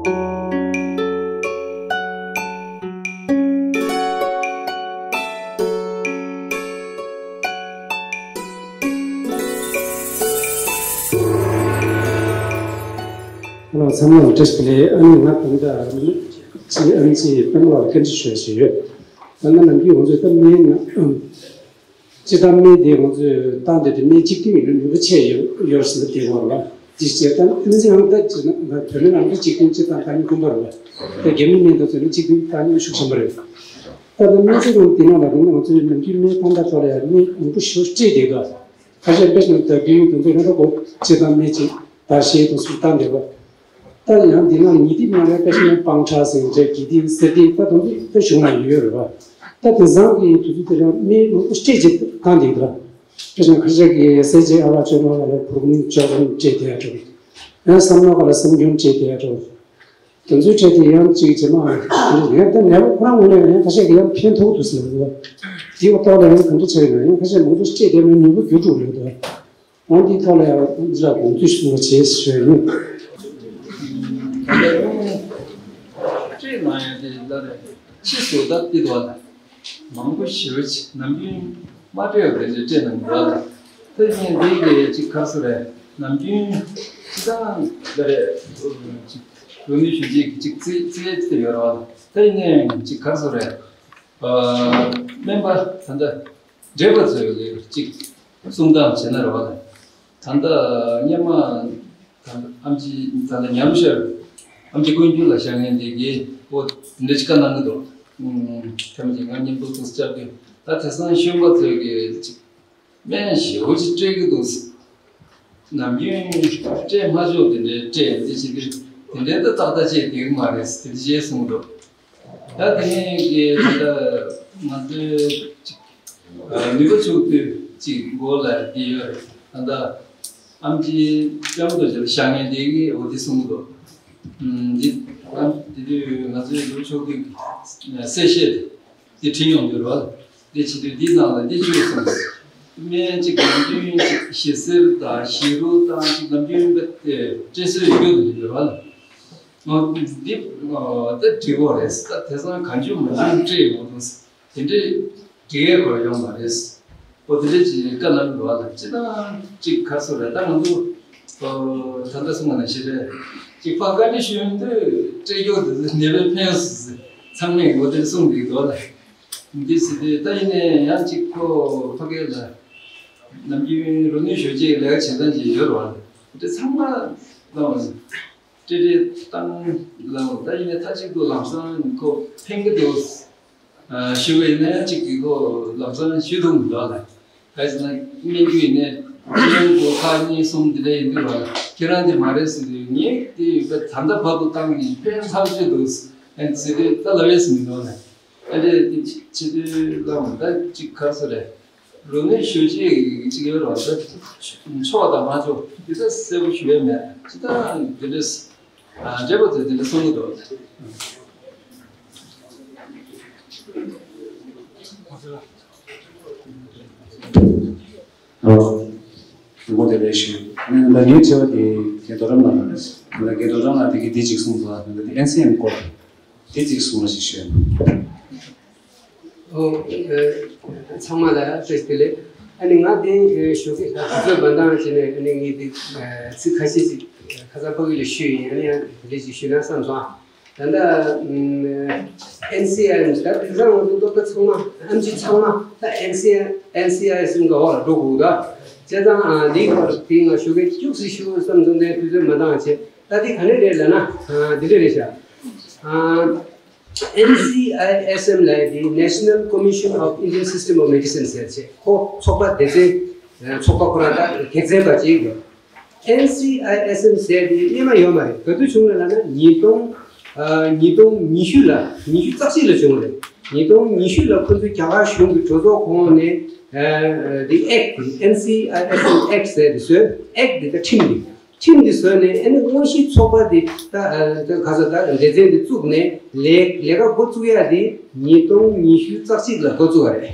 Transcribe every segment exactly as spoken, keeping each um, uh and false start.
ཨ་ནི་ཚང་མ་ལ་བཀྲ་ཤིས་བདེ་ལེགས། ཨ་ནི་ང་ད་ལྟ་ཅི་ཨ་ནི་ཅི་སྤེན་པ་ལགས་ལ་བཀའ་འདྲི་ཞུ་ཡ་ཞིག་ཡོད། ད་ལྟ་ནམ་རྒྱུན་ང་ཚོས་ད་སྨན་སྤྱིར་བཏང་སྨན་དེ་ང་ཚོས་བཏང་བསྡད་དེ་སྨན་གཅིག་མཐུན་ཡིན་ན་ནུས་པ་ཆེ་ཡོད་ཡོད་ཟེར་ན་དེ་ངོ་རེད་བ། དེ་བྱས་ད་ཨ་ནི་ཅི་ཡང་ད་ཅི་ན་ང་བོད་སྨན་རང་ད་གཅིག་མཐུན་སྤྱིར་བཏང་བཏང་མཁན་དཀོན་པོ་རེད་བ། ད་རྒྱ་མི་སྨན་དང་བཟོས་ན་གཅིག་མཐུན་བཏང་མཁན་ཤུགས་ཆེན་པོ་རེད། ད་ལྟ་སྨན་རྩིས་ཁང་དེ་ནང་ལ་ང་ཚོས་ནམ་རྒྱུན་སྨན་བཏང་ད་ཐོག་ལ་ཡང་སྨན་མང་པོ་ཞེ་པོ་སྤྲད་བསྡད་འདུག་ཁ་ཤས་དཔེ་བཞག་ན་ད་རྒྱུན་དུ་ཚོད་ན་ད་གོ་སྤྱིར་བཏང་སྨན་གཅིག་ད་ཤེས་དང་སུ་བཏང་བསྡད་པ། ད་ཡང་འདི་ནང་ཉིས་སྟེང་མ་རེད། དཔེ་བཞག་ན་སྤང་ཁྲ་ཟེར་འདྲ་གི་དེ་ཟེར་དེ་ད་དུང་དཔེ་གཞུང་ལ་ཡོད་རེད་བ། ད་དེང་སང་གི་དུས་ཚོད་དེ་ལ་སྨན་མང་པོ་སྤྲད་ཅིག་བཏང་བསྡད་འདུག་དཔེ་བཞག་ན་ཁ་ཤས་ཀྱིས་ཟས་བཅད་ཨ་ལགས་བཅོས་མ་ལ་ལ་བུར་ནི་བཅོས་ཁང་སྤྲད་དེ་ཡ་འགྲོ། ཡང་བསམ་མནོ་ག་ལ་བསམ་རྒྱུན་སྤྲད་དེ་ཡ་འགྲོ། དེ་ཚོའི་གྲས་དེ་ཡང་གཅིག་རྗེས་མ་ཡང་ད་ནད་པ་ཁོ་རང་ངོས་ནས་ཡང་ཁ་ཤས་ཀྱིས་ཡང་ཕན་ཐོགས་འདུག་ཟེར་བ། དེའི་ཐོག་ལ་ཡང་གང་འདྲ་བྱས་ན་ཡང་ཁ་ཤས་མང་པོ་སྤྲད་བསྡད་ན་ནུས་པ་འགྱུར་འགྲོ་ཡོད་དོ། འོན་ཏེ་ཐོག་ལ་ཡང་འདི་ལ་དགོངས་ཚུལ་ཞུ་བ་བྱེད་ཞུས་ཡིན། ད་ལྟ་ཡང་སྤྲད་གནང་ཡ་དེ་ལ་རེད། ཕྱིས་སུ་ད་བལྟས་དོ་ལ་མང་པོ་ཞེ་པོ་ཅིག་ནམ་རྒྱུན་མ་སྤྲད་པ་དེ་འདྲ་སྤྲད་གནང་གི་འདུག་ལ། ད་ཡིན་འདི་གི་ཅིག་ཁ་སོ་རེད། ནམ་རྒྱུན་ཅི་ད་ལ་རེད་ཅིག་རོ་ནུས་ཞུ་རྗེས་ཀྱི་ཅིག་རྩིས་རྩིས་ཡ་ཅིག་ཡོད་རེད་བ། ད་ཡིན་ནའི་ཅིག་ཁ་སོ་རེད། སྨན་པ་ད་ལྟ་འདྲེས་པ་ཚོས་ལས་གཅིག་གསུང་སྟངས་བྱས་ན་རེ་བ་དང་། ད་ལྟ་སྔོན་མ་ད་ལྟ་ཨམ་ཆི་ད་ལྟ་ཉམས་ཞར་ཨམ་ཆི་ཀུན་སྤྱོད་ལ་བཞག་མཁན་དེ་གའི་འོ་འདི་འདྲ་ཅིག་བཀའ་གནང་གི་འདུག་ཐེངས་མ་ཅིག་ང་མཉམ་དུ་ཐུགས་རྒྱབ་ཀྱི་ད་དེང་སང་གཞོན་པ་ཚོས་ཀྱི་ཅིག་སྨན་ཞེ་པོ་ཅིག་སྤྲད་ཀྱི་འདུག་ནམ་རྒྱུན་སྤྲད་མ་ཆོག་དེ་འདྲའི་སྤྲད་འདི་བྱེད་དུས་དེ་འདྲའི་ད་ཏག་ཏག་བྱས་བསྡད་ཀྱི་མ་རེད་དེ་འདྲ་བྱས་གསུངས་འདུག་ད་དེ་ནས་ཀྱི་ད་ལྟ་ང་ཚོའི་ཅིག་ནུས་པ་ཕྱུག་དུས་ཅིག་མགོ་ལ་བསྡད་ཡོད་རེད། ད་ལྟ་ཨམ་ཆི་ལྕམ་དུ་བཞག་མཁན་དེ་གིས་འོ་དེ་གསུངས་འདུག་འདི་ཨམ་དེ་དུས་ང་ཚོའི་ནུས་པ་ཕྱུག་དུས་གསལ་བཤད་དེ་བྲིས་ཡོང་དུས་རོ། འདི་བྱེད་དུས་འདིའི་ནང་ལ་འདི་བཅུག་སོང་། སྨན་གཅིག་ནམ་རྒྱུན་གཅིག་ཞི་གསེར་དང་ཞི་རུ་དང་གཅིག་ནམ་རྒྱུན་པ་དེ་སྤྲད་སྲོལ་ཡོད་རྒྱུ་དེ་ཡོད་རེད་བ། འདི་ད་འགྲིག་གོ་རེད། ད་དེང་སང་གང་བྱུང་མང་བྱུང་སྤྲད་ཡོང་དུས་དེ་འདྲའི་འགྲིག་ཡས་ཁོ་ཡོང་མ་རེད། འོ་དེ་འདྲ་ཅིག་བཀའ་གནང་གི་རེད་བ། ལ་ཅི་ན་གཅིག་ག་སོ་རེད། ད་ང་ཚོ་ད་ལྟ་གསུངས་པ་ནང་བཞིན་རེད། གཅིག་ཕར་བཀའ་འདྲི་ཞུ་ཡོང་དུས་སྤྲད་རྒྱུ་དེ་ནད་པའི་ཕན་ཡོན་ཚང་མས་འོ་དེ་གསུངས་འདུག་ལ། འདི་ཟེར་དུས་ད་ཡིན་ནའི་ཡང་གཅིག་ཁོ་ཕ་གི་ལ་ནམ་རྒྱུན་རོ་ནུས་ཞོ་རྗེས་ལས་ཀ་བྱེད་སྟངས་ཅིག་ཡོད་རེད་བ། དེ་ཚང་མ་ལ་སྤྲེལ་སྤྲེལ་བཏང་ལ་ད་ཡིན་ནའི་མཐའ་གཅིག་ཏུ་ལམ་སང་ཁོ་ཕན་གི་འདུག་ཞུ་བ་ཡིན་ན་ཡང་གཅིག་གིས་ཁོ་ལམ་སང་ཞུ་ཐུབ་མི་འདུག་ལ། ག་ཟེར་ན་སྨན་རྒྱུ་ཡིན་ནའི་སྨན་གོ་ཁག་གཉིས་གསུམ་དེ་འདྲ་ཡིན་དུས་ར་ཁྱེད་རང་དེ་མ་རེད་ཟེར་དུས་ངས་དེ་ཡོད་པའི་ད་ལྟ་བར་དུ་བཏང་ནས་ཕན་ཐག་ཆོད་འདུག་ཟེར་དུས་ད་ལབ་ཡས་མི་འདུག་ལ། ཨ་ལས་དེ་བྱེད་དུས་ལ་ད་གཅིག་ག་རེ་ཟེར་རེད། རོ་ནུས་ཞོ་རྗེས་གཅིག་ཡོད་རེད་བ། ད་ཆོག་དང་མ་ཆོག་དེ་ད་གསལ་པོ་ཞུ་ཡས་མེད། ཅི་ད་དེ་འདྲས་འདྲ་པོ་དེ་དེ་འདྲ་གསུང་གི་འདུག་ཨོ། ངོ་དེ་ལས་ཞུ། ང་ངའི་དྲི་བ་དེ་རྒན་རྡོ་རམས་ལགས་ལ་རེད། ང་རྒན་རྡོ་རམས་ལགས་དེ་གི་དེ་གཅིག་གསུངས་སོང་། ང་དེ་ཨེན་སི་ཨེམ་སྐོར་དེ་གཅིག་གསུངས་རོགས་ཞེས་ཞུ། ཨོ། ཚང་མ་ལ་བཀྲ་ཤིས་བདེ་ལེགས། ཨ་ནི་ང་དེ་ཞུ་གི་ད་དུས་ཚོད་མ་འདང་བྱས་ནས་ཨ་ནི་ངས་དེ་ཚིག་ཁ་ཤས་ཅིག་ཁ་སང་ཕ་གི་ལ་ཞུས་ཡིན། ཨ་ནི་ཡང་དེ་འདྲ་ཅིག་ཞུས་ན་བསམ་སོང་། ད་ལྟ་ཨེན་སི་ཨེམ་ད་དེང་སང་ང་ཚོ་སློབ་གྲྭ་ཚང་མ་ཨེམ་ཆི་ཚང་མ་ད་ཨེན་སི་ཨེམ་གི་འོག་ལ་འགྲོ་དགོས་ད། བྱས་ཙང་འདིའི་སྐོར་དེ་ང་ཞུ་གི་ཁྱུག་ཙམ་ཞུ་བསམ་སོང་། དེ་དུས་ཚོད་མ་འདང་བྱས། ད་དེ་ག་ནས་རེད་ལབ་ན་འདི་འདྲ་རེད་ཤག་ཨེན་སི་ཨའི་ཨེས་ཨེམ་ལབ་ཡ་དེ་National Commission of Indian System of Medicine ཟེར་བྱས་ཁོ་ཚོགས་པ་སྡེ་ཚན་ཚོགས་པ་ཁོ་རང་ད་སྡེ་ཚན་པ་ཅིག་རེད། ཨེན་སི་ཨའི་ཨེས་ཨེམ་ཟེར་དེ་སྔོན་མ་ཡོད་མ་རེད། ག་དུས་བྱུང་རེད་ལབ་ན་ཉིས་སྟོང་ཉིས་སྟོང་ཉི་ཤུ་ལ་ཉི་ཤུ་རྩ་གཅིག་ལ་བྱུང་རེད། ཉིས་སྟོང་ཉི་ཤུ་ལ་ཁོ་ཚོས་རྒྱ་གར་གཞུང་གི་གྲོས་ཚོགས་ཁོངས་ནས་དེ་ཨེཀ་དེ་ཨེན་སི་ཨའི་ཨེས་ཨེམ་ཨེཀ་ཟེར་དེ་བཟོས། ཨེཀ་དེ་ད་ཁྲིམས་དེ། ཁྲིམས་འདི་བཟོས་ནས་ཨ་ནི་དངོས་གཞིའི་ཚོགས་པ་འདི་ད་ད་ག་ས་ད་སྡེ་ཚན་འདི་བཙུགས་ནས་ལས་ལས་ཀ་འགོ་བཙུགས་ཡ་འདི་ཉིས་སྟོང་ཉི་ཤུ་རྩ་གཅིག་ལ་འགོ་བཙུགས་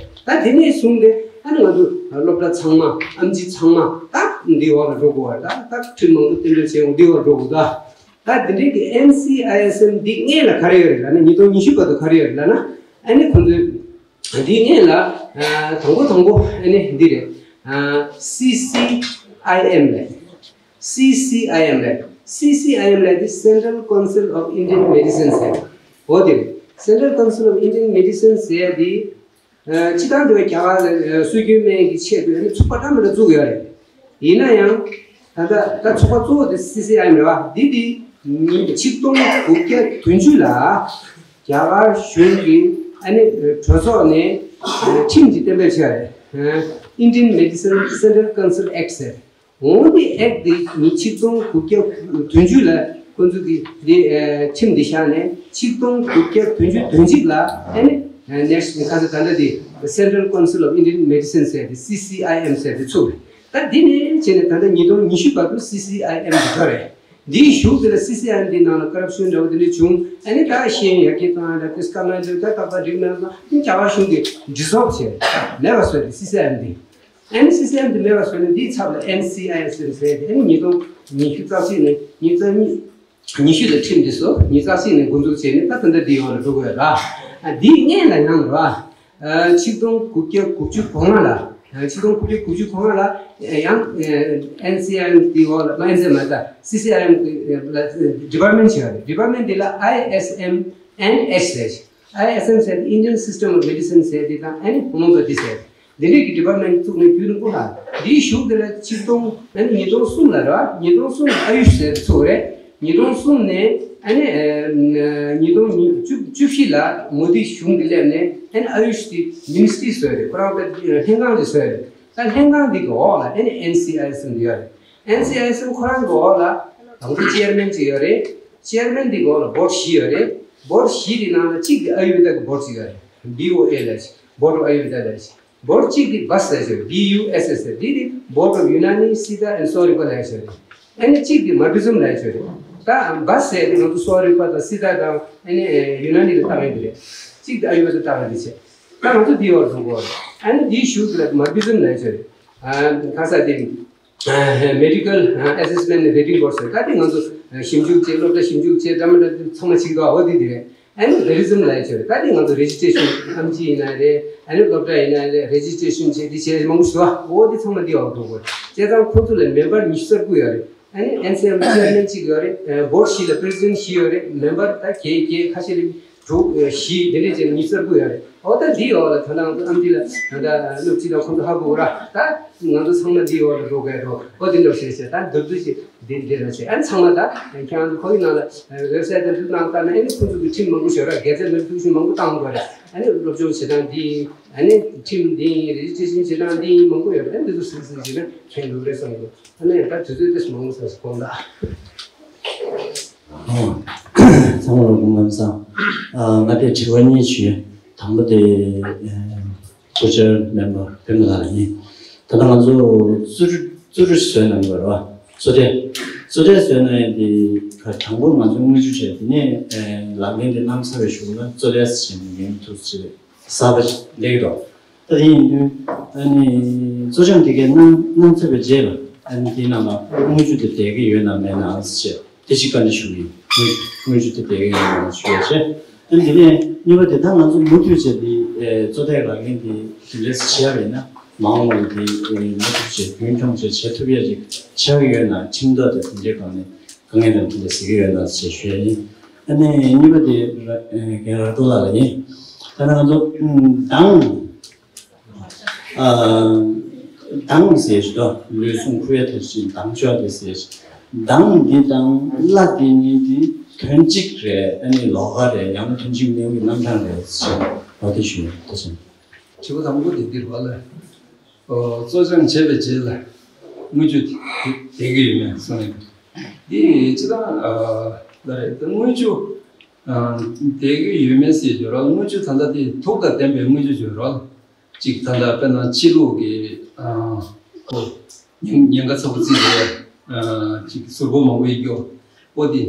པ་རེད། ད་དེ་ནས་བཟུང་སྟེ་ཨ་ནི་ང་ཚོ་སློབ་གྲྭ་ཚང་མ་ཨེམ་ཆི་ཚང་མ་ད་འདི་འོག་ལ་འགྲོ་དགོས་པ་རེད། ད་ད་ཁྲིམས་མང་པོ་གཏན་འབེབས་བྱས་འོང་འདི་འོག་ལ་འགྲོ་དགོས། ད་ ད་འདི་འདྲའི་གི་ཨེན་སི་ཨའི་ཨེས་ཨེམ་འདི་སྔོན་ལ་ག་རེ་ཡོད་རེད་ལབ་ན། ཉིས་སྟོང་ཉི་ཤུ་བར་དུ་ག་རེ་ཡོད་རེད་ལབ་ན། ཨ་ནི་ཁོང་ཚོས་འདི་སྔོན་ལ་ཨ་དང་པོ་དང་པོ་ཨ་ནི་འདི་རེད། ཨ་སི་སི་ཨའི་ཨེམ་རེད། སི་སི་ཨའི་ཨེམ་རེད། སི་སི་ཨའི་ཨེམ་ལབ་དེ་Central Council of Indian Medicine ཟེར། འོ་དེ་རེད། Central Council of Indian Medicine ཟེར་དེ། ཨ་སྤྱིར་བཏང་དེ་བས་རྒྱ་གར་ལ་ཨ་སྲོལ་རྒྱུན་སྨན་གྱི་ཆེད་དུ་ཨ་ནི་ཚོགས་པ་འདྲ་མི་འདྲ་བཙུགས་ཡོད་རེད། ཡིན་ན་ཡང་ད་ལྟ་ད་ཚོགས་པ་གཙོ་བོ་དེ་སི་སི་ཨའི་ཨེམ་རེད་བ། འདི་དེ་ཉིས་ཆིག་སྟོང་དགུ་བརྒྱ་བདུན་ཅུ་ལ་རྒྱ་གར་གཞུང་གི་ཨ་ནི་གྲོས་ཚོགས་ནས་ཨ་ཁྲིམས་ཀྱི་གཏན་འབེབས་བྱས་རེད། ཨ་Indian Medicine Central Council Act ཟེར། འོ་དེ་ཨེག་དེ་ཉིས་ཆིག་སྟོང་དགུ་བརྒྱ་བདུན་ཅུ་ལ་ཁོང་ཚོ་གིས་དེ་ཨ་ཁྲིམས་དེ་བཞག་ནས་ཆིག་སྟོང་དགུ་བརྒྱ་བདུན་ཅུ་དོན་གཅིག་ལ་ཨ་ནི་ཨ་National ཁ་ས་ད་ལྟ་དེ་Central Council of Indian Medicine ཟེར་དེ་སི་སི་ཨའི་ཨེམ་ཟེར་དེ་ཚུགས་རེད། ད་འདི་ནས་བྱས་ནས་ད་ལྟ་ཉིས་སྟོང་ཉི་ཤུ་བར་དུ་སི་སི་ཨའི་ཨེམ་དེ་འགྲོ་རེད། འདིའི་གཞུག་དེ་ལ་སི་སི་ཨའི་ཨེམ་འདིའི་ནང་ལ་ཀོ་རབ་ཤོན་འདྲ་བོ་དེ་འདྲ་བྱུང་། ཨ་ནི་ད་ཤེས་ཡོན་ཡར་རྒྱས་བཏང་ཡ་ལ་དེ་སྐར་མ་འདྲ་ད་རྟག་པར་འགྲིག་མེད་ལ་རྒྱ་གར་གཞུང་གིས་ཌི་སོལབ་བྱས་མེད་པ་བཟོས་རེད་སི་སི་ཨའི་ཨེམ་འདི། ཨ་ནི་སི་སི་ཨའི་ཨེམ་འདི་མེད་པ་བཟོས་ནས་འདིའི་ཚབ་ལ་ཨེན་སི་ཨའི་ཨེས་ཨེམ་ཟེར་ཏེ་ཨ་ནི་ཉིས་སྟོང་ཉི་ཤུ་རྩ་གཅིག་ནས་ཉིས་རྩ་གཉིས་ཉི་ཤུ་ལ་ཁྲིམས་འདི་བཟོ། ཉིས་རྩ་གཅིག་ནས་འགོ་འཛུགས་བྱས་ནས་ད་ད་ལྟ་འདིའི་འོག་ལ་འགྲོ་དགོས་ར། ཨ་འདིའི་སྔོན་ལ་ཡང་ར། ཨ་ཆིག་སྟོང་དགུ་བརྒྱ་དགུ་བཅུ་གོ་ལྔ་ལ། ཨ་ཆིག་སྟོང་དགུ་བརྒྱ་དགུ་བཅུ་གོ་ལྔ་ལ་ཡང་ཨེན་སི་ཨའི་ཨེམ་འདིའི་འོག་ལ་མ་ཨེན་སི་ཨའི་ཨེམ་མ་ད་སི་སི་ཨའི་ཨེམ་ལ་ཌི་པར་མེན་ཊི་བྱས་ར། ཌི་པར་མེན་ཊི་འདི་ལ་ཨའི་ཨེས་ཨེམ་ཨེན་ཨེཆ་ཟེར། ཨའི་ཨེས་ཨེམ་ཟེར་དེ་Indian System of Medicine ཟེར་དེ་དང་ཨ་ནི་Homeopathy ཟེར། འདི་འདྲའི་གི་ཌི་པར་མེན་ཊི་བཙུགས་ནས་རྒྱུན་རིང་པོ་ལ། འདིའི་གཞུག་དེ་ལ་ཆིག་སྟོང་ཨ་ནི་ཉིས་སྟོང་གསུམ་ལ་རེད་བ། ཉིས་སྟོང་གསུམ་ལ་ཨ་ཡུཤ་ཟེར་ཚུགས་རེད། ཉིས་སྟོང་གསུམ་ནས་ཨ་ནི་ཨ་ཉིས་སྟོང་བཅུ་བཅུ་བཞི་ལ་མོ་དི་གཞུང་གིས་སླེབས་ནས་ཨ་ནི་ཨ་ཡུཤ་དེ་མི་ནི་སི་ཊི་རི་བཟོས་རེད། ཁོ་རང་དཔེ་ལྷན་ཁང་ཅིག་བཟོས་རེད། ད་ལྷན་ཁང་འདི་གི་འོག་ལ་ཨ་ནི་ཨེན་སི་ཨའི་ཨེས་ཨེམ་འདི་ཡོད་རེད། ཨེན་སི་ཨའི་ཨེས་ཨེམ་ཁོ་རང་གི་འོག་ལ་དང་པོ་ཅེར་མེན་ཅིག་ཡོད་རེད། ཅེར་མེན་འདི་གི་འོག་ལ་བོར་ཌི་བཞི་ཡོད་རེད། བོར་ཌི་བཞི་འདི་ནང་ལ་གཅིག་དེ་ཨ་ཡུར་ཝེ་ད་གི་བོར་ཌི་ཅིག་ཡོད་རེད། བྷི་ཨོ་ཨེ་ལབ་ཅིག་བོར་ཌི་ཨོཕ་ཨ་ཡུར་ཝེ་ད་ལབ་ཅིག་བོར་ཌི་གཅིག་དེ་བ་སི་ཟེར་ཅིག་བྷི་ཡུ་ཨེས་ཨེ་སི་ཟེར། འདི་དེ་Board of Unani Siddha and Soaripa ལབ་ཅིག་རེད། ཨ་ནི་གཅིག་དེ་མར་ཀི་ཛམ་ལབ་ཅིག་རེད། ད་བ་སི་ཟེར་དེ་ང་ཚོ་སོ་རི་པ་དང་སི་ད་དང་ཨ་ནི་ཡུ་ན་ནི་ལ་བཏགས་ཡོད་དེ་རེད། གཅིག་དེ་ཨ་ཡུར་ཝེ་ད་བཏགས་ཡོད་དེ་བྱས། ད་ང་ཚོ་འདི་ཡོད་རུང་གོ་ཨ་ནི་འདིའི་གཞུག་ལ་མར་ཀི་ཛམ་ལབ་ཅིག་རེད། ཁ་ས་དེ་Medical Assessment and Rating Board ཟེར། ད་དེ་ང་ཚོ་ཞིབ་འཇུག་བྱས། སློབ་གྲྭ་ཞིབ་འཇུག་བྱས། འདྲ་མི་འདྲ་ཚང་མ་ཞིག་འདུག་འོ་དེ་དེ་རེད། ཨ་ནི་རེ་ཛིམ་ལབ་ཡ་ཅིག་ཡོད་རེད། ད་དེ་ང་ཚོ་རེ་ཇི་སི་ཊི་རེ་ཤན་ཨེམ་ཆི་ཡིན་ན་རེད། ཨ་ནི་སློབ་གྲྭ་ཡིན་ན་རེད། རེ་ཇི་སི་ཊི་རེ་ཤན་བྱས་དེ་བྱས་མང་པོ་ཞིག་འདུག་འོ་དེ་ཚང་མ་འདི་འོག་འགྲོ་དགོས་རེད། བྱས་ཙང་ཁོང་ཚོ་ལ་མེམ་བར་ཉི་ཤུ་རྩ་དགུ་ཡོད་རེད། ཨ་ནི་ཨེན་སི་ཨའི་ཨེམ་ཅེར་མེན་གཅིག་ཡོད་རེད། བོར་ཌི་བཞི་ལ་པི་རེ་སི་ཌེན་ཊི་བཞི་ཡོད་རེད། མེམ་བར་ད་གྱད་གྱད་ཁ་ཤས་ལ་དྲུག་བཞི་དེ་འདྲས་བྱས་ནས་ཉི་ཤུ་རྩ་དགུ་ཡོད་རེད། འོ་ད་འདི་འོག་ལ་ད་ལྟ་ཨ་མ་འདི་ལ་ད་ལྟ་སློབ་སྤྱི་དང་ཁོང་ཚོ་ཧ་གོ་ར། ད་ང་ཚོ་ཚང་མ་འདི་འོག་ལ་འགྲོ་དགོས་འགྲོ། འོ་དེ་འདྲ་བྱས་བྱས་ད་མདོར་བསྡུས་ཤིག་འདི་འདི་ར་བྱས། ཨ་ནི་ཚང་མ་ད་ཁྱེད་རང་ཚོ་ཁོ་གི་ནང་ལ་ཝེབ་སའིཊ་དང་འདི་ནང་ལྟར་ན་ཨ་ནི་ཁོང་ཚོ་གི་ཁྲིམས་མང་པོ་ཡོད་ར། དགེ་རྩའི་ལམ་ལུགས་ཤིག་མང་པོ་བཏང་དགོས་རེད། ཨ་ནི་སློབ་སྦྱོང་བྱེད་སྟངས་འདི་ཡིན། ཨ་ནི་ཁྲིམས་འདི་ཡིན། རེ་ཇི་སི་ཊི་རེ་ཤན་བྱེད་སྟངས་འདི་ཡིན། མང་པོ་ཡོད་རེད། ཨ་ནི་འདི་ཚོ་ཟིན་ཟིན་བྱས་ན་མཁྱེན་འགྲོ་རེད་བསམ་གི་འདུག་ཨ་ནི་ད་དུས་ཚོད་དེ་མང་པོ་ཟ་སོང་ད། ཚང་མ་ལ་སྐུ་ཁམས་བཟང་། ཨ་ང་དེ་དྲི་བ་གཉིས་ཞུ། དང་པོ་དེ་ཨ་ཚོགས་བཅར་མེམ་བར་པད་མ་ལགས་ཡིན། ད་ལྟ་ང་ཚོ་ཙུ་རུ་ཙུ་རུ་བཟོས་གནང་གི་ཡོད་རེད་བ། བཙོ་ཐལ། བཙོ་ཐལ་བཟོས་གནང་ཡས་དེ་ག་དང་པོ་ང་ཚོ་དངུལ་ཆུ་བྱས། དེ་ནས་ཨ་ལག་ལེན་དེ་གནང་ཚར་བའི་གཞུག་ལ་བཙོ་ཐལ་ཟེར་བྱས་ནས་འགན་ཐུག་ཚེ་གསར་པ་སླེབས་ཀྱི་འདུག་ད་དེ་ཡིན་དུས་ཨ་ནི་བཙོ་སྦྱོང་དེ་གས་གནང་གནང་ཚར་བའི་རྗེས་ལ་ཨ་ནི་དེའི་ནང་ལ་དངུལ་ཆུ་དེ་བསྡད་ཀྱི་ཡོད་ན་མེད་ན་ཟེར་བྱས། དེ་ཞིག་བཀའ་འདྲི་ཞུ་གི་ཡིན། དངུལ་དངུལ་ཆུ་དེ་བསྡད་ཀྱི་ཡོད་ན་ཞུ་ཡ་བྱས། ཨ་ནི་དེ་ནས་གཉིས་པ་དེ་ད་ང་ཚོ་མུ་མཐུད་བྱས་དེ་ཨེ་བཙོ་ཐལ་ལག་ལེན་དེ་དེ་འདྲས་བྱས་པ་ཡིན་ན་མ་འོངས་པ་ལ་དེ་ཨེ་མུ་མཐུད་བྱས་རྒྱུན་འཁྱོངས་བྱས་བྱེད་ཐུབ་ཡ་ཅིག་ཆགས་ཀྱི་ཡོད་ན། ཁྲིམས་ཐོག་དེ་དེ་འདྲའི་སྒང་ནས་དཀའ་ངལ་དང་དེ་འདྲ་ཟེར་གྱི་ཡོད་ན་ཞེས་ཞུ་ཡ་ཡིན། ཨ་ནི་གཉིས་པ་དེ་ར་ཨེ་རྒན་ར་ཏོ་ལགས་ལ་ཡིན། ད་ནང་ང་ཚོ་ཨམ་མདང་ཨ་མདང་ཟེར་ཞིག་དང་ལུས་ཟུངས་ཁུ་ཡ་དེ་བཞིན་མདང་ཆོག་དེ་ཟེར་ཞིག་མདང་འདི་དང་བླ་འདི་གཉིས་འདི་དོན་གཅིག་རེད། ཨ་ནི་ལོགས་ཀ་རེད། ཡང་ན་དོན་གཅིག་མིན་གྱི་རྣམ་གྲངས་རེད་ཟེར་བ་དེ་ཞུ་ཡོད། ཐུགས་རྗེ་ཆེ། དྲི་བ་དང་པོ་དེ་འདིར་བ་ལ། ཨོ་བཙོ་སྦྱོང་བྱས་པའི་རྗེས་ལ་དངུལ་ཆུ་དེ་བསྡད་ཀྱི་ཡོད་མེད་གསུངས་ཡོད། འདི་སྤྱིར་བཏང་ཨ་ལ་རེད། དངུལ་ཆུ་ཨ་བསྡད་ཀྱི་ཡོད་མེད་ཟེར་ཡོད་ར། དངུལ་ཆུ་ད་ལྟ་དེ་དུག་དང་ལྡན་པའི་དངུལ་ཆུ་ཡོད་ར། གཅིག་ད་ལྟ་དཔེར་ན་ཕྱི་ལུགས་ཀྱི་ཨ་ཁོ་ཉེན་ཉེན་ཁ་ཚ་པོ་བརྩིས་ཏེ་ཨ་གཅིག་ཟུར་ཕོག་མང་པོ་ཡིན་རྒྱུ་འོ་དེ་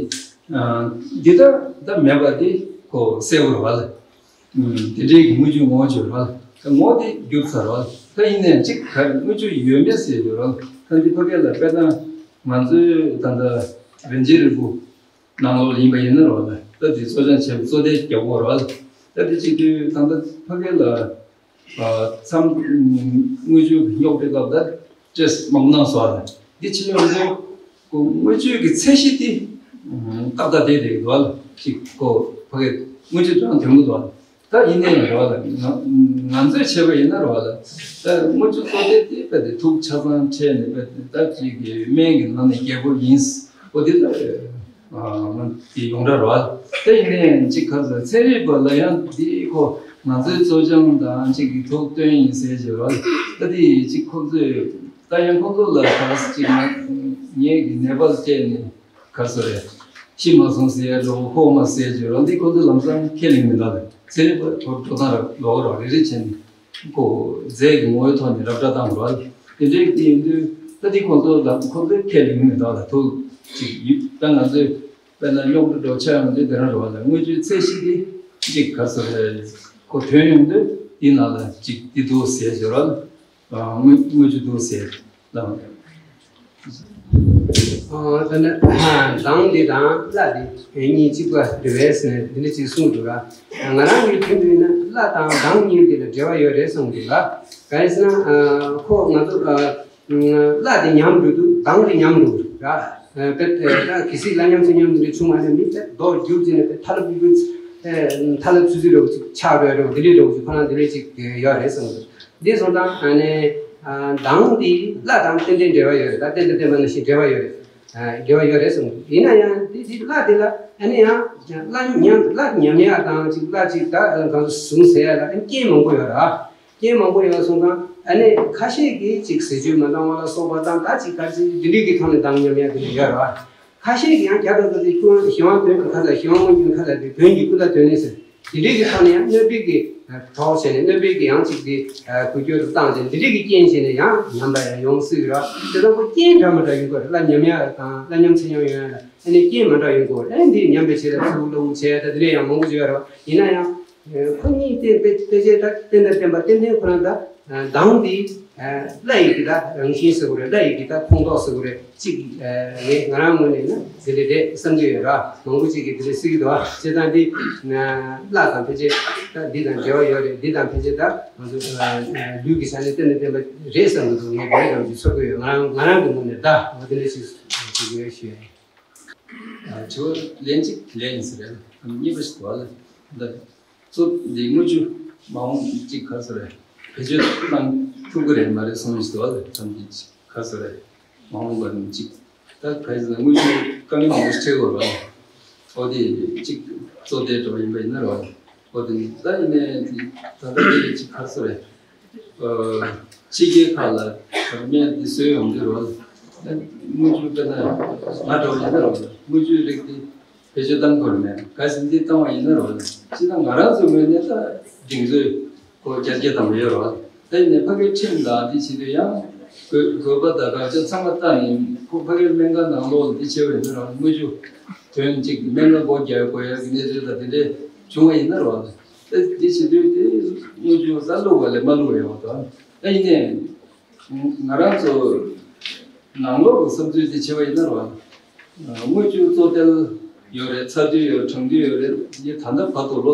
ཨ་འདི་ལྟ་ད་མེད་པ་དེ་ཁོ་གསལ་པོ་རེད་བ་ལ། ཨུམ་དེ་འདྲའི་གི་དངུལ་ཆུ་ངོ་བོ་ཅིག་ཡོད་རེད་བ་ལ། ངོ་བོ་དེ་བསྒྱུར་ཚར་བ་ལ། ད་ཡིན་ནའི་གཅིག་ག་དངུལ་ཆུ་ཡོད་མེད་ཟེར་ཡོད་རེད་བ་ལ། ད་འདི་ཕ་གི་ལ་དཔེར་ན་ང་ཚོའི་ད་ལྟ་རིན་ཆེན་རིལ་བུ་ ནང་ལོགས་ཡིན་པ་ཡིན་ན་རོ་ལ། ད་དེ་གཙོ་སྦྱང་བྱེད་པ་གཙོ་དེ་རྒྱག་དགོས་རོ་ལ། ད་དེ་བྱེད་དུས་ད་ལྟ་ཕ་གི་ལ། ཨ། མཚམས་དངུལ་ཆུ་རྙོག་དྲའི་སྐབས་ད་སྤྲད་མང་གནང་སོགས་ལ། འདི་ཕྱི་ལོགས་ལ་ཁོ་དངུལ་ཆུའི་གི་ཚད་གཞི་དེ་ཏག་ཏག་བསྡད་བསྡད་འདུག་ལ། ཅིག་ཁོ་ཕ་གི་དངུལ་ཆུ་གྲངས་དོན་གི་འདུག་ལ། ད་ཡིན་ནའི་རོ་ལ། ང་ང་ཚོས་བྱས་པ་ཡིན་ན་རོ་ལ། ད་དངུལ་ཆུ་བཙོ་དེ་དེ་དཔེ་དེ་དུག་ཆ་ཚང་ཁྲལ་ནས་དཔེ་དེ་ད་ཅིག་གི་སྨན་གི་ནང་ནས་རྒྱལ་པོ་ཡིན། འོ་དེ་ལ། ང་དེ་ཡོངས་གྲགས་རོ། དེ་ཡིན་ནའི་གཅིག་ཁ་ཚ་ཚན་རིག་པ་ལ་ཡང་དེ་ཁོ་ང་ཚོའི་གཙོ་སྦྱང་དང་གཅིག་གི་ཐུགས་སྟོན་ཡིན་ཟེར་གྱི་རོ། ད་དེ་གཅིག་ཁོ་ཚོས་ད་ཡང་ཁོ་ཚོ་ལ་ག་རེ་གཅིག་ང་ངས་གི་ནད་པ་བལྟས་ནས་ག་རེ་ཟེར་རེད། ཤི་མ་སོང་ཟེར་ཡ་འགྲོ་ཁོག་མ་ཟེར་གྱི་རོ། འདི་ཁོ་ཚོ་ལམ་སང་ཁས་ལེན་མི་འདུག་ལ། ཚན་རིག་པ་ཐོག་འགྲོ་སྟངས་ར་ལོག་རོ་རེ་རེ་བྱས་ནས། ཁོ་རྫས་ཀྱི་ངོ་བོའི་ཐོག་ནས་རབ་བསྒྲགས་བཏང་བ་རེད། དེ་འདྲའི་དེ་ཡིན་དུས་ད་དེ་ཁོང་ཚོ་ལ་ཁོང་ཚོའི་ཁས་ལེན་མི་འདུག་ལ། ཐུགས་གཅིག་ཡུད་ད་ང་ཚོས་དཔེར་ན་རྙོག་དྲ་འགྲོ་ཆ་ཡོང་དུས་དེ་རང་རེད་བ་ལ། དངུལ་ཆུའི་ཚད་གཞི་དེ་གཅིག་ག་རེ་ཟེར་རེད། ཁོ་ཐོན་ཡོང་དུས་དེའི་ནང་ལ་གཅིག་དེ་འདུག་ཟེར་ཞོར་ལ། དངུལ་དངུལ་ཆུ་འདུག་ཟེར་ལ། ཨོ། ད་ནི་མདངས་འདི་དང་བླ་འདི་གཉིས་གཅིག་པ་རེད་པས་ཟེར་ནས་འདི་འདྲ་ཅིག་གསུངས་འདུག་ག་ང་རང་གི་དྲན་དུ་ཡིན་ན་བླ་དང་མདངས་གཉིས་འདི་ལ་འབྲེལ་བ་ཡོད་རེད་གསུངས་འདུག་ག་གང་ཡིན་ཟེར་ན། ཁོ་ང་ཚོ་བླ་འདི་ཉམས་འགྲོ་དུས་མདངས་འདི་ཉམས་འགྲོ་གི་རེད། དཔེ་ད་གལ་སྲིད་བླ་ཉམས་ཚེ་ཉམས་འདི་འདྲ་བྱུང་བ་ནས་མི་དཔེ་མདོག་འགྱུར་ཟིན་ནས་དཔེ་ཐ་ལ་བུ་བུ་ཐ་ལ་ཚུ་ཚུ་རེད་པ། ཅིག་ཆགས་རེད་པ། འདི་འདྲ་རེད་པ། ཅིག་ཁོ་རང་འདི་འདྲ་ཅིག་ཡོད་རེད་གསུངས་འདུག་འདི་སོང་ཙང་ཨ་ནི། ཨ། མདངས་འདི་བླ་དང་ཏན་ཏན་འབྲེལ་བ་ཡོད་རེད། ད་ཏན་ཏན་བསྟན་པ་ནང་བཞིན་འབྲེལ་བ་ཡོད་རེད། ཨ། འབྲེལ་བ་ཡོད་རེད་གསུངས། ཡིན་ན་ཡང་འདི་འདི་བླ་འདི་ལ་ཨ་ནི་ཡང་བླ་ཉམས་བླ་ཉམས་ཡག་དང་ཅིག་བླ་ཅིག་ད་གང་ཟུང་ཟེར་ཡག་ལ་ཨ་ནི་རྐྱེན་མང་པོ་ཡོད་རེད། རྐྱེན་མང་པོ་ཡོད་སོང་ཙང་ཨ་ནི་ཁ་ཤས་ཀྱིས་ཅིག་ཟས་སྤྱོད་མ་འདང་བ་ལ་སོགས་པ་དང་ད་ཅིག་ག་ཅིག་འདི་འདྲའི་གི་ཐོག་ནས་མདངས་ཉམས་ཡག་འདི་འདྲ་ཡོད་རེད། ཁ་ཤས་ཀྱིས་ཡང་རྒྱ་དང་ཚོ་དེ་སྐུ་དབང་ཞི་བ་དོན་གྱི་ཁ་ཟེར། ཞི་བ་མངོན་གྱུར་ཁ་ཟེར་དེ་བོན་གྱི་ཀུན་ད་དོན་ནི་ཟེར། དེ་འདྲའི་གི་ཐོག་ནས་ཡང་གནོད་པའི་གི་གྲོགས་བྱས་ནས་གནོད་པའི་གི་ཡང་ཅིག་དེ་འགུལ་སྐྱོད་དུ་བཏང་བྱས་འདི་འདྲའི་གི་རྐྱེན་བྱས་ནས་ཡང་ཉམས་པ་ཡང་ཡོང་སྲིད་ཀྱི་རེད། དེ་ཚོ་ཁོ་རྐྱེན་འདྲ་མི་འདྲ་ཡོང་གི་རེད། བླ་ཉམས་ཡག་དང་བླ་ཉམས་ཚེ་ཉམས་ཡོང་ཡག་ལ་ཨ་ནི་རྐྱེན་མི་འདྲ་ཡོང་གི་རེད། ཨ་ནི་འདི་ཉམས་པའི་ཆེད་ལ་ཚུར་སློབ་བྱས་ད་དེ་འདྲ་ཡང་མང་པོ་ཅིག་ཡོད་རེད། ཡིན་ན་ཡང་ཁོ་གཉིས་བསྟན་པའི་དཔེ་ཆའི་ད་བསྟན་ད་བསྟན་པ་ཏན་ཏན་ཁོ་རང་ད། མདངས་འདི་བླ་ཡི་གི་ད་རང་བཞིན་ཟེར་དགོས་རེད། བླ་ཡི་གི་ད་ཁོངས་གཏོགས་ཟེར་དགོས་རེད། གཅིག་ངས་ང་རང་ངོས་ནས་ན་དེ་འདྲ་རེད་བསམ་གྱི་ཡོད་ར། མང་པོ་གཅིག་གིས་དེ་འདྲ་ཟེར་གྱི་འདུག་བ། བྱས་ཙང་འདི་བླ་དང་ཕལ་ཆེར་ད་འདི་དང་འབྲེལ་བ་ཡོད་རེད། འདི་དང་ཕལ་ཆེར་ད་ང་ཚོ་ལུས་ཀྱི་ཆ་ནས་བསྟན་ནས་བསྟན་པ་རེད་བསམ་གྱི་འདུག་ངས་དེ་འདྲ་ཙམ་གྱིས་ཚོར་གྱི་ཡོད། ང་རང་ང་རང་གི་ངོས་ནས་ད་འོ་དེ་འདྲ་ཞིག་བྱེད་ཀྱི་ཡོད་ཞུ་ཡ་ཡིན། དྲི་བ་ལན་གཅིག་ལན་ཡིན་ཟེར་རེད། གཉིས་པ་ཞིག་འདུག་བ་ལ། འདི། གཙོ་འདི་དངུལ་ཆུ་མ་འོངས་གཅིག་ག་རེ་ཟེར་རེད། བེད་སྤྱོད་གནང་ཐུབ་ཀྱི་རེད་མ་རེད་གསུངས་ཞིག་འདུག་བ་ལ། ཐམས་ཅད་ག་རེ་ཟེར་རེད། མ་འོངས་པ་ནི་གཅིག་ད་ག་རེ་ཟེར་ན་དངུལ་ཆུ་དཀའ་ངལ་མང་པོ་ཞིག་འཕྲད་ཀྱི་ཡོད་རེད་བ། འོ་དེ་གཅིག་གཙོ་དེ་འགྲོ་ཡིན་པ་ཡིན་ན་རེད་བ། འོ་དེ་ནི་ད་ཡིན་ནའི་ད་ལྟ་དེ་གཅིག་ག་རེ་ཟེར་རེད། ཕྱི་རྒྱལ་ཁག་ལ་མེད་དེ་བཟོས་ཡོང་དུས་རོ། དངུལ་ཆུ་དཔེར་ན་ང་འགྲོ་ཡིན་ན་རོ། དངུལ་ཆུའི་རིགས་དེ་བེད་སྤྱོད་གཏང་དགོས་མེད། གལ་སྲིད་འདི་བཏང་བ་ཡིན་ན་རོ། སྤྱིར་བཏང་ང་རང་ཚོའི་ངོས་ནས་ད་གདེང་ཚོད་ཁོ་བརྒྱ་བརྒྱ་བཏང་གི་ཡོད་རོ། ད་ཡིན་ནའི་ཕ་གིའི་ཁྲིམས་དང་འདི་བྱེད་དུས་ཡང་དགོས་དགོས་པ་དང་དགག་བྱ་ཚང་མ་བཏང་ཡིན། ཁོ་ཕ་གིའི་སྨན་ཁང་ནང་ལོགས་འདི་བྱས་པ་ཡིན་ན་རོ། དངུལ་ཆུ་དོན་གཅིག་སྨན་ཁང་སྒོ་རྒྱག་དགོས་ཡ་གི་གནས་ཚུལ་དང་དེ་འདྲས་བྱུང་བ་ཡིན་ན་རོ། ད་འདི་བྱེད་དུས་དེ་དངུལ་ཆུ་ད་བླུགས་པ་ལས་མ་བླུགས་ཡོང་བ་དང་། ད་ཡིན་ནའི་ང་རང་ཚོ་ནང་ལོགས་ཀྱི་བསམ་ཚུལ་དེ་བྱས་པ་ཡིན་ན་རོ། དངུལ་ཆུ་གཙོ་དེ་ཡོད་རེད། ཚ་དུས་ཡོད་རེད། གྲང་དུས་ཡོད་རེད། ཡིན་ད་ལྟ་བར་དུ་ལོ་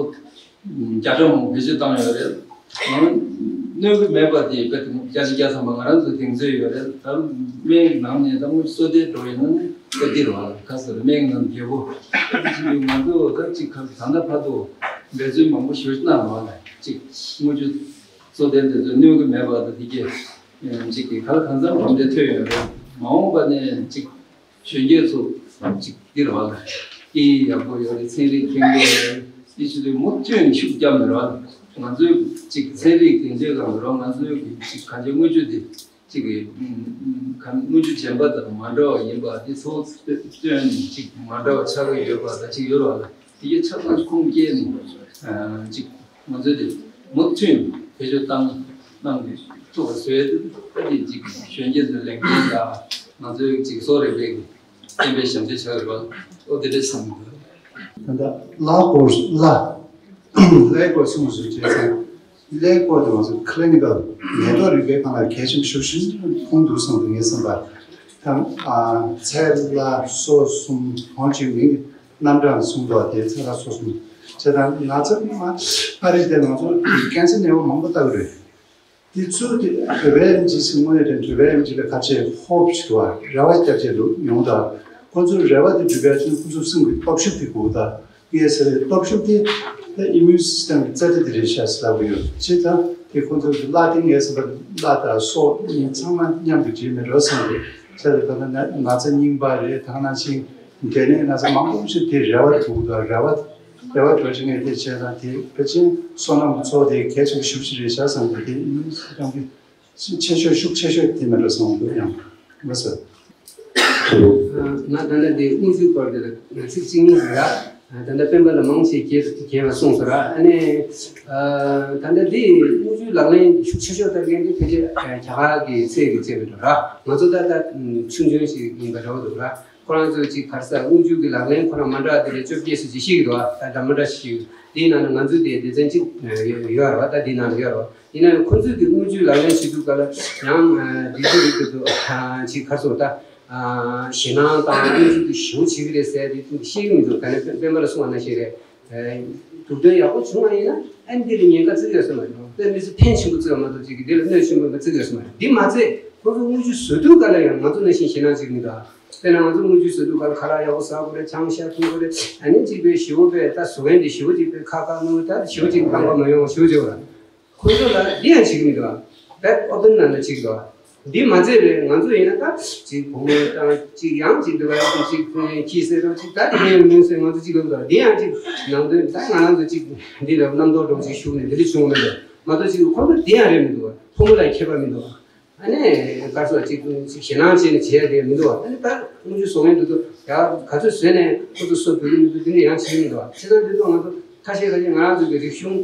བརྒྱ་ཕྲག་མང་པོ་བེད་སྤྱོད་བཏང་ཡོད་རེད། ང་རང་གནོད་ཀྱི་མེད་པ་དེ་དཔེ་བརྒྱ་ཆ་བརྒྱ་ཐམ་པ་ང་རང་ཚོ་གདེང་ཚོད་ཡོད་རེད། ད་སྨན་ནང་ནས་ད་དངུལ་གཙོ་དེ་འགྲོ་ཡིན་ན་ནི་དཔེ་འདི་རོ། ག་ཟེར་སྨན་ནང་རྒྱལ་པོ་ཅི་ཡོད་ང་ཚོ་ད་ཅིག་ག་ད་ལྟ་བར་དུ་འབད་བརྩོན་མང་པོ་ཞིག་གནང་བ་ལ་ཅིག་དངུལ་ཆུ་གཙོ་དེ་འདི་ཚོ་གནོད་ཀྱི་མེད་པ་དང་དེ་གས་ཅིག་གི་ག་ལ་གང་འཚམ་གྲུབ་འབྲས་ཐོན་ཡོད་རེད། མ་འོངས་པ་ནས་ཅིག་གཞོན་སྐྱེས་ཚོ་ཅིག་འདིར་བ་ལ་སྐད་ཡིག་ཡག་པོ་ཡོད་རེད། ཚན་རིག་མཁྱེན་རྒྱུ་ཡོད་རེད། འདི་ཆུ་ཚོད་མུ་མཐུད་ནས་ཤུགས་བརྒྱབ་ནས་ར་ང་ཚོའི་ཅིག་ཚན་རིག་དེ་འདྲའི་སྒང་དུ་ར་ང་ཚོའི་གི་ཅིག་གང་ཅི་དངུལ་ཆུ་དེ་ཅིག་གི་ཨུམ་ཨུམ་གང་དངུལ་ཆུ་གཞན་པ་དང་མ་འདྲ་བ་ཡིན་པ་དེ་ཚོ་སྟོན་ནས་ཅིག་མ་འདྲ་བ་ཆགས་ཀྱི་ཡོད་པ་དང་ཅིག་ཡོད་ར་ལ། དེ་གའི་ཆ་ཚང་ཁུངས་སྐྱེལ་ནས་ཅིག་ང་ཚོས་དེ་མུ་མཐུད་བེད་སྤྱོད་བཏང་གནང་ནས་ཐུབ་པ་བཟོས་ཏེ་ད་དེ་ཅིག་གཞོན་སྐྱེས་ཚོའི་ལས་འགན་དང་ང་ཚོའི་ཅིག་གསོ་རིག་པའི་བསྟན་པའི་ཞབས་འདེགས་བྱ་དགོས་པ་ཨོ་དེ་འདྲ་བསམ་གྱི་འདུག་ད་ལྟ་བླ་སྐོར་བླ་བླའི་སྐོར་གསུངས་སོང་བྱས་ཙང་། བླའི་སྐོར་དེ་ང་ཚོ་clinical་ནད་ཐོག་རིག་པའི་སྒང་ལ་གལ་ཆེན་པོ་ཤོས་ཤིག་མཐོང་འདུག་བསམ་འདུག་ངའི་བསམ་པར། ད་ཚེ་བླ་སོ་གསུམ་གང་ཅིག་མིང་ རྣམ་གྲངས་གསུམ་དུ་དེ་ཚེ་ལ་སོ་གསུམ་བྱས་ཙང་ན་ཚ་མ་ཨ་རི་དེ་ང་ཚོ་ཀན་སར་ནད་པ་མང་པོ་ལྟ་གི་རེད། དེ་ཚོ་དེ་བོད་པའི་ཨེམ་ཆི་ཟེར་དངོས་གནས་དྲན་བོད་པའི་ཨེམ་ཆི་ལ་ཁ་ཆེ་ཧོབ་ཞིག་འདུག་བ། རེ་བ་བརྒྱབ་བྱས་འདུག་ཡོང་ད་ཁོ་ཚོ་རེ་བ་དེ་འགྲུབ་པའི་ཚུལ་ཁོ་ཚོ་སེམས་ཀྱི་སྟོབས་ཤུགས་དེ་དགོས་ད། ངས་ཟེར་བའི་སྟོབས་ཤུགས་དེ་ད་ཨི་མིའུན་སི་སི་ཊེམ་གྱི་རྩ་དེ་དེ་རེད་ཤག་ཟེར་ལབ་ཀྱི་ཡོད། ཅེས་ད་དེ་ཁོ་ཚོ་གི་བླ་དེ་ངས་ཟེར་བ་བླ་དང་སྲོག་གཉིས་ཚང་མ་མཉམ་དུ་བྲིས་ནས་རོ་སོང་རེད་ཟེར་བའི་ད་ལྟ་ན་ན་ཚ་རྙིང་པ་རེད། ད་ནང་བཞིན་འབྲས་ནད་ན་ཚ་མང་པོ་ཞིག་དེ་རེ་བ་དགོས་ད་རེ་བ། རེ་བ་འགྲོ་བཞིན་ཡོད་དེ་བྱས་ན་དེ་ཕལ་ཆེར་བསོད་ནམས་ཀྱི་ཚོགས་དེ་གལ་ཆེན་པོ་ཞེ་པོ་ཅིག་རེད་ཤག་བསམ་གྱི་དེ་ཡིན་ཀྱང་གི་ཆེ་ཤོས་ཤུགས་ཆེ་ཤོས་དེ་མེད་འགྲོ་བསམ་འདུག་ཡང་མ་ཟད། ང་ད་ལྟ་དེ་དབུགས་འབྱུང་སྐོར་དེ་ལ་ཚིག་གཅིག་གཉིས་ཟེར་ཡ། ད་ལྟ་སྤེན་པ་ལ་མང་ཆེ་རྒྱས་རྒྱས་པ་གསུངས་སོང་ར། ཨ་ནི་ད་ལྟ་དེ་དབུགས་འབྱུང་ལག་ལེན་ཤུགས་ཆེ་ཤོས་ལྟར་མཁན་དེ་ཕལ་ཆེར་རྒྱ་གར་གྱི་ཚད་ཀྱི་བྱས་པ་འགྲོ་ར། ང་ཚོ་ད་ལྟ་ཆུང་ཆུང་ཞིག་ཡིན་པ་འདྲ་བོ་འདུག་ར། ཁོ་རང་ཚོས་ཅིག་ག་རེ་ཟེར་དབུགས་འབྱུང་གི་ལག་ལེན་ཁོ་རང་མ་འདྲ་དེ་ལས་བཅོ་བརྒྱད་སུ་ཅིག་ཤེས་ཀྱི་འདུག་ཨ། ད་ད་མ་འདྲ་ཞིག་དེའི་ནང་ནས་ང་ཚོའི་དེ་སྡེ་ཚན་གཅིག་ཡོད་རེད་བ། ད་དེའི་ནང་ནས་ཡོད་རེད་བ། ཡིན་ན་ཡང་ཁོ་ཚོས་དེ་དབུགས་འབྱུང་ལག་ལེན་བྱེད་དུས་ག་ལ་ཡང་སྒྲིག་གཞི་རིག་པ་ཚོ་ཅིག་ག་རེ་ཟེར་ད་ཞེད་སྣང་དང་དབུགས་འབྱུང་དེ་ཞེ་པོ་བྱེད་ཀྱི་རེད་ཟེར་དེ་ཤེས་ཀྱི་མི་འདུག་ད་ནི་སྤེན་པ་ལ་གསུངས་པ་ནང་བཞིན་རེད། གྲུབ་དོན་ཡག་པོ་བྱུང་བ་ཡིན་ན་ཨ་ནི་འདི་ལ་ཉེན་ཁ་བརྩི་གི་ཡོད་ས་མ་རེད། དཔེ་མི་སྲིད་ཕན་ཆེན་པོ་བརྩི་བ་མ་གཏོགས་ཅིག་གི་འདི་ལ་གནོད་ཆེན་པོ་བརྩི་གི་ཡོད་ས་མ་རེད། འདི་མ་ཚད་ཁོ་ཚོ་དངུལ་ཆུ་བཟོ་དུས་ག་ལ་ཡང་ང་ཚོ་ནང་བཞིན་ཞེད་སྣང་བྱེད་ཀྱི་མི་འདུག་དཔེར་ན་ང་ཚོ་དངུལ་ཆུ་བཟོ་དུས་ག་ལ་ཁ་ལག་ཡག་པོ་ཟ་དགོས་རེད། ཆང་ཤ་འཐུང་དགོས་རེད། ཨ་ནི་གཅིག་པའི་ཞེ་པོ་པས་ད་བཟོ་མཁན་དེ་ཞེ་པོ་ཅིག་པས་ཁ་ཁ་ནོར་ད་ཞེ་པོ་ཅིག་བཏང་པ་མ་ཡོང་ཞེ་པོ་བྱེད་པ་རེད། ཁོ་ཚོ་ལ་འདི་ཡང་བྱེད་ཀྱི་མི་འདུག་ཨ། བེག་ཨོ་པན་ནང་ལ་བྱེད་ཀྱི་འདུག་ཨ། འདི་མ་ཚད་རེད། ང་ཚོ་ཡིན་ན་ད་ཅིག་བུ་མོ་དང་ཅིག་ཡང་ཅིག་འདི་བ་ཡང་ཅིག་ཁྱི་ཟེར་རོ་ཅིག་ད་དེ་ཡང་མིན་ཟེར་ང་ཚོ་ཅིག་ལབ་འདུག་འདི་ཡང་ཅིག་ནང་དོན་ད་ང་རང་ཚོ་ཅིག་འདི་ལ་རྣམ་རྟོག་འགྲོ་ཅིག་ཤུགས་ནས་འདི་འདྲ་བྱུང་མེད་འདུག་མ་གཏོགས་ཅིག་ཁོ་ཚོ་འདི་ཡང་རེད་མི་འདུག་ཨ། ཕོ་མོ་ལ་ཁྱད་པར་མི་འདུག་ཨ། ཨ་ནི་ག་རེ་ཟེར་ཅིག་ཅིག་ཞེད་སྣང་བྱས་ནས་བྱས་རེད་མི་འདུག་ཨ། ཨ་ནི་ད་དངུལ་ཆུ་བཟོ་མཁན་འདི་ཚོ་ཡ་ག་ཚོད་བཟོས་ནས་ཁོ་ཚོ་སོ་བུད་ཀྱི་མི་འདུག་འདི་འདྲ་ཡང་བྱེད་ཀྱི་མི་འདུག་ཨ། བྱས་ཙང་འདི་ཚོ་ང་ཚོ་ཁ་ཤས་ཁ་ཤས་ང་རང་ཚོ་གི་རིག་གཞུང་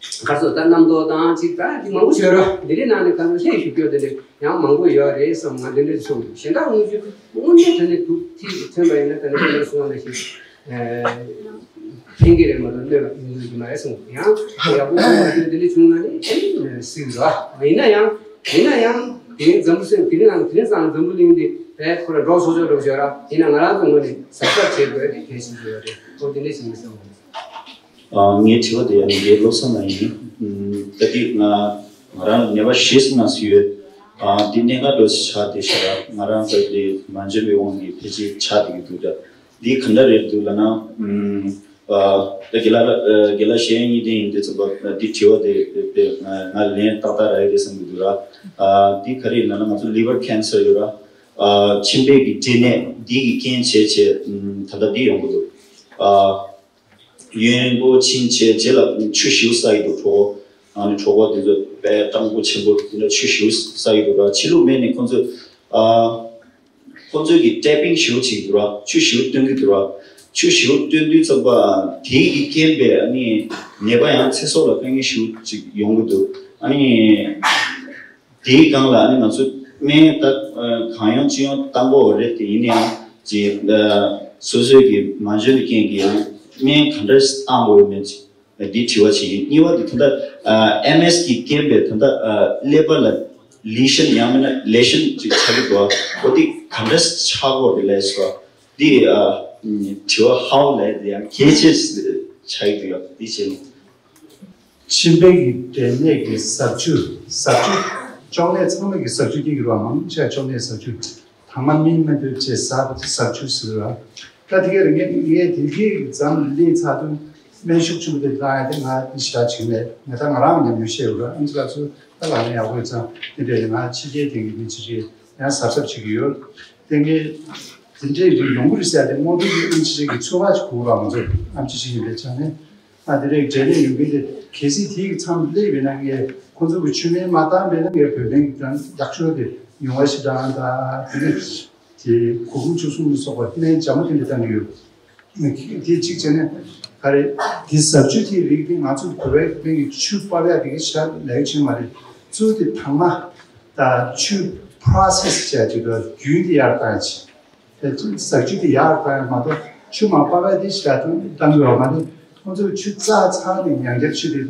ག་ཚོད་ད་རྣམ་རྟོག་དང་ཅིག་ད་ཅིག་མང་པོ་ཡོད་ར། འདི་རིགས་ནང་ནས་གང་ལྷད་ཞུགས་རྒྱུ་དེ་འདྲ་ཡང་མང་པོ་ཡོད་རེད་བསམ། ང་འདི་འདྲ་གསུངས་འདུག་གཞན་དག་དངོས་བརྗོད་དངོས་གནས་དྲང་གནས་འདུག་ཐིག་ཐོན་པ་ཡིན་ན་ད་ནི་ཁྱེད་རང་གསུངས་པ་ནང་བཞིན་ཕན་གྱི་རེད་མ་གཏོགས་གནོད་པ་ཡོང་གི་མ་རེད་གསུངས་འདུག་ཡང་ཡག་པོ་གསུངས་པ་དེ་འདི་འདྲ་བྱུང་ན་ནི་ཨ་ནི་སྲིད་ར། ཡིན་ན་ཡང་ཡིན་ན་ཡང་དེ་རིང་འཛམ་བུ་གླིང་དེ་རིང་ནང་དེ་རིང་ཙང་འཛམ་བུ་གླིང་འདི་བས་ཁོ་ར་འགྲོ་སོ་སོ་འགྲོ་ཤོར་ར། ཡིན་ན་ང་རང་ཚོ་ངོས་ནས་གཟབ་གཟབ་བྱེད་དགོས་དེ་གལ་ཆེན་པོ་ཡོད་རེད། ཁོ་དེ་འདྲ་བྱེད་མི་བསམ་འདུག་ཨ། ངའི་དྲི་བ་དེ་ཡང་འདི་བློ་བཟང་ལགས་ཡིན། ཨམ། ད་ལྟའི་ང་ང་རང་ནད་པ་བཞི་ཙམ་ནང་སུ་ཡོད། ཨ། འདི་གནད་འགག་འགྲོ་ཆགས་བསྡད་ཤག་ང་རང་ཚོ་འདི་མ་འཇོན་པའི་དབང་གིས་ཕལ་ཆེར་ཆགས་བསྡད་ཀྱི་འདུག་ད་འདི་ག་འདྲ་རེད་འདུག་ལབ་ན། ཨམ། ཨ། ད་དགེ་ལགས་ཨ། དགེ་ལགས་གཞན་གཉིས་ལྡན་ཡིན་དུས་ཙམ་པ་འདི་དྲི་བ་དེ་དཔེ་ང་ང་ལན་ཏག་ཏག་རག་ཡོད་རེད་བསམ་གྱི་འདུག་ར། ཨ། འདི་ག་རེ་ཡིན་ལབ་ན་ང་ཚོ་ལི་ཝར་ཁེན་སར་ཡོད་ར། ཨ། མཆིན་པའི་གི་འབྲས་ནད་འདི་གི་རྐྱེན་བྱས་བྱས་ཨམ། ད་ལྟ་འདི་ཡོང་གི་འདུག་ཨ། གཡོན་པོ་ཕྱིན་བྱས་རྗེས་ལ་ཆུ་ཞེ་པོ་ཟ་ཡི་འདུག་གྲོད་ཁོག་ཨ་ནི་གྲོད་ཁོག་དེ་ཚོ་དཔེ་སྐྲངས་པོ་ཆེན་པོ་དེ་འདྲ་ཆུ་ཞེ་པོ་ཟ་ཡི་འདུག་ར། ཕྱི་ལུགས་མེད་ནས་ཁོ་ཚོས། ཨ། ཁོ་ཚོས་ཀྱི་ཊེ་པིང་ཞེ་པོ་བྱེད་ཀྱི་འདུག་ར། ཆུ་ཞེ་པོ་བཏོན་གྱི་འདུག་ར། ཆུ་ཞེ་པོ་བཏོན་དུས་ཙམ་པ་དེའི་གི་རྐྱེན་པས་ཨ་ནི་ནད་པ་ཡང་ཚེ་སྲོག་ལ་དཀའ་ངལ་ཞེ་པོ་ཅིག་ཡོང་གི་འདུག་ཨ་ནི། དེའི་སྒང་ལ་ཨ་ནི་ང་ཚོ་སྨན་ད་གང་ཡོང་ཅི་ཡོང་བཏང་དགོས་རེད་དེ། ཡིན་ནའང་ཅིག་སོ་སོའི་གི་མ་འཇོན་པའི་རྐྱེན་གྱིས་ཡང་སྨན་ག་འདྲ་བཏང་དགོས་མེད་ཅིག་འདི་དྲི་བ་བྱེད་ཀྱི། གཉིས་པ་དེ་ད་ལྟ་ཨེམ་ཨེས་གི་རྐྱེན་པས་ད་ལྟ་ཀླད་པ་ལ་ལི་ཤན་ཡང་མིན་ན་ལེ་ཤན་ཅིག་ཆགས་ཀྱི་འདུག་འོ་དེ་ག་འདྲ་ཆགས་དགོས་རེད་ལབ་སོ། འདི་དྲི་བ་ཧའོ་ལབ་དེ་ཡང་གལ་ཆེ་ཆགས་ཀྱི་འདུག་འདི་བྱེད་ནས། མཆིན་པའི་གི་འབྲས་ནད་ཀྱི་ཟབ་ཆུ། ཟབ་ཆུ། གཅོང་ནད་ཚང་མ་གི་ཟབ་ཆུ་སྐྱེ་གི་རེད་བ། མང་ཆེ་བ་གཅོང་ནད་ཟབ་ཆུ། དྭངས་མ་སྨིན་མི་འདོད་ཅེས་ཟབ་ཟབ་ཆུ་ཟེར་བ། ད་དེ་ག་རེ་ངས་ངས་དེ་གའི་འཛམ་གླིང་ཚགས་དུས་སྨན་ཤུགས་ཆེན་པོ་དེ་བཏང་ཡ་དེ་ང་ཞེ་དྲག་བྱེད་མེད། ང་ད་ང་རང་ཉམས་མྱོང་བཤད་ཡོད་ར། ཨིན་ཇི་ལགས་ཚོ་ད་ལག་ལེན་ཡག་པོ་ཡོད་ཙང་དེ་འདྲའི་ང་ཕྱི་རྒྱལ་དེ་གི་མི་ཅི་རེད་ཡང་གཟབ་གཟབ་བྱེད་ཀྱི་ཡོད། དེ་ངས་དེ་འདྲའི་རིགས་ཡོང་གི་རེད་ཟེར་ཡ་དེ་དངོས་འབྲེལ་གྱི་ཨིན་ཇི་གི་ཚོད་དཔག་ཅིག་དགོས་ར། ང་ཚོ་ཨམ་ཆི་ཅིག་ཡིན་པའི་ཆ་ནས། ཨ། དེ་རེད། འབྲས་ནད་ཡོང་མཁན་དེ་གལ་སྲིད་དེའི་མཚམས་སླེབས་ཡོད་ན་ངས་ཁོང་ཚོ་གི་ཆུ་སྨན་མ་བཏང་བས་ན་ངས་བོད་སྨན་གྱི་ཡག་ཤོས་དེ་ཉུང་བ་ཞེ་དྲག་དང་དེ་ནས་དེ་གུར་ཀུམ་བཅུ་གསུམ་ལ་སོགས་པ་སྨན་ལྗང་མོ་དེ་འདྲ་བཏང་གི་ཡོད། དེ་གཅིག་བྱས་ནས་ག་རེ་དེ་ཟབ་ཆུ་དེའི་རིགས་དེ་ང་ཚོ་བོད་པའི་སྨན་གྱི་ཆུ་པ་བས་དེ་ག་ཞེ་དྲག་ལེགས་ཆེ་མ་རེད། གཙོ་བོ་དེ་དྭངས་མ་དང་ཆུ་པོ་རོ་སེ་སི་བྱས་ཅིག་ལ་རྒྱུན་དེ་ཡར་བཏང་ཡ་ཅིག་ཟབ་ཆུ་དེ་ཡར་བཏང་ཡ་མ་གཏོགས་ཆུ་མ་པ་བས་དེ་ཞེ་དྲག་བཏང་གི་ཡོད་མ་རེད། ཁོང་ཚོས་ཆུ་བཙགས་ཚར་ནས་ཡང་བསྐྱར་ཆུ་དེ་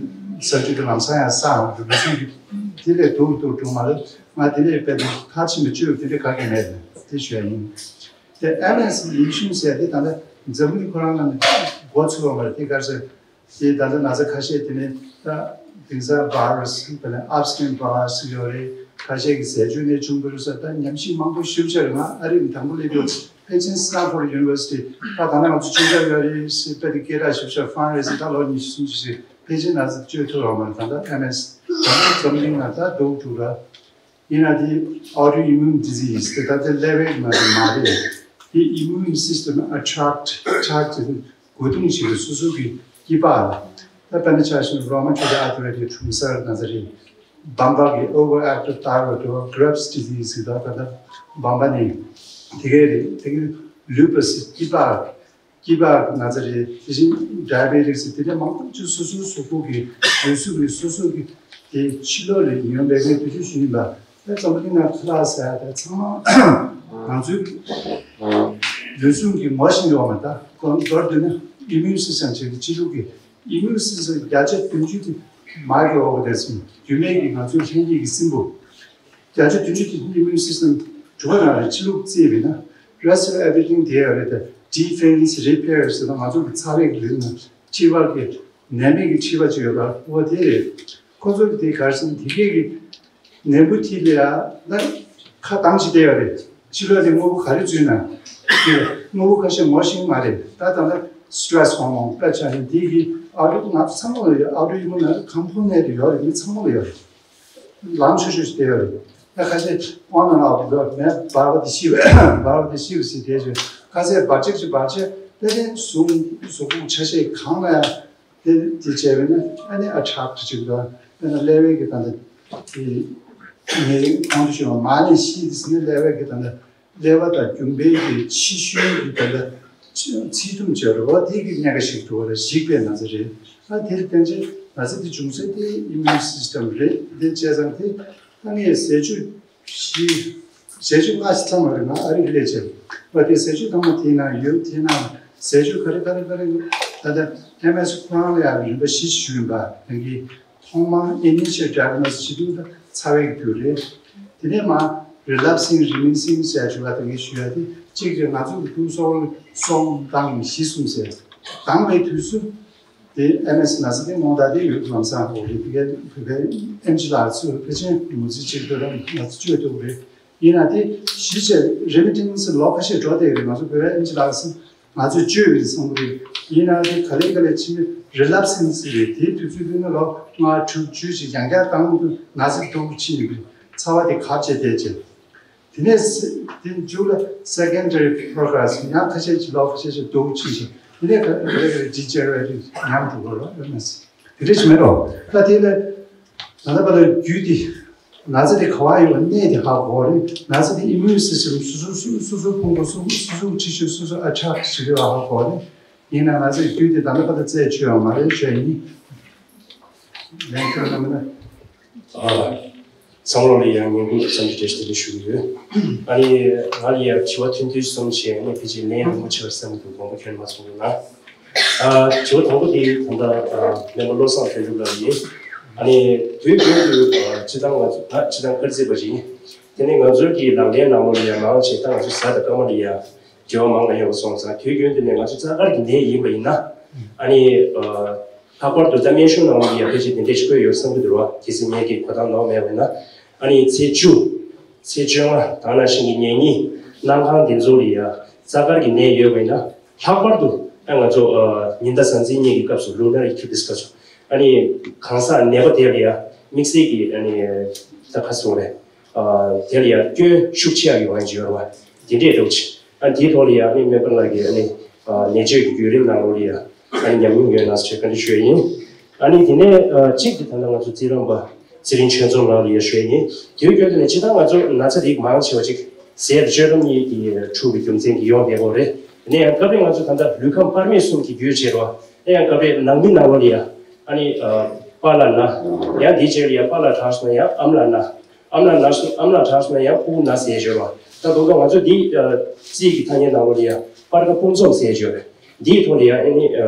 ཟབ་ཆུ་དེ་ལམ་སང་ཡང་བསགས་འགྲོ་གི་སོང་གི། དེ་ལས་སྡུག་སྡུག་འགྲོ་མ་རེད། ང་དེ་ལས་དཔེ་མཐར་ཕྱིན་པ་བཅོས་དེ་འདྲ་ག་གེ་མེད་དེ་ཞུ་ཡ་ཡིན། དེ་ཨེམ་ཨེས་ལི་ཤུན་ཟེར་དེ་ད་ལྟ་ འཛམ་གླིང་ཁོ་རང་ལ་ནི་འགོ་ཚུགས་པ་མ་རེད། དེ་ག་རེ་ཟེར། དེ་ད་ལྟ་ན་ཚ་ཁ་ཤས་དེ་ནི་ད་དེང་སང་virus་དེ་ནི་Epstein virus་ཡོད་རེད། ཁ་ཤས་ཀྱི་ཟས་བཅུད་ནས་བྱུང་གི་རེད་ཟེར། ད་ཉམས་ཞིབ་མང་པོ་ཞིབ་ཆ་རེད། ང་ཨ་རི་ནས་དང་པོ་སླེབས་དུས་ཕལ་ཆེར་Stanford University་ད་ད་ནང་ང་ཚོ་ཅུང་ཙག་ཡོད་རེད་ཟེར། དཔེ་དེ་སྐད་གྲགས་ཞིབ་ཆ་fundraising་ད་ལོ་ཉི་ཤུ་སུམ་ཅུ་ཞིག་ཕལ་ཆེར་ན་ཚ་བཅོས་ཐུབ་པ་མ་རེད། ད་ལྟ་ཨེམ་ཨེས་ད་ལྟ་འཛམ་གླིང་ལ་ད་སྡུག་འགྲོ་ར། ཡིན་ན་དེ་autoimmune disease་དེ་ད་ལྟ་ཀླད་པའི་ནང་དུ་མ་རེད། དེ་immune system་ཨ་ཊེག་ཊེག་དེ་རྒོལ་རྡུང་བྱེད་ཀྱི་སོ་སོ་གི་སྐྱེས་པ་ལ། ད་དཔེར་ན་ཆ་བཞག་ན་rheumatoid arthritis་གྲུམ་སར་ན་ཚ་རེད། འབམ་པ་གི་overactive thyroid་དང་Graves disease་ད་ད་ལྟ་འབམ་པ་ནི་དེ་གའི་རེད། དེ་གའི་lupus་སྐྱེས་པ། སྐྱེས་པ་ན་ཚ་རེད། དེ་བཞིན་diabetes་དེ་འདྲ་མང་པོ་ཅིག་སོ་སོའི་གཟུགས་པོ་གི་ལུས་ཟུངས་ཀྱི་སོ་སོ་གི་དེ་ཕྱི་ལོགས་ལ་ཡོང་བའི་ངས་དུས་ཚོད་ཞུས་ཡིན་པ། ད་འཛམ་བུ་གླིང་ནང་ཁ་ལག་ཟ་ཡ་ད་ཚང་མ་ང་ཚོའི་ལུས་ཟུངས་ཀྱི་ངོ་ཤེས་ཡོད་མ་ད་ཁོང་མདོར་བསྡུས་ན་immune system་བྱས་ཏེ་སྤྱི་ལུགས་ཀྱི་immune system་བརྒྱ་ཆ་བདུན་ཅུ་དེ་མ་གི་འོག་དེ་སོང་རྒྱུ་མེད་ཀྱི་ང་ཚོའི་ལྷན་སྐྱེས་ཀྱི་སྲིན་བུ། བརྒྱ་ཆ་བདུན་ཅུ་དེ་immune system་གྲུ་ཁ་ནང་རེ་ཕྱི་ལུགས་རྩིས་པས་ན་rest of everything་དེ་ཡོད་རེད། དེ་defense repair་ཟེར་ན་ང་ཚོ་གི་ཚ་བའི་ལུས་ན་མཁྲིས་པ་གི་ནད་མེད་ཀྱི་མཁྲིས་པ་ཅིག་ཡོད་པ་འོ་དེ་རེད། ཁོ་ཚོ་གི་དེ་གར་སོང་དེ་གས་ཀྱི་ནད་འབུ་དེ་ལ་ཡ་ན་ཁ་གདངས་ཅིག་བསྡད་ཡོད་རེད། ཕྱི་ལོགས་ནས་དངོས་པོ་ག་རེ་འཛུལ་ན་དེ་དངོས་པོ་ཁ་ཤས་ངོ་ཤེས་མ་རེད། ད་ད་ལྟ་stress hormone་དཔེ་ཆ་ནས་དེ་གི་ཨ་རུ་ང་ཚོ་ཚང་མ་ལ་ཡོད། ཨ་རུ་ཡིན་མོ་ན་ཁམ་ཕུ་ནད་དེ་ཡོད་རེད། མི་ཚང་མ་ལ་ཡོད་རེད། ལམ་ཆུ་ཆུ་ཞིག་བསྡད་ཡོད་རེད། ད་ཁ་ཤས་དབང་ནང་ལ་འདུག་མེ་འབར་བ་དེ་ཤི་བས་འབར་བ་དེ་ཤི་བ་ཞིག་བསྡད་ཡོད། ཁ་ཤས་འབར་ཅིག་ཅིག་འབར་ཆེ་དེ་ནས་གཟུགས་གཟུགས་ཕུང་ཆ་ཤས་གང་ལ་ཡང་དེ་དེ་བྱས་པས་ན་ཨ་ནི་ཨ་ཁྲག་ཅིག་ལ་དཔེར་ན་ཀླད་པའི་གི་ད་ལྟ་དེ་ངས་གོང་དུ་ཞུས་པ་མ་ནས་ཤི་དེ་ཟིན་ན་ཀླད་པའི་གི་ད་ལྟ་ཀླད་པ་དང་རྒྱུ་འབྲས་ཀྱི་ཕྱི་ཤུན་གྱི་དེ་ལ་ཚིལ་ཐུམ་བྱས་རེད་བ། དེ་གི་གནད་ཁ་ཞིག་འདུག་བ་རེད། ཞིག་པའི་ན་ཚ་རེད། ད་དེར་བརྟེན་ཅིང་ན་ཚ་དེ་འབྱུང་ས་དེ་immune system་རེད། དེ་བྱས་ཙང་དེ་ད་ངས་ཟས་བཅུད་བཞི་ཟས་བཅུད་ལྔ་ཞིག་ཚང་བ་རེད། ང་ཨ་རི་སླེབས་བྱས་བ་དེ་ཟས་བཅུད་ཚང་མ་དེའི་ནང་ཡོད། དེའི་ནང་ཟས་བཅུད་ག་རེ་ག་རེ་ག་རེ་ཡོད། ད་ལྟ་ཨེམ་ཨེས་ཁོ་རང་ལ་ཡང་རིམ་པ་བཞི་ཞུས་ཡིན་པ་ཡིན་གྱི། ཐོག་མར་initial diagnosis་བྱེད་དུས་ད་ཚ་བའི་རྒྱུ་རེད། དེ་ནས་མར་relapsing remitting་ཟེར་བྱུང་བ་དེ་ངས་ཞུ་ཡ་དེ་གཅིག་རེད། ང་ཚོ་གི་ཏུའུ་སོ་སོང་དང་བཞི་གསུམ་ཟེར་དང་བའི་དུས་སུ་དེ་ཨེམ་ཨེས་ན་ཚ་དེ་སྔོན་ད་དེ་ཡོད་ལམ་སང་འོ་རེད། དེ་གའི་བོད་པའི་ཨེམ་ཆི་ལགས་ཚོས་ཕལ་ཆེར་ངོས་འཛིན་བྱེད་དགོས་ར་ང་ཚོ་བཅོས་ཐུབ་རེད། ཡིན་ན་དེ་གཞི་བྱས་remitting་ཟེར་ལོ་ཁ་ཤས་འགྲོ་བསྡད་རེད། ང་ཚོ་བོད་པའི་ཨེམ་ཆི་ལགས་སུ། ང་ཚོས་བཅོས་པའི་བསམ་བློ་རེད། ཡིན་ནའང་དེ་ག་ལེ་ག་ལེ་ཕྱིན་ནས་relapsing་ཟེར་རེད། དེའི་དུས་ཚོད་དེ་ནི་ལོ་ལྔ་དྲུག་བཅུ་ཞིག་ཡང་བསྐྱར་བཏང་དུས་ན་ཚ་སྡུག་ཕྱིན་ཡོད་པའི་ཚ་བ་དེ་གབ་བྱས་བསྡད་ཅེས། དེ་ནས་དེ་མཇུག་ལ་secondary progress་ཡང་ཁ་ཤས་ཀྱི་ལོ་ཁ་ཤས་ཀྱི་སྡུག་ཕྱིན་ཞིང་། དེ་ནས་ག་ལེ་ག་ལེ་degenerate་ཉམས་འགྲོ་གི་རེད། དེ་འདྲ་ཞིག་མེད་རོ། ད་དེ་ལ་ད་ལྟ་བར་དུ་རྒྱུད་དེ་ན་ཚ་དེ་ག་བ་ཡོད་པ་གནས་དེ་ཧ་གོ་རེད། ན་ཚ་དེ་immune system་སོ་སོ་སོ་སོ་སོ་ཕུང་པོ་སོ་སོ་སོ་སོ་ཁྲིད་ཤུགས་སོ་སོ་ཨ་ཆག་ཞིག་རེད་ཧ་གོ་རེད། ཡིན་ན་ང་ཚོའི་རྒྱུད་དེ་ད་ལྟ་བར་དུ་རྩད་ཆོད་ཡོད་མ་རེད། ཆོད་ཡིན། ལན་ཁྱོད་རྣམས་ན། ཨ། བསམ་བློ་ལ་ཡང་ཉིན་གུང་གི་བསམ་འཆར་བཀྲ་ཤིས་བདེ་ལེགས་ཞུ་གི་ཡོད། ཨ་ནི་ང་ལ་ཡང་དྲི་བ་ཐུང་ཐུང་གསུམ་བྱས། ཨ་ནི་ཕལ་ཆེར་ལན་རིང་པོ་ཆེ་བར་བསམ་གྱི་འདུག་དགོངས་པ་ཁྱོན་མ་ཚོམ་གྱི་ན། ཨ། དྲི་བ་དང་པོ་དེ་ད་ལྟ་ཨ་སྨན་པ་བློ་བཟང་དོན་གྲུབ་ལགས་ཡིན། ཨ་ནི་དུས་རྒྱུན་དུ་ཨ་སྤྱི་བཏང་ང་ཚོ་ད་སྤྱི་བཏང་དཀར་རྩིས་པ་ཞིག་ཡིན། དེ་ནས་ང་ཚོའི་གི་ལག་ལེན་ནང་ལོགས་ལ་ཡང་མང་ཆེ་ད་ང་ཚོ་གཟའ་དང་སྐར་མ་ལ་ཡང་འབྲེལ་བ་མང་ང་ཡོད་པ་སོང་ཙང་། དུས་རྒྱུན་དུ་ནས་ང་ཚོ་རྩ་དཀར་གྱི་ནད་ཡིན་པ་ཡིན་ན། ཨ་ནི་ཨ་ལྷག་པར་དུ་ད་སྨན་གཞུང་ནང་ལོགས་ལ་ཡང་ཕལ་ཆེར་དེ་འདྲས་ཤིག་བཀོད་ཡོད་བསམ་གྱི་འདུག་བ། གལ་སྲིད་ངས་ཀྱི་གོ་སྟངས་ནོར་མེད་པ་ཡིན་ན། ཨ་ནི་ཚེས་བཅུ། ཚེས་བཅོ་ལྔ་དང་ནང་བཞིན་གྱི་ཉེ་གཉིས་གནང་ཁང་འདི་ཚོ་ལ་ཡང་རྩ་དཀར་གྱི་ནད་ཡོད་པ་ཡིན་ན། ལྷག་པར་དུ་ཨ་ང་ཚོ་ཨ་ཉི་ཟླ་གཟའ་འཛིན་གཉིས་ཀྱི་སྐབས་སུ་ལུ་ནར་ཨེ་ཁྱུ་བིས་ཀ་ཚོ། ཨ་ནི་གང་ཟག་ནད་པ་དེ་ལ་ཡང་དམིགས་བསལ་གྱི་ཨ་ནི་ད་ག་སོང་རེད། ཨ་དེ་ལ་ཡང་སྐྱོན་ཤུགས་ཆེ་ཡག་ཡོང་ཡ་ཅིག་ཡོད་རེད་བ། དེ་འདྲས་འགྲོ་ཆེ། ཨ་དེའི་ཐོག་ལ་ཡང་ཨ་ནི་སྨན་པ་ལགས་ཀྱི་ཨ་ནི་ཨ་ནད་བཅོས་ཀྱི་བརྒྱུད་རིམ་ནང་ལོགས་ལ་ཡང་ཨ་ནི་ཉམས་མྱོང་ཡོད་ན་ཞེས་བཀའ་འདྲི་ཞུ་ཡ་ཡིན། ཨ་ནི་དེ་ནས་ཨ་གཅིག་དེ་ད་ལྟ་ང་ཚོ་རྩིས་རམས་པ་ཚེ་རིང་ཆོས་འཛོམས་ལགས་ལ་ཡང་ཞུ་ཡ་ཡིན། དེའི་སྐྱོན་དེ་ནས་སྤྱིར་བཏང་ང་ཚོ་ན་ཚ་རིགས་མང་ཆེ་བ་ཅིག་ཟས་དང་སྤྱོད་ལམ་གཉིས་ཀྱིས་འཁྲུགས་པའི་རྒྱུ་མཚན་གྱིས་ཡོང་བསྡད་ཡོད་རེད། དེ་ནས་ཡང་སྐབས་རེ་ང་ཚོ་ད་ལྟ་ལུས་ཁམས་པར་མེད་གསུམ་གྱི་རྒྱུད་བྱེད་རོགས། དེ་ཡང་སྐབས་རེ་ནང་མི་ནང་ལོགས་ལ་ཡང་ཨ་ནི་ཨ་པཱ་ལགས་ན། ཡང་དེའི་རྗེས་ལ་ཡང་པཱ་ལགས་དྲག་སོང་ན་ཡང་ཨ་མ་ལགས་ན། ཨ་མ་ལགས་ན་སོང་ཨ་མ་ལགས་དྲག་སོང་ན་ཡང་ཕྲུ་གུ་ན་ཟེར་བརྗོད་པ། ད་དུང་ང་ཚོ་འདི་ཨ་རྩིས་ཀྱི་ཐ་སྙད་ནང་ལོགས་ལ་ཡང་སྤར་ཁ་ཕུན་ཚོགས་ཟེར་བརྗོད་པ། འདིའི་ཐོག་ལ་ཡང་ཨ་ནི་ཨ་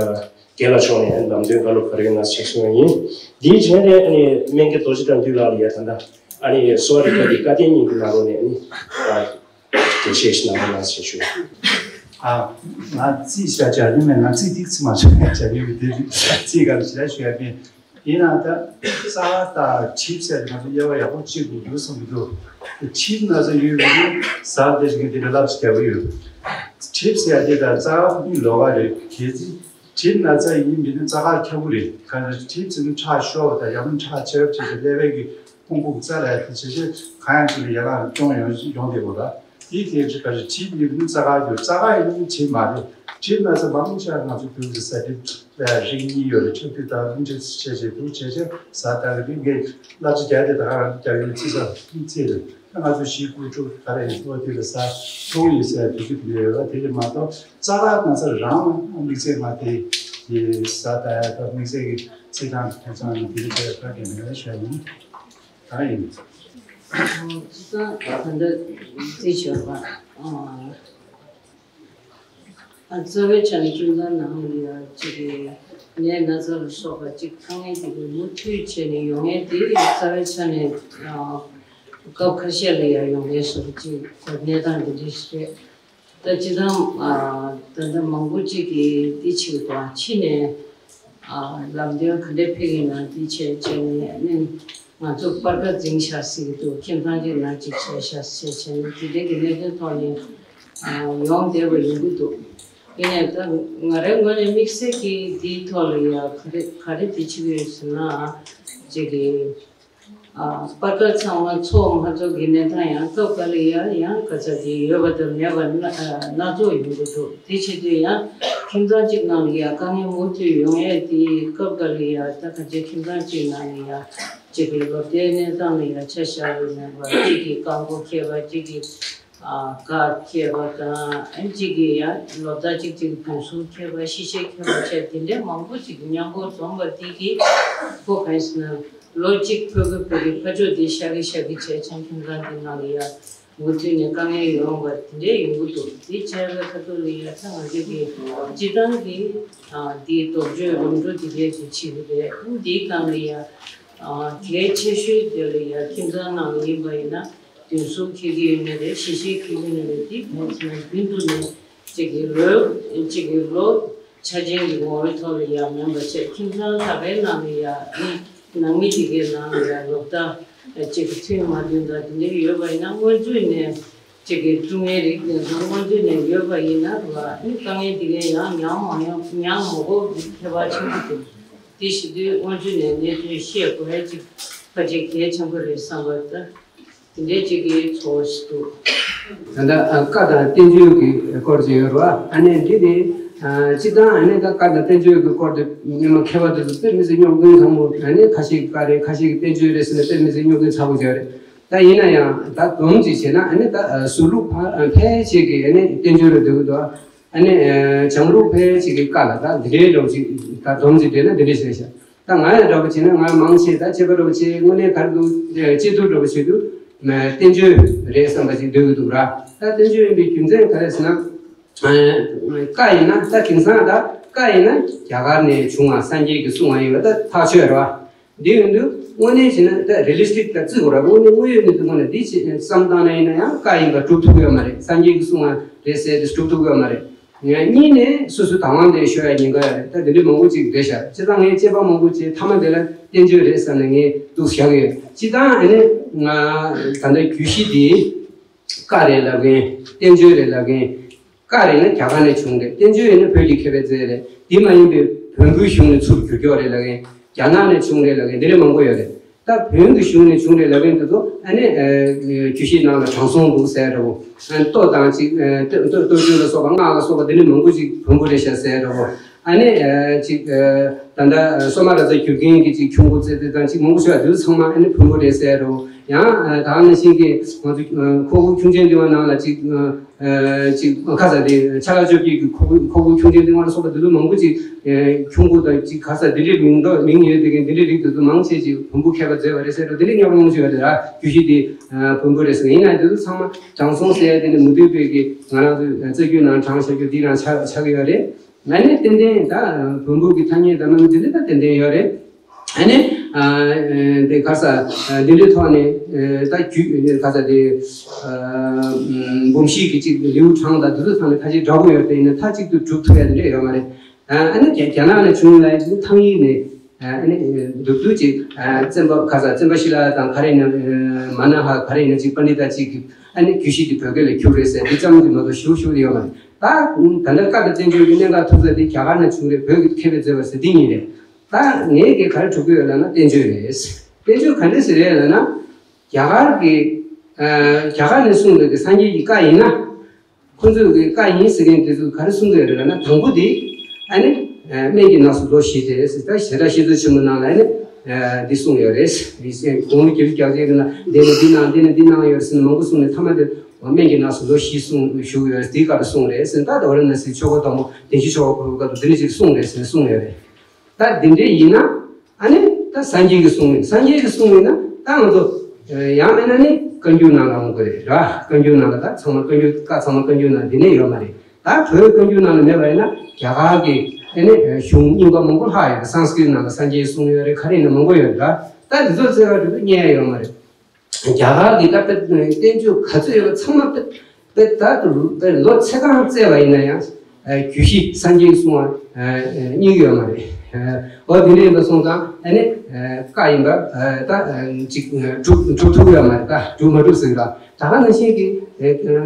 རྒན་ལགས་མཆོག་ནས་ལམ་སྟོན་བཀའ་སློབ་ག་རེ་ཡོད་ན་ཞིག་གསུང་བ་ཡིན། འདིའི་རྗེས་ལ་ཨ་ནི་སྨན་རྒྱལ་རྡོ་རྗེ་དགྲ་འདུལ་ལགས་ལ་ཡང་ད་ལྟ་ཨ་ནི་གསོ་བ་རིག་པ་འདི་བཀའ་བསྟན་གཉིས་ཀྱི་ནང་ལོགས་ནས་ཨ་ནི་ཨ་འགྲེལ་བཤད་ཞིག་གནང་རོགས་གནང་ཞེས་ཞུ། ཨ། ང་རྩིས་བྱ་བྱ་རྒྱུ་མེད། ང་རྩིས་ཏིག་ཙི་མ་བྱ་བྱ་རྒྱུ་མེད། དེ་རྩིས་ག་ལ་བྱ་ཞུ་ཡ་མེད། ཡིན་ན་ད་རྩ་དང་གྲིབ་ཟེར་ང་ཚོ་དབྱེ་བ་ཡག་པོ་ཕྱེ་དགོས་འདུག་བསམ་གྱི་འདུག་གྲིབ་ན་ཚ་ཡོད་པ་ཡིན་ཟ་བདེ་ཞིག་འདི་ལ་ལབ་ཞིག་རྒྱག་གི་ཡོད། གྲིབ་ཟེར་ཡ་དེ་ད་རྩ་བ་གཉིས་ལོགས་ཀ་རེད། གལ་སྲིད་གྲིབ་ན་ཚ་ཡིན་པ་ཡིན་ན་རྩ་ཁ་ཁྱབ་པོ་རེད། ག་ནས་གྲིབ་ཟེར་ན་ཁྲག་ཤོར་བ་དང་ཡང་ན་ཁྲག་ཆེ་བ་ཆེ་ཆེ་ཀླད་པའི་གི་ཕུང་པོ་རྩ་ལ་དེ་བྱས་བྱས་གང་ཡང་བྱས་ན་ཡར་ལངས་སྐྱོན་ཡོང་ཡོང་བསྡད་དགོས་ལ། དེའི་ཐད་ཀྱི་ག་རེ་གྲིབ་ཡིན་པ་ཡིན་ན་རྩ་ཁ་ཡོད། རྩ་ཁ་ཡིན་ན་གྲིབ་མ་རེད། གྲིབ་ན་ཚ་མང་ཆེ་བ་ང་ཚོ་བོད་ཀྱི་ཟ་གྲིབ་རིགས་གཉིས་ཡོད་རེད། ཆབ་གྲིབ་དང་རླུང་གྲིབ་བྱས་བྱས་འདུག་བྱས་བྱས་ཟ་ད་ག་རིགས་འགའི་སླ་བཅོས་རྒྱག་དེ་ད་ག་རང་རྒྱག་ཡོད། རྩི་ས་རྩི་རེད། ང་ཚོ་ཞི་ཀུ་ཀྲུ་ག་རེ་ཡིན་པ་དེ་ལ་ཟ་འཐུང་ཡོད་ཟེར་དུས་ཚོད་དེ་ཡོད་ལ། དེ་རེད་མ་གཏོགས་རྩ་ཁ་ན་ཚ་རང་དམིགས་བསལ་ང་དེ་ཡི་ཟ་ད་ཡ་ད་དམིགས་བསལ་གྱི་རྩི་ཐང་གི་ཐོས་ཚང་ནི་དེ་རིགས་དེ་ག་གེ་མེད་ལ་ཤོད་ཡིན། ད་ཡིན། ཨོ། ཅི་ད་ད་ལྟ་དེ་བྱས་པ། ཨ། ཨ། རྩ་བའི་ཆ་ནས་ཁྱིམ་ཚང་ནང་ལ་ཡ་གཅིག་གི་ནད་ན་ཚ་ལ་སོགས་པ་གཅིག་དཀའ་ངལ་དེ་གི་མུ་མཐུད་བྱས་ནས་ཡོང་ཡས་དེ་རྩ་བའི་ཆ་ནས། ཨ། སྐབས་ཁ་ཤས་ལ་ཡ་ཡོང་ཡས་སོགས་གཅིག་གནས་སྟངས་འདི་འདྲ་ཞིག་རེད། ད་སྤྱིར་བཏང་། ཨ། ད་ལྟ་མང་པོ་ཅིག་གིས་འདི་བྱེད་དགོས། ཕྱི་ནས། ཨ། ལམ་སྟོན་ག་འདྲས་ཕེབས་ཀྱི་ཡིན་ན་འདི་བྱས་བྱས་ནས་ནི་ང་ཚོ་སྤར་ཁ་འཛིན་ཤག་ཟེར་གྱི་འདུག་ཁྱིམ་ཚང་གཅིག་ནང་གཅིག་བྱས་ཤག་ཟེར་བྱས་ནས་འདི་འདྲས་ཀྱི་གནད་དོན་ཐོག་ནས། ཨ། ཡོང་བསྡད་པ་ཡོང་གི་འདུག་ཡིན་ནའི་ད་ང་རའི་ངོས་ནས་དམིགས་བསལ་གྱིས་འདིའི་ཐོག་ལ་ཡ་ག་རེ་ག་རེ་འདི་བྱེད་ཀྱི་ཡོད་ཟེར་ན། ཅིག་གི་ཨ། སྤར་ཁ་ཚང་མ་ཚོགས་མ་ཚོགས་ཀྱི་གནས་སྟངས་ཡང་སྐབས་འགའ་ལ་ཡ་ཡང་ག་ཚ་དེ་ཡོད་པ་དང་མེད་པ་སྣ་སྣ་ཚོགས་ཡོང་གི་འདུག་དེ་བྱེད་དུས་ཡང་ཁྱིམ་ཚང་གཅིག་ནང་ལ་ཡ་དཀའ་ངལ་མུ་མཐུད་ཡོང་ཡས་དེ་སྐབས་འགའ་ལ་ཡ་ད་ག་ཚ་ཁྱིམ་ཚང་གཅིག་ནང་ལ་ཡ་གཅིག་གི་ལོ་ཟླའི་གནས་སྟངས་ལ་ཡ་ཆ་བཞག་རེད་མེད་པ། གཅིག་གིས་རྐང་མགོ་འཁེལ་བ། གཅིག་གིས་ཨ། ཁ་འཁེལ་བ་དང་། ཨ། གཅིག་གིས་ཡང་ལོ་ཟླ་གཅིག་གཅིག་གི་དུས་སུ་འཁེལ་བ། ཤི་ཤེས་འཁེལ་བ་བྱས་དེ་འདྲའི་མང་པོ་ཅིག་མཉམ་པོ་འཛོམས་པ་དེ་གིས་ཁོ་གང་ཡིན་ཟེར་ན་ལོ་གཅིག་ཕོ་གི་ཕོ་གི་ཁ་ཕྱོགས་དེ་ཤ་གི་ཤ་གི་བྱས་ཙང་ཁྱིམ་ཚང་དེ་ནང་ལ་ཡ་མུ་མཐུད་ནས་དཀའ་ངལ་ཡོང་བ་དེ་འདྲའི་ཡོང་གི་འདུག་དེ་བྱས་པའི་ཁ་ཐུག་ལ་ཡ་ད་ང་ཚོ་གི་སྤྱིར་བཏང་གི་ཨ། དེའི་དོགས་གཅོད་ལམ་འགྲོ་དེ་འདྲའི་དེ་བྱེད་ཀྱི་རེད། འདིའི་སྒང་ལ་ཡ་ཨ། གལ་ཆེ་ཤོས་དེ་ལ་ཡ་ཁྱིམ་ཚང་ནང་ལ་ཡིན་པ་ཡིན་ན། དུས་སུ་འཁེལ་གྱི་ཡོད་ནི་རེད། ཤི་ཤེས་འཁེལ་གྱི་ཡོད་ནི་རེད། དེ་གང་ཟེར་ན་རྒྱུན་དུ་ནས་གཅིག་གི་ལོ་གཅིག་གི་ལོ་ཆ་ཅན་གྱི་ངོ་བོའི་ཐོག་ལ་ཡང་མིན་པ་བྱས། ཁྱིམ་ཚང་ད་གའི་ནང་ལ་ཡང་ནི་ནང་མི་དེ་གའི་ནང་ལ་ཡང་ལོ་ཟླ་གཅིག་གི་ཚུན་མ་བདུན་དང་དེ་འདྲ་ཡོད་པ་ཡིན་ན། སྔོན་ཚུད་ནས་གཅིག་གི་སྡུག་བསྔལ་རིགས་དེ་ཚོ་སྔོན་ཚུད་ནས་ཡོད་པ་ཡིན་ན་ར་ནི་དཀའ་ངལ་དེ་གའི་ཡང་མྱངས་མ་མྱོང་མྱངས་མ་དགོས་པའི་ཁྱད་པར་ཆེན་པོ་འདུག་དེ་བྱེད་དུས་སྔོན་ཚུད་ནས་གནད་དོན་ཤེས་དགོས་ཡ་གཅིག་ཕལ་ཆེར་གལ་ཆེན་པོ་རེད་བསམ་པ་ད། དེ་འདྲའི་གཅིག་གི་ཚོར་བ་ཞིག་འདུག་ད་ལྟ་ཨ། བཀའ་དང་བསྟན་བཅོས་ཀྱི་སྐོར་ཅིག་ཡོད་རེད་བ། ཨ་ནི་འདི་ནི་ཨ། སྤྱིར་བཏང་ཨ་ནི་ད་བཀའ་དང་བསྟན་བཅོས་ཀྱི་སྐོར་དེ་སྔོན་མ་མཁས་པ་དེ་ཚོ་དཔེ་མི་སྲིད་རྙོག་འཛིང་ཚང་མ། ཨ་ནི་ཁ་ཤས་ཀྱིས་བཀའ་རེད། ཁ་ཤས་ཀྱིས་བསྟན་བཅོས་རེད་ཟེར་ནས་དཔེ་མི་སྲིད་རྙོག་འཛིང་ཚ་པོ་བྱས་རེད། ད་ཡིན་ན་ཡང་ད་སྡོམ་ཅིག་བྱས་ན་ཨ་ནི་ད་ཨ། ཟུར་ལུགས་ཕ་ཕལ་ཆེར་གྱིས་ཨ་ནི་བསྟན་བཅོས་རེད་འདོད་ཀྱི་འདུག་ཨ་ནི་ཨ། བྱང་ལུགས་ཕལ་ཆེར་གྱིས་བཀའ་ལ་ད་འདི་འདྲའི་ལོག་ཅིག་ད་སྡོམ་ཅིག་སྤྲད་ན་འདི་འདྲ་ཞིག་རེད་ཤག་ད་ང་ཡང་འདྲ་པོ་བྱས་ན། ང་མང་ཆེ་ད་བྱས་པ་འདྲ་པོ་བྱས། དངོས་གནས་ག་རེ་འདུག་བྱེད་ཐུབ་འདྲ་པོ་བྱེད་དུས་བསྟན་བཅོས་རེད་བསམ་པ་ཞིག་འདོད་ཀྱི་འདུག་ར། ད་བསྟན་བཅོས་ཡིན་པའི་རྒྱུ་མཚན་ག་རེ་ཟེར་ན། ཨ། བཀའ་ཡིན་ན་ད་དེང་སང་ད་བཀའ་ཡིན་ན་རྒྱ་གར་ནས་བྱུང་བ། སངས་རྒྱས་ཀྱིས་གསུངས་པ་ཡིན་པ་ད་ཐག་ཆོད་རེད་བ། འདི་ཡིན་དུས་དངོས་གནས་བྱས་ན་ད་རི་ལི་སི་ཊིག་ད་བརྩི་དགོས་ར། དངོས་གནས་དངོས་ཡོད་གནས་ཚུལ་ཁོ་ན་འདི་བྱས་བསམ་བཏང་ན་ཡིན་ན་ཡང་བཀའ་ཡིན་པ་སྒྲུབ་ཐུབ་ཀྱི་ཡོད་མ་རེད། སངས་རྒྱས་ཀྱིས་གསུངས་པ་རེད་ཟེར་ཏེ་སྒྲུབ་ཐུབ་ཀྱི་ཡོད་མ་རེད། ངས་གཉིས་ནས་སོ་སོའི་བདག་དབང་དེ་ཤོར་ཡ་ཉེན་ཁ་ཡོད་རེད། ད་དེ་འདྲའི་མང་པོ་ཅིག་རེད་ཤག་བྱས་ཙང་ངས་དཔྱད་པ་མང་པོ་བྱས། མཐའ་མ་དེ་ལ་བསྟན་བཅོས་རེད་བསམ་ནས་ངས་འདུག་བཞག་གི་ཡོད། སྤྱིར་བཏང་ཨ་ནི་ང་ད་ལྟ་རྒྱུད་བཞི་འདི་བཀའ་རེད་ལབ་མཁན། བསྟན་བཅོས་རེད་ལབ་མཁན། བཀའ་རེད་ན་རྒྱ་གར་ནས་བྱུང་རེད། བསྟན་བཅོས་ཡིན་ན་བོད་ཀྱི་མཁས་པའི་རྩལ་རེད། འདི་མ་ཡིན་པའི་བོན་པོའི་གཞུང་ནས་ཚུར་བསྒྱུར་ཀྱོག་རེད་ལབ་མཁན། རྒྱ་ནག་ནས་བྱུང་རེད་ལབ་མཁན། འདི་འདྲ་མང་པོ་ཡོད་རེད། ད་བོན་གྱི་གཞུང་ནས་བྱུང་རེད་ལབ་མཁན་དེ་ཚོ་ཨ་ནི་ཨ། རྒྱུད་བཞིའི་ནང་ལ་དྲང་སྲོང་འདུག་ཟེར་འདྲ་བོ། ཨ། གཏོ་དང་ཅིག་ཨ། གཏོ་གཏོ་བཅོས་ལ་སོགས་པ་སྔགས་ལ་སོགས་པ་འདི་འདྲ་མང་པོ་ཅིག་བོན་པོ་རེད་ཤག་ཟེར་འདྲ་བོ། ཨ་ནི་ཨ། ཅིག་ཨ། ད་ལྟ་སོ་མ་ར་ཛ་བསྒྱུར་མཁན་གྱི་ཅིག་ཁྱུང་པོ་རྩེ་རྩེ་དང་ཅིག་མང་པོ་ཞིག་ཡོད་པ་འདི་ཚོ་ཚང་མ་ཨ་ནི་བོན་པོ་རེད་ཟེར་འདྲ་བོ། ཡང་ཨ། ད་ག་ནང་བཞིན་གྱི་ང་ཚོ་ཨ། ཁོ་བོ་ཁྱུང་ཆེན་འདི་བ་ནང་ལ་ཅིག་ཨ། ཅིག་ཁ་ས་དེ་ཕྱག་ལ་བཅོ་བརྒྱད་ཀྱི་ཁོ་བོ་ཁོ་བོ་ཁྱུང་ཆེན་ལྡིང་བ་ལ་སོགས་པ་འདི་ཚོ་མང་པོ་ཅིག་ཨེ། ཁྱུང་པོ་དང་ཅིག་ག་ས་འདི་འདྲའི་མིང་འདོགས་མིང་ཡོད་དེ་གན་འདི་འདྲའི་རིགས་དེ་ཚོ་མང་ཆེ་ཅིག་བོན་པོ་མཁས་པ་མཛད་པ་རེད་ཟེར་འགྲོ། འདི་འདྲའི་རྙོག་གླེང་ཞིག་ཡོད་རེད་ར། རྒྱུད་བཞི་དེ་ཨ། བོན་པོ་རེད་ཟེར། ཡིན་ན་འདི་ཚོ་ཚང་མ་དྲང་སྲོང་ཟེར་ཡ་དེ་ནི་མུ་སྟེགས་པའི་གི་ང་རང་ཚོའི་རྩ་རྒྱུད་ནང་དྲངས་བཞག་རྒྱུ་འདི་རང་ཆགས་ཆགས་ཀྱི་ཡོད་རེད། ང་ནི་ཏན་ཏན་ད་བོན་པོ་གི་ཐ་སྙད་དང་མ་ནི་འདི་འདྲ་ད་ཏན་ཏན་ཡོད་རེད། ཨ་ནི་ ཨ་དེ་ག་ས་འདི་འདྲའི་ཐོག་ནས་ད་རྒྱུད་ག་ས་དེ་འབུམ་བཞི་གི་ཅིག་ལེའུ་གྲངས་དང་འདི་ཚོ་ཚང་མ་ཁ་ཅིག་འདྲ་པོ་ཡོད་པས་ན་མཐའ་གཅིག་ཏུ་གྲུབ་ཐུབ་ཡ་དེ་འདྲ་ཡོད་མ་རེད། ཨ་ནི་རྒྱ་རྒྱ་ནག་ནས་བྱུང་ལ་ཐང་ཡིག་ནས་ཨ་ནི་མདོར་བསྡུས་ཅིག་བཙན་པ་ག་ས་བཙན་པ་ཤི་ལ་དང་ག་རེ་ཡིན་ན་མ་ན་ཧ་ག་རེ་ཡིན་ན་ཅིག་པཎྜི་ཏ་ཅིག་གིས་ཨ་ནི་རྒྱུད་བཞི་དེ་བོད་སྐད་ལ་བསྒྱུར་རེད་ཟེར་འདི་ཙམ་གྱིས་མ་གཏོགས་ཞུ་ཞུ་ཡོད་མ་རེད། ད་ད་ལྟ་བཀའ་དང་བསྟན་བཅོས་ཀྱི་གནད་འགག་ཐུག་ས་དེ་རྒྱ་གར་ནས་བྱུང་རེད། བོད་ཀྱི་མཁས་པས་མཛད་པ་ཟེར་འདི་གཉིས་རེད། ད་ངས་གི་ག་རེ་སྒྲུབ་ཀྱི་ཡོད་ལབ་ན་བསྟན་བཅོས་རེད། བསྟན་བཅོས་ག་འདྲ་ཟེར་རེད་ལབ་ན། རྒྱ་གར་གྱི་ཨ་རྒྱ་གར་ནས་གསུངས་པའི་གི་སངས་རྒྱས་ཀྱི་བཀའ་ཡིན་ན། ཁོ་ཚོས་གི་བཀའ་ཡིན་ཟེར་མཁན་དེ་ཚོས་ག་རེ་གསུངས་ཀྱི་ཡོད་རེད་ལབ་ན། དང་པོ་དེ་ཨ་ནི་སྨན་གྱི་ནགས་སུ་ལོ་བཞི་སྟེ་ཟེར། ད་ཞེ་དྲག་བཤད་ཚུལ་ཆེན་མོ་ནང་ལ་ཨ་ནི་འདི་གསུངས་ཡོད་རེད། དགུང་ལོ་བརྒྱད་ཅུ་གྱ་བརྒྱད་ཀྱི་ནང་འདི་ནས་འདི་གནང་། འདི་ནས་འདི་གནང་ཡོད་ཟེར་ནས་མང་པོ་གསུངས་ནས་མཐའ་མ་དེ་སྨན་གྱི་ནགས་སུ་ལོ་བཞི་གསུངས་བཞུགས་ཡོད་རེད། དེའི་སྐབས་ལ་གསུངས་རེད་ཟེར། ད་ད་ཝཱ་ར་ཎ་སིའི་ཆོས་འཁོར་དང་པོ་བདེན་བཞིའི་ཆོས་འཁོར་སྐབས་དུ་འདི་འདྲ་ཞིག་གསུངས་རེད་ཟེར་ནས་གསུངས་ཡོད་རེད། ད་འདི་འདྲའི་ཡིན་ན་ཨ་ནི་ད་སངས་རྒྱས་ཀྱིས་གསུངས་ཡིན། སངས་རྒྱས་ཀྱིས་གསུངས་ཡིན་ན་ད་ང་ཚོ་ཡང་མིན་ན་ནི་བཀའ་འགྱུར་ནང་ལ་འོང་གི་རེད་ར། བཀའ་འགྱུར་ནང་ལ་ད་ཚང་མ་བཀའ་འགྱུར་བཀའ་ཚང་མ་བཀའ་འགྱུར་ནང་འདི་ནས་ཡོད་མ་རེད། ད་བོད་བཀའ་འགྱུར་ནང་ལ་མེད་པ་ཡིན་ན་རྒྱ་གར་གྱི་ཨ་ནི་གཞུང་རྙིང་པ་མང་པོ་ལྷག་ཡོད་རེད། སཾ་སྐྲྀཏ་ནང་ལ་སངས་རྒྱས་གསུངས་ཡོད་རེད། ག་རེ་ཡིན་ན་མང་པོ་ཡོད་རེད་ར། ད་འདི་ཚོ་བཙལ་བ་དེ་ཚོ་རྙེད་ཡ་ཡོད་མ་རེད། རྒྱ་གར་གྱི་ད་ལྟ་བསྟན་བཅོས་ག་ཚོད་ཡོད་པ་ཚང་མ་དཔེ་དཔེ་ད་དུ་དཔེ་ལོ་ཚད་གང་བཙལ་བ་ཡིན་ན་ཡང་རྒྱུད་བཞི་སངས་རྒྱས་གསུང་བ་རྙེད་ཀྱི་ཡོད་མ་རེད། འོ་དེ་འདྲ་ཡིན་པ་སོང་ཙང་ཨ་ནི་བཀའ་ཡིན་པ་ད་ཅིག་གྲུབ་གྲུབ་ཐུབ་ཡོད་མ་རེད། ད་གྲུབ་མ་གྲུབ་ཟེར་གི་ད་ད་ག་ནང་བཞིན་གྱི་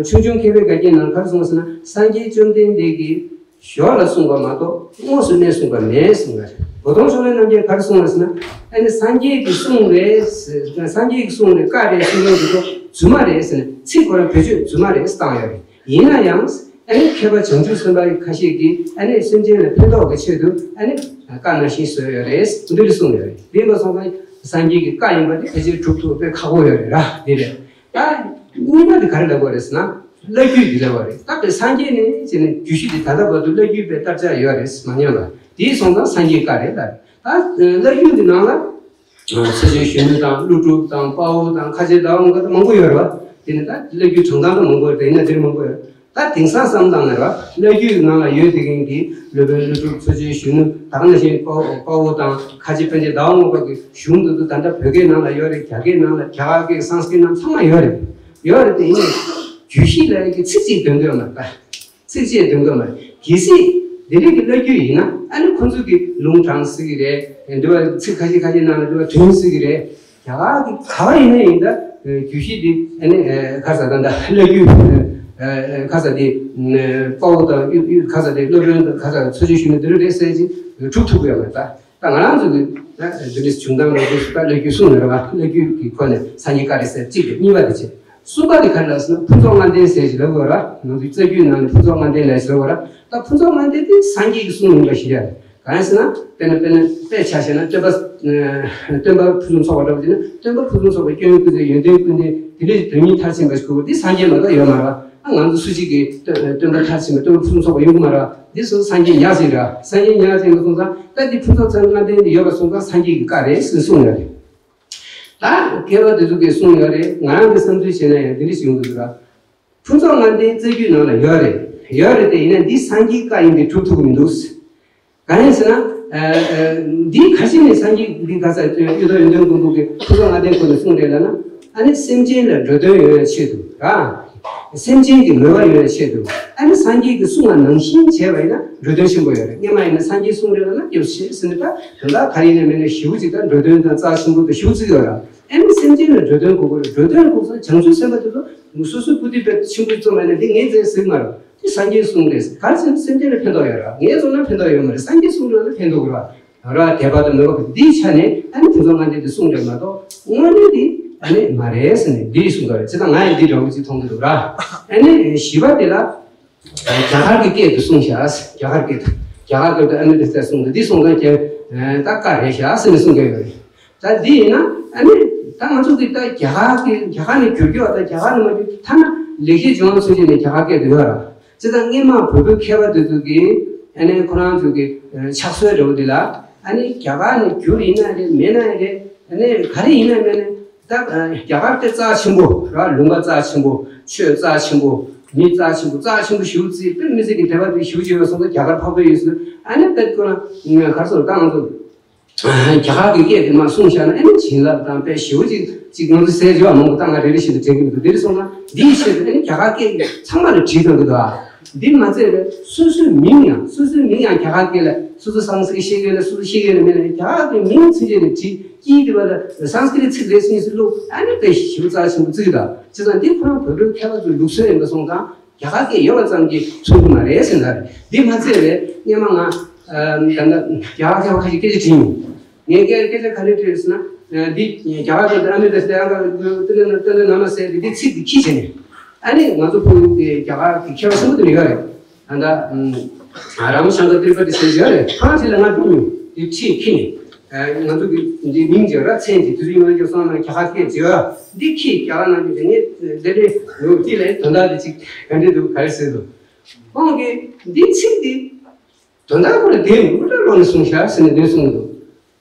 ཆུང་ཆུང་མཁས་པའི་བཀའ་རྒྱན་ནང་ག་རེ་གསུངས་ཟེར་ན། སངས་རྒྱས་བཅོམ་ལྡན་འདས་ཀྱིས་ཞོར་ལ་གསུངས་པ་མ་གཏོགས་དངོས་སུ་གནས་གསུངས་པ་མེད་གསུངས་པ་རེད། བོ་དོང་ཆོས་རྒྱལ་རྣམ་རྒྱལ་ག་རེ་གསུངས་པ་ཟེར་ན། ཨ་ནི་སངས་རྒྱས་ཀྱི་གསུང་རེད། སངས་རྒྱས་ཀྱི་གསུང་རེད། བཀའ་རེད་གསུང་མཁན་དེ་ཚོ་རྫུན་མ་རེད་ཟེར་ནས་ཚིག་ཁོ་རང་བེད་སྤྱོད་རྫུན་མ་རེད་བཏང་ཡོད་རེད། ཡིན་ན་ཡང་ཨ་ནི་མཁས་པ་བྱང་ཆུབ་སེམས་དཔའ་ཁ་ཤས་ཀྱིས་ཨ་ནི་སེམས་ཅན་ལ་ཕན་ཐོགས་ཀྱི་ཆེད་དུ་ཨ་ནི་བཀའ་ནང་བཞིན་བཟོས་ཡོད་རེད། འདི་འདྲ་གསུངས་ཡོད་རེད། དེ་ཡིན་པ་སོང་ཙང་སངས་རྒྱས་ཀྱི་བཀའ་ཡིན་པ་དེ་ཕལ་ཆེར་སྒྲུབ་ཐུབ་དཔེ་ཁག་པོ་ཡོད་རེད་ར། འདི་རེད། ད་གཉིས་པ་དེ་ག་རེ་ལབ་དགོས་རེད་ཟེར་ན། བླ་བརྒྱུད་ཀྱི་ལབ་པ་རེད། ད་དཔེ་སངས་རྒྱས་ནས་བྱས་ནས་རྒྱུད་བཞི་དེ་ད་ལྟ་བར་དུ་བླ་བརྒྱུད་པའི་བསྟར་བྱ་ཡོད་རེད་མ་ཉམས་པ། དེའི་སོང་ཙང་སངས་རྒྱས་བཀའ་རེད་ལབ། ད་བླ་བརྒྱུད་ཀྱི་ནང་ལ་ཚུལ་ཁྲིམས་གཞོན་ནུ་དང་ཀླུ་སྒྲུབ་དང་དཔའ་བོ་དང་ཁ་ཆེ་ཟླ་བ་ལྔ་པ་དང་མང་པོ་ཡོད་རེད་བ། དེ་ནི་ད་བླ་བརྒྱུད་གྲངས་ཐང་དུ་མང་པོ་ཡོད་རེད། ཡིན་ན་དེ་རིང་མང་པོ་ཡོད། ད་དེང་སང་བསམ་བློ་བཏང་ན་ར་བླ་བརྒྱུད་ནང་ལ་ཡོད་དེ་མཁན་གྱི་སློབ་དཔོན་ཀླུ་སྒྲུབ་ཚུལ་ཁྲིམས་གཞོན་ནུ་ད་ག་ནང་བཞིན་དཔའ་བོ་དཔའ་བོ་དང་ཁ་ཆེ་པཎ་ཆེན་ཟླ་བ་ལྔ་པ་གི་གཞུང་དེ་ཚོ་ད་ལྟ་བོད་སྐད་ནང་ལ་ཡོད་རེད། རྒྱ་སྐད་ནང་ལ་རྒྱ་གར་སྐད་སཾ་སྐྲྀཏ་ནང་ཚང་མ་ཡོད་རེད། ཡོད་རེད་དེ་ཡིན་ནའི་རྒྱུད་བཞི་ལབ་ཡག་གི་ཚིག་གཅིག་འདོན་གི་ཡོད་མ་རེད་ད། ཚིག་གཅིག་འདོན་གི་ཡོད་མ་རེད། གལ་སྲིད་དེ་འདྲའི་གི་བླ་བརྒྱུད་ཡིན་ན་ཨ་ནི་ཁོང་ཚོ་གི་ལུང་དྲངས་སྲིད་གི་རེད། འདི་བ་ཚིག་ཁ་ཤས་ཁ་ཤས་ནང་ལ་འདི་བ་དོན་སྲིད་གི་རེད། རྒྱ་གར་གྱི་ག་བ་ཡིན་ན་ཡིན་ད། རྒྱུད་བཞི་འདི་ཨ་ནི་ཁ་ས་ད་ད་བླ་བརྒྱུད་ཁ་ས་འདི་དཔའ་བོ་དང་ཁ་ས་འདི་སློབ་དཔོན་དང་ཁ་ས་ཚུལ་ཁྲིམས་གཞོན་ནུ་འདི་རུ་རེད་ཟེར་ཅིག་གྲུབ་ཐུབ་ཀྱི་ཡོད་མ་རེད་ད། ད་ང་རང་ཚོ་གི་འདི་འདྲའི་བྱུང་སྟངས་ལ་འདི་སུ་ད་བླ་བརྒྱུད་གསུངས་ཡོད་རེད་བ། བླ་བརྒྱུད་ཀྱི་ཁོ་ནས་སངས་རྒྱས་བཀའ་རེད་ཟེར་གཅིག་རེད། གཉིས་པ་དེ་བྱས། གསུམ་པ་དེ་ག་རེ་ལབ་ཟེར་ན་ཕུན་ཚོགས་ལྔ་ལྡན་ཟེར་ཞིག་ལབ་དགོས་ར། ང་ཚོའི་རྩ་རྒྱུད་ནང་ནས་ཕུན་ཚོགས་ལྔ་ལྡན་ལབ་ཞིག་ལབ་དགོས་ར། ད་ཕུན་ཚོགས་ལྔ་ལྡན་དེ་སངས་རྒྱས་ཀྱིས་གསུངས་ཡིན་པ་ཞིག་རེད། གང་ཡིན་ཟེར་ན་དཔེར་ན་དཔེར་ན་དཔེ་ཆ་བཞག་ན་སྟོན་པ་སྟོན་པ་ཕུན་སུམ་ཚོགས་པ་འདྲ་བོ་ཅིག་ན་སྟོན་པ་ཕུན་སུམ་ཚོགས་པ་སྐྱོན་ཡོན་ཀུན་ཟད་ཡོན་ཏན་ཀུན་ལྡན་དེ་འདྲའི་དོན་གཉིས་མཐར་ཕྱིན་པ་ཞིག་དགོས་པ་འདི་སངས་རྒྱས་མ་གཏོགས་ཡོད་མ་རེད། ཨ་ང་ཚོ་སུ་ཞིག་གིས་སྟོན་སྟོན་པ་མཐར་ཕྱིན་པ་སྟོན་པ་ཕུན་སུམ་ཚོགས་པ་ཡོང་གི་མ་རེད། འདི་སུ་སངས་རྒྱས་ཉག་ཅིག་རེད། སངས་རྒྱས་ཉག་ཅིག་ཡིན་པ་སོང་ཙང་ད་འདི་ཕུན་ཚོགས་ཚང་ལྔ་ལྡན་འདི་ཡོད་པ་སོང་ཙང་སངས་རྒྱས་ཀྱི་བཀའ་རེད་ཟེར་གསུངས་ཡོད་རེད། ད་མཁས་པ་དེ་ཚོ་གིས་གསུངས་ཡོད་རེད། ང་རང་གི་བསམ་ཚུལ་བྱས་ན་ཡང་འདི་འདྲ་ཞིག་ཡོང་གི་འདུག་ར། ཕུན་ཚོགས་ལྔ་ལྡན་རྩ་རྒྱུད་ནང་ལ་ཡོད་རེད། ཡོད་རེད་དེ་ཡིན་ན་འདི་སངས་རྒྱས་བཀའ་ཡིན་པས་གྲུབ་ཐུབ་ཀྱི་མི་འདུག་གང་ཡིན་ཟེར་ན། འདི་ཁ་ཅིག་ནས་སངས་རྒྱས་འདི་ག་ས་གཡུ་ཐོག་ཡོན་ཏན་མགོན་པོ་གིས་ཕུན་ཚོགས་ལྔ་ལྡན་སྐོར་ནས་གསུངས་རེད་ལབ་ན། ཨ་ནི་སེམས་ཅན་ལ་འགྲོ་དོན་ཡོང་ཡ་ཆེད་དུ་ར། སེམས་ཅན་གྱི་མོས་པ་ཡོང་ཡ་ཆེད་དུ། ཨ་ནི་སངས་རྒྱས་ཀྱིས་གསུངས་པ་ནང་བཞིན་བྱས་པ་ཡིན་ན་འགྲོ་དོན་ཆེན་པོ་ཡོད་རེད། སྔས་མ་ཡིན་ན་སངས་རྒྱས་གསུངས་རེད་ལབ་ན་སྐྱབས་སུ་མཆི་ཟེར་ནས་ད་དོན་དག་ག་རེ་ཡིན་ན་མིན་ན་ཞེ་པོ་ཅིག་ད་འགྲོ་དོན་དང་རྩ་ཆེན་པོ་དང་ཞེ་པོ་ཅིག་ཡོད་ར། ཨ་ནི་སེམས་ཅན་ལ་འགྲོ་དོན་དགོས་ཀྱི་རེད། འགྲོ་དོན་དགོས་ས་བྱང་ཆུབ་སེམས་དཔའ་དེ་ཚོ་སོ་སོའི་བཀུར་སྟི་དཔེ་ཆེན་པོ་བརྩམས་པ་ཡིན་ན་འདི་ངས་མཛད་ཟེར་གྱི་མ་རེད། དེ་སངས་རྒྱས་གསུངས་རེད། ག་རེ་ཟེར་ན་སེམས་ཅན་ལ་ཕན་ཐོགས་ཡོད་ར། ངས་གསུངས་ན་ཕན་ཐོགས་ཡོད་མ་རེད། སངས་རྒྱས་གསུངས་རེད་ན་ཕན་ཐོགས་ར། ར་དད་པ་དང་མོས་པ་འདིའི་ཆ་ནས་ཨ་ནི་ཕུན་ཚོགས་ལྔ་ལྡན་དེ་གསུངས་རེད་མ་གཏོགས་དངོས་གནས་དེ་ཨ་ནི་མ་རེད་ཟེར་ནས་འདི་གསུངས་པ་རེད། བྱས་ཙང་ང་ཡང་འདི་འདྲ་བོ་ཅིག་མཐོང་གི་འདུག་ར། ཨ་ནི་བཞི་པ་དེ་ལ་རྒྱ་གར་གྱི་སྐད་དུ་གསུངས་ཤག་རྒྱ་གར་སྐད་དུ་རྒྱ་གར་སྐད་དུ་ཨ་ནི་དེ་ལྟར་གསུངས་འདུག་འདི་གསུངས་ཙང་ཀྱང་ད་བཀའ་རེད་ཤག་ཟེར་ནས་གསུངས་ཀྱི་ཡོད་རེད། ད་འདི་ཡིན་ན་ཨ་ནི་ད་ང་ཚོ་གི་ད་རྒྱ་གར་གི་རྒྱ་གར་ནས་བསྒྱུར་རྒྱུ་བ་ད་རྒྱ་གར་ནས་མ་བསྒྱུར་ཐ་ན་ལེགས་བཤད་ལྗོན་དབང་མཚོན་བྱེད་ནས་རྒྱ་གར་སྐད་དུ་ཡོད་ར། ཅི་ད་སྔས་མ་བོད་པའི་མཁས་པ་དེ་ཚོ་གིས་ཨ་ནི་ཁོ་རང་ཚོ་གི་ཕྱག་སྲོལ་འདྲ་བོ་འདི་ལ་ཨ་ནི་རྒྱ་གར་ནས་བསྒྱུར་ཡིན་ན་རེད་མེད་ན་རེད་ཨ་ནི་ག་རེ་ཡིན་ན་མེད་ན་ད་རྒྱ་གར་དེ་རྩ་ཆེན་པོ་ར། ལུང་པ་རྩ་ཆེན་པོ་ཆོས་རྩ་ཆེན་པོ་མི་རྩ་ཆེན་པོ་རྩ་ཆེན་པོ་ཞེ་པོ་ཅིག་དཔེ་མི་སྲིད་ཀྱི་དད་པ་དེ་ཞེ་པོ་ཅིག་ཡོད་སོང་ཙང་རྒྱ་གར་འཕགས་པའི་ཡུལ་སུ་ཨ་ནི་དཔེ་ཁོ་རང་ག་རེ་ཟེར་ད་ང་ཚོ། རྒྱ་གར་གྱི་སྐད་དེ་མར་གསུངས་བཞག་ན་ཨ་ནི་བྱིན་རླབས་དང་དཔེ་ཞེ་པོ་ཅིག་ཅིག་ང་ཚོ་ཟས་བྱེད་པ་མང་པོ་ད་ང་རེ་རེ་བཞིན་དུ་དྲན་གྱི་མི་འདུག་འདིར་སོང་ན་འདིའི་ཆེད་དུ་ཨ་ནི་རྒྱ་གར་སྐད་ཚང་མ་ལ་བྲིས་གནང་གི་འདུག་ཨ། འདི་མ་ཚད་པའི་སོ་སོའི་མིང་ཡང་སོ་སོའི་མིང་ཡང་རྒྱ་གར་སྐད་ལ་སོ་སོ་སཾ་སྐྲྀཏ་ཤེས་ཀྱི་ཡོད་ན་སོ་སོ་ཤེས་ཀྱི་ཡོད་ན་མེད་ན་རྒྱ་གར་གྱི་མིང་ཚུན་ཆད་ནས་བྲིས་དཀྱིལ་དེ་བ་ལ་སཾ་སྐྲྀཏ་ཚིག་རེ་གཉིས་སུ་བླུགས་ཨ་ནི་དཔེ་ཞེ་པོ་རྩ་ཆེན་པོ་བརྩི་གི་འདུག་བྱས་ཙང་འདི་ཁོ་རང་བོད་ཕྲུག་མཁས་པ་ཚོའི་ལུགས་སྲོལ་ཡིན་པ་སོང་ཙང་རྒྱ་གར་སྐད་ཡོད་པ་ཙམ་གྱིས་མཚོན་གྱི་མ་རེད་ཟེར་ན་རེད། འདི་མ་ཚད་པའི་སྔོན་མ་ང་ད་ལྟ་རྒྱ་གར་མཁས་པ་ཁ་ཤས་སྐད་ཆ་དྲིས་མྱོང་། ངས་སྐད་སྐད་ཆ་ག་རེ་དྲིས་ཟེར་ན། འདི་རྒྱ་གར་དང་ཨ་མི་རི་ཀ་སི་ཨ་ཀ་ཏི་ལ་ན་མ་ཟེར་དེ་འདི་ཚིག་འདི་ཁྱི་བྱས་ནས། ཨ་ནི་ང་ཚོ་བོད་ཀྱི་རྒྱ་གར་གྱི་མཁས་པ་ཆེན་པོ་དེ་ཡོད་རེད། ད་ལྟ་ར་མ་ཤང་ཀ་ཏི་རི་པ་ཏི་ཟེར་ཡོད་རེད། ཁོ་རང་དེ་ལ་ང་འགྲོ་མྱོང་། འདི་ཁྱི་ཁྱི་ནས། ང་ཚོ་གི་འདི་མིང་བརྗོད་ར་མཚན་གྱི་དུས་ཚོད་ཡོང་ན་ཀྱང་སོང་ན་རྒྱ་གར་སྐད་བརྗོད་ཡ། འདི་ཁྱི་རྒྱ་གར་ནང་གི་དེ་ངས་དེ་འདྲས་ཡོད་དེ་ལས་དོན་དག་དེ་ཅིག་ག་འདྲས་འདུག་ག་རེ་ཟེར་འདུག་ཁོང་གིས་འདི་ཚིག་འདི། དོན་དག་ཁོ་ལ་དེ་མུ་ཏྲ་ལོག་ནས་གསུངས་ཤག་ཟེར་ནས་འདོན་གསུངས་འདུག་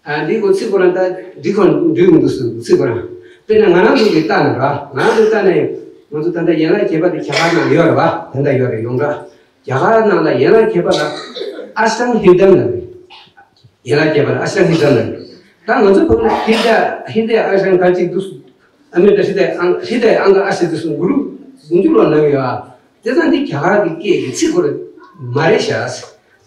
ཨ་འདི་ཁོ་ཚིག་ཁོ་རང་ད་འདི་ཁོ་འགྲིག་མི་འདུག་ཟེར་འདུག་ཚིག་ཁོ་རང་། དཔེར་ན་ང་རང་ཚོ་གི་ལྟ་ན་ར་ང་རང་ཚོ་ལྟ་ན་ཡང་ང་ཚོ་ད་ལྟ་ཡན་ལག་བརྒྱད་པ་དེ་རྒྱ་གར་ནང་ཡོད་རེད་བ། ད་ལྟ་ཡོད་རེད་ཡོངས་གྲགས། རྒྱ་གར་ནང་ལ་ཡན་ལག་བརྒྱད་པ་ལ་ཨ་ཤ་ཏང་ཧི་རི་དམ་ལ་རེད། ཡན་ལག་བརྒྱད་པ་ལ་ཨ་ཤ་ཏང་ཧི་རི་དམ་ལ་རེད། ད་ང་ཚོ་བོད་ལ་ཧི་རི་ཧི་རི་ཨ་ཤ་ཏང་ག་ཅིག་འདུག་ཨ་མི་ད་ཧི་རི་ཨང་ཧི་རི་ཨང་ག་ཨ་ཤ་འདུག་སུ་གུ་རུ་དགུ་འཇུག་ལ་ལབ་ཡོད་ཨ། དེ་ཙང་འདི་རྒྱ་གར་གྱི་སྐད་ཀྱི་ཚིག་ཁོ་རང་མ་རེད་ཤག་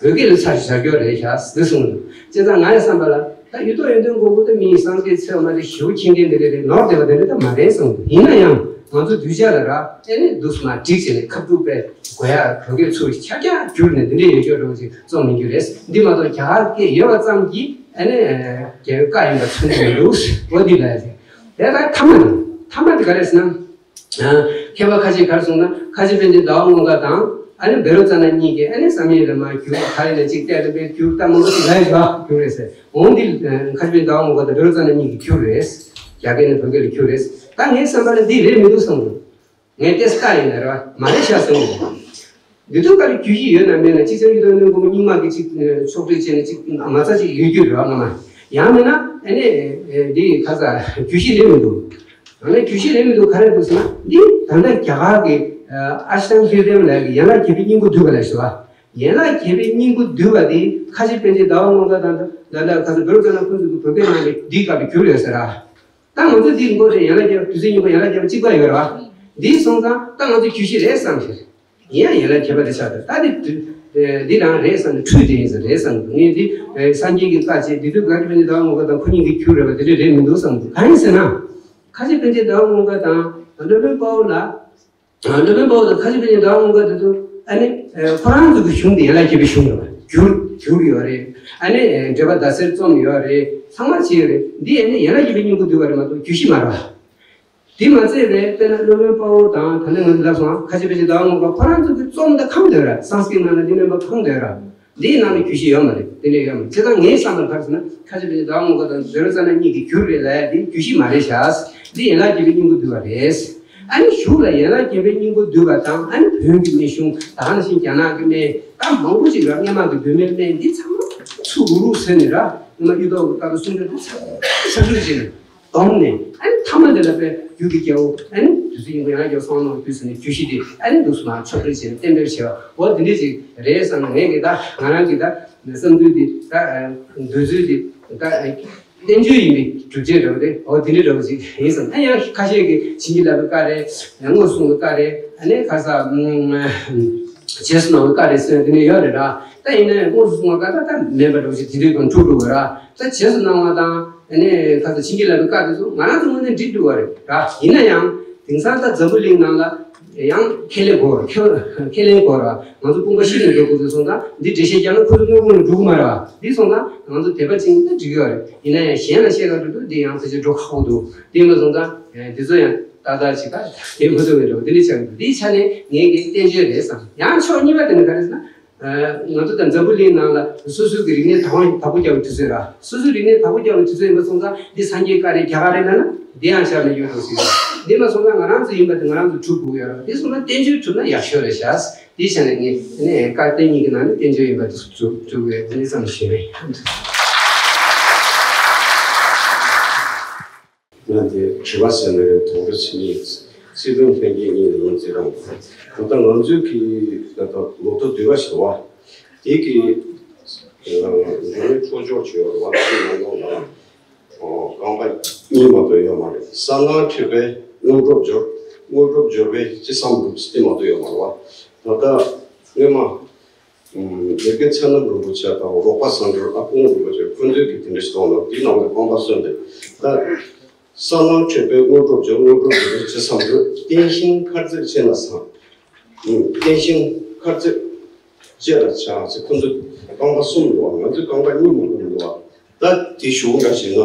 བོད་སྐད་ལ་ཚར་ཞིག་བཞག་རྒྱུ་རེད་ཤག་འདི་གསུངས་འདུག་བྱས་ཙང་ང་ཡི་བསམ་པ་ལ་ད་ཡོད་དོ་ཡོད་དོན་མགོན་པོ་ད་མིའི་སངས་རྒྱས་ཚེ་བ་མ་རེད་ཞུ་མཁྱེན་མཁན་དེ་རེད་རེད་ནོར་བསྡད་པ་དེ་རེད་ད་མ་རེད་གསུངས་འདུག་ཡིན་ན་ཡང་ང་ཚོ་གདུལ་བྱ་ལ་ར་ཨེ་ནས་འདུག་སུ་མ་འགྲིག་བྱས་ནས་ཁ་ཐུག་པས་དགོས་ཡ་བོད་སྐད་ཚུར་ཁྱབ་རྒྱ་བསྒྱུར་ནས་འདི་འདྲས་ཡོད་རྒྱུ་རེད་ཅེས་རྩོམ་མི་རྒྱུ་རེད། འདི་མ་གཏོགས་རྒྱ་གར་སྐད་ཡོད་པ་ཙམ་གྱིས་ཨེ་ནས་རྒྱལ་བའི་བཀའ་ཡིན་པ་མཚོན་གྱི་མི་འདུག་འོ་འདི་ལ་ཡ་ཟེར། དེ་ལྟར་ཐ་མ་ནི་ཐ་མ་དེ་ག་རེ་ཟེར་ན། མཁས་པ་ཁ་ཤས་ག་རེ་གསུངས་ན་ཁ་ཆེ་པཎ་ཆེན་ཟླ་བ་སྔོན་དཀར་དང་ཨ་ནི་བཻ་རོ་ཙ་ན་གཉིས་ཀྱིས་ཨ་ནི་བསམ་ཡས་ལ་མར་བསྒྱུར་ག་རེ་ལ་གཅིག་བལྟས་ལ་བས་བསྒྱུར་ལྟ་མང་པོ་ཞིག་ལ་ཡོད་བསྒྱུར་རེད་ཟེར། འོང་འདི་ཁ་ཆེ་པཎ་ཆེན་ཟླ་བ་སྔོན་དཀར་དང་བཻ་རོ་ཙ་ན་གཉིས་ཀྱིས་བསྒྱུར་རེད། རྒྱ་སྐད་ནས་བོད་སྐད་ལ་བསྒྱུར་རེད། ད་ངའི་བསམ་པ་ལ་འདི་རེད་མི་འདུག་བསམ་འདུག་ངས་ཏེས་ཀ་ཡིན་ན་ར་མ་རེད་ཤག་གསུངས། འདི་དུས་ཀ་རེ་རྒྱུ་གཞི་ཡོད་ན་མེད་ན་གཅིག་ཆར་གྱི་དོན་དངོས་པོ་རྙིང་མ་གི་གཅིག་ཕྱོགས་སྒྲིག་བྱས་ནས་གཅིག་མ་རྩ་གཅིག་ཡོད་རྒྱུ་རེད་བ་སྔ་མ། ཡང་མིན་ན་ཨ་ནི་འདི་ཁ་ས་རྒྱུ་གཞི་རེད་མི་འདུག་ཨ་ནི་རྒྱུ་གཞི་རེད་མི་འདུག་ག་རེ་འདུག་ཟེར་ན་འདི་ད་ལྟ་རྒྱ་གར་གྱི་ཨ་ཤ་ཏང་ཧྲི་རི་དམ་ལབ་ཀྱི་ཡན་ལག་བརྒྱད་པའི་སྙིང་པོ་བསྡུས་པ་ལབ་ཤི་བ། ཡན་ལག་བརྒྱད་པའི་སྙིང་པོ་བསྡུས་པ་དེ་ཁ་ཆེ་པཎ་ཆེན་ཟླ་བ་སྔོན་དཀར་དང་ད་ལྟ་ཁ་ས་བཻ་རོ་ཙ་ན་ཁོང་ཚོས་བོད་སྐད་ནང་ནས་འདིའི་སྐབས་ལ་བསྒྱུར་ཡོད་ཟེར་ར། ད་ང་ཚོ་འདི་མགོ་དེ་ཡན་ལག་བརྒྱད་པ་དུས་ཚོད་སྙིང་པོ་ཡན་ལག་བརྒྱད་པ་གཅིག་པ་ཡོད་རེད་བ། འདི་སོང་ཙང་ད་ང་ཚོ་རྒྱུད་བཞི་རེད་བསམ་ཤེས། ཡིན་ཡང་ཡན་ལག་བརྒྱད་པ་དེ་ཆགས་ད་ད་འདི་འདི་རང་རེད་བསམ་ནས་འཁྲུལ་དེ་ཡིན་ཟེར་རེད་བསམ་འདུག་ངས་འདི་སངས་རྒྱས་ཀྱི་བཀའ་བཅད་འདི་དུས་ཁ་ཆེ་པཎ་ཆེན་ཟླ་བ་སྔོན་དཀར་དང་ཁོ་གཉིས་ཀྱི་རྒྱུད་རེད་བ་དེ་འདྲ་རེད་མི་འདུག་བསམ་འདུག་གང་ཡིན་ཟེར་ན། ཁ་ཆེ་པཎ་ཆེན་ཟླ་བ་སྔོན་དཀར་དང་སློབ་དཔོན་དཔའ་བོ་ལ། སློབ་དཔོན་དཔའ་བོ་དང་ཁ་ཆེ་པཎ་ཆེན་ཟླ་བ་སྔོན་དཀར་དེ་ཚོ་ཨ་ནི་ཁོ་རང་ཚོ་གི་གཞུང་དེ་ཡན་ལག་བརྒྱད་པའི་གཞུང་རེད་བ། བསྒྱུར་བསྒྱུར་ཡོད་རེད། ཨ་ནི་འགྲེལ་པ་ཟླ་ཟེར་རྩོམ་ཡོད་རེད། ཚང་མ་བྱས་ཡོད་རེད། འདི་ཨ་ནི་ཡན་ལག་བརྒྱད་པའི་སྙིང་པོ་བསྡུས་པ་རེད་མ་གཏོགས་རྒྱུད་བཞི་མ་རེད་བ། དེ་མ་ཚད་པའི་དཔེར་ན་སློབ་དཔོན་དཔའ་བོ་དང་ད་ནི་ང་ཚོ་ལབ་སོང་ཁ་ཆེ་པཎ་ཆེན་ཟླ་བ་སྔོན་དཀར་ཁོ་རང་ཚོ་གི་རྩོམ་དང་ཁམས་དེ་ར་སང་སྐྲྀཏ་ནང་ལ་འདི་མེད་པ་ཁམས་དེ་ར། འདིའི་ནང་ལ་རྒྱུད་བཞི་ཡོད་མ་རེད། དེ་འདྲ་ཡོད་མ་རེད། བྱས་ཙང་ངའི་བསམ་པར་ག་རེ་ཟེར་ན་ཁ་ཆེ་པཎ་ཆེན་ཟླ་བ་སྔོན་དཀར་དང་བཻ་རོ་ཙ་ན་གཉིས་ཀྱི་རྒྱུད་རེད་ལབ་ཡ་འདི་རྒྱུད་བཞི་མ་རེད་ཤག་འདི་ཡན་ལག་བརྒྱད་པའི་སྙིང་པོ་བསྡུས་པ་རེད། ཨ་ནི་གཞུག་ལ་ཡན་ལག་བརྒྱད་པའི་སྙིང་པོ་བསྡུས་པ་དང་ཨ་ནི་བོན་གྱི་སྨན་གཞུང་ད་ག་ནང་བཞིན་རྒྱ་ནག་གི་སྨན་ད་མང་པོ་ཞིག་ར་སྔོན་མ་གི་བོད་སྨན་སྨན་འདི་ཚང་མ་ཚུར་རུག་རུག་ཟེར་ནས་ར་སྔོན་མ་གཡུ་ཐོག་གི་བཀའ་ཐོག་གསུང་ཆོས་འདི་ཚང་མ་ཕྱག་ལུས་བྱས་ནས། བསྡོམས་ནས་ཨ་ནི་ཐ་མ་འདི་ལ་དཔེ་རྒྱུད་ཀྱི་རྒྱལ་པོ་ཨ་ནི་དུས་ཚོད་སྙིང་པོ་ཡང་རྒྱལ་སོང་ནོ་དུས་སུ་ནི་རྒྱུད་བཞི་དེ་ཨ་ནི་འདུག་སུ་མ་ཕྱོགས་སྒྲིག་བྱས་ནས་གཏན་འབེབས་བྱས་པ་འོ་འདི་འདྲ་ཅིག་རེད་བསམ་ནས་ངས་ཀྱི་ད་ང་རང་གི་ད་བསམ་ཚུལ་འདི་ད་འདོད་ཚུལ་འདི་ད་བསྟན་བཅོས་ཡིན་པའི་གྲུབ་ཆ་འདྲ་བོ་དེ་འོ་འདི་འདྲ་འདྲ་བོ་ཅིག་ཡིན་བསམ། ཨ་ཡང་ཁ་ཤས་ཀྱིས་བྱིན་གྱིས་བརླབས་པའི་བཀའ་རེད། དངོས་སུ་གསུངས་པའི་བཀའ་རེད། ཨ་ནི་ཁ་ས་རྗེས་སུ་གནང་བའི་བཀའ་རེད་ཟེར་ནས་འདི་འདྲ་ཡོད་རེད་ར། ད་ཡིན་ན་ཡང་དངོས་སུ་གསུངས་པའི་བཀའ་ད་ད་མེད་པ་འདྲ་བོ་ཅིག་དེ་འདྲའི་སྒང་འཁྲུག་འགྲོ་བ་ར། ད་རྗེས་སུ་གནང་བ་དང་། ཨ་ནི་ཁ་ཚ་བྱིན་གྱིས་བརླབས་པའི་བཀའ་དེ་ཚོ་ང་རང་ཚོ་དངོས་གནས་འགྲིག་འདུག་བ་རེད་ར། ཡིན་ན་ཡང་དེང་སང་ད་འཛམ་བུ་གླིང་ནང་ལ་ཡང་ཁས་ལེན་དགོས་ར། ཁས་ཁས་ལེན་དགོས་ར། ང་ཚོ་དཔུང་པ་ཤི་ནས་འགྲོ་དགོས་ཚུལ་སོང་ཙང་འདི་འགྲེལ་བཤད་རྒྱག་ན་ཁོ་ཚོ་དངོས་པོ་ལ་འགྲོ་གི་མ་རེད་བ། འདི་སོང་ཙང་ང་ཚོ་དད་པ་ཅན་ད་འགྲིག་གི་ཡོད་རེད། ཡིན་ན་ཡང་གཞན་ལ་བཤད་ག་འགྲོ་དུས་འདི་ཡང་ཕལ་ཆེར་འགྲོ་ཁག་པོ་འདུག་དེ་ཡིན་པ་སོང་ཙང་འདི་ཚོ་ཡང་ཏག་ཏག་ཅིག་ད་དེ་མ་ཐུབ་པའི་འགྲོ་འདི་འདྲ་ཆགས་འདུག་འདིའི་ཆ་ནས་ངས་ཀྱི་བསྟན་བཅོས་རེད་བསམ། ཡང་ཕྱོགས་གཉིས་པ་དེ་ནི་ག་རེ་ཟེར་ན། ང་ཚོ་དང་འཛམ་བུ་གླིང་ནང་ལ་སོ་སོའི་གི་རིག་གནས་དང་བདག་པོ་རྒྱག་པའི་དུས་ཚོད་ར། སོ་སོའི་རིག་གནས་དང་པོ་རྒྱག་པའི་དུས་ཚོད་ཡིན་པ་སོང་ཙང་འདི་སངས་རྒྱས་བཀའ་རེད་རྒྱ་གར་རེད་ལབ་ན་འདི་ཡང་ཤར་ནས་ཡོད་འགྲོ་ཟེར། འདི་མ་སོང་ཙང་ང་རང་ཚོ་ཡིན་པ་དེ་ང་རང་ཚོ་སྒྲུབ་དགོས་ཡོད་ར། འདི་སོང་ཙང་བསྟན་བཅོས་གྲུབ་ན་ཡག་ཤོས་རེད་ཤག་འདི་བྱས་ནས་ངས་ནས་བཀའ་བསྟན་གཉིས་ཀྱི་ནང་ནས་བསྟན་བཅོས་ཡིན་པ་དེ་སྒྲུབ་སྒྲུབ་དགོས་འདི་ཙམ་ཞུས་པ་ཡིན། ང་འདི་དྲི་བ་ཟེར་ནི་རེད། དོན་དུ་ཕྱི་ཉིད་སྲིད་དོན་ལྷན་རྒྱས་གཉིས་ལ་ཡིན་ཟེར་རང་། ད་ལྟ་ང་ཚོའི་གི་ད་ལྟ་ལོ་ཐོ་བསྡུས་པ་ཞིག་འདུག་བ། དེ་གི་འགྲོ་བའི་འཕྲོ་འཇོག་བྱས་པ་རེད་བ། དེ་ནང་ལོགས་ལ་ གཉིས་མ་གཏོགས་ཡོད་མ་རེད། ས་ནང་ཁྲིད་པས་དངོས་གྲུབ་འབྱོར། དངོས་གྲུབ་འབྱོར་པས་ཅི་བསམ་འགྲུབ་ཟེར་དེ་མ་གཏོགས་ཡོད་མ་རེད་བ། ད་ལྟ་སྔོན་མ་ཨམ་དགེ་རྒན་ཚེ་རྣམ་རིན་པོ་ཆེ་དང་རོགས་པ་སངས་རྒྱས་ཨ་ཁུ་རིན་པོ་ཆེ་ཁོང་ཚོས་ཀྱིས་དེ་འདྲ་ཞིག་གཏོང་གནང་། དེའི་ནང་ནས་རྐང་པ་གསོན་ཏེ། ད་ས་ནང་ཁྲིད་པས་དངོས་གྲུབ་འབྱོར། དངོས་གྲུབ་འབྱོར་པས་ཅི་བསམ་འགྲུབ། བསྟན་ཞིང་མཁར་བརྩེགས་བཅས་ལ་བཟང་། བསྟན་ཞིང་མཁར་བརྩེགས་བཅས་ལ་བྱ་ཟེར། ཁོ་ཚོ་རྐང་པ་གསུམ་འདུག་བ། ང་ཚོས་རྐང་པ་གཉིས་མ་གཏོགས་མི་འདུག་བ། ད་དེ་ཞུ་འདྲ་ཞིག་ན་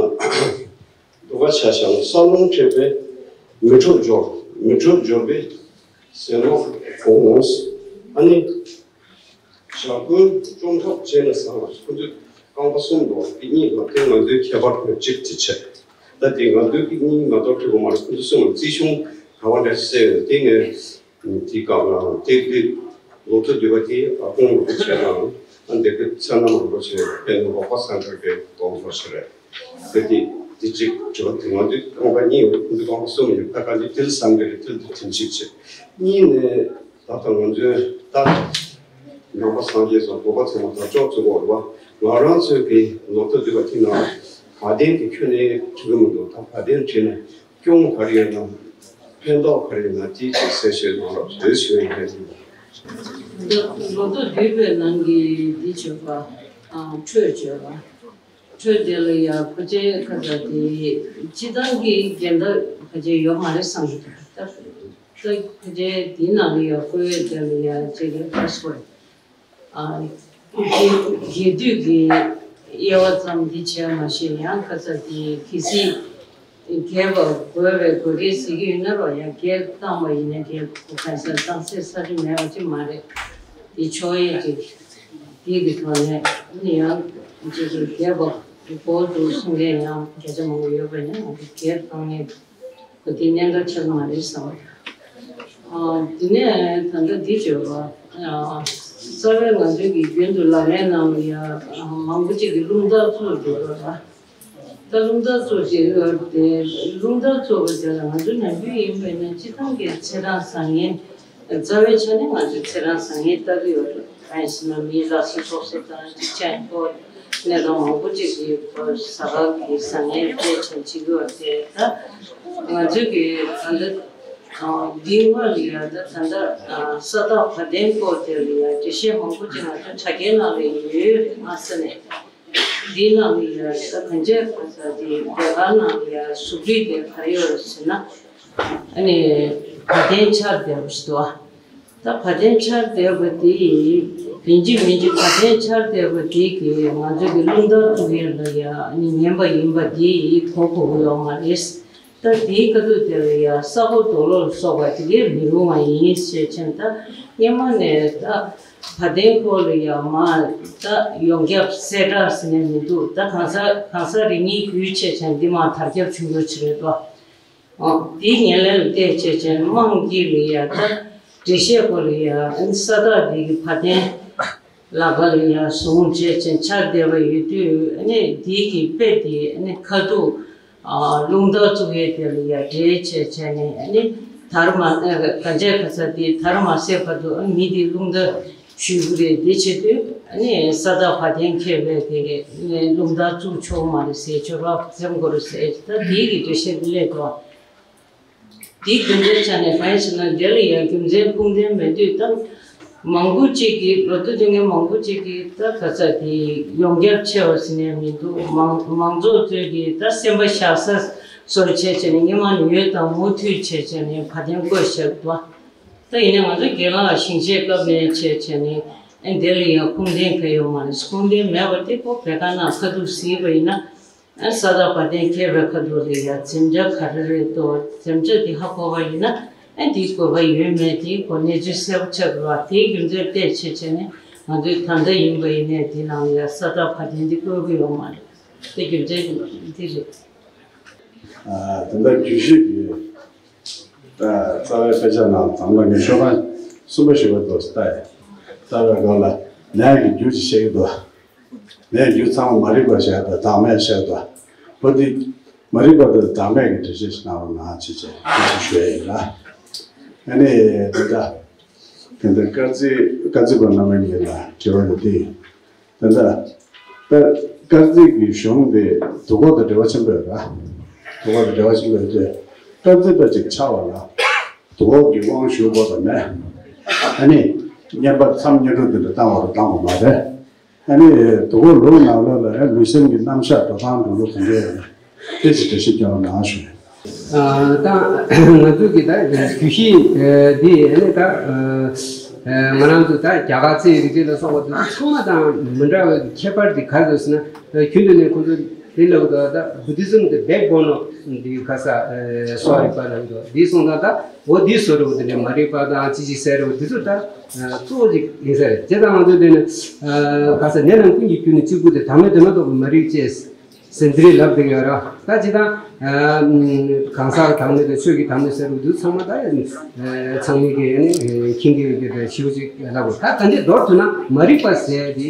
འདུག་ག་ཆ་བཞག་ན། ས་ནང་ཁྲིད་པས་མི་འཁྲུགས་འབྱོར། མི་འཁྲུགས་འབྱོར་པས་ཟས་ནོར་གོང་འོང་། ཨ་ནི་ཞྭ་གོས་བཅོམ་ཐབས་བྱས་ན་བཟང་ལ། ཁོ་ཚོས་རྐང་པ་གསུམ་འདུག་བ། དེ་གཉིས་ལ་དེ་ང་ཚོའི་ཁྱད་པར་དེ་གཅིག་དེ་བྱས། ད་དེ་ང་ཚོའི་དེ་གཉིས་མ་གཏོགས་ཁྲིད་དགོས་མ་རེད། ཁོ་ཚོ་གསུམ་ལ་རྩིས་གཞུང་ག་བ་འདྲ་ཞིག་གསལ་ཡོད། དེ་ངས་དེའི་སྐབས་ལ་དེ་དེ་ལོ་ཐོ་བསྡུས་པ་དེ་ཨ་ཁུ་རིན་པོ་ཆེ་དང་ཨ་འདི་གི་ཚེ་རྣམ་རིན་པོ་ཆེ་ཕན་ཚུན་རོགས་པ་སངས་རྒྱས་པའི་དགོངས་པ་ཞིག་རེད། དེ་དེ་དེ་གཅིག་དྲི་བ་དེ། ང་ཚོའི་རྐང་པ་གཉིས་ཡོད། ཁོ་ཚོའི་རྐང་པ་གསུམ་ཡོད། ད་ག་ནི་དེ་ལ་བསམ་གི་རེད། དེ་ལ་དེ་དྲན་ཤེས་བྱེད། གཉིས་ནས་ད་ལྟ་ང་ཚོའི་ད་ནང་པ་སངས་རྒྱས་སོགས་བོད་པ་ཚང་མ་དར་ལྕོག་བཙུགས་པ་རེད་བ། ང་རང་ཚོའི་གི་ལོ་ཐོ་བསྡུས་པ་དེ་ནང་བ་དན་དེ་ཁྱོན་ནས་བྲི་གི་མི་འདུག་ད་བ་དན་བྲིས་ནས་སྐྱོན་ག་རེ་ཡོད་ན། ཕན་ཐོགས་ག་རེ་ཡོད་ན། དེ་ཅིག་གསལ་བཤད་གནང་རོགས་ཞེས་ཞུ་ཡ་ཡིན། ལོ་ཐོ་བསྡུས་པའི་ནང་གི་འདི་བརྗོད་པ། ཨ་འཕྲོས་བརྗོད་པ། འཕྲོས་དེ་ལ་ཡ་ཕལ་ཆེར་ཁ་ཚ་དེ་སྤྱི་བཏང་གི་འགལ་ཟླ་ཕལ་ཆེར་ཡོད་མ་རེད་བསམ་གྱི་འདུག་ད་ད་ཕལ་ཆེར་དེའི་ནང་ལ་ཡ་བཀོད་དེ་ལ་ཡ་ཅིག་གི་ཕ་སི་ཝར་ཌི། ཨ་རྒྱས་བསྡུས་ཀྱི་དབྱེ་བ་ཙམ་འདི་བྱས་མ་ཤེས། ཡང་ཁ་ཚ་དེ་གལ་སྲིད་རྒྱས་པ་དགོས་པའི་དགོས་གལ་ཟེར་གྱི་ཡོད་ན་རོ། ཡང་རྒྱས་བཏང་བ་ཡིན་ན་རྒྱས་གོ་ག་ས་གཏང་སའི་ས་ཆ་མེད་པ་ཅིག་མ་རེད། དེ་ཆོག་ཡས་ཅིག་དེ་གི་ཐོག་ནས་ནི་ཡང་ཅིག་གི་རྒྱས་པ་དགོས་འདུག་གསུང་མཁན་ཡང་བརྒྱ་ཆ་མང་པོ་ཡོད་པ་ཡིན་ན། ང་ཚོ་རྒྱས་བཏང་ཡས་གོ་དེ་གནད་འགག་ཆེ་ས་མ་རེད་བསམ། ཨ་དེ་ནས་ད་ལྟ་འདི་བརྗོད་པ། ཨ་རྩ་བའི་ང་ཚོའི་གི་རྒྱུན་དུ་ལག་ལེན་ནང་ལ་ཡ་མང་པོ་ཅིག་གི་རླུང་རྟ་བཙུགས་འདུག་ར། ད་རླུང་རྟ་བཙུགས་ཏེ་ཡོད་དེ། རླུང་རྟ་བཙུགས་པ་དེ་ལ་ང་ཚོ་ནམ་རྒྱུན་ཡིན་པ་ཡིན་ན་སྤྱི་བཏང་གི་ཚེས་གྲངས་བཟང་ངན། རྩ་བའི་ཆ་ནས་ང་ཚོས་ཚེས་གྲངས་བཟང་ངན་ལྟ་གི་ཡོད་རེད། གང་ཡིན་ཟེར་ན་མིའི་ལག་ཤེས་སློབ་གསོ་དང་སྤྱི་ཆ་སྐོར་གནས་སྟངས་མང་པོ་ཅིག་གི་སྐོར་གཟའ་སྐར་གྱི་བཟང་ངན་སྤྲད་བྱས་བྱེད་ཀྱི་ཡོད་རེད། ད་ང་ཚོས་ཀྱི་ད་ལྟ་འདི་སྔོན་ལ་ཡ་ད་ད་ལྟ་ས་བདག་བ་དན་སྐོར་དེ་ལ་ཡ་འགྲེལ་བཤད་མང་པོ་ཅིག་ང་ཚོའི་དྲ་རྒྱའི་ནང་ལ་ཡོད་རེད། སྔ་ས་ནས། འདིའི་ནང་ལ་ཡ་ད་གང་ཅི་ག་ས་དེ་ཟློས་གར་ནང་ལ་ཡ་གཟུགས་རིས་དེ་ག་རེ་ཡོད་རེད་ཟེར་ན། ཨ་ནི་བ་དན་འཕྱར་བསྡད་པ་ཞིག་འདུག་ཨ། ད་བ་དན་འཕྱར་བསྡད་པ་དེ་ཡིན་གཅིག་མིན་གཅིག་བ་དན་འཕྱར་བསྡད་པ་དེ་གིས་ང་ཚོ་གི་རླུང་རྟ་བཙུགས་ཡས་ལ་ཡ་ཨ་ནི་ཉན་པ་ཡིན་པ་དེ་གོ་དགོས་ཀྱི་ཡོད་མ་རེད། ད་དེའི་ཁ་ཐུག་དེ་ལ་ཡ་ས་རྐོ་རྡོ་སློག་སོགས་པ་དེ་གས་མི་རུང་བ་ཡིན་ཞེས་བྱས་ད་སྔོན་མ་ནས་ད་བ་དན་སྐོར་ལ་ཡ་མ་ད་ཡོངས་ཁྱབ་གསལ་བསྒྲགས་ཟེར་ནས་མི་འདུག་ད་གང་ཟག་གང་ཟག་རེ་གཉིས་བརྒྱུད་བྱས་བྱས་འདི་མ་དར་ཁྱབ་བྱུང་ཡོད་ཅི་རེད་དོ། འོ་དེའི་ངན་ལན་ལ་བལྟས་བྱས་བྱས་དམངས་ཀྱི་ལ་ཡ་ད་འགྲེལ་བཤད་སྐོར་ལ་ཡ་ཨ་ནི་ས་བདག་འདི་གི་བ་དན་ལག་པ་ལ་ཡ་བཟུང་བྱས་བྱས་འཕྱར་བསྡད་པ་ཡོད་དུས་ཨ་ནི་དེའི་གི་དཔེ་དེ་ཨ་ནི་ཁ་ཐུག་རླུང་རྟ་བཙུགས་ཡས་དེ་ལ་ཡ་འདྲེས་བྱས་བྱས་ནས་ཨ་ནི་དར་མ་ག་འཇའ་ག་ས་དེ་དར་མ་སེ་བར་དུ་ཨ་མི་དེ་རླུང་རྟ་གཞུས་གི་རེད། དེ་བྱེད་དུས་ཨ་ནི་ས་བདག་བ་དན་མཁས་པས་དེ་རླུང་རྟ་བཙུགས་ཆོག་མ་རེད་ཟེར། ཆོས་པ་འཛེམ་དགོས་རེད་ཟེར། ད་དེའི་གི་འགྲེལ་བཤད་སླེབས་འདུག་དེའི་རྒྱུ་མཚན་ཆ་ནས་གང་ཡིན་ཟེར་ན་དེ་ལ་ཡང་རྒྱུ་མཚན་ཁུངས་ལྡན་མེད་དུས་ད་མང་པོ་ཅིག་གིས་ལོ་ཐོ་བསྡུ་མཁན་མང་པོ་ཅིག་གིས་ད་ག་ས་དེ་ཡོངས་ཁྱབ་ཆེ་བ་ཟེར་ནས་མི་འདུག་མང་མང་ཚོགས་ཚོས་ཀྱིས་ད་སེམས་པ་བཞག་ས་བཟོ་བྱས་བྱས་ནས་སྔོན་མ་ནས་ཡོད་དང་མུ་མཐུད་བྱས་བྱས་ནས་བ་དན་བཀོད་བཞག་འདུག་ད་ཡིན་ན་ང་ཚོ་རྒན་ལགས་ཞིང་ཆེན་སྐབས་ནས་བྱས་བྱས་ནས་ཨ་དེ་ལ་ཡང་ཁུངས་ལྡན་ག་ཡོད་མ་རེད། ཁུངས་ལྡན་མེད་པ་དེ་ཁོ་བེ་ཀ་ན་ཁ་ཐུག་གཟིགས་པ་ཡིན་ན། ཨ་ས་བདག་བ་དན་མཁས་པའི་ཁ་ཐུག་ལ་ཡ་འཛེམ་བྱ་ག་རེ་རེད་དོ། འཛེམ་བྱ་འདི་ཧ་གོ་བ་ཡིན་ན་ཨ་འདིའི་དགོས་པ་ཡོད་མེད་དེའི་སྐོར་གནས་ཚུལ་གསལ་པོ་ཆགས་འགྲོ་བ། དེའི་རྒྱུ་མཚན་བལྟས་བྱས་བྱས་ནས་ང་ཚོས་ད་ལྟ་ཡིན་པ་ཡིན་ནའི་འདི་ནང་ལ་ཡ་ས་བདག་བ་དན་འདི་བཀོད་ཀྱི་ཡོད་མ་རེད། དེ་རྒྱུ་མཚན་འདི་རེད། ཨ་ད་ལྟ་རྒྱུད་བཞི་གི་ཨ་རྩ་བའི་དཔེ་ཆ་ནང་དང་པོ་ངས་ཤོག་གྲངས་གསུམ་པ་ཞིག་བར་དུ་ལྟ་ཡ། རྩ་བའི་སྒང་ལ་ལན་གྱི་རྒྱུ་ཅིག་བཤད་ཀྱི་འདུག་ངས་རྒྱུ་ཚང་མ་མ་རིག་པ་བཤད་དང་བདག་མེད་བཤད་དང་། འོ་དེ་མ་རིག་པ་དང་བདག་མེད་ཀྱི་འགྲེལ་བཤད་ཞིག་གནང་རོགས་གནང་ཅེས་བྱས་ཞུ་ཡ་ཡིན་ལ། ཨ་ནི་ད་ལྟ་དེ་འདྲ་སྐར་རྩིས་སྐར་རྩིས་པ་རྣམ་པ་གཉིས་ལ་དྲི་བ་འདི་དེ་ཡིན། ད་ལྟ་ད་སྐར་རྩིས་ཀྱི་གཞུང་དེ་དུས་འཁོར་དང་འབྲེལ་བ་ཆེན་པོ་ཡོད་ར། དུ་བ་གི་འབྲེལ་བ་ཞིག་ཡོད་དུས་སྟབས་བདེ་པ་ཅིག་ཆགས་པ་ལ་དུ་བ་གི་དབང་ཞུ་དགོས་པ་མེད། ཨ་ནི་བསྙེན་པ་མཚམས་བསྙེན་སྒྲུབ་འདི་འདྲ་བཏང་བ་རུ་བཏང་བ་མ་རེད། ཨ་ནི་དུ་བ་ལུང་ནང་ལོགས་ལ་ལུས་སེམས་ཀྱི་རྣམ་གཞག་འགྲོ་སྟངས་འགྲོ་ལུགས་གང་འདྲ་ཡོད་རེད། དེ་ཅིག་འགྲེལ་བཤད་རྒྱག་རོགས་གནང་ཞུ། ད་ང་ཚོ་གི་ད་རྒྱུད་བཞི་འདི་ཨ་ནི་ད་ང་རང་ཚོ་ད་རྒྱ་གར་རྩེའི་རིག་གནས་ལ་སོགས་པ་འདི་ཚང་མ་དང་མི་འདྲ་བའི་ཁྱད་པར་འདི་ག་རེ་རེད་ཟེར་ན། རྒྱུན་དུ་ནས་ཁོང་ཚོ་དེ་ལབ་དགོས་ད་Buddhism the backbone of འདི་ག་ས་གསོ་བ་རིག་པ་ལབ་དགོས་འདི་སོང་ཙང་ད་འོ་འདི་བཟོ་རུ་འདི་ནས་མ་རིག་པ་དང་ཅི་ཅི་ཟེར་རུ་འདི་ཚོ་ད་གཙོ་བོ་ཅིག་ཡིན་ས་རེད། དེ་དང་ང་ཚོ་འདི་ནས་ག་ས་ཉེ་རང་ཀུན་གྱི་རྒྱུད་ནས་གཅིག་པུ་དེ་དང་མེད་དོན་མ་རྟོགས་པའི་མ་རིག་ཅེས། ཟིན་བྲིས་ལབ་བསྡད་ཡོད་ར། ད་ཅི་ད་གང་ཟག་དང་མེད་དང་ཆོས་ཀྱི་དང་མེད་ཟེར་བ་འདི་ཚང་མ་ད་ཚང་མི་གི་ནི་མཁྱེན་གྱི་ཡོད་ཀྱི་རེད། ཞིབ་ཅིག་ལབ་དགོས། ད་གང་ཅི་མདོར་བསྡུ་ན་མ་རིག་པ་ཟེར་དེ་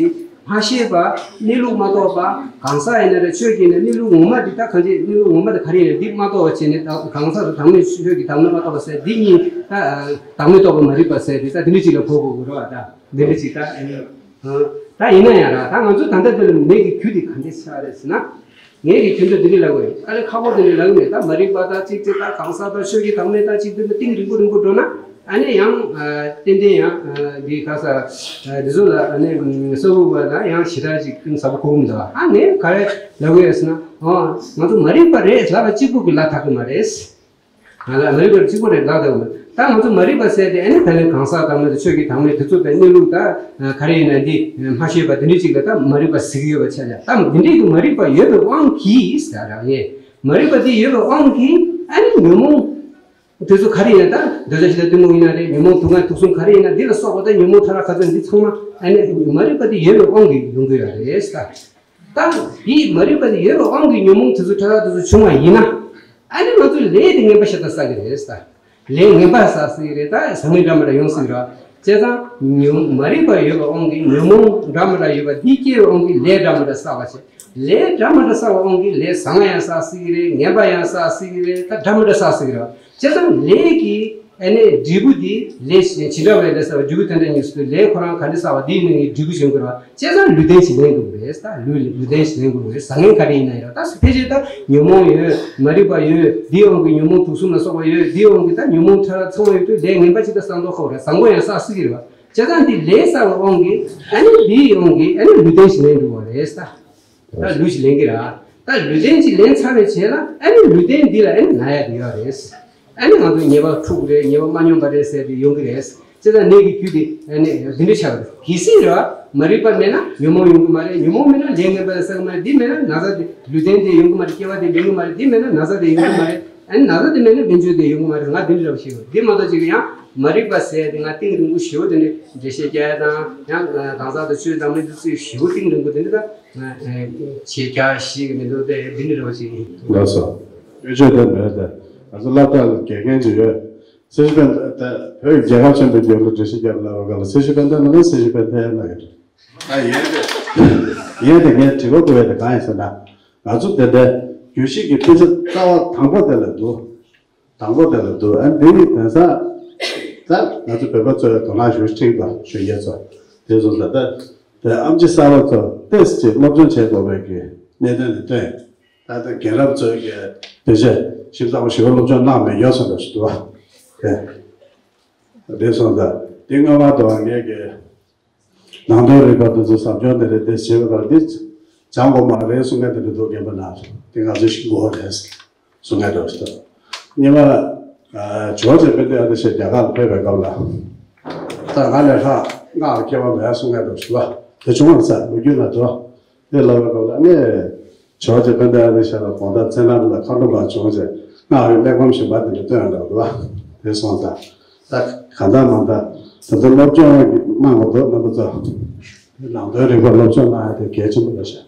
མ་ཤེས་པ། གནས་ལུགས་མ་རྟོགས་པ། གང་ཟག་ཡིན་ན་རེད་ཆོས་ཀྱི་ནི་གནས་ལུགས་ངོ་མ་འདི་ད་གང་ཅི་གནས་ལུགས་ངོ་མ་འདི་ག་རེ་ཡིན་ན་འདི་མ་རྟོགས་པ་བྱས་ནས་ད་གང་ཟག་དང་མེད་ཆོས་ཀྱི་དང་མེད་མ་རྟོགས་པ་ཟེར་འདི་གཉིས་ད་དང་མེད་རྟོགས་པ་མ་རིག་པ་ཟེར་དེ་ད་འདི་འདྲ་ཅིག་ལ་གོ་དགོས་དགོས་རེད་བ། ད་འདི་འདྲ་ཅིག་ད་ཨ་ནི། ད་ཡིན་ན་ཡང་ར་ད་ང་ཚོ་ད་ལྟ་འདི་ལ་མེད་ཀྱི་རྒྱུ་དེ་ག་འདྲས་ཆགས་རེད་ཟེར་ན། ངེད་ཀྱི་རྒྱུ་འདི་འདི་ལ་ལབ་དགོས་ཨ་ནི་ཁག་པོ་འདི་ལ་ལབ་མེད། ད་མ་རིག་པ་དང་གཅིག་དེ་ད་གང་ཟག་དང་ཆོས་ཀྱི་དང་མེད་དང་གཅིག་དེ་གཏིང་རིང་པོ་རིང་པོ་འགྲོ་ན་ཨ་ནི་ཡང་ཏན་ཏན་ཡང་འདི་ག་ས་འདི་ཚོ་ལ་ཨ་ནི་ས་བུ་བ་ད་ཡང་ཞེ་དྲག་ཅིག་གཏིང་ཟབ་པོ་གོ་གི་མི་འདུག་ཨ་ངས་ག་རེ་ལབ་དགོས་ཟེར་ན་ང་ཚོ་མ་རིག་པ་རེད་ལབ་ལ་གཅིག་པུ་གི་ལ་ཐག་གི་མ་རེད། ང་ལ་མ་རིག་པར་གཅིག་པོ་རེད་ལབ་དགོས། ད་ང་ཚོ་མ་རིག་པ་ཟེར་དེ་ཨ་ནི་ད་ལན་གང་ཟག་དང་མེད་དང་ཆོས་ཀྱི་དང་མེད་དེ་ཚོ་དང་གནས་ལུགས་ད་ག་རེ་ཡིན་ན་འདི་མ་ཤེས་པ་དེ་འདྲ་ཅིག་ལ་ད་མ་རིག་པ་ཟེར་གྱི་ཡོད་པ་ཆ་ཆ། ད་འདི་འདྲའི་གི་མ་རིག་པ་ཡོད་པའི་དབང་གིས་ཟེར་ར་ངས་མ་རིག་པ་འདི་ཡོད་པའི་དབང་གིས་ཨ་ནི་ཉོན་མོངས་དེ་ཚོ་ག་རེ་ཡིན་ན་ད་འདོད་ཆགས་ཞེ་སྡང་གཏི་མུག་ཡིན་ན་རེད། ཉོན་མོངས་དུག་ལྔ་དུག་གསུམ་ག་རེ་ཡིན་ན་འདི་ལ་སོགས་པ་ད་ཉོན་མོངས་ཕྲ་རགས་ག་ཚོད་འདི་ཚང་མ་ཨ་ནི་མ་རིག་པ་འདི་ཡོད་པའི་དབང་གིས་ཡོང་གི་ཡོད་རེད་ད། ད་འདི་མ་རིག་པ་འདི་ཡོད་པའི་དབང་གིས་ཉོན་མོངས་དེ་ཚོ་ཕྲ་རགས་དེ་ཚོ་བྱུང་བ་ཡིན་ན། ཨ་ནི་ང་ཚོས་ལས་དེ་ངན་པ་ཞེ་དྲག་བསགས་ཀྱི་རེད་ད། ལས་ངན་པ་བསགས་སྲིད་ཀྱི་རེད་ད། བཟང་ངན་འདྲ་མི་འདྲ་ཡོང་སྲིད་ཀྱི་རེད། བྱས་ཙང་ཉོན་མ་རིག་པ་ཡོད་པའི་དབང་གིས་ཉོན་མོངས་འདྲ་མི་འདྲ་ཡོད་པ་འདི་སྐྱེ་བའི་དབང་གིས་ལས་འདྲ་མི་འདྲ་བསགས་པ་བྱས། ལས་འདྲ་མི་འདྲ་བསགས་པའི་དབང་གིས་ལས་བཟང་ཡང་བསགས་སྲིད་ཀྱི་རེད། ངན་པ་ཡང་བསགས་སྲིད་ཀྱི་རེད། ད་འདྲ་མི་འདྲ་བསགས་སྲིད་ཀྱི་རེད། བྱས་ཙང་ལས་ཀྱི་ཨ་ནི་འབྲས་བུ་འདི་ལས་ཇི་འདྲ་བའི་ལས་བསགས་པ་འབྲས་བུ་དེ་འདྲ་ཉིད་སུ་ལས་ཁོ་རང་ག་འདྲ་བསགས་པ་འདི་ནི་འབྲས་བུ་བྱུང་དགོས་རེད། བྱས་ཙང་ལུས་རྟེན་ཞིག་ལེན་དགོས་རེད། ད་ལུས་ལུས་རྟེན་ཞིག་ལེན་དགོས་རེད། བཟང་ངན་ག་རེ་ཡིན་ན་ཡང་ད་ཕལ་ཆེར་ད་ཉོན་མོངས་ཡོད། མ་རིག་པ་ཡོད། འདིའི་དབང་གིས་ཉོན་མོངས་དུག་གསུམ་ལ་སོགས་པ་ཡོད། འདིའི་དབང་གིས་ད་ཉོན་མོངས་ཕྲ་རགས་ཚང་བ་ཡོད་དུས་ལས་ངན་པ་ཅིག་ད་བསགས་མདོག་ཁ་པོ་རེད། བཟང་པོ་ཡང་བསགས་སྲིད་ཀྱི་རེད་བ། བྱས་ཙང་འདི་ལས་བསགས་པའི་དབང་གིས་ཨ་ནི་འདིའི་དབང་གིས་ཨ་ནི་ལུས་རྟེན་ཞིག་ལེན་འགྲོ་བ་རེད་ད། ད་ལུས་ཞིག་ལེན་གྱི་རེད། ད་ལུས་རྟེན་ཅིག་ལེན་ཚར་བའི་རྗེས་ལ་ཨ་ནི་ལུས་རྟེན་འདི་ལ་ཨ་ནི་ན་ཡ་དེ་ཡོད་རེད། ཨ་ནི་ང་ཚོ་ཉེས་པ་འཁྲུག་རེད། ཉེས་པ་མ་སྙོམས་པ་རེད་ཟེར་དེ་ཡོང་གི་རེད། བྱས་ཙང་ནད་ཀྱི་རྒྱུ་དེ་ཨ་ནི་འདི་འདྲ་ཆགས་པ་རེད། གལ་སྲིད་རེད་བ། མ་རིག་པ་མེད་ན་ཉོན་མོངས་ཡོང་གི་མ་རེད། ཉོན་མོངས་མེད་ན་ལས་ངན་པ་ལ་བསགས་གི་མ་རེད། འདི་མེད་ན་ན་ཚ་དེ་ལུས་རྟེན་དེ་ཡོང་གི་མ་རེད། སྐྱེ་བ་དེ་ལེན་གི་མ་རེད། འདི་མེད་ན་ན་ཚ་དེ་ཡོང་གི་མ་རེད། ཨ་ནི་ན་ཚ་དེ་མེད་ན་དམན་ཆོས་དེ་ཡོང་གི་མ་རེད། ང་འདི་འདྲ་རེད་བ་ཞེས་པ་འདི་མ་གཏོགས་ཅིག་ཡང་མ་རིག་པ་ཟེར་དེ་ང་གཏིང་རིང་པོ་ཞེ་པོ་དེ་ནི་འགྲེལ་བཤད་རྒྱག་ཡ་དང་ཡང་གང་ཟག་དང་ཆོས་དང་མི་འདི་ཚོས་ཞེ་པོ་གཏིང་རིང་པོ་དེ་འདྲ་ད་བྱེད་རྒྱག་ཤེས་ཀྱི་མི་འདུག་སྟེ་འདི་འདྲ་རེད་བ་ཞེས་ཡིན། ལགས་སོ། ཡོད་ཆོས་དེ་མེད་དེ་ང་ཚོ་སློབ་གྲྭ་ལ་དགེ་རྒན་ཅིག་ཡོད། སེ་ཤི་པན་ད་བོད་ཀྱི་རྒྱལ་ཁབ་ཆེན་པོའི་རྒྱབ་ལ་འགྲེལ་བཤད་རྒྱབ་ལབ་པ་ག་ལ་སེ་ཤི་པན་ད་ན་ལ་སེ་ཤི་པན་ད་ཡ་ན་གི་ད་ཡིན་ཏེ་ཡིན་ཏེ་ངས་དྲི་བ་བཀོད་ཡ་དེ་གང་ཡིན་ཟེར་ན། ང་ཚོ་དེ་འདྲའི་རྒྱུད་བཞི་གི་དཔེ་ཆ་རྩ་བ་དང་པོ་དེ་ལ་འདུག་དང་པོ་དེ་ལ་འདུག་ཨ་འདི་ཡི་དོན་ས་ད་ང་ཚོ་བོད་པ་ཚོའི་དོ་སྣང་ཞུ་ཁྲིད་པ་ཞུ་རྒྱ་ཚོ་དེ་སོང་ཙང་ད་དེ་ཨམ་ཆི་གསར་པ་ཚོ་ཏེས་ཅིག་སློབ་སྦྱོང་བྱེད་དགོས་པའི་གི་གནད་དོན་དེ་བཏོན། ད་ལྟ་རྒན་རབས་ཚོས་ཀྱི་དཔེ་ཆ་ཞིབ་ཚགས་པོ་ཞིབ་པ་སློབ་སྦྱོང་གནང་མེད་ཡོད་ས་འདྲ་ཞིག་འདུག་བ། དེ་སོང་ཙང་འདི་སྔོན་མ་དུ་བ་ངས་ཀྱི་ནང་དོན་རིག་པ་དེ་ཚོ་ཟབ་སྦྱོང་དེ་རེད། དེ་བྱེད་པ་དང་འདི་སྦྱང་དགོས་མ་རེད་གསུང་མཁན་དེ་འདྲ་འདུག་རྒན་པ་ན་དེ་ང་ཚོའི་ཤིང་གོ་རེད་གསུང་མཁན་འདྲ་ཞིག་འདུག་སྔོན་མ་ཇོ་ཇེ་པེ་ཏེ་ཨ་ཏི་ཤ་རྒྱ་གར་ལ་ཕེབས་པའི་སྐབས་ལ་ད་ང་ལས་ལྷག་སྔགས་ལ་མཁས་པ་མེད་གསུང་མཁན་འདྲ་ཞིག་འདུག་དེ་བྱུང་བ་ས་ལོ་རྒྱུས་ན་འགྲོ། དེ་ལབ་པའི་སྐབས་ལ་ཨ་ནི་ཇོ་ཇེ་པེ་ཏེ་ཨ་ཏི་ཤ་ལ་དགོང་དག་མཚན་ལམ་ལ་མཁའ་འགྲོ་མ་བྱུང་ཚེ་སྔགས་ཀྱི་གླེགས་བམ་གཞན་པ་དེ་འདྲ་སྟོན་འདྲ་འདུག་བ། དེ་སོང་ཙང་ད་གང་ལྟར་མང་ལྟར་ད་ལྟ་སློབ་སྦྱོང་གནང་དགོས་འདུག་རྣམ་པ་ཚོ། ནང་དོན་རིག་པ་སློབ་སྦྱོང་གནང་ཡ་དེ་གལ་ཆེན་པོ་རེད་ཤག་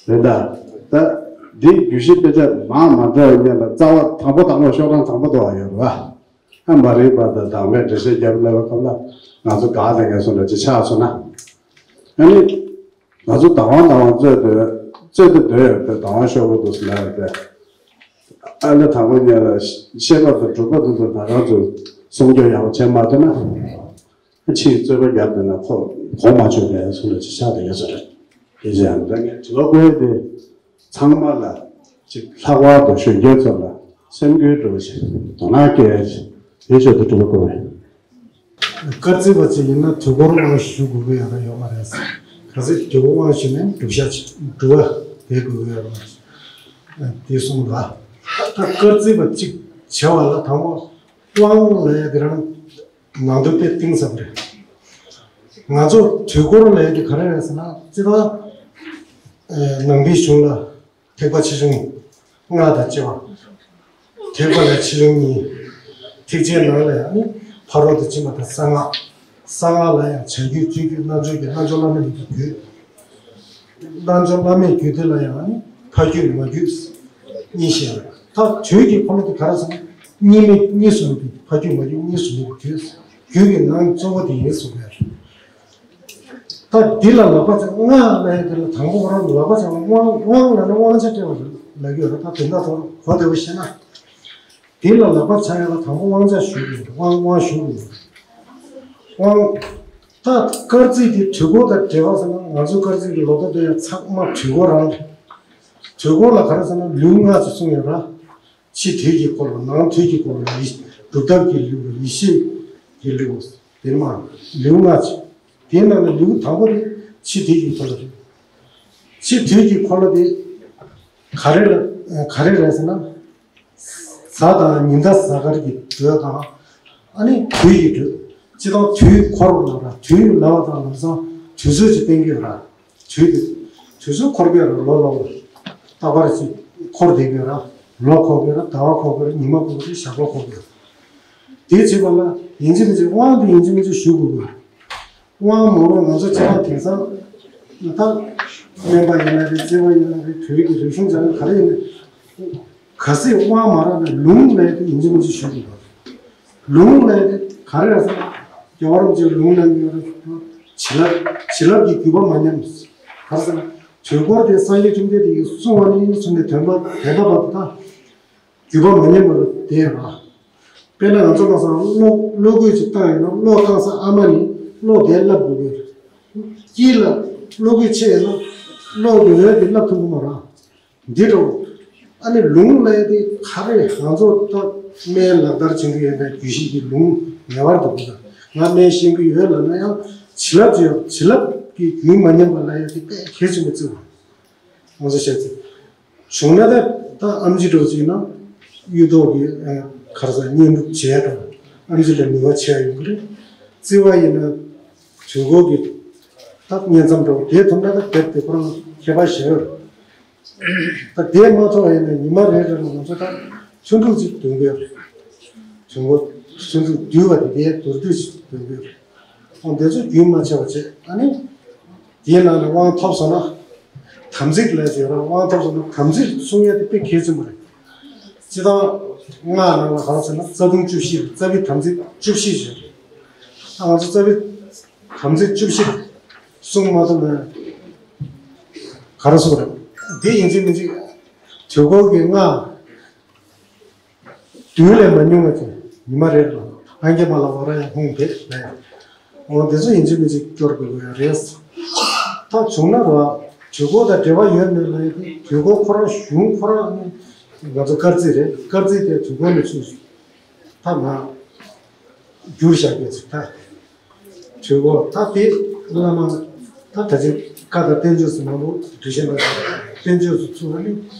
རེད་ད། ད་འདི་རྒྱུད་བཞི་དཔེ་ཆ་མང་མ་འགྲོ་བའི་སྔོན་ལ་རྩ་བ་དང་པོ་དང་པོ་ཤོག་གྲངས་དང་པོ་འདུག་བ་ཡོད་རེད་བ། ཨ་མ་རིག་པ་དང་དང་མེད་འགྲེལ་བཤད་རྒྱབ་ལབ་པའི་སྐབས་ལ་ང་ཚོ་དགའ་དང་ངལ་གསོ་འདྲ་ཅིག་ཆགས་སོང་ན། ཨ་ནི། ང་ཚོ་བདག་དབང་བདག་དབང་རྩོད་དེ་རྩོད་དེ་སྡོད་ཡོད་པའི་བདག་དབང་ཤོར་བ་འདུག་ཟེར་ལབ་ཡོད་པས། ཨ་ནི་དང་པོ་ཉིད་ལ་ཤེས་པ་དང་གྲུབ་པ་དེ་ཚོ་ད་རང་ཚོས་སྲུང་སྐྱོབ་ཡག་པོ་བྱེད་མ་ཐུབ་ན། ཕྱིའི་རྩོད་པ་བརྒྱབ་བསྡད་ན་ཁོ་གོང་མ་ཆོད་པའི་སུ་ལ་ཅི་ཆགས་བསྡད་ཡོད་ས་རེད། དེ་ཅི་ཡང་ད་ངས་དྲི་བ་བཀོད་དེ་ཚང་མ་ལ་ ཅིག་ལྷག་པར་དུ་གཞོན་སྐྱེས་ཚོ་ལ་སེམས་འགུལ་འགྲོ་བཞིན་དོ་སྣང་སྐྱེ་ཡ་ཞིག་དེ་ཆེད་དུ་སྒྲུབ་པ་དགོས་པས། སྐར་རྩིས་པ་ཅིག་ཡིན་ན་དུས་འཁོར་དབང་ཞུ་དགོས་ཀྱི་ཡོད་ར་ཡོད་མ་རེད། གལ་སྲིད་དུས་འཁོར་དབང་ཞུས་ནས་སྒྲུབ་བྱ་ཅིག་སྒྲུབ་པ་དེ་དགོས་ཀྱི་ཡོད་ར་མ་རེད། དེ་གསུངས་ལ། ད་སྐར་རྩིས་པ་ཅིག་བྱ་བ་ལ་དང་པོ་དབང་ལ་ཡ་དེ་རང་ནང་དོན་དཔེ་གཏིང་ཟབ་རེད། ང་ཚོ་དུས་འཁོར་ལ་ཡ་དེ་ག་རེ་རེད་ཟེར་ན་སྤྱིར་བཏང་ནང་པའི་གཞུང་ལ། ཐེག་པ་ཆེ་ཆུང་ལྔ་དང་བཅས་པ། ཐེག་པ་ལ་ཆེ་ཆུང་གཉིས། ཐེག་ཆེན་ནང་ལ་ཡང་ནི་ཕ་རོལ་ཏུ་ཕྱིན་པ་དང་གསང་སྔགས། གསང་སྔགས་ལ་ཡང་བྱ་རྒྱུད་སྤྱོད་རྒྱུད་རྣལ་འབྱོར་རྒྱུད་རྣལ་འབྱོར་བླ་མེད་ཀྱི་རྒྱུད། རྣལ་འབྱོར་བླ་མེད་རྒྱུད་དེ་ལ་ཡང་ནི་ཕ་རྒྱུད་མ་རྒྱུད་གཉིས་བཤད་ཡོད། ད་དུས་ཀྱི་འཁོར་ལོ་དེ་ག་རེ་ཟེར་ན་གཉིས་མེད་གཉིས་སུ་མེད་པའི་ཕ་རྒྱུད་མ་རྒྱུད་གཉིས་སུ་མེད་པའི་རྒྱུད། རྒྱུད་ཀྱི་ནང་གཙོ་བོ་དེ་ཡིན་གསུངས་པས། ད་འདི་ལ་ལག་པ་འཆང་སྔགས་ལ་ཡ་འདི་ལ་དང་པོ་ཁོ་རང་ལག་པ་འཆང་དབང་དབང་ལ་ནི་དབང་ཆ་སྤྲད་པ་ལབ་ཀྱི་ཡོད་རེད། ད་དེ་འདྲ་ཚོར་གོ་བདེ་བོ་ཤེས་ན། འདི་ལ་ལག་པ་འཆང་ཡ་ལ་དང་པོ་དབང་ཆ་ཞུ་དགོས་དབང་དབང་ཞུ་དགོས་དབང་། ད་སྐར་རྩིས་འདི་དུས་འཁོར་དང་འབྲེལ་བ་ཟེར་ན་ང་ཚོ་སྐར་རྩིས་ཀྱི་ལོ་ཐོ་དེ་ཡང་ཚང་མ་དུས་འཁོར་རང་རེད། དུས་འཁོར་ལ་ག་རེ་ཟེར་ན་ལུས་ལྔ་ཅིག་གསུངས་ཡོད་ར། ཕྱི་དུས་ཀྱི་འཁོར་ལོ་ནང་དུས་ཀྱི་འཁོར་ལོ་ཡི་སྒྲུབ་ཐབས་ཀྱི་ལུས་ཡེ་ཤེས་ཀྱི་ལུས་དེ་མ་ལུས་ལྔ་ཅིག་དེའི་ནང་ནས་ལུས་དང་པོ་དེ་ཕྱི་དུས་ཀྱི་འཁོར་ལོ་རེད། ཕྱི་དུས་ཀྱི་འཁོར་ལོ་དེ་ག་རེ་ལ་ག་རེ་རེད་ཟེར་ན། གཟའ་དང་ཉི་ཟླ་གཟའ་སྐར་གྱི་འགྲོས་དང་། ཨ་ནི་དུས་ཀྱི་འགྲོས། སྤྱིར་བཏང་དུས་འཁོར་ལ་ར་དུས་ལ་བ་དང་ལམ་སང་དུས་ཚོད་ཅིག་བསྟན་གྱི་ཡོད་ར། དུས་དེ། དུས་ཚོད་འཁོར་གྱི་ར་ལོ་ལོ། རྟག་པར་ཅིག་འཁོར་བསྡད་ཀྱི་ར། ལོ་འཁོར་གྱི་ར་ཟླ་བ་འཁོར་གྱི་ར་ཉི་མ་འཁོར་གྱི་ར་ཞག་པ་འཁོར་གྱི་ར། དེ་བྱེད་པ་ལ་ཡིན་གཅིག་མིན་གཅིག་དབང་དེ་ཡིན་གཅིག་མིན་གཅིག་ཞུ་དགོས་པ། དབང་མང་པོ་ང་ཚོ་སྤྱིར་བཏང་དེང་སང་ད་སྨན་པ་ཡིན་ན་རེད་བརྩེ་བ་ཡིན་ན་རེད་བོད་ཀྱི་རིག་གཞུང་སྦྱང་ག་རེ་ཡིན་ན། གལ་སྲིད་དབང་མ་རག་ན་ལུང་ལས་དེ་ཡིན་གཅིག་མིན་གཅིག་ཞུ་དགོས་པ། ལུང་ལས་དེ་ག་རེ་རེད་ཟེར་ན། རྒྱལ་བ་རིན་པོ་ཆེས་ལུང་གནང་གི་ཡོད་རེད། བྱིན་རླབས་བྱིན་རླབས་ཀྱི་བརྒྱུད་པ་མ་ཉམས། ག་རེ་ཟེར་ན། དུས་འཁོར་དེ་སངས་རྒྱས་བཅོམ་ལྡན་འདས་ཀྱིས་གསུངས་པ་ནས་བཟུང་ནས་དེ་མ་དེ་མ་བར་དུ་ད་བརྒྱུད་པ་མ་ཉམས་པར་བསྡད་ཡོད་རེད། དཔེར་ན་ང་ཚོ་ལ་སང་གློག་གློག་སྐུད་ཅིག་བཏང་ཡོད་ན་གློག་བཏང་ས་ཨ་མ་ནི་གློག་དེ་བསླབ་དགོས་ཀྱི་རེད། དཀྱིལ་ལ་གློག་སྐུད་ཆད་ཡོད་ན་གློག་གི་འོད་དེ་བསླབ་ཐུབ་ཀྱི་མ་རེད། འདི་འདྲ་བོ། ཨ་ནི་ལུང་ལ་ཡ་དེ་ག་རེ་ང་ཚོ་ད་སྨན་ལག་བསྟར་བྱེད་ཀྱི་ཡོད་པའི་རྒྱུད་བཞི་གི་ལུང་ངེས་པར་དུ་དགོས། ང་སྨན་ཤེས་ཀྱི་ཡོད་ལབ་ན་ཡང་བྱིན་རླབས་ཀྱི་བྱིན་རླབས་ཀྱི་རྒྱུན་མ་ཉམས་པ་ལ་ཡ་དེ་དཔེ་གལ་ཆེན་པོ་བརྩི་བ། ང་ཚོ་བཤད་ཚེ། བྱུང་ན་ད་ད་ཨེམ་ཆི་འདྲ་བོ་ཅིག་ན་གཡུ་ཐོག་གི་ཨ་ག་རེ་ཟེར་བསྙེན་སྒྲུབ་བྱས་དང་ཨེམ་ཆི་ལ་ནུས་པ་ཆེ་བ་ཡོང་གི་རེད། བརྩེ་བ་ཡིན་ན་དུས་འཁོར་གྱི་ད་བསྙེན་མཚམས་འདྲ་བོ་དེ་ཐོབ་ན་ད་དེབ་དེ་ཁོ་རང་ཁྱད་པར་ཞེ་པོ་རེད། ད་དེ་མ་ཐོབ་ཡིན་ན་ཉི་མ་རེ་རེ་ལ་ང་ཚོ་ད་ཆུ་འབྲུག་ཅིག་འདོན་གྱི་ཡོད་རེད། དུས་འཁོར་ཆུ་འབྲུག་བསྡུས་པ་དེ་དེའི་མདོར་བསྡུས་ཅིག་འདོན་གྱི་ཡོད་རེད། འོ་འདི་ཚོ་རྒྱུན་མ་ཆད་པ་བྱས་ཨ་ནི། དེའི་ནང་ནས་དབང་ཐོབ་སོང་ན། དམ་ཚིག་ལས་ཡོད་ར་དབང་ཐོབ་སོང་ན་དམ་ཚིག་སྲུང་ཡ་དེ་དཔེ་གལ་ཆེན་པོ་རེད། སྤྱིར་བཏང་སྔགས་ནང་ལ་གང་ཟེར་ན་རྩ་ལྟུང་བཅུ་བཞི་རྩ་བའི་དམ་ཚིག་བཅུ་བཞི་ཡོད་རེད། ང་ཚོ་རྩ་བའི་དམ་ཚིག་བཅུ་བཞི་སྲུང་མ་ཐུབ་ན་ག་རེ་གསུང་རེད། དེ་ཡིན་གཅིག་མིན་གཅིག་དུས་འཁོར་གྱི་སྔགས། བདུན་ལས་མ་ཉུང་བ་ཅིག་ཉི་མ་རེ་ལ་ཨང་ཀྱ་མ་ལ་བ་ར་ཡང་ཧོང་བེད་ལས། འོ་འདི་ཚོ་ཡིན་གཅིག་མིན་གཅིག་སྐྱོར་དགོས་ཀྱི་རེད། ད་བྱུང་ན་ར་དུས་འཁོར་དང་འབྲེལ་བ་ཡོད་མེད་ལ་ཡོད་དེ་དུས་འཁོར་ཁོ་རང་གཞུང་ཁོ་རང་ནི་ང་ཚོ་སྐར་རྩིས་རེད་སྐར་རྩིས་དེ་དུས་འཁོར་ནས་ཚུད་སོང་། ད་ང་བསྒྱུར་བཞག་གི་ཚུལ་ད། གྲོས་འགོ་ད་དེ་བླ་མ་ད་ད་ཅི་བཀའ་དང་བསྟན་བཅོས་སུ་མང་པོ་འདུས་ཤེས་ན་བསྟན་བཅོས་སུ་ཚུགས་པ་ནི་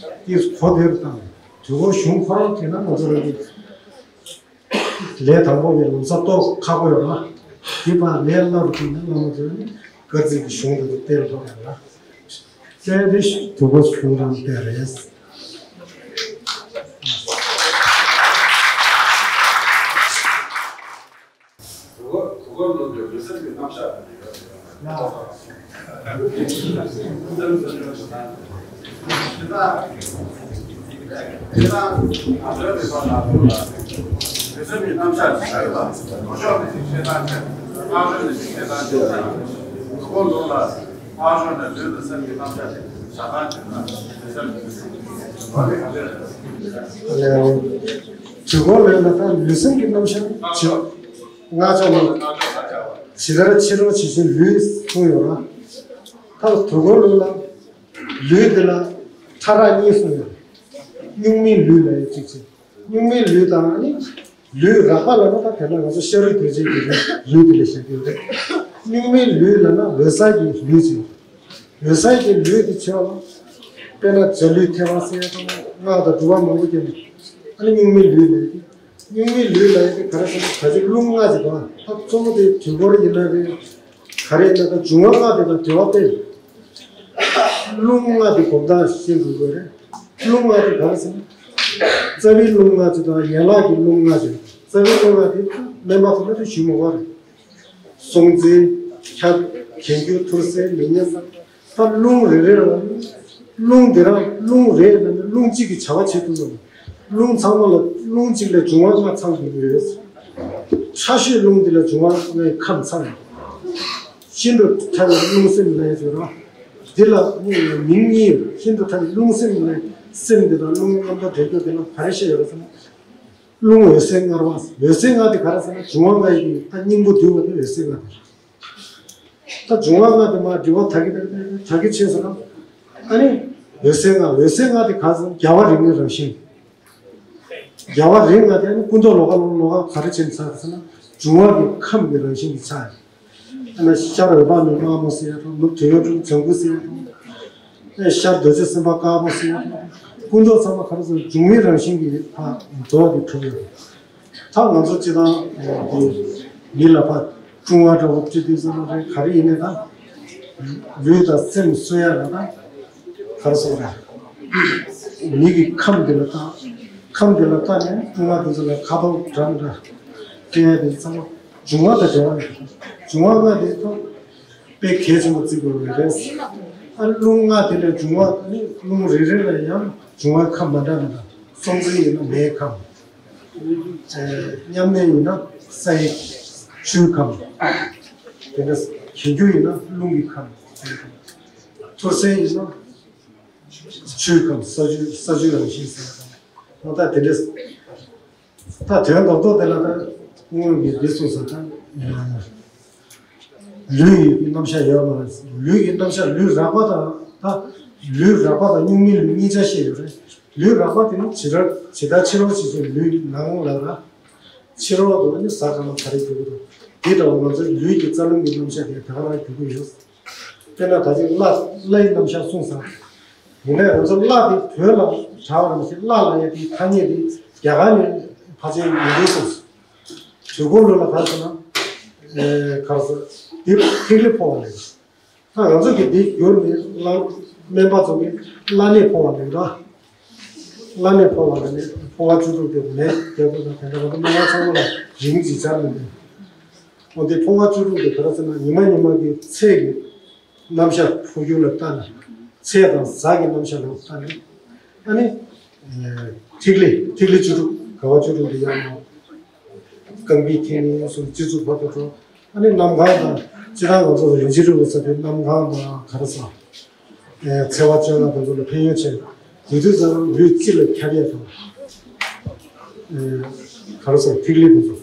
དེས་གོ་བདེ་རུ་བཏང་། གྲོས་འགོ་གཞུང་ཁོ་རང་དེ་ན་ང་ཚོ་རང་གི་ལས་དང་པོ་བའི་ལམ་སང་གཏོར་ཁག་པོ་ཡོད་ལ། དེ་བར་ལས་སླ་རུ་བཏང་ནས་བླ་མ་ཚོས་ནི་སྐར་རྩིས་ཀྱི་གཞུང་དེ་ཚོ་གཏེར་ཐོག་ཡོད་ལ། བཙལ་ཏེ་གྲོས་འགོ་གཞུང་རང་དེ་རེད། དུས་འཁོར་ལས་ལ་ད་ལུས་སེམས་ཀྱི་རྣམ་གཞག་བྱེད། སྔགས་ཆ་ནི་ཇི་ལྟར་ཕྱི་རོལ་ཇི་བཞིན་ལུས་གསུངས་ཡོད་ལ། ད་དུས་འཁོར་ལུགས་ལ་ལུས་འདི་ལ་ཕྲ་རགས་གཉིས་གསུངས་ཡོད། སྨྱུག་མའི་ལུས་ལ་ཡང་གཅིག་བྱས། སྨྱུག་མའི་ལུས་དང་ནི། ལུས་རགས་པ་ལབ་ན་ད་དེ་ན་ང་ཚོ་ཤ་རུས་གདོས་བཅས་ཀྱི་ལུས་ལུས་དེ་ལ་བཞག་གི་ཡོད་རེད། སྨྱུག་མའི་ལུས་ལབ་ན་འོད་གསལ་གྱི་ལུས་ཅིག་འོད་གསལ་གྱི་ལུས་དེ་བྱས་པ། དཔེར་ན་འཇའ་ལུས་ཐལ་བ་ཟེར་ཡ་དང་སྔགས་དང་སྒྲུབ་པ་མང་པོ་བརྒྱབ་ནས། ཨ་ནི་སྨྱུག་མའི་ལུས་ལབ་ཀྱི། སྨྱུག་མའི་ལུས་ལབ་ཡ་དེ་ག་རེ་ཟེར་ན་ད་ཅི་རླུང་ལྔ་ཅིག་དང་ད་གཙོ་བོ་དེ་དུས་འཁོར་ཡིན་ན་རེད། ག་རེ་ཡིན་ན་ད་འབྱུང་བ་ལྔ་དེ་དང་འབྲེལ་བ་སྤེལ། རླུང་ལྔ་དེ་གོམ་སྟངས་ཤེས་དགོས་དགོས་རེད། རླུང་ལྔ་དེ་ག་རེ་ཟེར་ན། རྩ་བའི་རླུང་ལྔ་ཅིག་དང་ཡན་ལག་གི་རླུང་ལྔ་ཅིག་རྩ་བའི་རླུང་ལྔ་དེ་སྨན་པ་ཚོ་ལ་དེ་ཞུ་མི་དགོས་རེད། སྲོག་འཛིན། ཁྱབ། གྱེན་རྒྱུ། ཐུར་སེལ། ལེགས་ཉེས་བསམ། ད་རླུང་རེ་རེ་ལ། རླུང་འདི་རང་རླུང་རེ་ལ་ནི་རླུང་གཅིག་གི་བྱ་བ་བྱེད་ཐུབ་ན། རླུང་ཚང་མ་ལ་རླུང་གཅིག་ལས་འབྱུང་བ་ལྔ་ཚང་དགོས་ཀྱི་ཡོད། ཕྲ་ཤོས་རླུང་འདི་ལ་འབྱུང་བ་ལྔའི་ཁམས་ཚང་ཡོད། ཤིན་ཏུ་ཕྲ་བའི་རླུང་སེམས་ལྔའི་ཟེར་རོ། འདི་ལ་མིང་གཉིས་ཡོད། ཤིན་ཏུ་ཕྲ་བའི་རླུང་སེམས་ལྔའི་སེམས་འདི་དང་རླུང་མཉམ་པོ་འདྲེས་རྒྱུ་འདི་ལ་ག་རེ་བཤད་ཡོད་རེད་ཟེར་ན། རླུང་འོད་གསལ་མངར་བ། འོད་གསལ་མངར་དེ་ག་རེ་ཟེར་ན་འབྱུང་བ་ལྔའི་ད་སྙིང་པོ་བསྡུས་པ་དེ་འོད་གསལ་མངར་དེ། ད་འབྱུང་བ་ལྔ་དེ་མར་འགྲིབ་པ་དག་གི་དག་གི་དག་གི་ཕྱིན་སོང་ན། ཨ་ནི། འོད་གསལ་ལྔ། འོད་གསལ་ལྔ་དེ་ག་ཟེར་ན་རྒྱལ་བ་རིགས་ལྔའི་རང་བཞིན། རྒྱལ་བ་རིགས་ལྔ་དེ་ཨ་ནི་སྐུ་མདོག་ལོགས་ཀ་ལོགས་ཀ་ག་རེ་བྱས་ནས་ཚང་ཟེར་ན། འབྱུང་བ་གི་ཁམས་ཀྱི་རང་བཞིན་གྱི་ཆ་ཡིན། ཨ་ནི་ཤར་འོད་དཔག་མེད་དམར་མོ་ཟེར་ཡ་དང་ནུབ་དོན་ཡོད་གྲུབ་ལྗང་གུ་ཟེར་ཡ་དང་། ཨེ་ཤར་རྡོ་རྗེ་སེམས་དཔའ་དཀར་པོ་ཟེར་ཡ་དང་། སྐུ་མདོག་ཚང་མ་ག་རེ་ཟེར་ན་འབྱུང་བའི་རང་བཞིན་གྱི་ཕ་མདོག་དེ་གྲུབ་ཡོད། ད་ང་ཚོ་སྤྱི་བཏང་དེ་མི་ལ་ཕ་ཀྲུང་བ་འདྲ་བོ་སྤྱི་འཐུས་ཚང་མ་རེད། ག་རེ་ཡིན་ནའི་ད་ལུས་དང་སེམས་གསོ་ཡ་ལ་ད་ག་རེ་ཟེར་ར། མི་གི་ཁམས་འདི་ལ་ད་ཁམས་འདི་ལ་ད་ནས་ཀྲུང་བ་འདི་ཚོ་ལ་ཁ་དོག་འདྲ་མི་འདྲ་སྟོན་ཡ་དེ་ཚང་མ་འབྱུང་བ་དང་འབྲེལ་བ་ཡོད། འབྱུང་བ་ལྔ་དེ་ད་དཔེ་གལ་ཆེན་པོ་བརྩི་དགོས་པ་རེད། ཨ་རླུང་ལྔ་དེ་ལས་འབྱུང་བ་ནི་རླུང་རེ་རེ་ལ་ཡང་འབྱུང་བའི་ཁམས་མ་འདྲ་མི་འདྲ། སྲོག་འཛིན་ཡིན་ན་མེའི་ཁམས། ཨེ་མཉམ་གནས་ཡིན་ན་སའི་ཆུའི་ཁམས། དེ་འདྲ་གྱེན་རྒྱུ་ཡིན་ན་རླུང་གི་ཁམས། ཐུར་སེལ་ཡིན་ན་ཆུའི་ཁམས། ས་ཆུ་ས་ཆུའི་རང་བཞིན་ཟེར་བ་དང་། ད་དེ་འདྲ། ད་དོན་རྡོག་རྡོག་དེ་ལ་ད་སྔོན་གྱི་འདི་གསུངས་ས་ད། ལུས་ཀྱི་རྣམ་གཞག་ཡོད་མ་རེད། ལུས་ཀྱི་རྣམ་གཞག་ལུས་རགས་པ་དང་ད་ལུས་རགས་པ་དང་སྨྱུག་མའི་ལུས་གཉིས་ཆ་བཤད་ཡོད་རེད། ལུས་རགས་པ་དེ་ནི་ཇི་ལྟར་ཇི་ལྟར་ཕྱི་རོལ་ཕྱི་ཚུལ་ལུས་ནང་ལ་ར། ཕྱི་རོལ་དུ་ནི་ཟ་གང་ལ་ག་རེ་འགྱུར་གྱི་འདུག་འདི་འདྲ་བ་ང་ཚོའི་ལུས་ཀྱི་རྩ་རླུང་གི་རྣམ་གཞག་དེ་ད་ག་རང་འགྱུར་གྱི་ཡོད། དཔེར་ན་ད་ཅིག་བླ་བླའི་རྣམ་གཞག་གསུངས་ས། ཡིན་ནའི་ང་ཚོ་བླ་དེ་བོད་ལ་གྲགས་པ་རང་བཞིན་བླ་ལ་ཡ་དེའི་ཐ་སྙད་དེ་རྒྱ་གར་ནས་ཕལ་ཆེར་ཡོང་གི་སོང་། དུས་འཁོར་ལོ་ལ་ག་རེ་ཟེར་ན། ཨེ་ག་རེ་ཟེར། དེ་ཐིག་ལེ་འཕོ་བ་ལས། ད་ང་ཚོ་གི་འདི་བསྒྱུར་ནས་བླ་སྨན་པ་ཚོ་གི་བླ་ནས་འཕོ་བ་ལས་ད། བླ་ནས་འཕོ་བ་ལ་ནི་འཕོ་བ་བཅུ་དྲུག་དེ་མེད་རྒྱལ་པོ་དང་དེ་འདྲ་བ་དང་སྨན་པ་ཚང་མ་ལ་རིམ་གྱིས་སྦྱར་ནས་མེད། འོ་དེ་འཕོ་བ་བཅུ་དྲུག་དེ་ག་རེ་ཟེར་ན་ཉི་མ་ཉི་མ་གི་ཚེ་གི་རྣམ་གཞག་འཕོ་འགྱུར་ལ་ལྟ་ནས་ཚེ་དང་གཟའ་གི་རྣམ་གཞག་ལ་ལྟ་ནས་ཨ་ནི། ཐིག་ལེ་ཐིག་ལེ་བཅུ་དྲུག་དགའ་བ་བཅུ་དྲུག་འདི་ཡང་ན། རྐང་པའི་ཐིག་ལེ་ཡང་སོང་སྤྱི་གཙུག་བར་དུ་འགྲོ། ཨ་ནི་གནམ་གང་དང་སྤྱིར་བཏང་ང་ཚོ་རིན་ཆེན་རིལ་བུ་ཟེར་དུས་གནམ་གང་དང་ག་རེ་ཟ། ཚེས་པ་བཅོ་ལྔ་དེ་ཚོ་ལ་ཕན་ཡོན་ཆེ། དེ་དུས་ཙམ་ལུས་སྤྱི་ལ་ཁྱབ་ཡས་དང་། ག་རེ་ཟ་ཐིག་ལེ་དེ་ཚོ།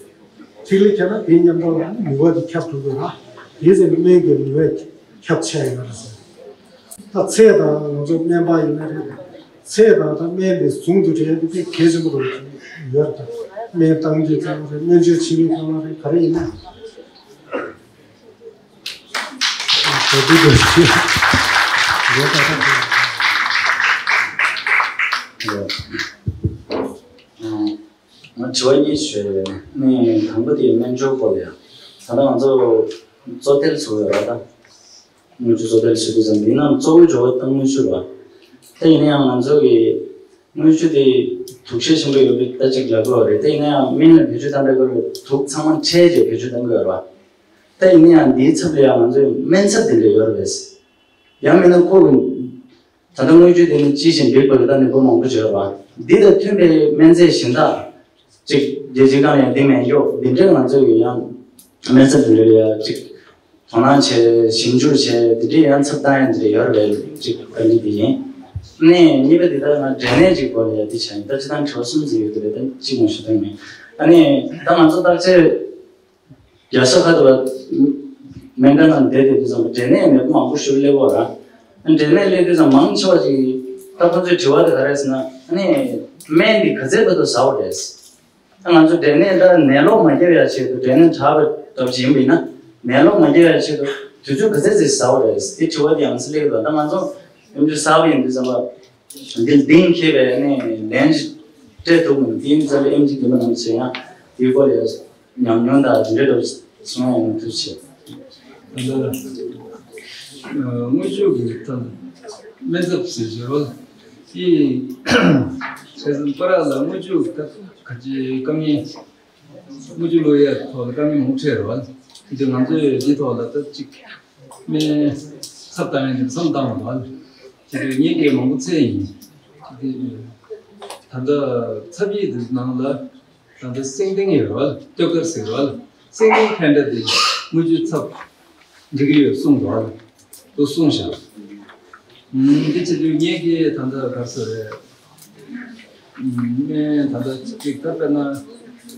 ཐིག་ལེ་ཁྱབ་ན་དེའི་མཉམ་དུ་ལ་ནུས་པ་དེ་ཁྱབ་ཐུབ་དགོས་ལ། དེའི་ཚེ་སྨན་གྱི་ནུས་པ་ཁྱབ་ཆེ་ཡོད་རེད་ཟེར། ད་ཚེ་དང་ང་ཚོ་སྨན་པ་ཡིན་ན་རེད། ཚེ་དང་ད་སྨན་དེ་ཟུང་དུ་འབྲེལ་ཡག་དེ་གལ་ཆེན་པོ་རེད་ཡོད་རེད། སྨན་བཏང་དུས་ཙམ་རེད། སྨན་བཅོས་བྱེད་པའི་སྐབས་ལ་རེད། ག་རེ་ཡིན་ན། ད་དུས་དུ་ཞིག་ཡོད་ད་ད། ང་དྲི་བ་གཉིས་ཞུ་ཡ་ཡོད། ནི་དང་པོ་དེ་སྨན་སྦྱོར་སྐོར་ལ་ཡ། ད་ལྟ་ང་ཚོ་གཙོ་ཐལ་ཚུགས་ཡོད་ར་ད། དངུལ་ཆུ་གཙོ་ཐལ་ཞུ་དུས་ཙམ་འདི་ནང་གཙོ་བོའི་སྦྱོར་བ་ད་དངུལ་ཆུ་ར། ད་ཡིན་ན་ཡང་ང་ཚོ་གི་དངུལ་ཆུ་དེ་དུག་ཤེད་ཆེན་པོ་ཡོད་པའི་ད་ཅིག་ལབ་དགོས་རེད། ད་ཡིན་ན་ཡང་སྨན་ལ་བེད་སྤྱོད་བཏང་པའི་སྐོར་ལ་དུག་ཚང་མ་ཕྲལ་རྗེས་བེད་སྤྱོད་གཏང་དགོས་ར། ད་ཡིན་ན་ཡང་འདིའི་ཚབ་ལ་ཡང་ང་ཚོའི་སྨན་ཚབ་དེ་འདྲ་ཡོད་རེད་པས། ཡང་མིན་ན་ཁོ་གི་ད་ལྟ་དངུལ་ཆུ་དེ་ནི་ཅི་བཞིན་འབིགས་པ་གི་ད་ནད་པ་མང་པོ་བྱོས་པ། འདི་དང་མཐུན་པའི་སྨན་རྫས་གཞན་དག་ཅིག་རྒྱལ་སྤྱིའི་སྒང་ཡང་འདི་མེད་མགྱོགས་འདི་འདྲའི་ང་ཚོ་ཡི་ཡང་སྨན་རྩ་འདི་འདྲའི་ཡང་ཅིག་དོ་སྣང་བྱས་ཞིབ་འཇུག་བྱས་འདི་འདྲའི་ཡང་ཚབ་བཏང་ཡང་འདི་འདྲའི་ཡོད་རེད་ཅིག་ཨ་ནི་འདི་ཡིན། ནས་གཉིས་པ་འདི་ལྟར་ང་འབྲས་ནད་ཅིག་སྐོར་ལ་ཡང་འདི་བྱས་ཡིན། ད་ཅི་ཐང་དྲི་བ་གསུམ་ཙམ་ཡོད་འདི་རེད། ད་གཅིག་མ་ཞུ་ཐང་མེད། ཨ་ནི་ད་ང་ཚོ་བརྟག་དཔྱད་རྒྱལ་ས་ཁ་ཐུག་ལ་སྨན་ཁང་ནང་བསྡད་དེ་དུས་ཙམ་འབྲས་ནད་མེད་པ་མང་པོ་ཞིག་སླེབས་ཡོད་ར། འབྲས་ནད་སླེབས་དུས་ཙམ་མང་ཆེ་བ་ཅིག་ ད་ཁོ་ཚོའི་དྲི་བ་དེ་ག་རེ་ཟེར་ན། ཨ་ནི་སྨན་འདི་ག་ཚད་བར་དུ་ཟ་དགོས་རེད། ད་ང་ཚོ་འབྲས་ནད་ད་ནད་ལོག་མ་རྒྱབ་ཡ་ཆེད་དུ། འབྲས་ནད་དྲག་པའི་སྟབས་ཀྱིས་ཡིན་པ་ཡིན་ན། ནད་ལོག་མ་རྒྱབ་ཡ་ཆེད་དུ་དུས་ཚོད་ག་ཚད་ཙམ་ཟ་དགོས་རེད། དེ་དྲི་བ་དེ་ཡང་སླེབས་ཡོད་པ། ད་ང་ཚོ་ཨེམ་ཆི་ཟ་བ་ཡིན་དུས་ཙམ་པ། འདི་གཏན་འཁེལ་བའི་ནས་ལན་ཞིག་སྤྲད་ཐུབ་མི་འདུག། དེ་ཡིན་ཙང་ཨེམ་ཆི་རྒན་པ་རྣམ་པ་ཚོས་ཡང་དེའི་སྐོར་ལ་ཉམས་མྱོང་དང་དེ་འདྲ་འདྲ་བོ་གསུང་ཡ་ཡོང་ཐུབ་ཆེད། ད་ལྟ་དངོས་ཆུ་གི་ད་སྨན་ཚབ་ཟེར་བརྗོད་རོགས། དེ་ཁ་སང་པ་ར་ལ་དངོས་ཆུ་ད་ག་ཅི་དཀའ་ངལ། དངུལ་ཆུ་བླུག་ཡས་ཐོག་ལ་དཀའ་ངལ་མང་པོ་འཕྲད་རེད་བ། དེ་ང་ཚོས་འདི་ཐོག་ལ་ད་ཅིག་སྨན་ཚབ་བཏང་ཡས་འདི་བསམ་བཏང་བ་རེད་བ། དེ་དུས་ངས་སྐད་མང་པོ་འཚོལ་ཡིན། དེ་ད་ལྟ་ཚབ་ཡིག་འདི་ནང་ལ་ད་ལྟ་སེང་ལྡེང་ཡོད་རེད་བ། སྟོད་དཀར་ཟེར་རེད་བ། སེང་ལྡེང་ཕན་འདྲ་དེ་དངུལ་ཆུ་ཚབ་འགྲིག་གི་ཡོད་གསུངས་འདུག་བ། དུ་གསུངས་ཤག། ཨུམ། འདི་བྱེད་དུས་ངས་ཀྱིས་ད་ལྟ་ག་རེ་ཟེར་རེད། ཨུམ། ངས་ད་ལྟ་ཅིག་ད་དཔེར་ན་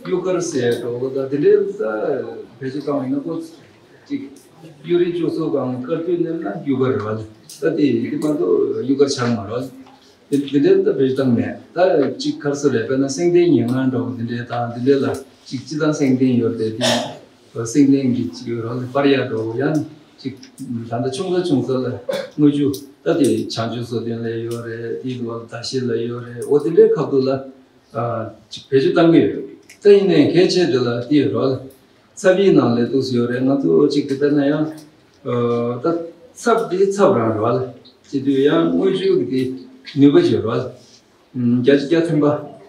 གཡུ་དཀར་ཟེར་འགྲོ་གི། ད་དེ་འདྲའི་ད་བེད་སྤྱོད་བཏང་བ་ཡིན་ན་ཁོ་ཅིག་གཡུ་རལ་བཅུ་གསུམ་གང་དཀར་པོའི་ནང་ན་གཡུ་དཀར་རེད་བ། ད་དེ་དེ་མ་གཏོགས་གཡུ་དཀར་ཆགས་མ་རེད་བ། དེ་དེ་འདྲའི་ད་བེད་སྤྱོད་བཏང་མེད། ད་ཅིག་ག་རེ་ཟེར་རེད། དཔེར་ན་སེང་ལྡེང་ཉེར་ལྔ་འགྲོ་གི་དེ་འདྲའི་དང་དེ་འདྲའི་ལ་ཅིག་སྤྱི་བཏང་སེང་ལྡེང་ཡོད་རེད་དེ། སེང་ལྡེང་གི་ཅིག་རང་ལ་པར་ཡག་འགྲོ་ཡང་ཅིག་ད་ལྟ་ཆུང་ས་ཆུང་ས་ལ་དངུལ་ཆུ་ད་དེ་བྱང་ཆུབ་སོ་ལྡན་ལ་ཡོད་རེད། དེ་ལ་ད་ཤེ་ལ་ཡོད་རེད། འོ་དེ་འདྲའི་ཁ་ཐུག་ལ་ཅིག་བེད་སྤྱོད་བཏང་གི་ཡོད། ད་ཡིན་ནའི་གལ་ཆེ་དེ་ལ་དེ་ཡོད་རེད། ཚབ་ཡིག་ནང་ལ་འདུག་སེ་ཡོད་རེད། ང་ཚོ་ཅིག་དེ་དཔེར་ན་ཡང་ད་ཚབ་དེ་ཚབ་རང་རེད་བ། ལ་བྱེད་དུས་ཡང་དངུལ་ཆུ་གི་དེ་ནུས་པ་ཡོད་རེད་བ། བརྒྱ་ཆ་བརྒྱ་ཐོན་པ་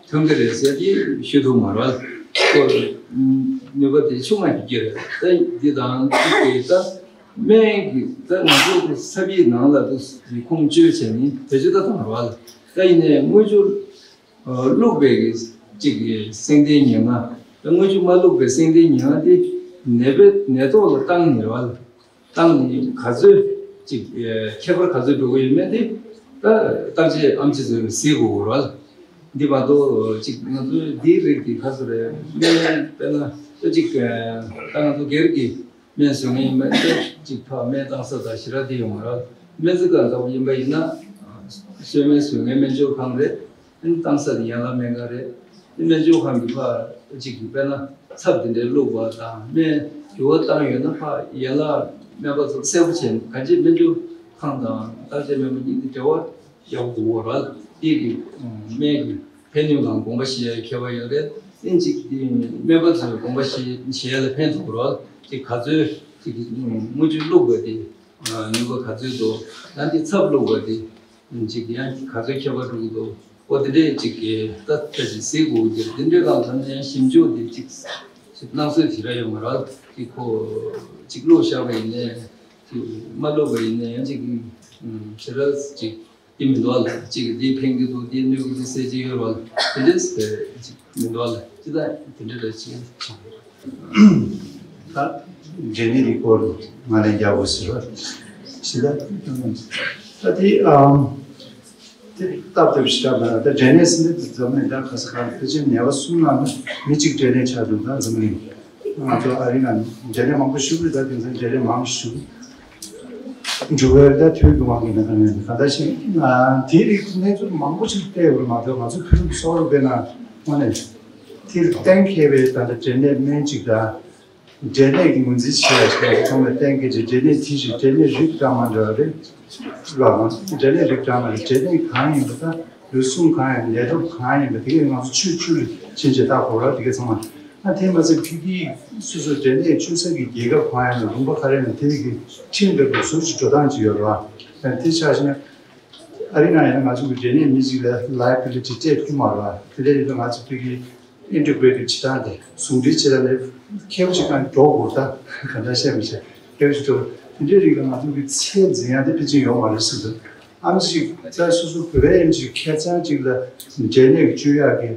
ཐོན་གི་རེད་ཟེར་དེ་ཞུ་ཐུབ་མ་རེད། ཁོ་ནུས་པ་དེ་ཆུང་མ་ཞིག་གི་རེད། ད་འདི་དང་གཅིག་གི་ད་སྨན་གྱི་ད་ང་ཚོ་གི་ཚབ་ཡིག་ནང་ལ་འདུག་སེ་ཁུངས་བཅོལ་བྱས་ནས་བེད་སྤྱོད་ད་བཏང་རེད་བ། ད་ཡིན་ནའི་དངུལ་ཆུ་བླུགས་པའི་གི་གཅིག་གི་སེང་ལྡེང་ཉེར་ལྔ། ད་དངུལ་ཆུ་མ་བླུགས་པའི་སེང་ལྡེང་ཉེར་ལྔ་དེ་ནད་པའི་ནད་ཐོག་ལ་བཏང་ནས་རེད་བ། བཏང་ནས་ག་ཚོད་ཅིག་ཁྱད་པར་ག་ཚོད་འགྲོ་གི་ཡོད་མེད་དེ་ད་བརྟག་དཔྱད་ཨེམ་ཆི་ཚོས་གཟིགས་དགོས་རེད་བ། འདི་མ་གཏོགས་ཅིག་ང་ཚོའི་འདིའི་རིགས་འདི་ག་ཚོད་རེད། སྨན་དཔེར་ན་ད་ཅིག་ད་ང་ཚོ་སྒེར་གྱི་སྨན་བཟོ་མཁན་ཡིན་པ་ཡིན་ན་ཅིག་ཕར་སྨན་བཏང་ས་དང་ཞེ་དྲག་དེ་ཡོད་མ་རེད། སྨན་རྩིས་ཁང་འདྲ་པོ་ཡིན་པ་ཡིན་ན་གསོལ་སྨན་བཟོ་མཁན་སྨན་སྦྱོར་ཁང་རེད། ཨ་ནི་བཏང་ས་དེ་ཡན་ལག་སྨན་ཁང་རེད། ཨ་ནི་སྨན་སྦྱོར་ཁང་གི་ཕར་གཅིག་གི་དཔེར་ན་ཚབ་དེ་འདྲའི་བླུགས་པ་དང་སྨན་འགྱུར་བ་བཏང་ཡོད་ན་ཕར་ཡན་ལག་སྨན་པ་ཚོ་གསལ་པོ་བྱས་ནས། གང་ཅི་སྨན་སྦྱོར་ཁང་དང་བརྟག་དཔྱད་སྨན་པ་གཉིས་ཀྱི་འབྲེལ་བ་ཡག་པོ་དགོས་པ་རེད། དེ་གི་སྨན་གྱི་ཕན་ནུས་ལའང་དགོངས་པ་བཞེས་ཡ་ཁྱད་པར་ཡོད་རེད། ཨ་ནི་གཅིག་དེ་སྨན་པ་ཚོས་དགོངས་པ་བཞེས་བཞེས་ཡ་ལ་ཕན་ཐོགས་རེད། དེ་ག་ཚོད་ཅིག་དངུལ་ཆུ་བླུགས་པ་དེ་ནུས་པ་ག་ཚོད་འདུག། ཡང་དེ་ཚབ་བླུགས་པ་དེ་ཅིག་ཡང་ག་ཚོད་ཁྱད་པར་འགྲོ་གི་འདུག། འོ་དེ་འདྲས་ཅིག་གི་ད་ལྟ་ཅིག་གཟིགས་དགོས་ཀྱི་རེད། དེ་འདྲས་ལ་ད་ནི་ཡང་ཞིབ་འཇུག་དེ་ཅིག་གནང་སྲོལ་དེ་ར་ཡོད་མ་རེད། ཅིག་ཁོ་ཅིག་བླུགས་བཞག་པ་ཡིན་ནའི་ཅིག་མ་བླུགས་པ་ཡིན་ནའི་ཡང་ཅིག་ཞེ་དྲག་ཅིག་དེ་མི་འདུག་ལ། ཅིག་དེ་ཕན་གྱི་འདུག། དེ་གནོད་ཀྱི་འདུག་ཟེར་གྱི་ཡོད་རེད་བ། དེ་འདྲས་ཅིག་མི་འདུག་ལ། ཅི་ད་དེ་འདྲས་ལ་ཅིག་ཅིག་ད་འབྲས་ནད་ཀྱི་སྐོར་ང་ལན་རྒྱག་དགོས་ཟེར་བ། ཞེ་དྲག་ད་དེ་ཨམ། དེ་སྟབས་བདེ་པོ་ཞེ་དྲག་མེད་ལ། ད་འབྲས་ནད་ཟེར་དུས་འཛམ་གླིང་ད་ག་ས་ག་ལ་ཕལ་ཆེར་ནད་པ་གསུམ་ནང་ན་མི་གཅིག་འབྲས་ནད་ཆགས་འདུག། ད་འཛམ་གླིང་ང་ཚོ་ཨ་རི་ནང་འབྲས་ནད་མང་པོ་ཞིག་རེད། ད་དེང་སང་འབྲས་ནད་མང་ཞིག་འབྱུང་བའི་ད་དུས་ཀྱི་དབང་གིས་ན་ག་ནས་ག་ད་ཞིག་དེའི་རིགས་གནས་ཚུལ་མང་པོ་ཞིག་བལྟས་ཡོད་མ་གཏོགས། ང་ཚོ་བོད་རིགས་སོག་རིགས་དཔེར་ན་དངོས་གནས་དེར་གཏན་འཁེལ་བའི་ད་ལྟ་འབྲས་ནད་སྨན་གཅིག་དང་། འབྲས་ནད་ཀྱི་ངོས་འཛིན་བྱེད་ཡ་ཞིག་ལ་ཚང་མས་གཏན་འཁེལ་གྱི་འབྲས་ནད་དེ་བཞིན་འབྲས་ནད་རིགས་གྲངས་མ་འདྲ་བ་རེད། ལ་འབྲས་ནད་རིགས་གྲངས་མ་རེད། འབྲས་ནད་གང་ཡིན་པ་དང་ལུས་ཟུངས་གང་ཡིན། ལས་སྟོབས་གང་ཡིན་པ་དེ་གས་ང་ཚོ་ཆོས་བཅུ་ལ་ཕྱིན་བྱས་བལྟ་དགོས་ར། དེ་གས་ཚང་མ། ཨ་དེ་མ་ཟད་ཕ་གི་སོ་སོ་འབྲས་ནད་བཅོས་ས་གི་རྒྱལ་ཁབ་གང་ཡིན་ན། ལུང་པ་ག་རེ་ཡིན་ན་དེ་གི་ཁྲིམས་ལྟར་དུ་ཟུར་གྱི་འགྲོ་སྟངས་ཅིག་ཡོད་ར། ཨ་དེ་ཆ་བཞག་ན། ཨ་རི་ནང་ཡིན་ན་ང་ཚོ་གི་འབྲས་ནད་མི་གཅིག་ལ་liability་སྤྲད་ཐུབ་མ་རེད་བ། དེ་འདྲ་ཡིན་དུས་ང་ཚོ་ཕ་གི་integrated་བྱེད་སྟངས་དེ་ཟུང་འབྲེལ་བྱེད་སྟངས་དེ་ཁྱད་པར་ཅིག་གང་འགྲོ་དགོས། ད་ག་འདྲ་བཤད་མི་ཤེས། ཁྱད་པར་ཅིག་འགྲོ། དེ་འདྲའི་རིགས་ལ་ང་ཚོ་གི་ཚད་འཛིན་ཡ་དེ་ཕལ་ཆེར་ཡོད་མ་རེད་ཟེར་འདུག། ཨ་མ་ཅིག་ད་སོ་སོ་བོད་པའི་ཨེམ་ཆི་ཁེར་རྐྱང་ཅིག་ལ་འབྲས་ནད་བཅོས་ཡག་གི་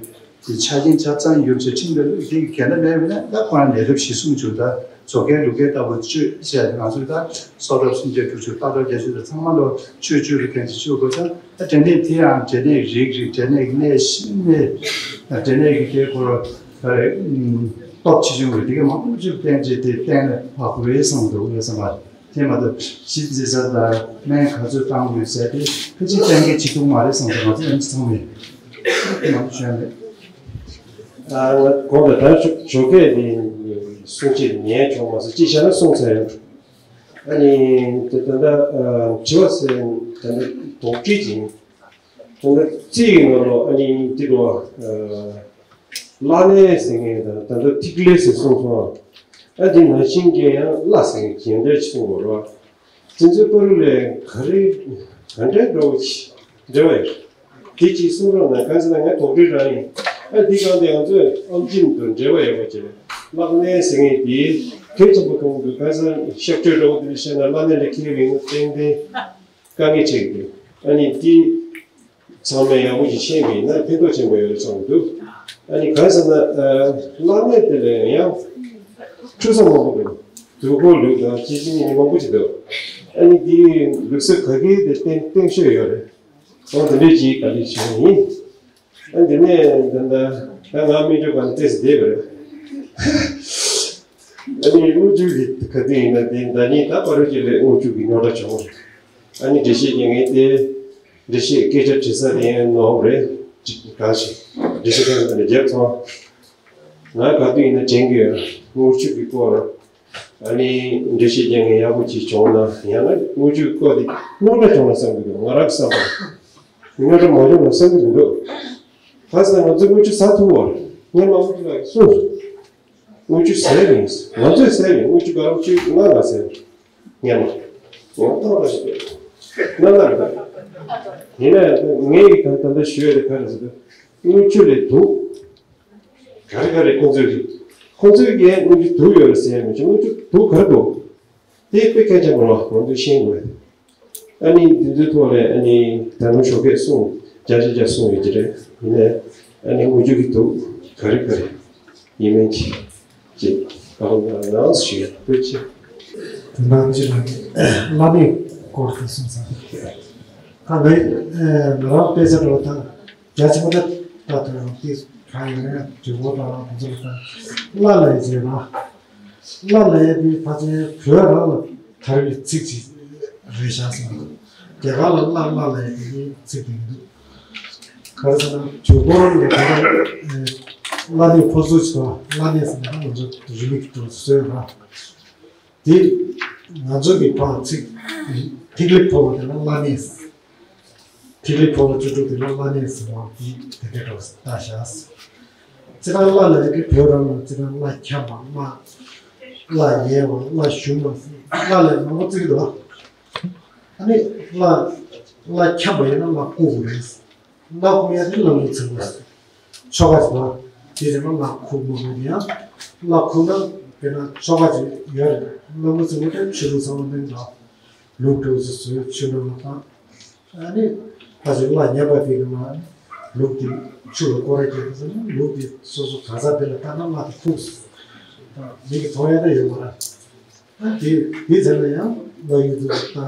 དེ་ཆ་རྐྱེན་ཆ་ཚང་ཡོད་ཚེ་ཁྲིམས་ལ་བླུགས་དེ་གལ་ན་མེད་པ་ན་ད་ཁོ་རང་ནད་རབས་གཞི་བཟུང་བྱུང་། ད་བཟོ་མཁན་བླུགས་མཁན་ལྟ་བུ་བཅོས་བྱས་ཏེ་ང་ཚོས་ད་སྲོག་ཐོག་སུམ་བརྒྱ་དྲུག་ཅུ་ལྟ་རྟོག་བརྒྱད་ཅུ་དང་ཚང་མ་ལོ་ཆོས་བཅུ་རུ་ཐེངས་ཅིག་བཅོས་དགོས་ཙང་། ད་འབྲས་ནད་དེ་ཡང་འབྲས་ནད་རིགས་རིགས་འབྲས་ནད་ཀྱི་གནས་གནས་འབྲས་ནད་ཀྱི་དེ་ཁོ་རང་ད་རེད་སྟོབས་ཆེ་ཆུང་རེད། དེ་ག་མང་པོ་ཅིག་བསྟན་བྱས་དེ་བསྟན་ནས་བག་ཡོད་བསམ་འདུག་ངས་བསམ་པ། དེ་མ་གཏོགས་གཞི་འཛིན་ས་དང་སྨན་ག་ཚོད་བཏང་དགོས་ཟེར་དེ་ཕལ་ཆེར་གཏན་འཁེལ་བྱེད་ཐུབ་མ་རེད་བསམ་སོང་། ང་ཚོ་ཨེམ་ཆི་ཚང་མས་དེ་མ་གཏོགས་ཞུ་ཡ་མེད། ཨ་ང་དགོངས་དག་ད་ཞོགས་ཞོགས་ཀས་དེ་གསུང་ཆེད་ཉན་བྱུང་མ་སོང་། ཅི་བྱས་ན་གསུང་ཚར་ཡོང་། ཨ་ནི་དེ་ད་ལྟ་ཨ་དྲི་བ་ཟེར་ད་ལྟ་དོགས་འདྲི་ཅིག་ད་ལྟ་རྩིས་ཀྱི་ནང་ལོགས་ཨ་ནི་འདི་ལོ་བླ་ནས་ཟེར་མཁན་དང་ད་ལྟ་ཐིག་ལེ་ཟེར་གསུངས་སོང་། ཨ་འདི་ནང་བཞིན་གྱི་ཡང་བླ་ཟེར་མཁན་རྒྱན་འདྲ་ཅིག་གསུངས་པ་རེད། དེ་ཚོའི་བར་ལས་ག་རེ་ག་འདྲའི་འདྲ་བོ་ཅིག་འབྲེལ་བ་ཡོད། དེ་ཅིག་གསུང་རོགས་གནང་། གང་ཟེར་ན་ང་དོགས་འདྲི་རང་ཡིན། ཨ་འདི་གང་དེ་ང་ཚོས་ཨམ་ཆིན་དང་འབྲེལ་བ་ཡོད་པ་ཅིག་རེད། བླ་གནས་ཟེར་མཁན་དེ་གལ་ཆེན་པོ་མཐོང་གི་འདུག་གང་ཟེར་ན་གཤག་བཅོས་འདྲ་བོ་དེ་འདྲ་བཤད་ན་བླ་གནས་ལ་འཁེལ་བའི་ངོ་ཏན་ཏན་དཀའ་ངལ་འཕྲད་ཀྱི་འདུག་ཨ་ནི་འདི་ཚང་མས་ཡག་པོ་ཞིག་ཤེས་པ་ཡིན་ན་ཕན་ཐོགས་ཆེན་པོ་ཡོད་རེད་བསམ་གྱི་འདུག་ཨ་ནི་གང་ཟེར་ན་ཨ་བླ་གནས་དེ་ལ་ཡང་འཁྲུལ་ས་མང་པོ་འདུག་དུས་འཁོར་ལུགས་དང་སྤྱི་སྤྱི་གཉིས་མང་པོ་ཅིག་འདུག་ཨ་ནི་འདི་ལུགས་སྲོལ་ག་གེ་དེ་གཏན་གཏན་ཤོས་ཡོད་རེད། ཨོ་དེ་འདྲས་ཅིག་ག་ལེ་བྱུང་ཡིན། ཨ་འདི་ནས་ད་ལྟ་ད་ང་སྨན་བཅོས་ཁང་ནས་ཏོག་ཙམ་བསྡད་པ་རེད། ཨ་ནི་དངུལ་ཆུ་གི་ག་དུས་ཡིན་ན་དེ་ཟླ་གཉིས་ད་བར་དུ་ཅིག་ལས་དངུལ་ཆུ་གི་རྙོག་དྲ་བྱུང་། ཨ་ནི་འགྲེལ་བཤད་རྒྱག་མཁན་དེ་འགྲེལ་བཤད་སྐད་ཆ་དྲི་ས་དེ་ཡང་ནོར་རེད་ཅིག་གང་ཞིག་འགྲེལ་བཤད་ཁང་དེ་ནས་རྒྱབ་སོང་། ང་ག་དུས་ཡིན་ན་དྲན་གི་ཡོད། དངུལ་ཆུ་གི་སྐོར། ཨ་ནི་འགྲེལ་བཤད་རྒྱག་མཁན་ཡག་པོ་ཅིག་བྱུང་ན་ཡང་ན་དངུལ་ཆུ་སྐོར་དེ་རྙོག་དྲ་བྱུང་ན་བསམ་གི་འདུག་ང་རང་གི་བསམ་པར་རྙོག་དྲ་མ་བྱུང་ན་བསམ་གི་མི་འདུག་གང་ཟེར་ན་ང་ཚོས་དངུལ་ཆུ་ཟ་ཐུབ་བོ། སྔོན་མ་དབུ་ཁྲིད་ལགས་ཀྱིས་གསུངས་སོང་། དངུལ་ཆུ་ཟས་མིན། ང་ཚོས་ཟས་མིན། དངུལ་ཆུ་ག་རང་ཆུ་ང་ང་ཟས་སྔོན་མ། ང་ཏོག་ལ་ཞིག་ང་ལ་རེད། ཡིན་ན་ངའི་ད་ད་ལྟ་ཞུ་ཡ་དེ་ག་རེ་ཟེར་ན་དངུལ་ཆུ་ལས་དུག་ག་རེ་ག་རེ་ཁོང་ཚོས་ཀྱི་ཁོང་ཚོས་ཀྱི་དངུལ་ཆུ་དུག་ཡོད་རེད་ཟེར་ཡ་མི་བྱུང་། དངུལ་ཆུ་དུག་ག་རེ་འདུག་དེ་དཔེ་གལ་ཆེན་པོ་རེད། ང་ཚོས་ཤེས་དགོས། ཨ་ནི་འདི་ཚོའི་ཐོག་ལས་ཨ་ནི་ད་རུང་ཞོགས་ཀས་གསུངས་བརྒྱ་ཆ་བརྒྱ་གསུངས་ཡོད་ཀྱི་རེད། ཡིན་ནའི་ཨ་ནི་དངུལ་ཆུ་གི་དུག་ག་རེ་ག་རེ་ཡིན་མིན་གྱི་ཅིག་ད་རུང་ནང་ཞུ་ཡ་ཐུགས་རྗེ་ཆེ། དོན་དག་གཅིག་ལ་ནི་བླ་མའི་སྐོར་དུ་གསུངས་ས་རེད། ད་ངའི་ང་རང་དཔེ་ཆ་འགྲོ་དང་རྒྱ་ཆེན་པོ་ད་ད་དུང་ཡང་དེ་གང་ཡིན་ན་དུས་འཁོར་དང་དེ་ཚོ་ལ་ད་བླ་ལ་ཡི་ཟེར་ན། བླ་ལ་ཡི་དེ་ཕལ་ཆེར་བོད་རང་ལ་དར་བའི་ཚིག་ཅིག་རེད་ཤག་བསམ་འདུག་རྒྱ་གར་ལ་བླ་བླ་ལ་ཡི་དེ་ཚིག་དེ་མི་འདུག་ག་རེ་ཟེར་ན་དུས་འཁོར་ལ་ད་བླ་གནས་ཕོ་གསར་ཅིག་དང་བླ་གནས་ཟེར་ན་ང་ཚོ་རིས་མེད་ཀྱི་འགྲོ་བཟོས་ར། དེ་ང་ཚོ་གི་ཕར་ཚིག་ཐིག་ལེ་ཕོ་བ་དེ་ལ་བླ་གནས། ཐིག་ལེ་ཕོ་བ་བཅུ་དྲུག་དེ་ལ་བླ་གནས་ཟེར་བ་དེ་དེ་འདྲ་འདྲ་བ་ཟེར་ལྟ་བཞག་སྤྱིར་བཏང་བླ་ལ་ཡི་གེ་བོད་རང་ལ་སྤྱིར་བཏང་བླ་འཁྱམས་པ། བླ་བླ་ཡལ་བ། བླ་ཞུམ་པ་ཟེར་བླ་ལས་མང་པོ་བརྩི་གི་འདུག་ཨ་ནི་བླ་བླ་འཁྱམས་པ་ཡིན་ན་བླ་བཀུག་དགོས་རེད། བླ་བཀུག་ཡ་དེ་བླ་མའི་ཚིག་པ་ཟེར། ཆོ་ག་ཟེར་བ་དེ་རེད་མ། བླ་བཀུག་མ་དགོས་ཡ། བླ་བཀུག་ན་དཔེར་ན་ཆོ་ག་ཅིག་ཡོད་རེད། བླ་མའི་ཚིག་པ་དེ་ཆོས་ལུགས་ཚང་མ་ནས་འདྲ། ལུག་འདྲ་བོ་ཅིག་བཟོས་ཆུ་ནང་ལ་བཏང་། ཨ་ནི་ཕ་ཆེ་བླ་ཉན་པ་དེ་གི་མ་ལུག་དེ་ཆུ་ལ་སྐོར་ར་རྒྱག་གི་ཟེར་ན་ལུག་དེ་སོ་སོ་གང་ཟག་དེ་ལ་ལྟ་ན་བླ་དེ་ཁུག་སོང་། ད་མི་གི་མཐོང་ཡ་ད་ཡོད་མ་རེད། ཨ་དེ་དེ་ཚེ་ན་ཡང་བླ་ཡུལ་དུ་ལྟ།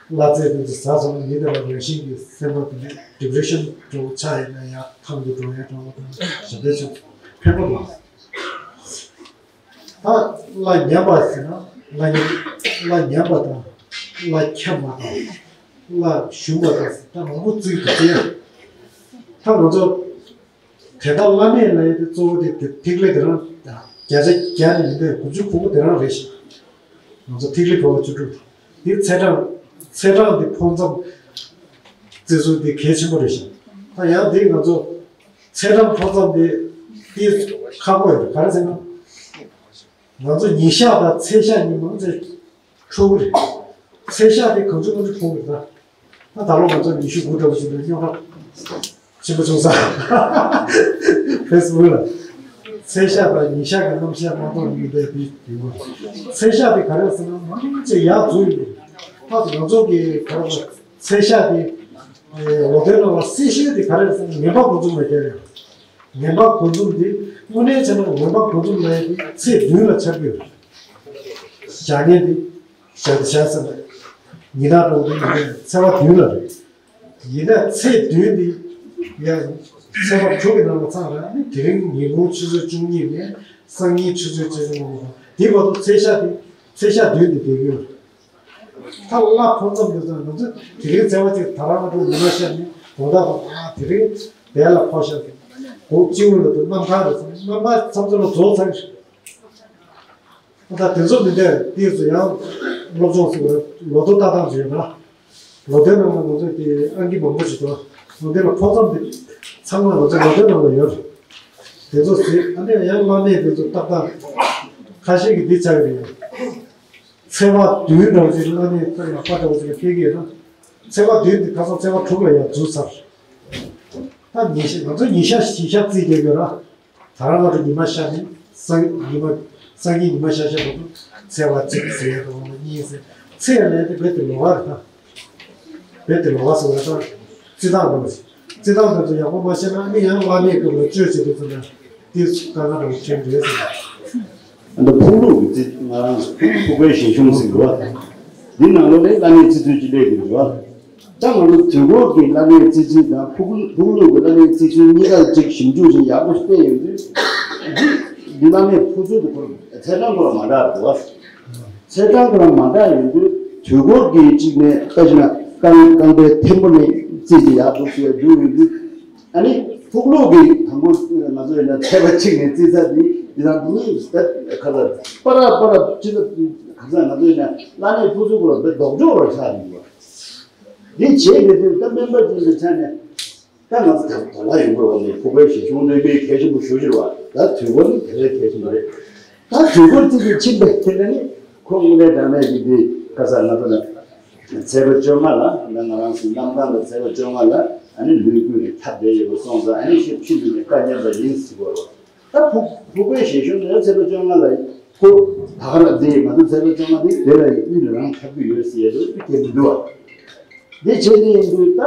བླ་རྫས་དེ་ཚོ་ཟ་སོང་ན་ཡིན་ད་ལ་རང་བཞིན་གྱི་སེམས་པ་དེ་འདི་ཌི་པི་རེ་ཤན་འགྲོ་ཆགས་ཡིན་ན་ཡང་ཐང་དུ་འགྲོ་ཡ་འགྲོ་བ་དང་ཞབས་འདྲེན་ཆུ་ཕན་པོ་མ། ད་བླ་ཉན་པ་ཟེར་ན་བླ་ཉན་བླ་ཉན་པ་དང་བླ་འཁྱམས་པ་དང་བླ་ཞུམ་པ་དང་ཟེར་ད་མང་པོ་བརྩི་འདུག་སྟེ། ད་ང་ཚོ་དེ་ལྟར་བླ་གནས་ལ་ཡོད་དེ་གཙོ་བོ་དེ་དེ་ཐིག་ལེ་དེ་རང་བརྒྱ་ཆ་བརྒྱ་ནས་མི་འདོད་དགུ་བཅུ་གོ་དགུ་དེ་རང་རེད་ཤག་ང་ཚོ་ཐིག་ལེ་ཕོ་བ་བཅུ་དྲུག་དེ་ཚེས་གྲངས་ཚེས་གྲངས་དེ་ཕོ་མཚམས་བརྩི་ཚུལ་དེ་གལ་ཆེན་པོ་རེད་ཤག་ད་ཡང་དེ་ང་ཚོ། ཚེས་གྲངས་ཕོ་མཚམས་དེ་དེ་ཁག་པོ་ཡོད་རེད། ག་རེ་ཟེར་ན། ང་ཚོ་ཉིན་ཞག་དང་ཚེས་ཞག་གཉིས་མང་ཆེ་འཁྲུག་གི་རེད། ཚེས་ཞག་དེ་གང་བྱུང་མང་བྱུང་འཁྲུག་གི་རེད་ད། ད་ད་ལོ་ང་ཚོ་ཉི་ཤུ་དགུ་འདྲ་བོ་ཞིག་ལ་རྙོག་དྲ་ཆེན་པོ་བྱུང་ས། ཕེ་སི་བུག་ལ། ཚེས་ཞག་དང་ཉིན་ཞག་གི་རྣམ་གཞག་མ་གཏོགས་མི་འདུག་དེ་དེ་ཚེས་ཞག་དེ་ག་རེ་ཟེར་ན་མང་ཆེ་ཡག་རྫུ་ཡོད་རེད། ད་ང་ཚོ་གི་ག་རེ་ཚེས་ཞག་དེ། ལོ་ཐོའི་ནང་ལ་སྲི་ཞུ་དེ་ག་རེ་ཟེར་ན་ངན་པ་འགོ་འཛུགས་མ་རྒྱག་ཡ། ངན་པ་འགོ་འཛུགས་དེ་དངོས་གནས་བྱས་ན་ངན་པ་འགོ་འཛུགས་ལ་ཡ་དེ་ཚེས་བདུན་ལ་ཆགས་ཀྱི་ཡོད་རེད། བྱ་ངན་དེ་བྱ་དེ་བྱ་ཟེར་ན་ཉི་ཟླ་འགྲོ་དེ་ཉི་ཟླ་ཚེས་པ་བདུན་ལ་རེད། ཡིན་ན་ཚེས་བདུན་དེ་ཡང་ཚེས་པ་དྲུག་གི་ནང་ལ་ཚང་ར་ནི་དེ་རིང་ཉིན་གུང་ཆུ་ཚོད་བཅུ་གཉིས་ནས་སང་ཉིན་ཆུ་ཚོད་བཅུ་གཉིས་ནང་ལ་དེ་བར་དུ་ཚེས་ཞག་དེ་ཚེས་ཞག་བདུན་དེ་བསྡད་ཀྱི་ཡོད་རེད། ད་གླ་ཕོག་མཚམས་དེ་ཚོ་ང་ཚོ་དེ་རིང་བརྩེ་བ་གཅིག་ད་རང་ང་ཚོ་ཉི་མ་ཤར་ནས་དགོང་དག་གོ་ཨ་དེ་རིང་བལ་ལ་ཕོག་ཤར་གི་དགོང་སྤྱི་བོ་ལ་དུ་གནམ་ཐང་རེད་སོང་། གནམ་ཐང་མཚམས་ཚོ་ལ་རྫོགས་ཚར་གི་རེད། ད་དེ་ཚོ་མི་འདྲ་དེ་ཚོ་ཡང་སློབ་སྦྱོང་ཟེར་བ་ལོ་ཐོ་ལྟ་སྟངས་ཅིག་ཡོད་ན། ལོ་ཐོའི་ནང་ལ་ང་ཚོས་དེ་ཨང་ཀི་མང་པོ་ཞིག་འདུག་ལོ་ཐོའི་ལ་ཕོག་མཚམས་དེ་ཚང་མ་ང་ཚོ་ལོ་ཐོའི་ནང་ལ་ཡོད་རེད། དེ་ཚོ་གཟིགས་ཨ་ནི་ཡང་བླ་མས་དེ་ཚོ་ཏག་ཏག་ཁ་ཤས་ཀྱིས་འདི་བྱ་གི་རེད། ཚེས་པ་བདུན་འདྲ་བོ་ཅིག་བླ་མས་ཏག་ལག་པ་འདྲ་བོ་ཅིག་ལ་ཕེབས་ཀྱི་ཡོད་ན། ཚེས་པ་བདུན་དེ་ཁ་སང་ཚེས་པ་དྲུག་ལ་ཡང་འཛུགས་ཚར། ད་ཉིན་ཤས་ང་ཚོ་ཉིན་ཤས་བཞི་ཤས་རྩིས་རྒྱག་གི་ཡོད་ར། ད་རང་ང་ཚོ་ཉི་མ་ཤར་ནས་སང་ཉི་མ་སང་ཉིན་ཉི་མ་ཤར་ཤར་བར་དུ་ཚེས་པ་གཅིག་ཟེར་ཡ་དང་གཉིས་ཟེར་ཚེས་ཡ་ལས་དེ་རྦད་དེ་ལོགས་ཀ་རེད་ད། རྦད་དེ་ལོགས་ཀ་ཟེར་བ་ད་རྩི་སྟངས་འདྲ་བོ་ཞིག་རྩི་སྟངས་འདྲ་ཚོ་ཡག་པོ་མ་ཤེས་ན་ཨ་ནི་ཡང་བླ་མའི་སྐབས་ལ་བཅོས་བྱེད་དུས་ཚོད་ན་དེ་དཀའ་ངལ་འདྲ་བོ་ཆེན་རེད་ཟེར། ཨ་ནི་ཕུག་ལུགས་ཀྱི་རྩི་ང་རང་ཚོ་ཕུག་པའི་ཞལ་གཞུང་ཟེར་གི་རེད་བ། འདི་ནང་ལོགས་ལ་བླ་མའི་རྩི་ཚུལ་གཅིག་སླེབས་ཀྱི་རེད་བ། ད་ང་ཚོ་དུས་འཁོར་གྱི་བླ་མའི་རྩི་ཚུལ་དང་ཕུག་ཕུག་ལུགས་ཀྱི་བླ་མའི་རྩི་ཚུལ་གཉིས་ཀ་གཅིག་ཞིབ་འཇུག་ཅིག་ཡག་པོ་བལྟས་ཡོང་དུས། འདི་འདི་བླ་མའི་ཕུག་ཚུལ་དུ་ཁོ་ཚེས་གྲངས་ཁོ་རང་མ་འདྲ་བ། ཚེས་གྲངས་ཁོ་རང་མ་འདྲ་ཡོང་དུས་དུས་འཁོར་གྱི་གཅིག་ནས་ལྟ་ཞིག་ན་རྐང་རྐང་པའི་ཐེམ་པོ་ནས་རྩིས་ཀྱི་ཡག་པོ་བྱས་འདུག་ཡོང་དུས། ཨ་ནི་ཕུག་ལུགས་ཀྱི་དང་པོ་ང་ཚོ་ཡིན་ན་ཚེས་པ་གཅིག་ནས་རྩིས་ཚར་འདི་འདི་དང་འདི་གཉིས་ད་ག་ཚ་པ་ར་པ་ར་ཅི་ལ་ག་ཚ་ང་ཚོ་ཡིན་ན་བླ་མའི་ཕུག་ཚུལ་སྐོར་ལ་དཔེ་ལྡོག་ཕྱོགས་ར་ཆགས་ཡོང་གི་བ། འདི་བྱེད་མི་དུས་ད་སྨན་པ་ཅན་གྱི་ཆ་ནས་ད་ང་ཚོ་ད་དོ་ལ་ཡོང་དགོས་བ་ནི་ཕུག་པའི་ཞལ་གཞུང་ནས་དཔེ་གལ་ཆེན་པོ་ཞུ་གི་རེད་བ། ད་དུས་འཁོར་ནི་དེ་བས་གལ་ཆེན་པོ་རེད། ད་དུས་འཁོར་ཚིག་གི་ཕྱིན་པའི་དེ་ལ་ནི་ཁོ་དངོས་གནས་དྲང་གནས་ཀྱི་འདི་ག་ས་ང་ཚོ་ལ་ཚེས་པ་བཅོ་ལྔ་ལ་ང་རང་ཚོའི་གནམ་ཐང་ལ་ཚེས་པ་བཅོ་ལྔ་ལ་ཨ་ནི་ལུས་ཀུན་གྱི་ཐབས་བསྡད་ཡོད་པ་སོང་ཙང་ཨ་ནི་ཤེས་ཕྱིན་དུས་ནས་བཀའ་ཉན་པ་ཡིན་ཟེར་བ་རེད། ད་ཕུག་ཕུག་པའི་ཞལ་གཞུང་དེ་ཚེས་པ་བཅོ་ལྔ་ལ་ཁོ་ད་ག་རང་འདི་ང་ཚོ་ཚེས་པ་བཅོ་ལྔ་འདི་དེ་ལ་ཡི་དབུས་ལ་རང་ཁྱབ་ཀྱི་ཡོད་ཟེར་ཡ་དེ་སྐད་མི་འདུག་བ། འདི་བྱས་ནས་ཡིན་དུས་ད་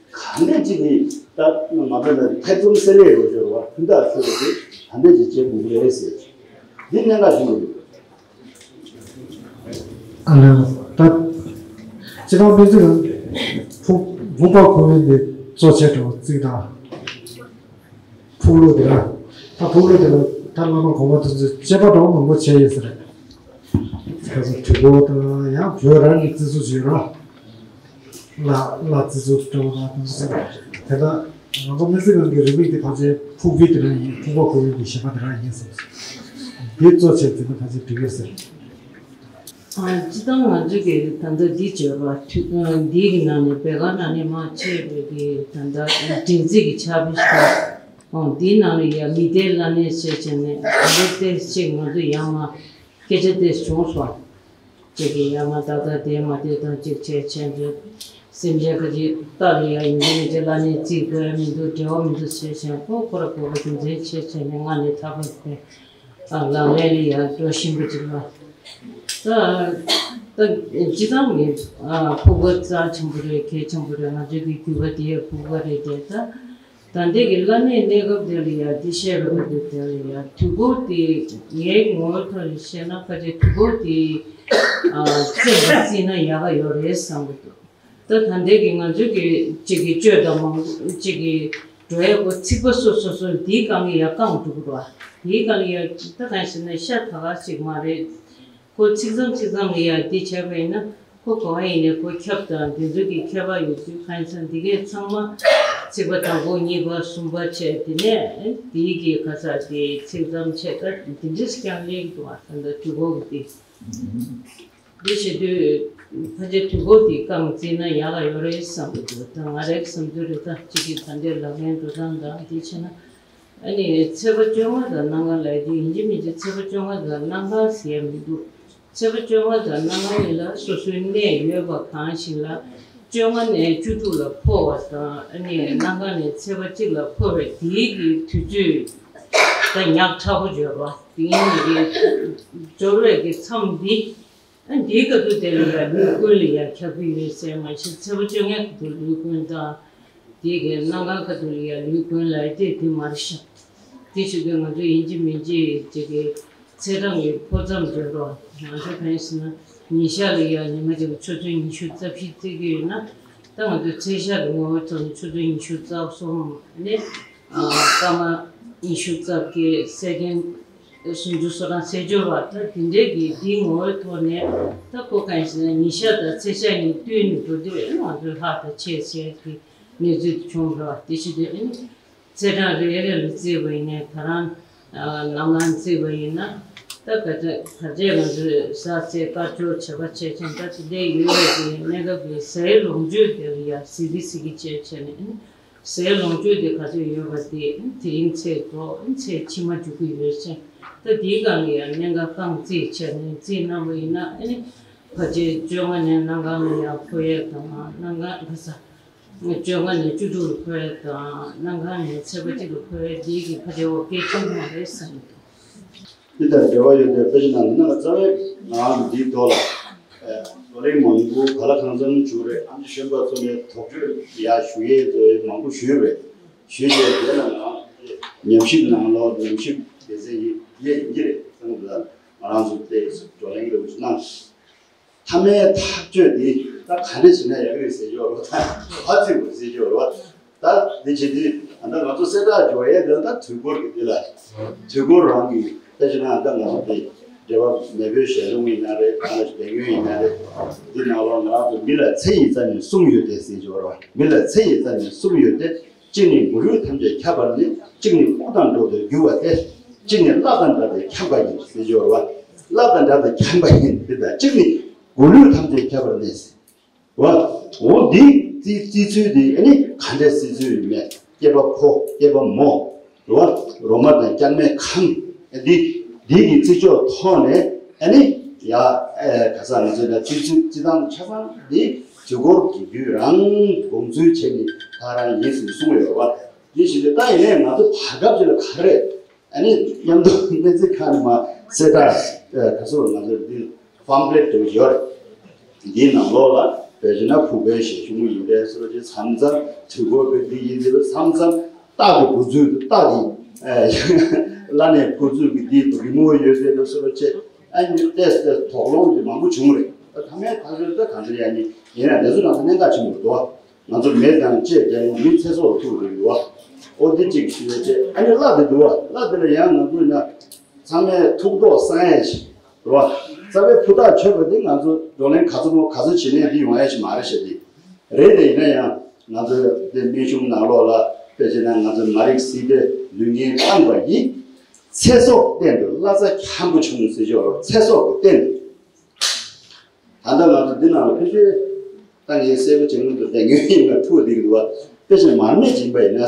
ག་འདྲས་ཅིག་གིས་ད་ང་ཚོ་ལ་ཐེ་ཚོམ་སེལ་ལས་རོ་ཞོར་བ་ཕུན་ཐག་ཆོད་པ་དེ་ག་འདྲས་ཅིག་བྱེད་དགོས་ཀྱི་རེད་ཟེར། འདི་གནད་འགག་ཆེན་པོ་རེད། ཨ་ལས། ད་སྤྱི་བཏང་དཔེ་ཚོས་ཕུག་ཕུག་པ་ཁོ་བོའི་འདི་གཙོ་ཆེ་འགྲོ་རྩིས་དང་། ཕུག་ལུགས་དེ་ལ། ད་ཕུག་ལུགས་དེ་ལ་ད་བླ་མ་གོང་མ་དེ་ཚོས་དཔྱད་པ་འདྲ་བོ་མང་པོ་བྱས་ཡོད་ས་རེད། ཁ་སང་དུས་འཁོར་དང་ཡང་བོད་རང་གི་རྩིས་གཟུགས་ཡོད་ར། ལ་ལ་རྩིས་གཟུགས་འདྲ་བོ་དང་དེ་ཚོ་ཟེར་ར། དེ་ལྟར་ང་ཚོ་སྨན་རྩིས་ཁང་གི་རིག་པའི་དེ་ཕལ་ཆེར་ཕུག་པའི་དེ་རང་ཡིན། ཕུག་པ་ཁོ་བོའི་གི་གཞན་པ་དེ་རང་ཡིན་ཟེར། འདི་གཙོ་ཆེ་ཟེར་ན་ཕལ་ཆེར་འགྲིག་གི་ཟེར། ཨ། སྤྱི་བཏང་ང་ཚོས་ཀྱི་ད་ལྟ་འདི་བརྗོད་པ་དུས་འདིའི་གི་ནང་ནས་བོད་སྒར་ནང་ནས་མར་ཆད་པའི་གི་ད་ལྟ་སྒྲིག་འཛུགས་ཀྱི་ཕྱག་དཔེ་ཞིག་དང་། འདིའི་ནང་ནས་ཡང་མི་སྡེའི་བླ་གནས་བྱས་བྱས་ནས་ད་ལྟ་ཏོག་ཙམ་ང་ཚོ་ཡང་མ་སྐད་ཆ་ཏོག་ཙམ་བྱུང་སོང་། ཅིག་གི་ཡང་མ་ཏག་ཏག་བསྡད་མ་བསྡད་དང་ཅིག་བྱས་བྱས་འདྲ། སེམས་ཅན་ཁ་ཅིག་ལྟ་ལ་ཡང་ཡིན་གྱི་མི་འདྲ་བླ་གནས་བརྩི་དགོས་མི་འདུག་འབྲེལ་བ་མི་འདུག་བྱས་བྱས་ཁོ་ཁོ་ར་ཁོ་ར་རྒྱུ་མཚན་བྱས་བྱས་ནས་ང་ནས་ཐག་པ་དེ། ཨ། ལག་ལེན་ལ་ཡང་འགྲོ་བཞིན་པ་ཅིག་ལ། ད་ད་སྤྱི་བཏང་ནི། ཨ། ཕུག་པ་རྩ་ཆེན་པོ་རེད། གལ་ཆེན་པོ་རེད། ང་ཚོའི་གི་རྒྱུད་པ་དེའི་ཕུག་པ་རེད་དེ། ད་ད་ལྟའི་གི་བླ་གནས་གནས་སྐབས་དེ་ལ་ཡང་འདི་བཤད་པ་རེད་དེ། དེ་ལ་ཡང་དུས་འཁོར་དེ་ངའི་ངོ་བོའི་ཐོག་ནས་བཤད་ན་ཕལ་ཆེར་དུས་འཁོར་དེ། ཨ། བཙན་པ་བརྩིས་ན་ཡག་ག་ཡོད་རེད་བསམ་གི་འདུག་ད་ད་ལྟའི་གི་ང་ཚོའི་གི་གཅིག་གི་བཅོས་དང་མང་གཅིག་གི་འགྲོ་ཡ་གོ་ཚིག་པ་སོ་སོ་སོ་འདིའི་སྒང་ལ་ཡ་བཀང་འགྲོ་གི་རེད་བ། དེའི་སྒང་ལ་ཡ་ད་གང་ཞིག་ན་ཤ་ད་ག་ཞིག་མ་རེད། ཁོ་ཚིག་ཙམ་ཚིག་ཙམ་ལ་ཡ་འདི་བྱས་པ་ཡིན་ན་ཁོ་ག་བ་ཡིན་ནའི་ཁོ་ཁྱབ་དང་འདི་ཚོ་གི་ཁྱད་པར་ཡོད་དུས་གང་ཡིན་ཟེར་ན་འདི་གས་ཚང་མ་ཚིག་པ་དང་པོ་གཉིས་པ་གསུམ་པ་བྱས་དེ་ནས་འདིའི་གི་ག་ས་དེ་ཚིག་ཙམ་བྱས་ད་འདི་འདྲས་ཀྱང་ལེགས་འདུག་བ། ད་ལྟ་དུས་འཁོར་གི་འདི། འདི་བྱེད་དུས་ཕལ་ཆེར་དུས་འཁོར་འདི་རྐང་བརྩིས་ན་ཡག་ག་ཡོད་རེད་བསམ་གྱི་འདུག་ད་ང་རའི་བསམ་ཚུལ་རེད། ད་གཅིག་གིས་ད་ལྟའི་ལག་ལེན་འགྲོ་སྟངས་དང་འདི་བྱས་ན། ཨ་ནི་ཚེས་པ་བཅོ་ལྔ་དང་གནམ་གང་ལ་ཡ་དེ་ཡིན་གཅིག་མིན་གཅིག་ཚེས་པ་བཅོ་ལྔ་དང་གནམ་གང་ཟེར་ཡ་མི་འདུག་ཚེས་པ་བཅོ་ལྔ་དང་གནམ་གང་གཉིས་ལ་སོ་སོའི་གནས་ཡོད་པ་གང་ཞིག་ལ་བཅོ་ལྔ་ནས་བཅུ་དྲུག་ལ་འཕོ་བ་དང་། ཨ་ནི་གནམ་གང་ནས་ཚེས་པ་གཅིག་ལ་འཕོ་བའི་དེའི་གི་དུས་ཚོད་ད་ཉག་ཕྲ་པོ་འབྱོར་བ་དེ་ཡིན་གྱི་འབྱོར་བའི་གི་མཚམས་འདི། ཨ། འདིའི་སྐབས་སུ་དེ་ལ་ཡང་ལུས་ཀུན་ལ་ཡང་ཁྱབ་ཀྱི་ཡོད་ཟེར་མ་གཞི་ཚེས་པ་བཅོ་ལྔའི་སྐབས་སུ་ལུས་ཀུན་དང་། དེའི་གི་གནམ་གང་སྐབས་སུ་ལ་ཡང་ལུས་ཀུན་ལ་དེ་དེ་མ་རེད་ཤག་དེ་བྱེད་དུས་ང་ཚོ་ཡིན་གཅིག་མིན་གཅིག་ཅིག་གི་ཚེས་གྲངས་ཀྱི་འཕོ་མཚམས་འཇོག་རོགས། ང་ཚོ་གང་ཡིན་ཟེར་ན་ཉིན་ཞག་ལ་ཡང་ཉི་མ་གཅིག་ལ་ཆུ་ཚོད་ཉི་ཤུ་རྩ་བཞི་བརྩི་གི་ཡོད་ན། ད་ང་ཚོ་ཚེས་ཞག་གི་ངོ་བོའི་ཐོག་ནས་ཆུ་ཚོད་ཉི་ཤུ་རྩ་གསུམ་ནས། ཨ། སྐར་མ་ཉི་ཤུ་རྩ་བརྒྱད། སེ་ཀེན། སུམ་ཅུ་སོ་གྲངས་ཚེས་སྦྱོར་བ་ད་དེ་འདྲའི་གི་དེའི་ངོ་བོའི་ཐོག་ནས་ད་ཁོ་གང་ཞིག་ན་ཉིན་ཞག་དང་ཚེས་ཞག་གཉིས་བསྟུན་ནས་འགྲོ་དུས་ང་ཚོའི་ལྷག་དང་ཆད་ཟེར་གི་གནས་ཚུལ་དེ་བྱུང་འགྲོ་བ་དེ་བྱེད་དུས་ཨ་ནི་ཚེས་གྲངས་རེ་རེ་ལ་བརྩིས་པ་ཡིན་ནའི་ད་རང་ནམ་ལངས་བརྩིས་པ་ཡིན་ན་ད་ག་ཚད་ག་ཚད་ང་ཚོས་གཟའ་ཚེས་སྐར་སྦྱོར་བྱས་པ་བྱས་ཙང་ད་དེ་འདྲའི་ཡོད་པ་དེ་གནས་སྐབས་ཀྱི་གཟའི་ལོངས་སྤྱོད་དེ་ལ་ཡ་གཟིགས་གི་གཟིགས་གི་བྱས་བྱས་ནས་ཨ་ནི། ཟས་ལོངས་སྤྱོད་དེ་ག་ཚོད་ཡོད་པ་དེ་དེ་རིང་ཚེས་འགོ་ཚེས་ཕྱི་མ་འཇུག་གི་ཡོད་ཅིང་ད་དེའི་སྒང་ལ་ཡང་གནད་འགག་རྐང་རྩིས་བྱས་ནས་རྩིས་གནང་བ་ཡིན་ན་ཨ་ནི་ཕལ་ཆེར་བཅོ་ལྔ་ནས་གནམ་གང་ལ་ཡང་འཁོར་ཡས་དང་གནམ་གང་ག་ས་བཅོ་ལྔ་ནས་བཅུ་དྲུག་ལ་འཁོར་ཡས་དང་གནམ་གང་ནས་ཚེས་པ་གཅིག་ལ་འཁོར་ཡས་དེའི་གི་ཕལ་ཆེར་འོ་སྐད་ཆུང་མ་རེད་བསམ་གྱི་འདུག་འདི་དང་འབྲེལ་བ་ཡོད་པའི་དཔེ་ཆ་ནང་ནས་རྣམ་པ་རྩ་བའི་ངག་འདིའི་ཐོག་ལ། བགྲོ་གླེང་མང་པོ་ག་ལ་གང་འཚམ་བྱུང་རེད། ཨ་མཆོག་གཞོན་པ་ཚོ་ནས་དོགས་གཅོད་ཡག་ཞུ་ཡས་ཚོ་མང་པོ་ཞུས་རེད། ཞུས་བྱས་དེ་ལ་ང་ཉམས་ཞིབ་ནང་ལོགས་ཉམས་ཞིབ་སྡེ་ཚན་ཡིན་ཡས་ཡིན་གྱི་རེད་བསམ་གྱི་འདུག་ང་རང་ཚོ་དེ་བགྲོ་གླེང་ལ་གནང་། མཐའ་མའི་ཐག་གཅོད་འདི་ད་ག་འདྲ་བྱས་ན་ཡག་གི་རེད་ཟེར་ཆོག་རོགས་ད་ཧ་ཙི་བོ་ཟེར་ཆོག་རོགས། ད་འདི་བྱེད་དུས་ད་ང་ཚོ་གསལ་བསྒྲགས་འབྱོར་ཡས་འདི་ད་དུས་འཁོར་གྱི་འདི་ལ་དུས་འཁོར་རང་གི་ད་ཅི་ན་ད་ང་ཚོ་འདི་འབྲེལ་བ་མེས་པོའི་ཞལ་ལུང་ཡིན་ན་རེད། ད་ལྟ་བལ་ཡུལ་ཡིན་ན་རེད། འདི་ནང་ལོགས་ང་རང་ཚོ་མི་ལ་ཚེ་ཡི་རྩ་ནས་གསུམ་ཡོད་དེ་ཟེར་ཆོག་རོགས། མི་ལ་ཚེ་ཡི་རྩ་ནས་གསུམ་ཡོད་དེ། གཅིག་ནི་མགོ་ལུས་ཐམས་ཅད་ཁྱབ་པ་ནི། གཅིག་ནི་དབུགས་དང་འགྲོགས་ཏེ་རྒྱུ་བ་སྟེ། གཅིག་ནི་བརླག་དང་བྲལ་ཏེ་འཁྱམས་པ་ཡིན་ཟེར་ཆོག་རོགས། བརླག་དང་བྲལ་ཏེ་འཁྱམས་པ་ཡིན་འདི་དང་གཅིག་ནི་མགོ་ལུས་ཐམས་ཅད་ཁྱབ་པ་ནི། བ། འོ་འདི་རྩི་རྩི་ཚུལ་འདི་ཨ་ནི་ག་འདྲའི་རྩི་ཚུལ་ཡིན་མེད་སྐྱེས་པ་ཕོ་སྐྱེས་པ་མོ། རོ་རོ་མ་དང་རྐྱང་མའི་ཁམས་འདི་འདི་གི་རྩི་ཆོག་ཐོག་ནས་ཨ་ནི་ཡ་ཨེ་ག་ས་ང་ཚོས་ན་རྩི་ཚུལ་རྩི་སྟངས་ཆ་ཚང་འདི་དུས་འཁོར་གྱི་རྒྱུད་རང་དགོངས་ཚུལ་བྱས་ནས་ད་རང་ཡིན་ཟེར་གསུངས་ཡོད་པ། འདི་བཞིན་དུ་ད་ཡིན་ནའི་ང་ཚོ་བར་སྐབས་ཅིག་ལ་ག་རེ། ཨ་ནི་མཉམ་དུ་སྨན་རྩིས་ཁང་ནས་མ་གསལ་བསྒྲགས་ཨ་ག་ཚོད་ང་ཚོ་འདི་ཕམ་ཕི་ལེ་ཊི་དེ་ཡོད་རེད། འདིའི་ནང་ལོགས་ལ་བོད་ཕྱི་ནང་ཕུག་པའི་ཞལ་ཆུང་ཡིན་པས་སོ་ཅི་མཚམས་མཚམས་དུས་འཁོར་བའི་འདི་ཡིན་ཟེར་བ་མཚམས་མཚམས་རྟགས་ཀྱི་འགོ་ཚུལ་དུ་རྟགས་ཀྱི་ཨ་བླ་ནས་འགོ་ཚུལ་གྱི་འདི་རི་མོ་ཡོད་ཟེར་བ་སོ་ཅི་ཨ་ནི་ཏེས་ཏེས་དོགས་སློང་གི་མང་པོ་བྱུང་རེད། ད་ཐ་མའི་ཐག་གཅོད་ད་གང་ཟེར་ཡ་ནི་ཡིན་ན་དེ་ཚོ་ནང་ཚ་གནད་འགག་ཆེན་པོ་འདུག་ང་ཚོ་མེ་དང་ལྕེ་རྒྱལ་ཡོང་མི་ཚེ་སྲོག་ཐུག་རེད་ཡོད་བ། ཨོ་དེ་གཅིག་ཞུ་བའི་ཆེད་ཨ་ནི་བླ་དེ་འདུག་བ། བླ་དེ་ལ་ཡང་ང་ཚོས་ན་ཚང་མས་ཐུགས་དོགས་སངས་ཡས་ཤིག་རེད་བ། རྩ་བའི་ཕུ་ཐག་ཆོད་པ་དེ་ང་ཚོ་བགྲོ་གླེང་ག་ཚོད་མོ་ག་ཚོད་བྱེད་ནས་འདི་ཡོང་ཡས་ཤིག་མ་རེད་ཤག་དེ་རེད། དེ་ཡིན་ན་ཡང་ང་ཚོས་དེ་སྨན་གཞུང་ནང་ལོགས་ལ་དཔེ་བྱས་ན་ང་ཚོ་མ་རིག་སྲིད་པའི་ལུས་ངན་སྤངས་པ་ཡིས་ཚེ་སྲོག་གཏན་དུ་བླ་རྩ་འཁྱམ་པོ་བྱུང་ཟེར་ཆོག་རོགས། ཚེ་སྲོག་གི་སྟེང་དུ། ད་ལྟ་ང་ཚོ་འདི་ནང་ལ་ཕལ་ཆེར་ད་ངས་གསལ་པོ་བྱེད་མི་འདུག་དེ་ངས་ཡིན་ན་ཐུག་བསྡད་ཀྱི་འདུག་བ། དཔེ་ཆ་མར་མེ་སྦྱིན་པ་ཡིན་ན།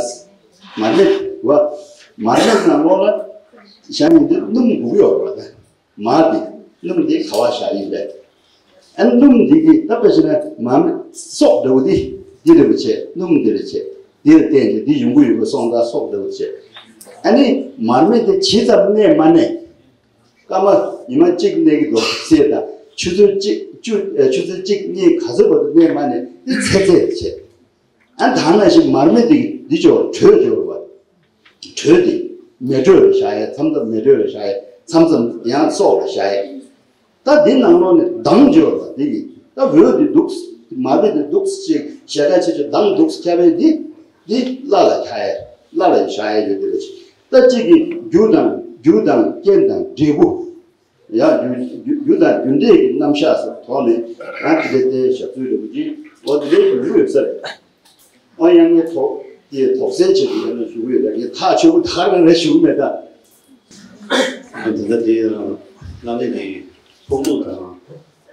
མར་མེ་བ། མར་མེ་ནང་ལོགས་ལ་བཞག་ཡིན་དུས་སྣུམ་དགུ་ཡོད་རེད་བ། ད་མར་འདི་སྣུམ་འདི་ག་བ་བཞག་ཡིན་པས། ཨ་སྣུམ་འདི་གི་ད་དཔེ་བྱས་ན་མར་མེ་སྲོག་འདྲ་བོ་འདི་འདི་རེད་བ་བྱས་སྣུམ་འདི་རེད་བྱས་འདིར་བརྟེན་ཏེ་འདི་ཡོང་གི་ཡོད་པའི་སོང་ཙང་སྲོག་འདྲ་བོ་བྱས། ཨ་ནི་མར་མེ་དེ་ཇི་ཙམ་གནས་མ་གནས། སྐར་མ་ཉི་མ་གཅིག་གནས་ཀྱི་འདུག་ཟེར་དང་ཆུ་ཚོད་གཅིག་བཅུ་ཨ་ཆུ་ཚོད་གཅིག་གཉིས་ག་ཚོད་བར་དུ་གནས་མ་གནས་འདི་ཚད་ཚད་བྱས། ཨ་ད་ནང་བཞིན་མར་མེ་འདི་འདི་ཅོག་དྲོད་འབྱོར་བ། དྲོད་འདི་མེ་དྲོད་ལ་བཞག་ཡས་མཚམས་མཚམས་མེ་དྲོད་ལ་བཞག་ཡས་མཚམས་མཚམས་ཡང་སྲོག་ལ་བཞག་ཡས། ད་འདི་ནང་ལོགས་ནས་མདངས་འབྱོར་བ་འདི་གི་ད་འོད་འདི་འདུག་མར་མེ་འདི་འདུག་ཅིག་ཞལ་ཁ་ཆེ་ཆེ་མདངས་འདུག་ཁྱབ་པའི་འདི་འདི་བླ་ལ་བཞག་ཡས་བླ་ལ་བཞག་ཡས་ཡོད་དེ་ལ་ཅིག་ད་གཅིག་གི་རྒྱུ་དང་རྒྱུ་དང་རྐྱེན་དང་འབྲས་བུ། ཡང་རྒྱུ་རྒྱུ་རྒྱུ་དང་རྒྱུ་འབྲས་ཀྱི་རྣམ་གཞག་སོགས་ཐོག་ནས་ང་དེ་འདྲའི་བསྟན་ཞབས་ཚུལ་རེ་བ་ཅིག་འོ་དེ་འདྲའི་རྒྱུ་རུ་ཡོད་ས་རེད། ཨོ་ཡང་ངས་ཐོག་དེ་དོགས་སེལ་བྱེད་དུ་ཡོད་ན་ཞུ་གི་ཡོད་ད་ངས་ཐག་ཆོད་པོ་ད་ག་རང་རེ་ཞུ་གི་མེད་ད། འདི་ལྟ་དེ་ཡང་བླ་མེད་ཀྱི་ཕུག་ལུགས་དང་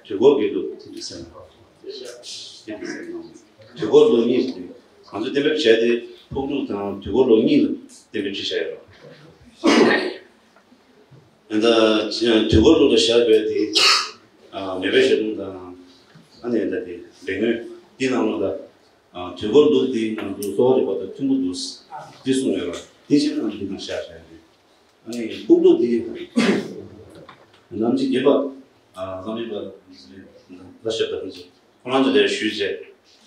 དུས་འཁོར་གྱི་ལུགས་དེ་འདྲ་ཟེར་ན་དེ་འདྲ་ཟེར་ན་དུས་འཁོར་ལུགས་གཉིས་དེ་ང་ཚོས་གཏན་འབེབས་བྱས་ཏེ་ཕུག་ལུགས་དང་དུས་འཁོར་ལུགས་གཉིས་ལ་གཏན་འབེབས་བྱས་བཞག་ཡོད་རེད། ད་དུས་འཁོར་ལུགས་ལ་བཞག་དགོས་དེ་མེས་པོའི་ཞལ་ལུང་དང་ཨ་ནི་ད་དེ་སྦས་མགོན་འདི་ནང་ལོགས་ལ་དུས་འཁོར་ལུགས་འདི་ནང་དུ་གསོ་བ་རིག་པ་དང་མཐུན་པོ་འདུག་འདི་གསུངས་ཡོད་ལ་འདི་ཕྱིར་ནང་འདི་ནང་བཞག་བཞག་ཡོད། ཨ་ནི་ཕུག་ལུགས་འདི་ནམ་རྒྱུན་རྒྱུན་པ་བླ་མེད་པ་ལ་ཞབས་ཏོག་ཁོང་ཚོ་ཁོ་རང་ཚོ་དེར་ཞུས་རྗེས་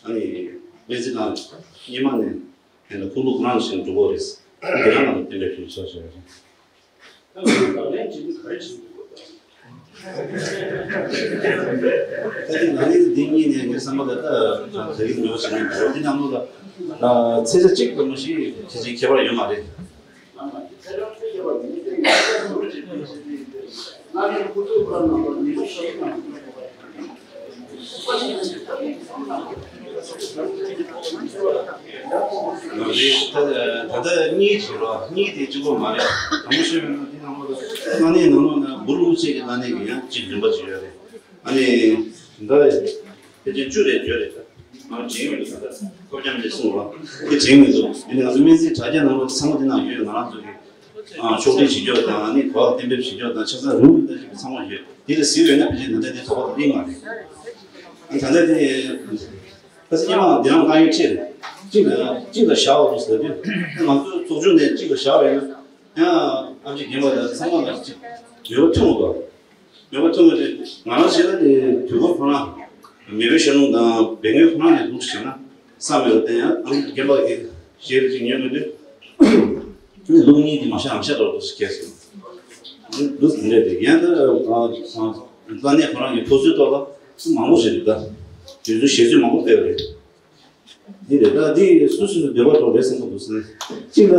ཨ་ནི་སྨན་རྩིས་ཁང་སྔོན་མ་ནས་དེ་ལ་ཕུག་ལུགས་ཁོ་རང་བཞིན་འགྲོ་གི་རེད། དེ་རང་ལ་གཏན་འབེབས་ཞུས་ཆོག་ཞེས་རེད། ད་དེ་ལག་ལེན་གྱི་ག་རེ་བྱེད་དགོས་པ། ད་དེ་ལག་ལེན་འདི་གཉིས་ནས་ངའི་བསམ་པ་ལ་ད་ག་རེ་ཉོ་བྱེད་ནས་འགྲོ་འདི་ནང་ལོགས་ལ་ཚེས་ཆ་གཅིག་ཙམ་ཞིག་ཕལ་ཆེར་ཁྱད་པར་ཡོད་མ་རེད། ཚེས་ཆ་གཅིག་ཁྱད་པར་ཡོད་མ་རེད། ད་ལྟ་གཉིས་བྱེད་རོགས། གཉིས་དེ་གཅིག་པོ་མ་རེད། དང་པོ་ཤོད་པའི་ནང་དེ་ནང་ལོགས་ལ་བླ་གནས་ནང་ལོགས་ན་གུ་རུ་ཨུ་ཆེ་གི་བླ་གནས་ཀྱི་ཡང་གཅིག་རིམ་པ་ཅིག་ཡོད་རེད། ཨ་ནི་ད་ཕལ་ཆེར་བཅུ་རེ་བརྗོད་རེད། ད་ང་བྱེད་ཀྱི་མི་འདུག་ད་ལྟ་ཁོ་རྒྱ་མི་གསུང་བ་དེ་བྱེད་ཀྱི་མི་འདུག་དེ་ནི་ང་ཚོ་སྨན་རྩིས་དྲ་རྒྱ་ནང་ལོགས་ཚང་མ་དེ་ནང་ཡོད། ང་རང་ཚོ་གི་ཨ་ཕྱོགས་སྒྲིག་བྱེད་རྒྱུ་དང་། ཨ་ནི་གོ་བ་གཏན་འབེབས་བྱེད་རྒྱུ་དང་། ཆ་ཚང་རུམ་ལྟ་ཞིག་གི་ཚང་མ་ཡོད། དེ་ལ་གཟིགས་ཡོད་ན་ཕལ་ཆེར་ད་ལྟ་དེ་དོགས་པ་དེ་མ་རེད། ཨ་ད་ལྟ་དེ་ད་སེ་ཉི་མ་འདི་རང་དཀའ་ཡོན་ཆེ་རེད། གཅིག་ལ་གཅིག་ལ་བཞག་པ་རེད་ཟེར་དུས། ང་ཚོ་ཚོགས་ཆུང་ནས་གཅིག་ལ་བཞག་པ་ཡིན་ན་ཡང་ཨ་ཅེ་རྒན་པ་དང་ཚང་མ་ལ་གཅིག་ཡོད་པ་མཐོང་གི་འདུག་ཡོད་པ་མཐོང་གི་འདུག་ང་རང་བྱས་ན་དེ་དུས་འཁོར་ཁོ་ན་མེས་པོའི་ཞལ་ལུང་དང་སྦས་མགོན་ཁོ་ན་ནས་འདུག་བྱས་ན་བསམ་ཡོད་དེ། ཡང་ཨ་རྒན་པ་གི་ཞལ་གཅིག་ཉན་མི་འདུག་ལུགས་གཉིས་དེ་མ་ཤ་ཨམ་ཤ་འདྲ་བོ་ཞིག་སྐྱེས་སོང་། འདུག་འདྲ་དེ་ཡང་ད་བླ་གནས་ཁོ་རང་གི་ཕོ་སོའི་ཐོག་ལ་མང་པོ་ཞིག་རེད། ད་དུས་ཚོད་ཞལ་ཚོད་མང་པོ་སྤེལ་བ་རེད། འདི་རེད། ད་འདི་སུ་སུ་སུ་འདོད་པ་ཐོག་རེད་བསམ་གྱི་འདུག་ཟེར་ནས། གཅིག་ལ་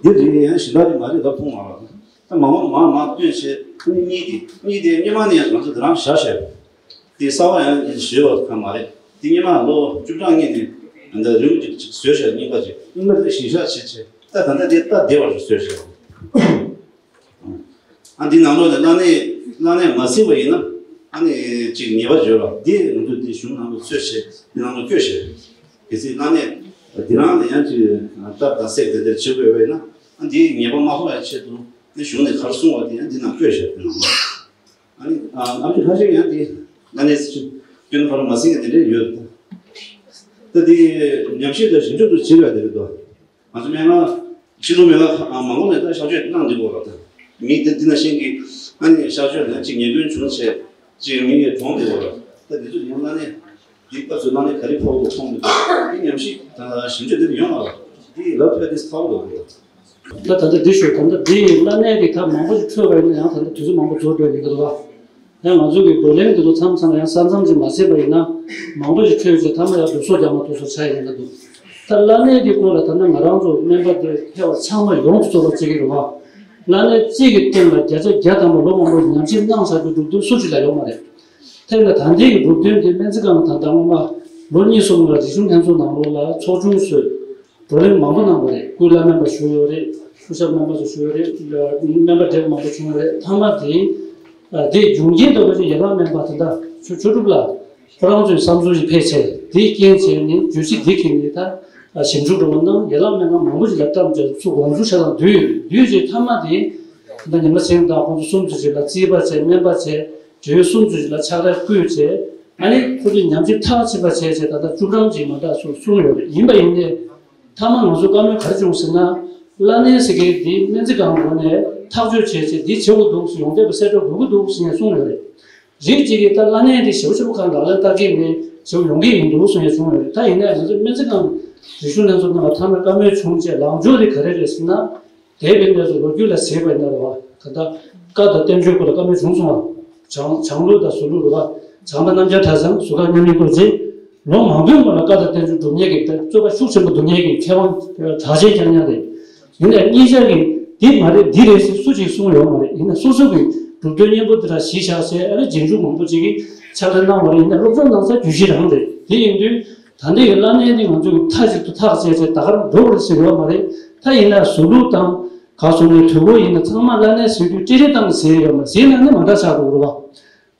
འདི་རེད། ཡང་གཞན་དག་དེ་མ་རེད། ད་ཕུང་མ་རེད། ད་མང་པོ་མང་མང་བཏོན་བྱས། གཉིས་དེ་གཉིས་དེ་སྔོན་མ་ནས་ང་ཚོ་འདི་རང་བཞག་བྱས། དེ་གསར་པ་ཡང་བཟོས་པ་གང་མ་རེད། དེ་སྔོན་མ་ལོ་བཅུ་ཕྲག་སྔོན་ནས་འདི་རིམ་གྱིས་ཅིག་བཟོས་བྱས། རྙིང་པ་ཅིག་རྙིང་པ་དེ་གཞི་བཞག་བྱས་བྱས། ད་ད་ལྟ་དེ་སྟབས་བདེ་བ་ཞིག་བཟོས་བྱས། ཨ་འདི་ནང་ལོགས་ནས་བླ་གནས་བླ་གནས་མ་ཟིན་པ་ཡིན་ན། ཨ་ནི་ཅིག་ཉེས་པ་བརྗོད་རོགས། འདི་ང་ཚོས་འདི་གཞུང་ནང་ལ་ཚོད་བྱས། འདི་ནང་ལ་བཀོད་བྱས། གལ་སྲིད་བླ་གནས་འདི་རང་ལ་ཡང་ཅིག་བཏབ་དང་བསྲེག་དེ་འདྲ་བྱེད་དགོས་པ་ཡིན་ན། ཨ་འདིའི་ཉེས་པ་མ་ཕོག་པའི་ཆེད་དུ་ནི་གཞུང་ནས་ག་རེ་གསུངས་པ་དེ་ཡང་འདི་ནང་བཀོད་བཞག་འདི་ནང་ལ། ཨ་ནི་ཨ་ཨ་ཅེ་ལྷ་ཆོས་ཡང་འདི་བླ་གནས་སྐྱོན་ཕར་མ་ཟིན་གྱི་དེ་འདྲ་ཡོད། ད་འདི་ཉམས་ཞིབ་དང་ཞིབ་འཇུག་ཏུ་བྱེད་པ་དེ་རེད་དོ། ང་ཚོ་སྨན་ཁང་། ཕྱི་ལོགས་སྨན་ཁང་ཁག་མང་པོ་ནས་ད་གཤག་བཅོས་གནང་འདུག་གོ་ལ། ད་མི་དེ་འདི་ན་ཤེས་ཀྱི། ཨ་ནི་གཤག་བཅོས་ནས་ཅིག་ཉེས་སྐྱོན་བྱུང་བྱས་ཅིག་མི་ཡི་གྲོངས་འདུག་གོ་ལ། ད་འདི་ཚོ་ཡང་ན་ནས་འདི་སྐབས་སུ་ན་ནས་ག་རེ་ཕོག་འདུག་མཐོང་མི་འདུག་འདི་ཉམས་ཞིབ་དང་ཞིབ་འཇུག་འདི་ཡོང་བ་ལ། འདི་ལབ་ཕེ་དིས་ཕོག་འདུག་གོ་ལ། ད་ད་ལྟ་འདི་ཞུ། ད་ལྟ་འདི་ཡི་བླ་གནས་ཀྱི་ཁག་མང་པོ་ཞིག་འཕྲོས་པ་ཡིན་ན་ཡང་ད་ལྟ་དུས་ཚོད་མང་པོ་འགོར་འགྲོ་ཡི་འདུག་ག། ཡང་ང་ཚོ་གི་བགྲོ་གླེང་འདི་ཚོ་མཚམས་མཚམས་ལ་ཡང་ས་མཚམས་ཅིག་མ་ཟིན་པ་ཡིན་ན་མང་པོ་ཞིག་འཕྲོས་ཚེ་མཐའ་མ་ཡང་སྡུག་སོ་རྒྱག་མ་ཐུབ་སོ་ཆགས་ཡིན་ན་འདུག་ད་བླ་གནས་ཀྱི་སྐོར་ལ་ད་ནི་ང་རང་ཚོ་སྨན་པ་འདི་ཕལ་བ་ཚང་མ་ཡོངས་སུ་རྫོགས་པ་བརྩི་གི་རེད་བ། བླ་གནས་གཅིག་གི་སྟེང་ལ་བརྒྱ་ཆ་བརྒྱ་ཐམ་པ་ལོ་མང་པོ་ཉམས་ཞིབ་གནང་ཚར་རྒྱུ་འགྲུབ་དོན་སུ་གཅིག་ལ་ཡོད་མ་རེད། དེ་ཡིན་ན་ད་ལྟའི་གི་འགྲུབ་དོན་དེ་སྨན་རྩིས་ཁང་ད་ལྟ་སྔོན་མ་ལོ་གཉིས་གསུམ་ལ་རིག་གཞུང་ལྷན་ཚོགས་ནང་ལོགས་ལ་ཚོགས་ཆུང་བཟོས། བགྲོ་གླེང་མང་པོ་གནང་བ་རེད། སྐུ་བླ་སྨན་པ་ཞུ་ཡོད་རེད། སྐུ་ཞབས་སྨན་པ་ཚོ་ཞུ་ཡོད་རེད། སྨན་པ་བགྲེས་མང་པོ་བྱུང་ཡོད་རེད། མཐའ་མ་དེ་དེའི་འབྱུང་རྐྱེན་དུ་ཕལ་ཆེར་ཡན་ལག་སྨན་པ་དེ་འདྲ་ཆུ་ཆུ་སྒྲུབ་ལ་ཁོ་རང་ཚོའི་བསམ་ཚུལ་ཞིག་ཕེབས་བྱས། དེའི་རྐྱེན་བྱས་ནས་བརྗོད་གཞི་འདི་འཁྱེར་ནས་ད་ཞིབ་འཇུག་འགྲོ་བ་གནང་། ཡན་ལག་སྨན་ཁང་མང་པོ་ཞིག་ལ་བཀྲམ་བྱས་ཚུར་དགོངས་ཞུ་བྱ་དང་བསྡུས་བསྡུས་རྗེས་མཐའ་མ་དེ་ད་ཉི་མ་ཚེ་རིང་དང་ཁོང་ཚོ་གསུམ་ཚོ་ཞིག་ལ་རྩིས་པ་བྱས། སྨན་པ་བྱས། འབྲེལ་ཡོད་གསུམ་ཚོ་ཞིག་ལ་ཕྱག་ལས་བསྐུལ་བྱས། ཨ་ནི་ཁོ་ཚོས་ཉམས་ཞིབ་ཐག་ཆོད་པ་བྱས་བྱས་ད་ལྟ་བཅུ་གྲངས་ཅིག་མ་འདྲ་སོགས་གསུངས་ཡོད་རེད། ཡིན་པ་ཡིན་ནའི་མཐའ་མ་ང་ཚོ་བཀའ་མོལ་ག་རེ་བྱུང་ཟེར་ན། བླ་གནས་ཟེར་མཁན་འདི་སྨན་རྩིས་ཁང་ངོས་ནས་ཐག་གཅོད་བྱས་བྱས་འདི་བྱེད་དགོས་འདུག་ཟེར། ཡོངས་འདེབས་པ་གསལ་བསྒྲགས་དགོས་ཀྱི་འདུག་ཟེར་ནས་གསུངས་ཡོད་རེད། རིགས་གཅིག་གིས་ད་བླ་གནས་འདི་ཞེ་པོ་ཞེ་པོ་ཁ་ལག་ལེན་བསྟར་གྱི་མེད། ཞེ་པོ་ཡོང་གི་མི་འདུག་གསུངས་ཡས་བྱུང་ཡོད་རེད། ད་ཡིན་ནའི་ང་ཚོ་སྨན་རྩིས་ཁང་རིག་གཞུང་ལྷན་ཚོགས་ནང་ལ་མཐའ་མའི་བཀའ་མོལ་བྱུང་རྗེས་ལངས་ཕྱོགས་དེ་ག་རེ་རེད་ཟེར་ན། དེ་བས་ནས་སུ་ལོ་རྒྱུས་ལ་གཟིགས་པ་ཡིན་ན་རེད་བ། ད་ལྟ་བཀའ་དང་བསྟན་བཅོས་སྐོར་ལ་བཀའ་མོལ་བྱུང་སོང་བ། བྱང་བྱང་ལུགས་དང་ཟུར་ལུགས་རེད་བ། བྱམས་པ་རྣམ་རྒྱལ་གྲྭ་ཚང་། ཟུར་བཀའ་མཉམ་མེད་རྡོ་རྗེ། ལོ་མང་པོའི་སྔོན་ལ་བཀའ་དང་བསྟན་བཅོས་སྒྲུབ་མཁན་གྱི་རྩོད་པ་ཤུགས་ཆེན་པོ་སྒྲུབ་མཁན་གྱི་མཁས་དབང་གྲགས་ཅན་རྐྱང་རྐྱང་རེད། ཡིན་ནའི་གཉིས་ཆ་གིས་འདི་མ་རེད་འདི་རེད་ཟེར་སུ་གཅིག་གསུངས་ཡོད་མ་རེད། ཡིན་ན་སོ་སོ་གི་གྲུབ་དོན་སྙན་པོ་འདི་དག་གཞི་བཞག་ཟེར། ཨ་ནི་རྗེས་འཇུག་མང་པོ་ཅིག་གིས་ཕྱག་ལས་གནང་བ་རེད། ཡིན་ན་སློབ་སྦྱོང་གནང་ས་བརྗོད་གཞི་རང་རེད། དེ་ཡིན་དུས་ད་ལྟའི་གི་བླ་གནས་འདི་ང་ཚོས་མཐའ་གཅིག་ཏུ་ཐག་བཅད་བྱས་ད་ག་རང་འགྲོ་དགོས་རེད་ཟེར་ཡོད་མ་རེད། ད་ཡིན་ན་ཟུར་ལུགས་དང་ག་སོང་ནས་དུས་འཁོར་ཡིན་ན་ཚང་མ་བླ་གནས་ཟེར་དུས་ཏི་རི་བཏང་ཟེར་ཡོད་མ་རེད། ཟེར་ན་ནི་མ་འདྲ་ཆགས་འགྲོ་གི་རེད་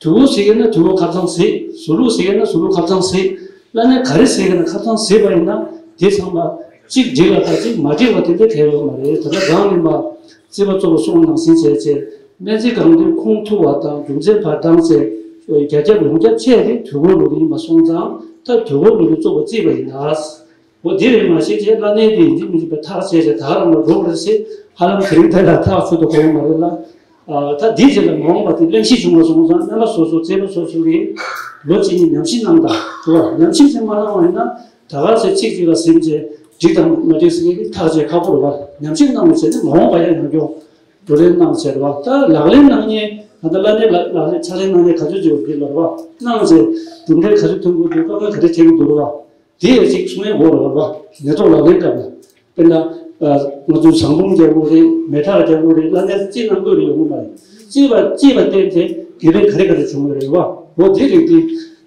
བ། དུས་འཁོར་ཟེར་མཁན་ན་དུས་འཁོར་ཁ་ཚང་ཟེར། ཟུར་ལུགས་ཟེར་མཁན་ན་ཟུར་ལུགས་ཁ་ཚང་ཟེར། བླ་གནས་ག་རེ་ཟེར་མཁན་ན་ཁ་ཚང་ཟེར་བ་ཡིན་ན་དེ་ཚང་མ་གཅིག་འགྲིག་པ་དང་གཅིག་མ་འགྲིག་པ་དེ་འདྲ་གང་ཡང་ཡོད་མ་རེད། ད་ལྟ་གང་ལ་མ་རྩིས་པ་གཙོ་བོ་གསུངས་ནང་བཞིན་བྱས་བྱས་སྨན་རྩིས་ཁང་འདི་ཁུངས་ཐུབ་པ་དང་རྒྱུ་མཚན་བར་བཏང་བྱས་རྒྱ་ཁྱབ་ཡོངས་ཁྱབ་བྱས་ཏེ་དུས་འཁོར་ལུགས་ཡིན་པ་སོང་ཙང་ད་དུས་འཁོར་ལུགས་ཀྱི་གཙོ་བོ་བརྩིས་པ་ཡིན་ན། འོ་འདི་རེད། མ་གཞི་བྱས་བླ་གནས་འདི་ཡིན་གཅིག་མིན་གཅིག་པའི་ཐག་བཅད་བྱས་ད་ག་རང་ལ་འགྲོ་དགོས་རེད་ཟེར་ཧ་ལམ་དེ་རིང་དེ་ལ་ཐག་ཆོད་དུ་གོ་བ་མ་རེད་ལ། ཨ་ད་འདི་རྗེས་ལ་མ་འོངས་པ་དེ་གླེང་གཞི་བྱུང་བ་སོང་ཙང་སྨན་པ་སོ་སོ་རྩེད་མོ་སོ་སོ་གིས་ལོ་གཅིག་གཉིས་ཉམས་ཞིབ་གནང་དང་། དྲི་བ་ཉམས་ཞིབ་ཅིག་མ་གནང་བ་ཡིན་ན་ད་ག་ཚོད་ཚིག་གཅིག་ལ་ཟིན་བྱས་འགྲིག་དང་མ་འགྲིག་ཟེར་མཁན་དེ་ཐག་བཅད་ཁག་པོ་རེད་བ། ཉམས་ཞིབ་གནང་བ་བྱས་ནས་མ་འོངས་པ་ཡང་ཡང་སྐྱོང་བགྲོ་གླེང་གནང་བྱས་རེད་བ། ད་ལག་ལེན་གནང་མཁན་ད་ལྟ་བླ་གནས་ལག་ལག་ལེན་ཕྱག་ལེན་གནང་མཁན་ག་ཚོད་ཅིག་ཡོད་རེད་ལབ་རེད་བ། གནང་བྱས་གྲུབ་འབྲས་ག་ཚོད་ཐོན་གྱི་འདུག་བཀའ་མོལ་ག་རེ་ཐེབས་ཀྱི་འདུག་རེད་བ། དེ་ཡང་ཅིག་གསུང་ཡས་འོག་ལ་བ་ལས་ཐོག་ལག་ལེན་སྐབས་ལ་དཔེར་ན་ ང་ཚོའི་ཟངས་མདོང་རྒྱག་དགོས་རེད། མེ་ཁྲག་རྒྱག་དགོས་རེད། ལ་ནས་རྩིས་གནང་དགོས་རེད་ཡོང་གི་མ་རེད། རྩིས་པ་རྩིས་པ་བརྟེན་ཏེ་དགེ་ཕན་ག་རེ་ག་རེ་བྱུང་བ་རེད་བ། འོ་དེ་རིགས་དེ་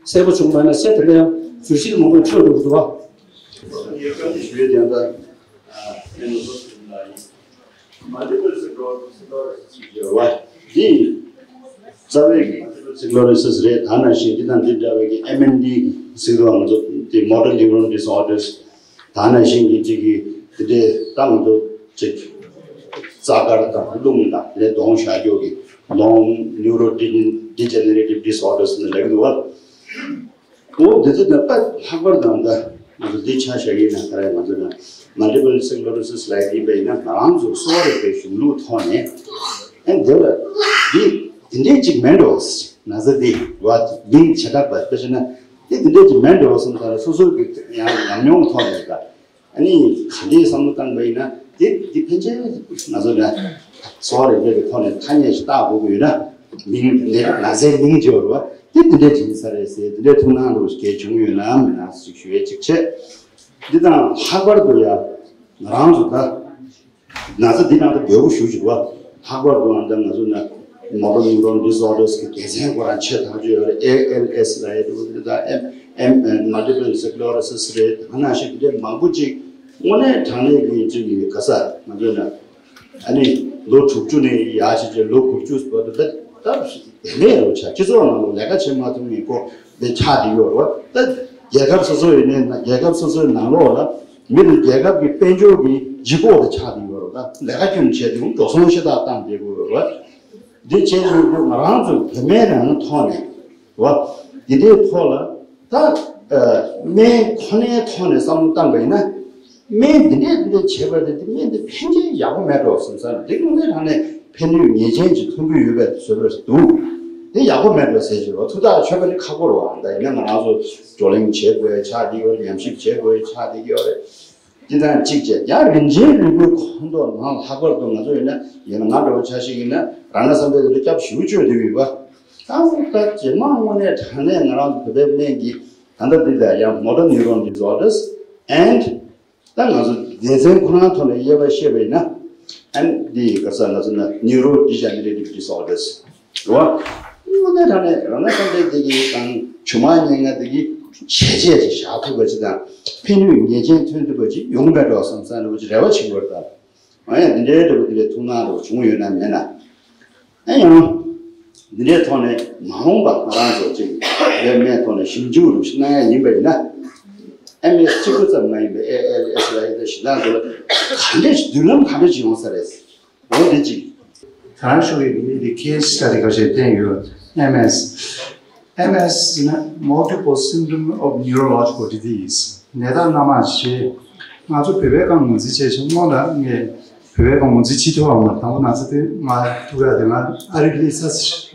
གསལ་པོ་བྱུང་མ་ན་སེ་དེ་ལ་ཡང་བརྗོད་གཞི་མང་པོ་འཕྲོད་འགྲོ་གི་འདུག་བ། ཡོད་ཀྱང་ཞུ་ཡོད་ཀྱང་ད། མ་འདི་པར་སི་ཀློ་རོ་སི་སི་ཟེར་བ་འདི་རྩ་བའི་གི་མལ་ཊི་པལ་སི་ཀློ་རོ་སིས་རེད། ད་ནང་བཞིན་འདི་དང་འདི་འདྲ་བའི་གི་ཨེམ་ཨེན་ཌི་ཟེར་བ་ང་ཚོ་འདི་མོ་ཊར་ནིའུ་རོན་ཌི་སི་ཨོར་ཌར་སི། ད་ནང་བཞིན་གི་ཅིག་གི་འདི་འདྲའི་ད་ང་ཚོ་ཅིག་རྩ་དཀར་དང་རླུང་དང་དེ་ནས་གདོང་ཞ་སྐྱོ་གི་ནོན་ནིའུ་རོ་ཌི་ཇེ་ནེ་རེ་ཊིབ་ཌི་སི་ཨོར་ཌར་སི་ཟེར་ནས་ལབ་ཀྱི་འདུག་བ། འོ་དེ་ཚོ་ནི་དཔེ་ལྷག་པར་དུ་ད་ང་ཚོ་འདི་ཆ་བཞག་ཡིན་ན་ག་རེ་ང་ཚོ་ན་མལ་ཊི་པལ་སི་ཀློ་རོ་སིས་ལབ་ཡིན་པ་ཡིན་ན་ང་རང་ཚོ་གསོ་བ་རིག་པའི་གཞུང་ལུགས་ཐོག་ནས་ཨེ་འདི་ལ་འདི་འདི་འདྲས་ཅིག་མེད་འགྲོ། ན་ཚ་འདི་བ་མིང་བྱེ་བྲག་པ་དཔེ་བྱས་ན་འདི་འདི་འདྲས་ཅིག་མེད་འགྲོ་བསམ་ས་ལ་སོ་སོ་གི་ཡང་ཉམས་མྱོང་ཐོག་ནས་ད། ཨ་ནི་ག་འདྲའི་བསམ་བློ་བཏང་པ་ཡིན་ན་དེ་དེ་ཕན་ཆད་ང་ཚོ་ནས་གསོ་བ་རིག་པའི་ཐོག་ནས་ཐ་སྙད་ཞིག་བཏགས་དགོས་ཀྱི་ཡོད་ན་མིང་དེ་འདྲའི་ན་ཚའི་མིང་བརྗོད་རོགས་དེ་དེ་འདྲའི་དྲན་ས་རེད་ཟེར་དེ་འདྲའི་ཐུགས་སྣང་རོགས་ཞིག་གལ་བྱུང་ཡོད་ན་མེད་ན་ཞིག་ཞུ་ཡས་གཅིག་བྱས། འདི་དང་ལྷག་པར་དུ་ཡང་ང་རང་ཚོ་ད། ན་ཚ་འདི་ནང་དུ་འབོད་སྐུལ་ཞུ་བཞིན་པ། ལྷག་པར་དུ་ཨ་ད་ང་ཚོ་ན་མོ་ཊར་ནིའུ་རོན་ཌི་སི་ཨོར་ཌར་སི་གི་སྡེ་ཚན་ཁོ་རང་ཆེ་ཐག་ཆོད་ཡོད་རེད། ཨེ་ཨེལ་ཨེས་རེད། ད་ཨེམ་ཨེམ་མལ་ཊི་པལ་སི་ཀློ་རོ་སིས་རེད། ད་ནང་བཞིན་དེ་འདྲ་མང་པོ་ཅིག་དངོས་གནས་དྲང་གནས་ཀྱི་ཅིག་གི་ག་ས་ང་ཚོ་ན་ཨ་ནི་ལོ་དྲུག་ཅུ་ནས་ཡར་བྱས་ཀྱི་ལོ་དགུ་བཅུ་བར་དུ་ད་ད་བེད་མེད་རུ་ཆགས། སྤྱི་ཚོགས་ནང་ལ་ལས་ཀ་བྱེད་མ་ཐུབ་མཁན་ཁོ་འདི་ཆགས་བསྡད་ཡོད་རེད་བ། ད་རྒྱལ་ཁབ་སོ་སོ་ཡིན་ནའི་རྒྱལ་ཁབ་སོ་སོའི་ནང་ལོགས་ལ། མི་དེ་རྒྱལ་ཁབ་ཀྱི་དཔལ་འབྱོར་གྱི་ལྗིད་ཁོག་དེ་ཆགས་ཀྱི་ཡོད་རེད། ད་ལས་ཀ་སྐྱོན་བྱས་དུས་འགྲོ་སོང་ཤ་སྟག་བཏང་བསྡད་དགོས་ཡོད་རེད། འདི་བྱས་ཡོད་དུས་ང་རང་ཚོ་བོད་སྨན་རང་ཐོག་ནས་རེད་བ། འདི་འདྲའི་ཐོག་ལ་ད་སྨན་ཁོ་ནའི་ཐོག་ནས་བསམ་བློ་བཏང་པ་ཡིན་ན་སྨན་འདི་འདྲས་འདི་འདྲས་བྱས་པ་དེ་སྨན་འདི་ཕན་ཆད་ཡག་པོ་མེད་འགྲོ་བསམ་ས་ནས་འདི་ཀུན་ནས་ཐང་ནས་ཕན་ནུས་ངེས་ཅན་ཅིག་ཐོན་གྱི་ཡོད་པའི་བཟོ་འདྲ་ཞིག་འདུག་འདི་ཡག་པོ་མེད་འགྲོ་ཟེར་གྱི་རེད་བ། ཐུགས་ཐག་ཆོད་པ་ནི་ཁག་པོ་རེད་བ། ད་ཡིན་ན་ང་རང་ཚོ་བགྲོ་གླེང་བྱེད་དགོས་ཆགས་བསྡད་ཡོད་རེད། ཉམས་ཞིབ་བྱེད་དགོས་ཆགས་བསྡད་ཡོད་རེད། འདི་དང་གཅིག་བྱས་ཡང་རིན་ཆེན་རིལ་བུའི་ཁོངས་གཏོགས་ནང་ལྷག་པར་དུ་ང་ཚོ་ཡིན་ན་ཡིན་ན་ང་འདྲ་བོ་ཆ་ཞིག་ཡིན་ན་རང་ན་བསམ་པའི་དེ་སྐྱབས་ཞུ་བཅོས་དེ་ཡོད་པ། ད་ད་རྗེས་མ་དངོས་གནས་དྲང་གནས་ང་རང་ཚོ་བོད་པའི་སྨན་གྱི་ད་ལྟ་འདི་ལ་ཡང་མོ་ཊར་ནིའུ་རོན་ཌི་སི་ཨོར་ཌར་སི་ཨེན་ཌི་ད་ང་ཚོ་སྡེ་ཚན་ཁོ་རང་ཐོག་ནས་དབྱེ་བ་བཤད་པ་ཡིན་ན་ཨན་འདི་ག་ས་ང་ཚོ་ན་ནིའུ་རོ་ཌི་ཇེ་ནེ་རེ་ཊིབ་ཌི་སི་ཨོར་ཌར་སི་རེད་བ། དངོས་གནས་དྲང་གནས་རང་ན་བསམ་པའི་དེ་གི་དང་ཇོ་མ་སྙན་ངག་དེ་གི་བྱས་རྗེས་ཅིག་བཞག་ཐུབ་པ་ཅིག་དང་ཕན་ནུས་ངེས་ཅན་ཐོན་ཐུབ་པ་ཅིག་ཡོང་གི་མེད་འགྲོ་བསམ་བསམ་འདྲ་བོ་ཅིག་རེ་བ་བྱེད་དགོས་རེད་ད། ང་ཡང་འདི་འདྲའི་འདྲ་བོ་འདི་འདྲའི་ཐུགས་སྣང་རོགས་བྱུང་ཡོད་ན་མེད་ན། ཨ་ཡང་། འདི་འདྲའི་ཐོག་ནས་མ་འོངས་པ་ང་རང་ཚོ་ཅིག་བོད་སྨན་ཐོག་ནས་ཞིབ་འཇུག་རོགས་ཞིག་གནང་ཡ་ཡིན་པ་ཡིན་ན། ཨེམ་ཨེས་གཅིག་པུ་ཙམ་མ་ཡིན་པའི་ཨེ་ཨེལ་ཨེས་ལ་ཡི་ད་ཞིབ་འདང་དགོས་ལ་ག་འདྲས་ཞིག་མདུན་ལམ་ག་འདྲས་ཞིག་ཡོང་ས་རེད། འོ་འདི་གཅིག་ད་རང་ཤོག་གི་འདི་གེ་སི་སི་ཊ་ཌི་ཁ་ཤས་བསྟན་ཡོད། ཨེམ་ཨེས། ཨེམ་ཨེས་ཟེར་ན་Multiple Symptom of Neurological Disease། ནད་རྟགས་སྣ་མང་ཞེས། ང་ཚོ་བོད་པའི་སྒང་ངོས་འཛིན་བྱས་ཤིང་སྔོན་ལ་ངས་བོད་པའི་སྒང་ངོས་འཛིན་བྱེད་ཐུབ་པ་མ་དང་པོ་ན་ཚ་དེ་ང་ཐུག་ཡ་དེ་ང་ཨ་རི་ལི་ས་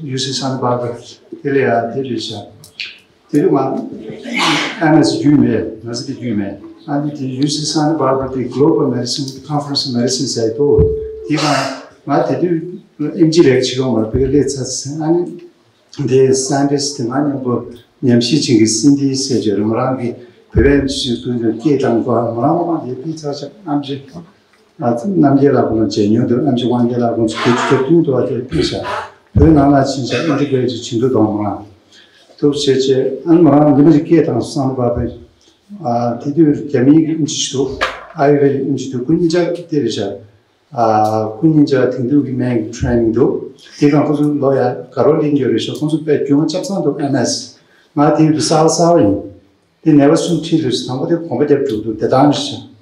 ཡུ་སི་སན་ཊ་བྷར་བྷ་ར་དེ་ལ་ཡ་དེ་རེད་ཤག་དེ་དུས་ང་ཨེམ་ཨེས་བརྒྱུད་མེད། ན་ཚ་དེ་བརྒྱུད་མེད། ཨ་ནི་དེ་ཡུ་སི་སན་ཊ་བྷར་བྷ་ར་དེ་Global Medicine Conference Medicine ཟེར་འདུག་དེ་ང་ང་དེ་དུས་ཨེམ་ཆི་ལས་ཀ་བྱེད་ཀྱི་ཡོད་མ་རེད། བོད་ལ་སླེབས་ཚར་ཟིན། ཨ་ནི་དེ་སའེན་ཊིསི་ཊི་དེ་ང་མཉམ་པོ་ཉམས་ཞིབ་བྱེད་མཁན་སིན་ཌི་ཟེར་བྱས་རེད། མོ་རང་གི་བོད་པའི་ཨེམ་ཆི་ཞིག་ཏུ་སྐད་བཏང་གོ། མོ་རང་མོ་རང་དེ་ཕི་ཚར་ཆ་ཨེམ་ཆི་ཨ་ཙི་རྣམ་རྒྱལ་ལགས་ཁོང་ལ་མཇལ་མྱོང་འདུག་ཨེམ་ཆི་དབང་རྒྱལ་ལགས་ཁོང་ཚོ་བོད་ཀྱི་སྐྱོར་སྟོན་དུ་བ་དེ་ཕེབས་ཤག་བོད་ནང་ལ་ཕྱིན་ཤག་ཨིན་ཊི་གྷི་རེ་ཊི་བྱེད་འདུག་དང་མོ་རང་ཐུགས་རྗེ་ཆེ། ཨ་ནི་མོ་རང་ཉི་མ་ཞིག་སྐད་བཏང་སོང་བ་བས། ཨ་དེ་དུས་རྒྱ་མིའི་ཨེམ་ཆི་ཞིག་འདུག་ཨ་ཡུར་ཝེ་ཌི་ཨེམ་ཆི་འདུག་ཁོ་གཉིས་ཆ་དེ་རེད་ཤག་ཨ་ཁོ་གཉིས་ཆ་དེང་དུས་ཀྱི་སྨན་གྱི་ཊི་རེ་ནིང་འདུག་དེ་སྒང་ཁོ་ཚོ་ལོ་ཡ་དགའ་རོགས་ལེན་རྒྱུ་རེད་ཤག་ཁོ་ཚོ་དཔེ་རྒྱུས་མངའ་ཆ་ཚང་འདུག་ཨེམ་ཨེས། ང་དེ་ཡུལ་དུ་གསར་པ་གསར་པ་ཡིན། དེ་ནད་པ་གསུམ་ཁྲིད་ལུས་སུ་དང་པོ་དེ་གོམ་པ་རྒྱབ་འགྲོ་འདུག་དེ་དང་ཞིག་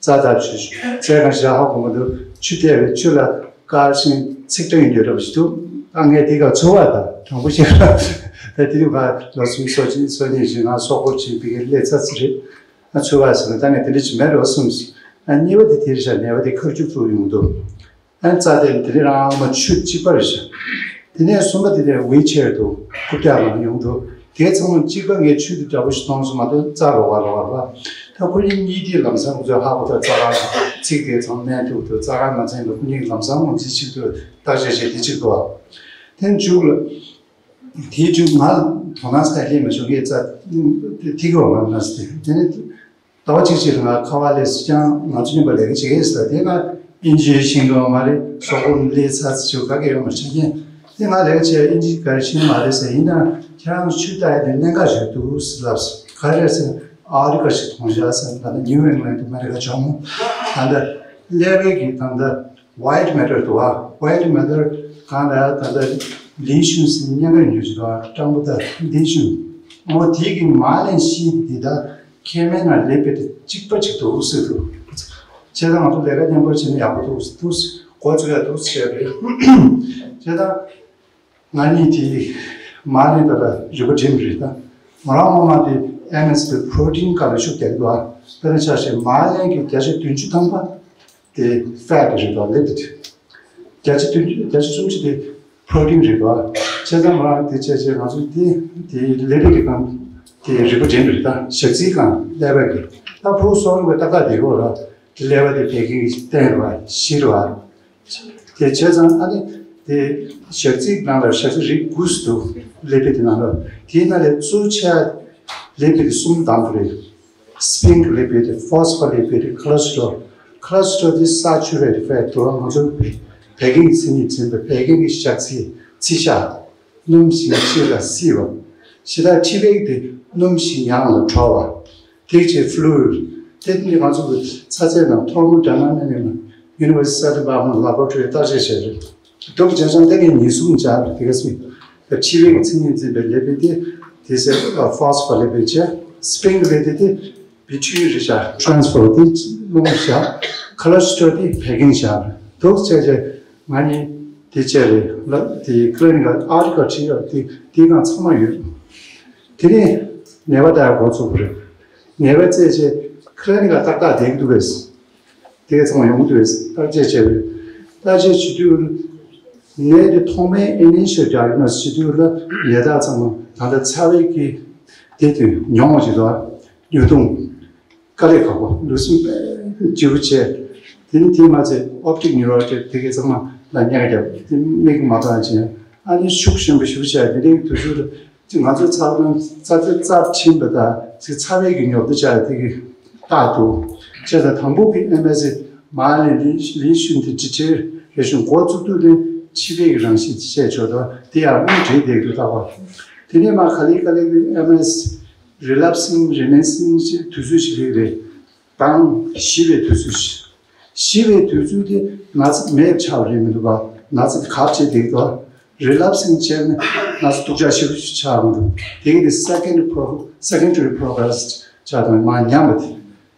རྩ་དང་ཆུ་རྩའི་ཁང་ཞག་ཧ་གོ་མ་འདུག་ཆུ་བལྟས་པའི་ཆུ་ལ་དཀར་ཞིང་ཚིག་ཕྲ་ཡིན་རྒྱུ་འདྲ་པོ་ཞིག་འདུག་ཨ་ངས་དེ་ག་ཚོར་བ་དང་དྲང་པོ་བཤད་ན་ད་དེ་དུས་ང་ལོ་གསུམ་སོ་གཅིག་སོ་གཉིས་ཞིག་ང་སོག་པོ་ཆེན་པི་ཀའི་སླེ་ཚ་ཚི་རེད། ཨ་ཚོར་བ་ཟེར་ན་ད་ངས་དེ་འདྲ་ཅིག་མེད་རོགས་གསུངས་སོང་། ཨ་གཉིས་པ་དེ་དེ་རེད་ཤག་ནད་པ་དེ་ཁ་རྒྱུག་ཚུགས་ཡོང་འདུག་ཨ་རྩ་དེ་དེ་རིང་རང་མ་ཆུ་གཅིག་པ་རེད་ཤག་དེ་ནས་གསུམ་པ་དེ་ནས་ཝིལ་ཆེར་དུ་རྐུབ་བཀྱག་ལངས་ཡོང་འདུག་དེ་ཚང་མ་གཅིག་པ་ངས་ཆུ་དེ་འདྲ་པོ་ཞིག་མཐོང་སོང་མ་གཏོགས་རྩ་རོགས་པ་རོགས་པ་རེད་པ། ད་ཁོ་གཉིས་གཉིས་དེ་ལམ་སང་ཁོ་ཚོས་ཧ་གོ་ཐལ། རྩ་རང་ཚིག་དེ་ཚང་མ་མནན་ཐུབ་འདུག་རྩ་རང་མ་ཚན་འདུག་ཁོ་གཉིས་ལམ་སང་ངོས་འཛིན་གཅིག་ཏུ་བརྟག་དཔྱད་བྱས་དེ་གཅིག་འདུག་པ། དེ་མཇུག་ལ་དེའི་མཇུག་ང་དོ་སྣང་ས་ལྷད་མ་བྱུང་། ངས་རྩ་ཐིག་གི་འོག་མ་ན་ཟེར་དེ་ནས། ཟླ་བ་གཅིག་ཅིག་ལ་ང་ཁ་པར་སླེབས་སོང་། ཡང་ང་ཚོ་མཉམ་པ་ལས་ཀ་བྱེད་ཀྱི་ཡིན་ཟེར། དེ་ང་ཨིན་ཇི་ཤེས་ཀྱི་ཡོད་མ་རེད། སོག་པོ་སླེབས་ཚར་ཚར་ཆུ་ག་གེ་ཡོད་མ་རེད། ཆ་རྐྱེན་དེ་ང་ལས་ཀ་བྱེད་ཨིན་ཇི་ག་རེ་ཤེས་ཀྱི་མ་རེད་ཟེར། ཡིན་ནའང་ཁྱེད་རང་ཆུ་ལྟ་ཡ་དེ་གནད་འགག་ཞིག་འདུག་ཟེར་ལབ་སོང་། ག་རེ་ཟེར། ཨ་རི་ཀ་ཞིག་མཐོང་བཞག་ཟེར། ད་ལྟ་ནིའུ་ཨིང་ལན་དུ་མ་རེད་ག་ཇོ་མོ། ད་ལྟ་ཀླད་པའི་གི་ད་ལྟ་white matter་དུ་བ། white matter་གང་ལ་ད་ལྟ་ལི་ཤུན་ཟེར་སྙན་གྲགས་ཡོད་ཅིག་དུ་བ། སྤྲང་པོ་ད་ལི་ཤུན། ཨོ་དེ་གི་མ་ལན་ཤི་དེ་ད་མཁལ་མའི་ནང་ལེབ་པའི་དེ་གཅིག་པ་གཅིག་འདུག་ཟེར་འདུག་བྱས་ཙང་ང་ཚོ་ལས་ཀ་མཉམ་པོ་བྱས་ན་ཡག་པོ་འདུག་འདུག་འགོ་བཙུགས་ཡ་འདུག་བྱས་པས། བྱས་ཙང་ང་གཉིས་དེ་མ་ལན་ད་ལ་རིག་པ་འགྲིམ་རེད་ད། ང་རང་ངོ་མ་དེ་ཨེམ་ཨེས་པི་པོ་རོ་ཊིན་སྐབས་ལ་ཤུགས་རྒྱག་གི་འདུག་ཨ། དཔེར་ན་ཆ་བཞག་མ་ལན་གྱི་བརྒྱ་ཆ་བདུན་ཅུ་ཐམ་པ་དེ་ཕེ་ཊི་རེད་འདུག་ཨ། ལེབ་ཏི། བརྒྱ་ཆ་བདུན་ཅུ་བརྒྱ་ཆ་སུམ་ཅུ་དེ་པོ་རོ་ཊིན་རེད་འདུག་ཨ། བྱས་ཙང་ང་རང་དེ་བྱས་བྱས་ང་ཚོ་དེ་དེ་ཀླད་པའི་གི་སྒང་དེ་རིག་པ་འགྲིམ་རེད་ད། ཞག་ཚིའི་སྒང་ཀླད་པའི་གི་ད་ཕོ་སོང་བའི་ཏག་ཏག་དེ་གོ་ར། ཀླད་པ་དེ་བད་ཀན་གྱི་སྟེང་རེད་བ། བཞི་རེད་བ། དེ་བྱས་ཙང་ཨ་ནི་དེ་ཞག་ཚིའི་ནང་ལ་ཞག་ཚི་རིགས་དགུ་ཙམ་འདུག་ཀླད་པའི་དེ་ནང་ལ། དེའི་ནང་ལས་གཙོ་ཆེ་ཀླད་པའི་དེ་གསུམ་དང་པོ་རེད། སི་པིང་ཀི་ལེ་པིཌ། ཕོ་སི་ཕོ་ལེ་པིཌ། ཁོ་ལེ་སི་ཊི་རོལ། ཁོ་ལེ་སི་ཊི་རོལ་དེ་སེ་ཅུ་རེ་ཊི་ཕེ་ཊི་འདུག་ང་ཚོ་བད་ཀན་གྱི་མཚན་ཉིད་འཛིན་པའི་བད་ཀན་གྱི་ཞག་ཚི་ཚི་ཤ། སྣུམ་ཞིང་ཕྱི་ལ་བསིལ་བ། ཞེ་དྲག་མཁྲིས་པའི་དེ་སྣུམ་ཞིང་ཡང་ལ་དྲོ་བ། དེ་རྗེས་ཕུ་ལུ་རི་དེ་ནི་ང་ཚོ་གི་ཚ་ཚད་དང་ཐོར་མོ་ཌ་ནམ་མི་ནི་ཡུ་ནི་ཝར་སི་ཊི་ལ་བྷ་ལ་བྷོ་ར་ཊོ་རི་བརྟག་དཔྱད་བྱས་རེད། འདུག་བྱས་ཙང་དེ་ནས་ཉིན་གསུམ་བྱ་རེད། དེ་ག་སི་མཁྲིས་པའི་མཚན་ཉིད་འཛིན་པའི་ལེ་པིཌ་དེ་དེ་ཟེར་ཕོ་སི་ཕོ་ལེ་པིཌ་བྱས། སི་པིང་ཀི་ལེ་པིཌ་དེ་བི་ཊི་ཡུ་རིན་བྱ་ཊི་རན་སི་ཕེ་ར་དེ་རླུང་བྱ། ཁོ་ལེ་སི་ཊི་རོལ་དེ་བད་ཀན་བྱ་རེད། འདུག་བྱས་བྱས་ང་གཉིས་དེ་བྱས་རེད་ལ། དེ་ཀི་ལི་ནི་ཀལ་ཨར་ཊི་ཀལ་བྲིས་ཡོད་དེ་དེའི་སྒང་ཚང་མ་ཡོད། དེ་ནས་ནད་པ་ལྟ་ཡ་འགོ་ཚུགས་པ་རེད། ནད་པ་བཙལ་བྱས་ཀི་ལི་ནི་ཀ་ཏག་ཏག་བསྡད་ཀྱི་འདུག་གས། དེ་ག་ཚང་མ་ཡོང་གི་འདུག་གས། བརྟག་དཔྱད་བྱས་པས། བརྟག་དཔྱད་བྱེད་དུས་ནད་དེ་ཐོག་མའི་ཨི་ནི་ཤལ་ཌའི་གནོ་སིས་བྱེད་དུས་ལ་ནད་རྟགས་ཚང་མ་ད་ལྟ་ཚ་བའི་གི་དེ་དུས་མྱོང་བ་ཞིག་འདུག་ཨ། ཉོ་ཐུང་། དཀའ་ལས་ཁག་པོ། ལུས་སེམས་དཔའ་ལྗིད་པོ་བྱས། དེ་ནི་དེ་མ་ཚད་ཨོབ་ཊིག་ནིའུ་རལ་ཇི་དེ་གའི་ཚང་མ་ལ་ཉེན་ཁ་བརྒྱབ། དེ་མིག་མ་གཏོང་བྱས། ཨ་ནི་ཤུགས་ཆེན་པོ་ཞེ་པོ་བྱས། དེ་འདྲའི་དུས་ཚོད་ལ་ང་ཚོའི་ཚ་གྲང་ཚ་ཚ་ཚབས་ཆེན་པོ་དང་ཚ་བའི་གི་ཉོབ་ཏོ་བྱས། དེ་གི་རྟགས་འདུག་བྱས་ཙང་དང་པོ་གི་ཨེམ་ཨེས་སི་མ་ལན་ལི་ལི་ཤུན་དེ་ཅི་ཆེ་རེ་ཤུན་འགོ་བཙུགས་དུས་ནས་མཁྲིས་པའི་གི་རང་བཞིན་ཅི་བྱས་ཆོག་དང་དེ་ཡང་རླུང་འདྲེས་བསྡད་འདུག་ལྟ་བ། དེ་ནས་མ་ག་ལེ་ག་ལེ་གི་ཨེམ་ཨེས་སི་རི་ལེབ་སིང་རི་མེན་སིང་ཞེས་དུས་ཚོད་ཞིག་རེད་རེད། དང་ཞི་བའི་དུས་ཚོད་ཞིག་ཞི་བའི་དུས་ཚོད་དེ་ན་ཚ་མེད་ཆགས་རེད་མི་འདུག་ག་ན་ཚ་དེ་གབ་བྱས་བསྡད་འདུག་རི་ལེབ་སིང་བྱས་ནས་ན་ཚ་སྡུག་ཅག་ཞེ་པོ་ཞིག་ཆགས་མི་འདུག་དེ་གི་དེ་སེ་ཀེན་ཌི་པོ་རོ་སེ་ཀེན་ཌ་རི་པོ་རོ་གེ་རེ་སི་ཆགས་དང་མ་ཉམས་པ་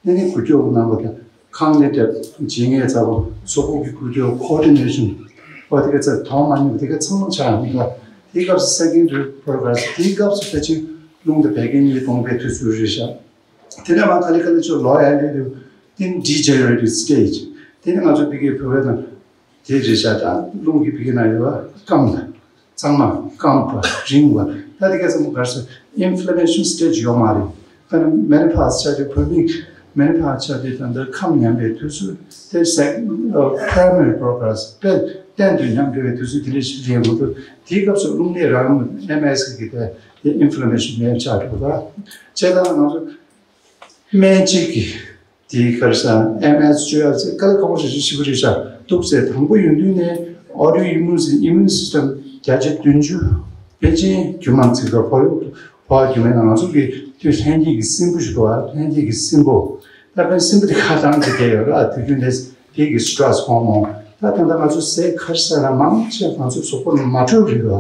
དེ། ཨ་ནི་འགུལ་སྐྱོད་རྣམ་པ་དང་། ཁང་ནས་བསྡད། འཇིགས་ངེས་ཚ་པོ། གཟུགས་པོ་གི་འགུལ་སྐྱོད་ཁོ་ཌི་ནེ་ཤན། ཨོ་དེ་ག་ཚ་དོན་མ་ཉམས་པ་དེ་ག་ཚང་མ་ཆགས་མི་འདུག་དེའི་སྐབས་སུ་སེ་ཀེན་ཌ་རི་པོ་རོ་གེ་རེ་སི། དེའི་སྐབས་སུ་ཕལ་ཆེར་རླུང་དང་བད་ཀན་གཉིས་སྟོང་པའི་དུས་ཚོད་རེད་ཤག་དེ་ནས་མ་ག་ལེ་ག་ལེ་ཆོ་ལོ་ཡ་ལེ་དུ་དེ་ཌི་ཇེ་ནེ་རེ་ཊིབ་སི་ཊེ་ཇི། དེ་ནི་ང་ཚོ་ཕ་གིའི་བོད་པ་དང་དེ་རེད་ཤག་དང་རླུང་གི་ཕ་གི་ན་ཡོད་པ་སྐམ་ལ། གཙང་མ་སྐམ་པ་རིང་བ། ད་དེ་ག་ཚང་མ་ག་རེ་ཟེར། ཨིན་ཕི་ལ་མེ་ཤན་སི་ཊེ་ཇི་ཡོད་མ་རེད། ད་ནི་མེ་ནོ་པོ་སི་ཆགས་དུས་བུད་མེད། མེ་ནོ་པོ་སི་ཆགས་དུས་ད་ལྟ་ཁམས་ཉམས་པའི་དུས་ཚོད་དེ་སེ་པ་རའི་མ་རི་པོ་རོ་གེ་རེ་སི་དཔེ་གཏན་དུ་ཉམས་དགོས་པའི་དུས་ཚོད་དེ་ལས་ཞིག་རེད་མ་གཏོགས་དེའི་སྐབས་སུ་རླུང་ནད་རང་ཨེམ་ཨེ་སི་གི་དེ་ཨིན་ཕི་ལ་མེ་ཤན་མེད་ཆགས་འགྲོ་གི་རེད། བྱས་ཙང་ང་ཚོ་སྨན་དཔྱད་ཀྱི་དེའི་ཁར་ས་ཨེམ་ཨེས་ཅོ་ཨེལ་ཟེར་དཀའ་ལས་ཁག་པོ་ཞིག་ཞིག་པོ་རེད་ཤག་འདུག་ཟེར། དང་པོ་ཡོང་དུས་ནས་ཨོ་ཊོ་ཨིམ་མུན་ཟེར། ཨིམ་མུན་སི་སི་ཊེམ་བརྒྱ་ཆ་བདུན་ཅུ་ཕལ་ཆེར་རྒྱུན་མ་ཚིག་པ་ཕོ་ཕོ་རྒྱུ་མེད་ན་ང་ཚོ་གི་དུས་ལྷན་སྐྱེས་ཀྱི་སྲིན་འབུ་ཞིག་འདུག་ཨ། ལྷན་སྐྱེས་ཀྱི་སྲིན་འབུ། ད་དཔེར་ན་སྲིན་འབུ་དེ་ཁ་བཏང་ཚེ་བསྡད་ཡོད་ར། དུས་རྒྱུན་དེ་དེ་གི་སི་ཊེ་སི་ཧོར་མོན། ད་ད་ལྟ་ང་ཚོ་ཟས་ཁ་ཟས་ལ་མང་ཆེ་ང་ཚོའི་གཟུགས་པོ་ལ་མ་འཕྲོད་རེད་བ།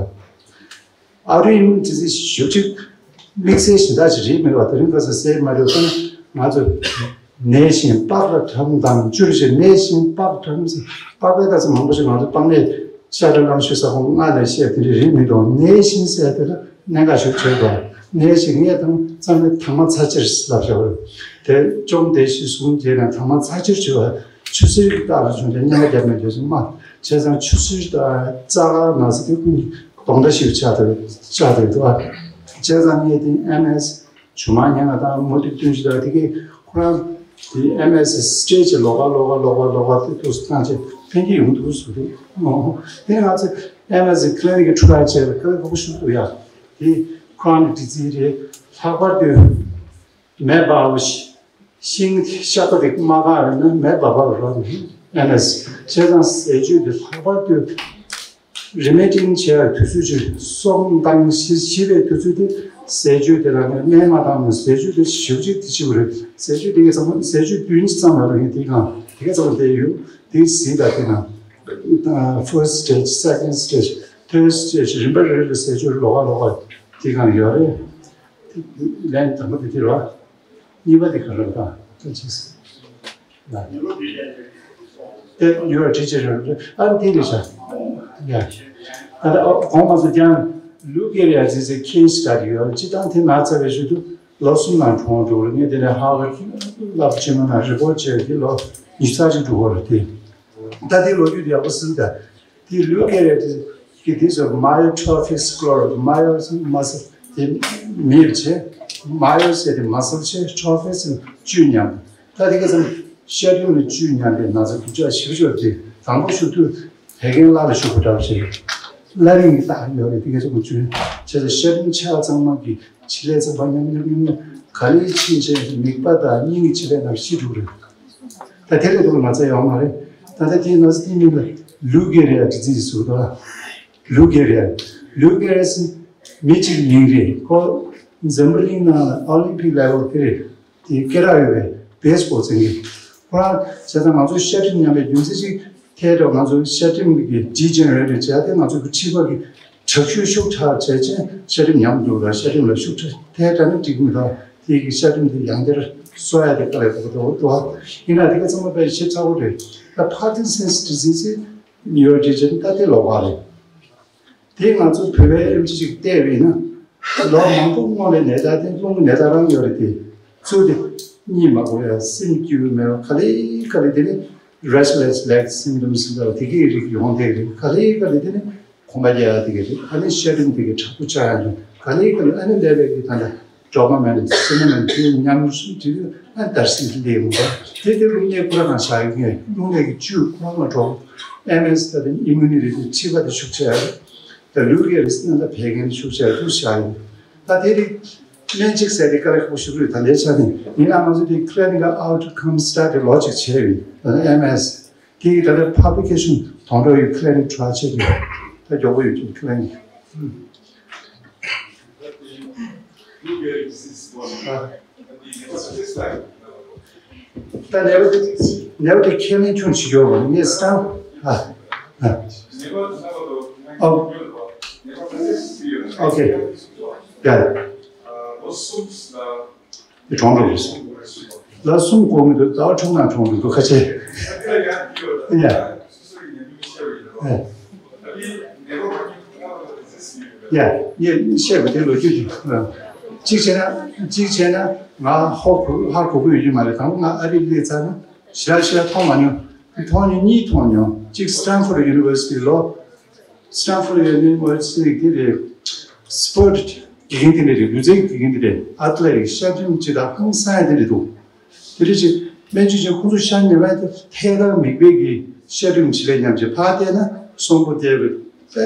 ཨོ་ཊོ་ཨིམ་མུན་ཌི་ཟི་ཟི་ཞེ་པོ་ཅིག་དམིགས་བསལ་གཞན་དག་ཅིག་རེད་མི་འདུག་བ། དེ་རིང་ཁ་སང་ཟས་མ་རེད་བ། ང་ཚོ་ནད་གཞན་པགས་ལ་ཐོན་དང་བཅུ་རེ་བཞིན་ནད་གཞན་པགས་ཐོན་ཟེར། པགས་པའི་ད་ཚོ་མང་པོ་ཞིག་ང་ཚོ་པགས་ནད་ཤ་ཁྲག་རླངས་ཤུགས་ས་ཁོངས་ལྔ་ལ་བཤད་དེ་འདྲ་རེད་མི་འདུག་ནད་གཞན་ཟེར་དེ་ལ་གནད་འགག་ཞིག་བྱེད་དགོས། ནད་གཞན་ངས་དང་ཙམ་ནས་དྭངས་མ་ཚ་གྱེར་ལབ་བཞག་པ་རེད། དེ་བཅོམ་ལྡན་ཞིག་གསུང་རྒྱས་ན་དྭངས་མ་ཚ་གྱེར་བྱེད་པ། ཆུ་སེར་གྱི་རྟགས་ལ་བྱུང་སྟེ་གནད་འགག་རྒྱབ་མེད་དུས་སུ་མ། བྱས་ཙང་ཆུ་སེར་དང་རྩ་ཁ་ན་ཚ་དེ་ཀུན་གྱི་གདོན་འདྲ་ཞིག་ཆགས་ཏེ་ཆགས་ཏེ་འདུག་ཨ། བྱས་ཙང་ངས་དེ་ཨེམ་ཨེས་ཇོ་མ་ཉན་ང་དང་མུ་ཏིག་བསྟན་འཛིན་དང་དེ་གའི་ཁོ་རང་དེ་ཨེམ་ཨེས་སི་ཊེ་ཇི་ལོགས་ཀ་ལོགས་ཀ་ལོགས་ཀ་ལོགས་ཀ་དེ་དུས་སུ་བཏང་བྱས་ཕན་གྱི་ཡོང་འདུག་ཟེར་རེད། དེ་ང་ཚོ་ཨེམ་ཨེས་སི་ཀི་ལི་ནི་ཀི་ཊ་རའི་ཡལ་བྱས་པ་ཁ་ཁ་ཁོ་ཤུགས་འདུག་ཡ། དེ་ཁོ་རང་གི་ཌི་ཛི་རེད། ལྷག་པར་དུ་མེ་འབར་བ་ཞིག་ཤིང་ཤ་ཁ་དེ་མ་བཀག་རེད་ན་མེ་འབར་འབར་རོ་ཨེ་ནས་བྱས་ཙང་ཟས་བཅུད་དེ་ལྷག་པར་དུ་རི་མེ་ཊིན་བྱས་པའི་དུས་ཚོད་ཅིག་སོང་དང་ཤི་ཤི་བའི་དུས་ཚོད་དེ་ཟས་བཅུད་དེ་ལ་ནས་སྨན་མ་བཏང་ན་ཟས་བཅུད་དེ་ཞིབ་ཅིག་དེ་ཅིག་རེད། ཟས་བཅུད་དེ་ག་ཙམ་ཟས་བཅུད་བདུན་ཙམ་ལ་རེད། དེ་གང་དེ་ག་ཙམ་དེ་ཡོད་དེ་ཟིན་ད་དེ་ན་first stage, second stage, third stage རིམ་པ་རེ་རེ་ཟས་བཅུད་ལོགས་ཀ་ལོགས་ཀ་དེ་གང་ཡོད་རེད། ལན་དང་པོ་དེ་དེ་རེད། གཉིས་པ་དེ་ག་རེ་དང་ཐུགས་རྗེ་ཆེ། དེ་ཡོད་དྲི་ཆེ་རེད། ཨ་དེ་རེད་ཤག་ཡ། ད་ལྟ་གོང་མ་སུ་ཀྱང་ལུ་ཀེ་རི་ཡ་ཟེར་ཟེར་ཁེ་སི་སི་ཊ་ཌི་ཡོད་རེད། སྤྱི་བཏང་དེ་ན་ཚ་བའི་ཤུལ་དུ་ལོ་གསུམ་ནང་གྲོངས་འགྲོ་རེད། ངས་དེ་ནས་ཧ་ཝར་ཌི་རླབས་ཆེན་མོ་ནང་རི་པོ་ཊི་བྱས་དེ་ལོ་ཉི་ཤུ་རྩ་གཅིག་འགྲོ་གི་རེད་དེ། ད་དེ་ལོ་རྒྱུས་དེ་ཡག་པོ་གསུངས་ད། དེ་ལུ་ཀེ་རི་ཡ་དེ་དེ་ཚོ་མ་ཡོ་ཊོ་ཕི་སི་ཀློ་ར་མ་ཡོ་སི་མ་སི་དེ་མེད་བྱས། མ་ཡོ་སི་དེ་མ་སི་ལ་བྱས། ཊོ་ཕི་སི་བཅུད་ཉམས། ད་དེ་ག་ཙམ་ཤ་རིམས་ལ་བཅུད་ཉམས་པའི་ན་ཚ་སྡུག་ཅག་ཞིབ་ཞོར་དེ་དང་པོ་ཞུ་དུས་བད་ཀན་སླར་ལ་ཞུགས་པ་འདྲ་བ་ཞིག་རེད། སླར་རིམས་ཀྱི་རྟགས་ཡོད་རེད། དེ་ག་ཙམ་བཅུད་བྱས་ཙང་ཤ་རིམས་ཆ་ཚང་མ་གི་བྱེད་ལས་ཚང་མ་ཉམས་ཉམས་ཉམས་ཉམས་ག་ལེ་ཕྱིན་ཆད་མིད་པ་དང་སྙིང་གི་བྱེད་ལས་རྣམས་ཤི་འགྲོ་གི་རེད། ད་དེ་ལས་ལྡོག་ན་ཚ་ཡོད་མ་རེད། ད་ལྟ་དེའི་ན་ཚ་དེའི་མིང་ལ་ལུ་ཀེ་རི་ཡ་ཌི་ཛི་ཟེར་གི་འདུག་ལུ་ཀེ་རི་ཡ། ལུ་ཀེ་རི་ཡ་ཟེར་མི་གཅིག་མིང་རེད། ཁོ་འཛམ་བུ་གླིང་ནང་ཨོ་ལིམ་པིག་ལེ་ཝལ་དེ་རེད། དེ་སྐད་གྲགས་ཡོད་པའི་བེ་སི་བོལ་འཛིན་གྱི། ཁོ་རང་བྱས་ཙང་ང་ཚོ་ཤ་རིམས་ཉམས་པའི་རྒྱུ་མཚན་གཅིག་ཐད་ཀར་ང་ཚོ་ཤ་རིམས་ཀྱི་ཌི་ཇེ་ནེ་རེ་ཊི་བྱས་ཏེ་ང་ཚོ་གི་མཁྲིས་པ་གི་དྲག་ཤུགས་ཤུགས་དྲག་བྱས་ཙང་ཤ་རིམས་ཉམས་འགྲོ་ར། ཤ་རིམས་ལ་ཤུགས་དྲག་ཐད་ཀར་ནི་འགྲིག་མི་འདུག་དེ་གི་ཤ་རིམས་དེ་ཡང་བསྐྱར་གསོ་ཡ་དེ་དཀའ་ལས་ཁག་པོ་འདུག་འདུག་ཡིན་ན་དེ་ག་ཚང་མ་དཔེ་ཞིབ་ཚགས་པོ་རེད། ད་ཕར་ཀིན་སན་སི་ཌི་ཛི་སི་ཡོད་ཅེས་བྱས་ད་དེ་ལོགས་ཀ་རེད། དེ་ང་ཚོ་བོད་པའི་ཨེམ་ཆི་ཅིག་བལྟས་པ་ཡིན་ན་ལོ་མང་པོ་སྔོན་ལ་ནད་རྟགས་དེ་རླུང་གི་ནད་རྟགས་རང་ཡོད་རེད་དེ། ཚུར་དེ་གཉིད་མ་ཁུག་ཡ། སེམས་སྐྱིད་པོ་མེད་པ། ག་ལེ་ག་ལེ་དེ་ནི་རེ་སི་ལེ་སི་ལེག་སིམ་ཊོམ་སི་འདྲ་བ་དེ་གའི་རིགས་ཡོང་བསྡད་རེད། ག་ལེ་ག་ལེ་དེ་ནི་གོམ་པ་རྒྱག་ཡ་དེ་ག་རེད། ཨ་ནི་ཤ་རིམས་དེ་ག་དྲག་པོ་ཆགས་ཡ་ཡོད། ག་ལེ་ག་ལེ་ཨ་ནི་ལས་པའི་གི་ད་ལྟ་ཌོ་པ་མིན་སི་ནི་མིན་དེ་ཉམས་སུ་དེ་ཨ་ནི་འདར་སིག་སླེབས་ཡོང་བ་དེ། དེ་རླུང་ནད་ཁོ་རང་ང་ཆགས་ཡོད་ངེས། རླུང་ནད་ཀྱི་བཅུད་ཁོ་རང་ལ་འགྲོ། ཨེམ་ཨེས་ད་དེ་ཨི་མུ་ནི་ཊི་དེ་མཁྲིས་པ་དེ་ཤུགས་ཆེ་ཡ་རེད། ད་ལུ་ཀེ་རི་ཡ་ཟེར་ན་ད་བད་ཀན་ཤུགས་ཆེ་ཡ་དེ་ཆགས་ཡོད། ད་དེ་རིགས་སྨན་གཅིག་ཟེར་དེ་དཀའ་ལས་ཁག་པོ་ཞིག་རེད། ད་ལྟའི་ཆ་ནས་ཡིན་ན་ང་ཚོ་དེ་clinical outcome study ལོ་གཅིག་བྱས་ཡོད། ད་ལྟ་ཨེམ་ཨེས་དེ་ད་ལྟ་ཕབ་ལི་ཁེ་ཤན་དོན་དག་ཡོད། clinical trial བྱས་ཡོད། ད་མགྱོགས་པོ་ཡོད་ཀྱི་clinical ད་ནེ་བ་དེ་ནེ་བ་དེ་ཁས་ལེན་ཆུང་ཞིག་ཡོད་པ་ངས་བསམ། ཨ། ཨ། ཨོ། ཨོ་ཁེ། ཡ། དེ་གྲོངས་འགྲོ་རེད། ལ་གསུམ་གོ་མི་འདུག་ཟླ་བ་དྲུག་ནང་གྲོངས་འགྲོ་འདུག་ཁ་ཆེ། ཡ། ཡ། ངས་བཤད་པ་དེ་ལོ་རྒྱུས་ཀྱི། གཅིག་བྱས་ན་གཅིག་བྱས་ན་ང་ཧོ་གོ་ཧ་གོ་གི་ཡོད་ཀྱི་མ་རེད། དང་པོ་ང་ཨ་རིར་སླེབས་ཚར་ན་ཞེ་དྲག་ཞེ་དྲག་མཐོང་མ་མྱོང་། མཐོང་མྱོང་གཉིས་མཐོང་མྱོང་། གཅིག་Stanford University ལོ། Stanford University དེ་རེད། སི་པོར་ཊི་དགེ་རྒན་དེ་འདྲ་རེད། ལུས་རྩལ་གྱི་དགེ་རྒན་དེ་འདྲ་རེད། ཨེཐ་ལེ་ཊིག་ཤ་ཁྲིམས་ཅི་དང་ཧང་སང་ཡ་དེ་འདྲ་འདུག་དེ་འདྲ་ཅིག་སྨན་བཅོས་བྱས་ཁོང་ཚོ་ཤ་ཉོས་པ་དེ་ཐད་ཀར་མིད་པ་གི་ཤ་ཁྲིམས་བྱེད་ལས་མཉམ་བྱས། ཕར་བལྟས་ན་གསོན་པོ་བསྡད་པའི་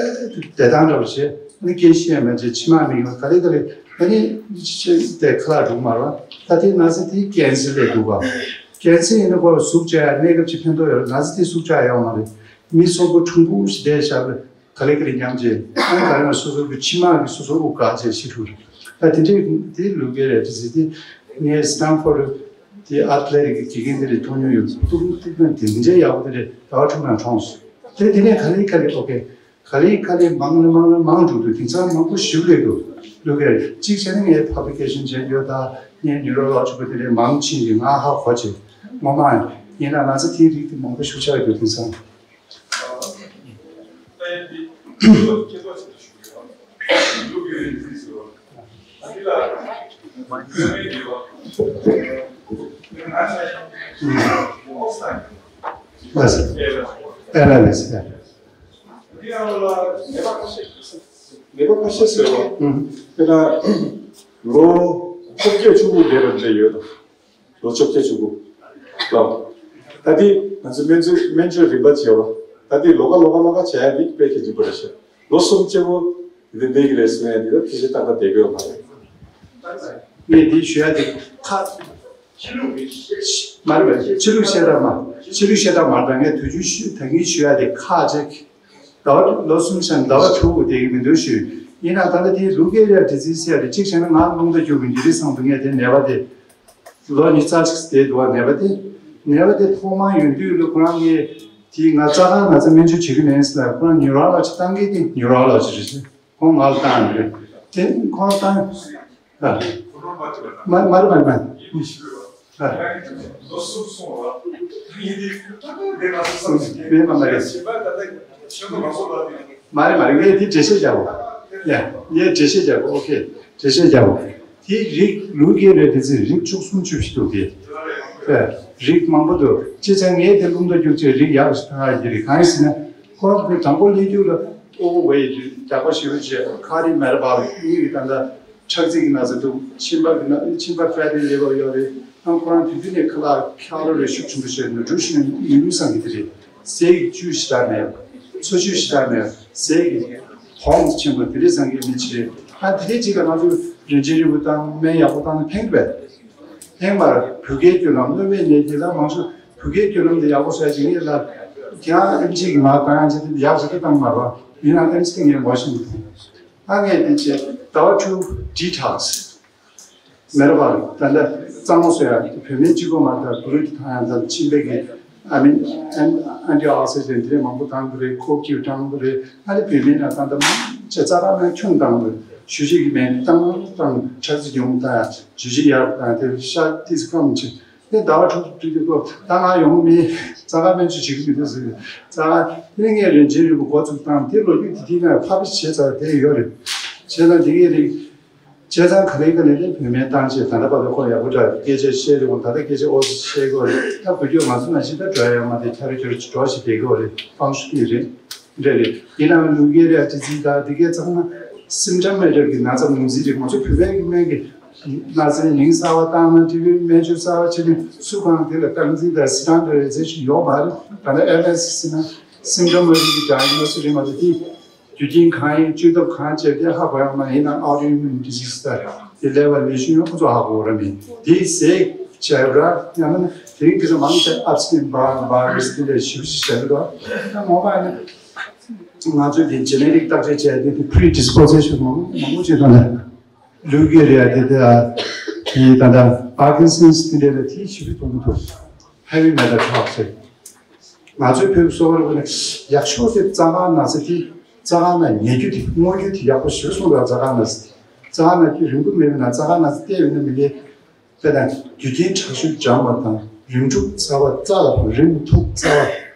བདེ་ཐང་འདྲ་བོ་བྱས། ཨ་ནི་སྐད་ཤེས་ཡ་མེད་བྱས། མཆི་མ་མིད་ཡོང་ག་ལེ་ག་ལེ། ཨ་ནི་ཅི་བྱས་དེ་ཁ་ལག་འགྲོ་མ་རེད་པ། ད་དེ་ན་ཚ་དེ་ཀན་སར་སླེབས་འདུག་ག་ཀན་སར་ཡིན་ན་ཁོ་ལ་ཟུག་བཅག་ཡ་གནས་སྐབས་ཅིག་ཕན་ཐོགས་ཡོད་རེད། ན་ཚ་དེ་ཟུག་བཅག་ཡ་ཡོད་མ་རེད། མི་གསོན་པོ་ཕྲུམ་པོ་ཞིག་བསྡད་བཞག་པའི་ག་ལེ་ག་ལེ་མཉམ་བྱས། ཨ་ནི་ག་རེ་ན་སོ་སོ་གི་མཆི་མ་གི་སོ་སོ་དབུགས་འགག་བྱས་ཤི་འགྲོ་རེད། ད་དེ་འདྲའི་དེ་ལུ་ཀེ་རི་ཡ་དེ་ཟེར་དེ་ངས་སི་ཊན་ཕོར་དེ་ཨེཐ་ལེ་ཊིག་གི་དགེ་རྒན་དེ་རེད། མཐོང་མྱོང་ཡོད། ཏུག་ཏུག་ན་དེ་འདྲའི་ཡག་པོ་དེ་རེད། ཟླ་བ་དྲུག་ནང་གྲོངས་སོང་། དེ་དེ་ནས་ག་ལེ་ག་ལེ་ཨོ་ཁེ། ག་ལེ་ག་ལེ་མང་ནས་མང་ནས་མང་འགྲོ་དུས་དེང་སང་མང་པོ་ཞིག་སླེབས་འདུག་ལུ་ཀེ་རི་ཡ་གཅིག་བྱས་ན་ངས་ཕབ་ལི་ཁེ་ཤན་བྱས་ཡོད། ད་ངས་ནིའུ་རོ་ལོ་ཇི་གི་དེ་འདྲའི་མང་ཕྱིན་གྱི་ང་ཧ་གོ་བྱས། ངོ་མ་ཡིན་ན་ང་ཚོ་དེའི་རིགས་དེ་མང་པོ་ཞིག་ཆགས་ཡོད་འདུག་དེང་སང་། ལགས་སོ། ཨེ་ལགས་ལགས་སོ། ངེས་པ་ཁ་ཤས་ཟེར་བ། དཔེར་ན་ལོ་བཅོ་བརྒྱད་བཅུ་དགུ་འདས་པ་འདྲ་ཡོད་དམ། ལོ་བཅོ་བརྒྱད་བཅུ་དགུ་ལ། ད་ལྟའི་ང་ཚོ་སྨན་རྩིས་སྨན་བཅོས་རིམ་པ་བྱས་པ། ད་ལྟའི་ལོ་ཀ་ལོ་ཀ་ལོ་ཀ་བྱས་ཡ་འདི་དཔེ་གལ་ཆེན་པོ་རེད་ཤག་ལོ་གསུམ་བཅུ་དགུ་འདི་འདི་གི་ལས་སུ་ཡ་འདི་ལ་ཕལ་ཆེར་ཏག་ཏག་བསྡད་དགོས་མ་རེད། ངས་འདི་ཞུ་ཡ་དེ་ཁ། མ་རེད་པས། ཕྱི་ལུགས་བཤད་སྟངས་མ། ཕྱི་ལུགས་བཤད་སྟངས་མ་རེད། ད་ངས་དུས་རྒྱུན་ཞུ། ད་གིན་ཞུ་ཡ་དེ་ཁག་ཅིག་ཟླ་བ་ལོ་གསུམ་ཕྱིན་ཟླ་བ་དྲུག་དེ་གི་མི་འདུག་ཞུས། ཡིན་ན་ད་ལྟ་དེའི་ལུ་ཀེ་རི་ཡ་ཌི་ཛིས་ཟེར་ཡ་དེ་གཅིག་བྱས་ན་ང་རླུང་རྟ་རྒྱུག་གི་འདི་རེད་བསམ་འདུག་ངས་དེ་ནད་པ་དེ། ལོ་ཉི་ཤུ་རྩ་གཅིག་བསྡད་འདུག་བ། ནད་པ་དེ། ནད་པ་དེ་ཐོག་མར་ཡོང་དུས་ལ་ཁོ་རང་གིས་དེ་ང་རྩ་ཁ་ན་ཚ་སྨན་བཅོས་བྱེད་ཀྱི་མིན་ཟེར་ལ། ཁོ་རང་ནིའུ་རོ་ལོ་ཇི་བཏང་གི། དེ་ནིའུ་རོ་ལོ་ཇི་རེད་ཟེར། ཁོང་ང་ལ་བཏང་ཡོད་རེད། དེ་ཁོང་བཏང་། ཨ། མ་མ་རེད་མ་རེད་མ་རེད། ཨ། མེད་མ་མ་རེད། མ་རེད་མ་རེད། ངས་དེ་འགྲེལ་བཤད་རྒྱག་གོ། ཡ། ངས་འགྲེལ་བཤད་རྒྱག་གོ། ཨོ་ཁེ། འགྲེལ་བཤད་རྒྱག་གོ། དེ་རིགས་ལུ་ཀེ་རི་ཡ་ཌི་ཛི་རིགས་བཅུ་གསུམ་བཅུ་བཞི་འདུག་གས། ཨ། རིགས་མང་པོ་འདུག་ཅི་ཙང་ངས་དེ་རླུང་རྟ་རྒྱུག་ཆེད་རིགས་ཡག་ཞིག་ཐོན་ཡ་ཡོད་རེད། གང་ཡིན་ཟེར་ན། ཁོ་རང་དང་པོ་སླེབས་དུས་ལ་ཨོ་ཝེ་ཡི་རྒྱགས་པ་ཞེ་པོ་བྱས། ཁ་རི་མེ་ར་བར་གཉིས་ཀྱི་ད་ལྟ་ཁྲག་རྩིས་ཀྱི་ན་ཚ་འདུག་མཆིན་པ་གི་ན། མཆིན་པ་ཕེ་ཊི་ལི་ཝར་ཡོད་རེད། ཨང་། ཁོ་རང་དུས་དུས་ནས་ཁ་ལག་འཁྱག་རོ་རེ་ཤུགས་ཆེན་པོ་བྱས་ནས་འགྲོ་ཤེས་ནས་མི་ལུས་བསམ་གྱི་དེ་རེད། ཟས་ཀྱི་བཅུད་ཞེ་དྲག་མེད། འཚོ་བཅུད་ཞེ་དྲག་མེད། ཟས་ཀྱི་གོང་ཆེན་པོ་དེ་འདྲ་བཟང་གི་མི་ཅིག་རེད། ཨ། དེ་འདྲའི་ཅིག་ལ་ང་ཚོས་རིན་ཆེན་རིལ་བུ་བཏང་། སྨན་ཡག་པོ་བཏང་ན་ཕན་གི་པས། ཕན་པར་བུ་གའི་རྒྱུ་ལམ། གནོད་པའི་ནད་ཀྱིས་ལ་མང་ཤོས་བུ་གའི་རྒྱུ་ལམ་དེ་ཡག་པོ་བཟོ་ཡ་ཅིག་ཡིན་ལ། ཁྱེད་རང་ཨེམ་ཆི་གི་ང་བཏང་ཡ་ཅིག་དེ་ཡག་ཞིག་ཏུ་བཏང་མ་རེད་པ། ཡིན་ནའང་ཨེམ་ཆི་དེ་ངས་ངོ་ཤེས་མི་ཐུབ། ཨ། ངས་དེ་བྱས། ཟླ་བ་དྲུག་ཌི་ཊོག་སི། མེད་རེད་པ། ད་ལྟ་གཙང་མ་བཟོ་ཡ། བོད་སྨན་གཅིག་པོ་མ་རེད། ད་གུ་རུ་དེ་བཏང་ཡ། ད་མཆིན་པའི་གི་ཨ་མི་ཨན་ཨན་ཊི་ཨོག་སི་ཌེན་ཊི་དེ་འདྲ་མང་པོ་བཏང་གི་རེད། ཁོག་ཀྱུ་བཏང་གི་རེད། ཨ་ནི་བོད་སྨན་ན་ད་ལྟ་མང་ཆེ་རྩ་ཁ་ན་ཁྱུང་བཏང་གི་རེད། ཞུ་རྗེས་ཀྱི་སྨན་བཏང་བཏང་། ཁྲག་རྩི་ཉུང་བཏང་ཡ། ཞུ་རྗེས་ཡར་བཏང་། དེ་ཤ་ཏིས་ཀམ་ཆེ། དེ་ཟླ་བ་དྲུག་དྲུག་དེ་ཁོ་ད་ང་ཡོང་མེད། རྩ་ཁ་སྨན་བཅོས་བྱེད་ཀྱི་མི་འདུག་ཟེར། རྩ་ཁ་དེ་ངས་རིན་ཆེན་རིལ་བུ་འགོ་བཙུགས་བཏང་། དེ་ལོ་རྒྱུས་དེ་དེ་ན་ཕབ་བྱས་ཚར། དེ་ཡོད་རེད། བྱས་ཙང་དེ་གའི་རིགས། བྱས་ཙང་ག་ལེ་ག་ལེ་ལས་བོད་སྨན་བཏང་བྱས། ད་ལྟ་བར་དུ་ཁོ་ཡག་པོ་འདྲ། སྐད་ཆ་བཤད་རེད་འོ། ད་ལྟ་སྐད་ཆ་ཨོ་ཙི་བཤད་གི་རེད། ད་བོད་སྐྱོར་ང་ཚོ་ནང་བཞིན་ད་འགྲོ་ཡ་ཡོད་མ་རེད། ཁྱ་རོ་ཁྱོ་རོ་ཅིག་འགྲོ་ཞིག་བསྡད་གི་རེད། ཧྥང་ཤུ་ཀི་རེད། འདྲ་རེད། ཡིན་ནའང་ལུ་ཀེ་རི་ཡ་ཌི་ཛིས་ད་འདི་གའི་ཚང་མ་སིམ་ཊོ་མེ་ཊིག་གི་ན་ཚ་ངོས་འཛིན་རེད། ང་ཚོ་བོད་པའི་གི་སྨན་གྱི་ན་ཚའི་མིང་གསར་པ་བཏང་ན། དེ་བའི་སྨན་བཅོས་གསར་པ་བྱས་ནས་སུ་གང་དེ་ལ་སྟངས་འཛིན་དང་སི་ཊོན་ཌར་ཌའི་ཛེ་ཤན་ཡོད་མ་རེད། ད་ལྟ་ཨེམ་ཨེས་ཟེར་ན་སིམ་ཊོ་མེ་ཊིག་གི་ཌའི་གནོ་སིས་རེད་མ་གཏོགས། དེ་རྒྱུ་རྐྱེན་གང་ཡིན། བཅོས་ཐབས་གང་བྱས། དེ་ཧ་གོ་ཡ་མ་ཡིན་ན། ཨོ་ཊོ་ཨིམ་ཡུན་ཌི་ཛིས་ལྟར་དེ་ལས་པ་ལས་ཤུགས་ཡོད་ཁོ་ཚོ་ཧ་གོ་ར་མེད། དེ་ཟས་བྱས་ར་ཡང་ན་དེ་རིང་དེ་ཚོ་མང་ཆེ་ཨབ་སི་ཊིམ་བར་བར་རེས་དེ་འདྲ་ཞིབ་ཞིབ་བྱས་འདུག་ད་ངོ་མ་ཡིན་ན་ང་ཚོས་དེ་ཇེ་ནེ་རིག་བརྟག་དཔྱད་བྱས་དེ་དེ་པི་རི་ཌི་སི་པོ་ཟི་ཤན་མང་མང་པོ་བྱས་དང་ལས། ལུ་ཀེ་རི་ཡ་དེ་དེ་ཨ་དེ་ད་ལྟ་པར་ཀིན་སན་སི་དེ་འདྲ་ལ་དེ་ཞིབ་མཐོང་གི་འདུག་ཧེ་བི་མེ་ཊལ་ཊོག་སི་ཟེར། ང་ཚོའི་བོད་གསོ་བ་རིག་པ་ནས་ཡག་ཤོས་དེ་རྩ་ཁ་ན་ཚ་དེ། རྩ་ཁ་ན་ཉལ་རྒྱུ་དེ། སྔོ་རྒྱུ་དེ་ཡག་པོ་ཞིག་གསུངས་འདུག་རྩ་ཁ་ན་ཚ་དེ། རྩ་ཁ་ན་རྒྱུ་རིང་པོ་མེད་པ་ན། རྩ་ཁ་ན་ཚ་བལྟས་ཡོད་ན་མི་ལས། དཔེར་ན་རྒྱུ་རྐྱེན་དྲག་ཤོས་འཇམ་པ་དང་། རིམས་འཁྲུག་ཚ་བ། རྩ་ལ་རིམས་འཁྲུག་ཚ་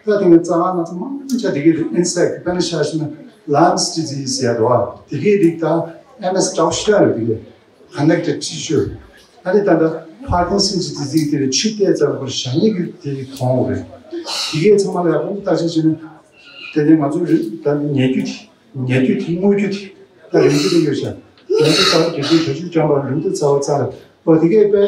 བ། ད་དེ་ནས་རྩ་ཁ་ན་ཚ་མང་ཆེ་དེ་གའི་རིགས། ཨིན་སེག་ཊི། དཔེར་ན་ཆ་བཞག་ན་ལམ་སི་ཌི་ཛིས་ཟེར་ཡ་འདུག་བ། དེ་གའི་རིགས་དང་ཨེམ་ཨེས་འདྲ་པོ་ཞེ་དྲག་ཡོད། དེ་གའི་ཀ་ནེག་ཊེཌ་ཊི་ཤུ། ཨ་ནི་ད་ལྟ་པར་ཀིན་སན་སི་ཌི་ཛིས་དེ་ལ་ཆུ་བལྟས་ཙམ་པར་ཞག་ཉིས་ཀྱི་དེ་མཐོང་བ་རེད། དེ་གའི་ཚང་མ་ལ་ཡག་པོ་བརྟག་དཔྱད་བྱས་ན། དེ་ནས་ང་ཚོ་རི་ད་ནི་ཉལ་རྒྱུ་དེ། ཉལ་རྒྱུ་དེ། སྔོ་རྒྱུ་དེ། ད་རིམས་འགྲོས་དེ་ཡོད་ཤག་རིམས་འགྲོས་ཚ་བ། དེ་དུས་དྲག་ཤོས་འཇམ་པ། རིམས་འགྲོས་ཚ་བ། རྩ་ལ། འོ་དེ་གས་དཔེ་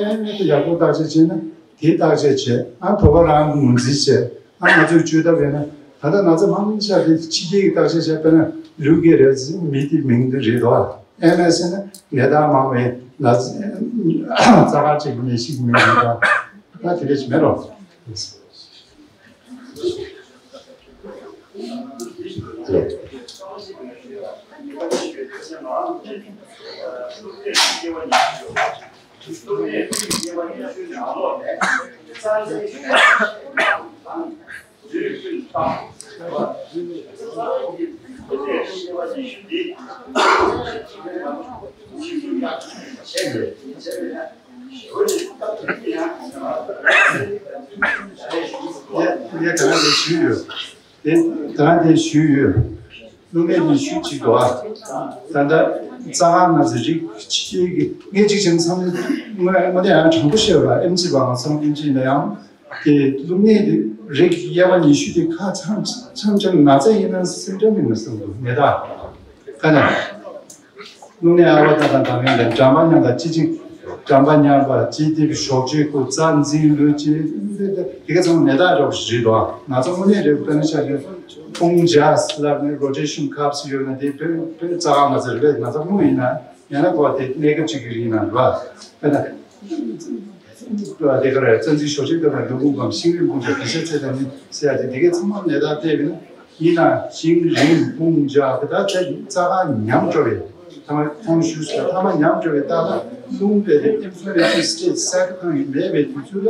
ཡག་པོ་བརྟག་དཔྱད་བྱས་ན། དེ་བརྟག་དཔྱད་བྱས། ཨ་བོད་པ་རང་ངོས་འཛིན་བྱས། ཨ་ང་ཚོས་བཅོས་ཐབས་ཡིན་ན། ད་ལྟ་ན་ཚ་མང་ཆེ་དེ་ཕྱི་རྒྱལ་གྱི་བརྟག་དཔྱད་བྱས། དཔེར་ན་ལུ་ཀེ་རི་ཡ་ཛི་མི་དེ་མིང་དེ་རེད་དོ། ཨེམ་ཨེས་ཟེར་ན་ནད་རྟགས་མང་བའི་ན་ཚ། རྩ་ཁ་ཅིག་ནད་གཞི་གི་མིང་རེད་དོ། ད་དེ་འདྲ་ཞིག་མེད་རོ། ངས་ད་ལྟ་ཞུས་ཡོད། དེ་ད་ལྟ་དེ་ཞུས་ཡོད། རླུང་ནད་ཉི་ཤུ་གཅིག་འདུག་ཨ། ད་ལྟ་རྩ་ཁ་ན་ཚ་རིགས་ཕྱི་རྒྱལ་གྱི། ངས་གཅིག་བྱས་ན་བསམ་བློ་དངོས་དངོས་གནས་ཡང་དྲང་པོ་བཤད་པ། ཨེམ་ཆི་བ་ང་ཚོ་ཨེམ་ཆི་ཡིན་ན་ཡང་། དེ་རླུང་ནད་དེ་རིགས་དབྱེ་བ་ཉི་ཤུ་དེ་ཁ་འཆམ་འཆམ་འཆམ། ན་ཚ་ཡིན་ན་སིམ་ཊོམ་ཡིན་ན་བསམ་འདུག་ནད་རྟགས་ག་ནས། རླུང་ནད་ཨ་བ་ཏ་དང་ད་གིན་ལས་འགྲམ་པ་མཉམ་དང་། ལྕེ་གཅིག་འགྲམ་པ་མཉམ་པ། ལྕེ་ལྡེབས་གཤོག་ལྕེ་ཁུ། རྩ་འཛིན། ལུས་ལྕེ། དེ་ག་ཚང་མ་ནད་རྟགས་འདྲ་པོ་ཞིག་རེད་དོ། ན་ཚ་དངོས་གནས་རེད། དཔེར་ན་ཆ་བཞག་ན་དཔུང་འཇགས་ལབ་ནས་རོ་ཊེ་ཤན་ཁབ་སི་ཡོད་ན་དེ་བོད་བོད་རྩ་ཁ་ན་ཚ་རེད་པས། ན་ཚ་དངོས་ཡིན་ན་ཡང་ན་གོ་བ་དེ་གནས་སྐབས་གཅིག་གི་རིང་ན་རེད་པ། དཔེར་ན། དེ་ག་རེ་རྩ་འཛིན་ཞོགས་ཇའི་སྟོད་ཁ་འགྲོ་ཁུངས་སྒང་ཤིང་རིན་སྤུངས་ཇ་གི་ཤ་ཚད་དང་ནི་ཟེར་ཡ་དེ་དེ་གའི་ཚང་མ་ནས་ད་བལྟས་པས་ན་ཡིན་ན་ཤིང་རིན་སྤུངས་ཇ་དེ་ད་ཚད་རྩ་ཁ་ཉམས་འགྲོ་བས། ཐ་མ་ཁོང་ཞུས་སོ། ཐ་མ་ཉམས་འགྲོ་བས། ད་ལྟ་རླུང་བས་དེ་ཨིན་ཕི་ལ་མེ་ཤན་སི་ཊེ་ཊི་གསར་དུ་བཏང་ཡོད་མེད་པའི་དུས་ཚོད་ལ་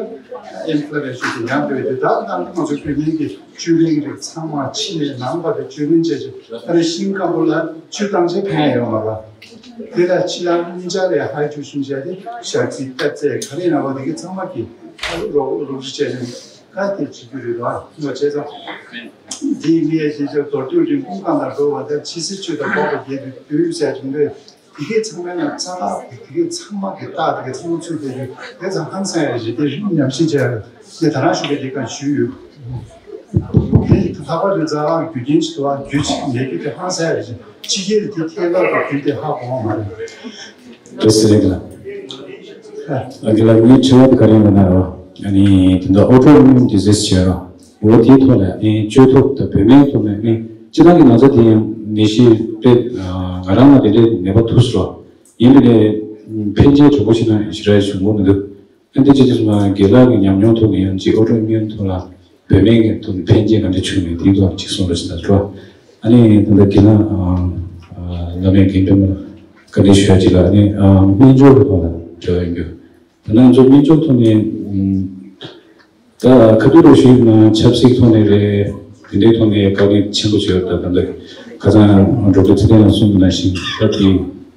ཨིན་ཕི་ལ་མེ་ཤན་དེ་ཉམས་འགྲོ་བས། དེ་ད་ལྟ་ང་ཚོ་བོད་སྨན་གྱི་བཅུད་ལེན་རིགས་ཚང་མ་ཕྱི་ནས་ནང་བར་དུ་བཅུད་ལེན་བྱས་ཏེ་ཨ་ནི་ཤིང་སྐམ་པོ་ལ་ཆུ་བཏང་བྱས་ཕན་ཡོད་མ་རེད། དེ་ལ་ཕྱི་ལ་སྙིང་ཆ་རེ་ཧའི་ཌྲོ་ཇེན་བྱས་ཏེ་ཞག་ཚི་སྟབས་རྩེ་ག་རེ་ན་བ་དེ་གའི་ཚང་མ་གི་རོགས་རོགས་རི་བྱས་ནས་ག་དེ་བྱེད་རྒྱུ་རེད་བ། ངོ་བྱས་ཙང་། འདིའི་ངས་དེ་ཚོ་མདོར་བསྡུས་རིང་སྤུངས་སྐར་དང་འགྲོ་བ་དང་ཕྱི་སྲིད་ཆོས་དང་འགོག་པ་རྒྱས་པའི་དུས་ཟེར་བྱུང་བས། དེ་གའི་ཚང་མའི་ནང་རྩ་བ་དེ་གའི་ཚང་མ་གི་རྟགས་དེ་གའི་ཚང་མ་ཚུད་དེ་རེད། དེ་ཚང་ཧང་སང་ཡ་རེད། དེ་རིགས་ཉམས་ཞིབ་བྱས་ཡོད། དེ་ད་རང་ཞུ་གི་དེ་ག་ཞུས་ཡོད། དེ་ལྷག་པར་དུ་རྩ་བ་རྒྱུ་རྐྱེན་ཞིག་ཏུ་བ་རྒྱུ་ཅིག་མེད་རྒྱུ་དེ་ཧང་སང་ཡ་རེད། ཕྱི་རྒྱལ་དེ་ཐད་ཀར་དུ་རྒྱུ་དེ་ཧ་གོ་བ་མ་རེད། བཀྲ་ཤིས་བདེ་ལེགས། ཨ་ཁི་ལགས་ངའི་དྲི་བ་དེ་ག་རེ་ཡིན་ན་རོ། ཨ་ནི་དེ་འདྲ་ཨོ་ཊོ་ཨི་མིའུན་ཌི་ཛི་ཛི་ཟེར་རོ། འོ་དེའི་ཐོག་ལ་ཨེ་བཅོས་ཐབས་དང་བོད་སྨན་ཐོག་ནས་ཨེ་སྤྱིར་བཏང་གི་ན་ཚ་དེ་ཡང་ནད་གཞི་དཔེ་ང་རང་ལ་དེ་འདྲའི་ནད་པ་ཐུག་སོང་། ཡིན་ནའི་ཕན་ཆད་གྲོགས་པོ་ཞིག་ན་ཞེ་དྲག་བྱུང་གི་མི་འདུག་ཨ་འདི་ཅི་ཅི་སོང་ན་རྒན་ལགས་ཀྱི་ཉམས་མྱོང་ཐོག་ནས་ཡང་ཅིག་ཨོ་ཊོ་ཨི་མིའུན་ཐོག་ལ་བོད་སྨན་གྱི་ཐོག་ནས་ཕན་ཆད་ག་འདྲ་བྱུང་མེད་དེའི་ཐོག་ཅིག་གསུང་རོགས་ཞེས་ཟེར་རོ། ཨ་ནི་ད་ལྟ་རྒན་ལགས་བླ་མའི་རྒན་པའི་མ་བཀའ་འདྲི་ཞུ་ཡ་ཅིག་ལ་ཨ་ནི་སྨན་སྦྱོར་གྱི་ཐོག་ལ་འབྲེལ་བ་ཡོད་རྒྱུ། ད་ནང་ཚོ་སྨན་སྦྱོར་ཐོག་ནས་ད་ཁ་ཐུག་རེ་ཞུས་ན་ཆབ་སྲིད་ཐོག་ནས་རེད། དེ་འདྲའི་ཐོག་ནས་དཀའ་ངལ་ཆེན་པོ་ཆེ་ཡོད། ད་ད་ལྟ་ཁ་སང་ཌོག་ཊར་ཚེ་བརྟན་ལགས་གསུངས་པ་ནང་བཞིན་ད་དེ་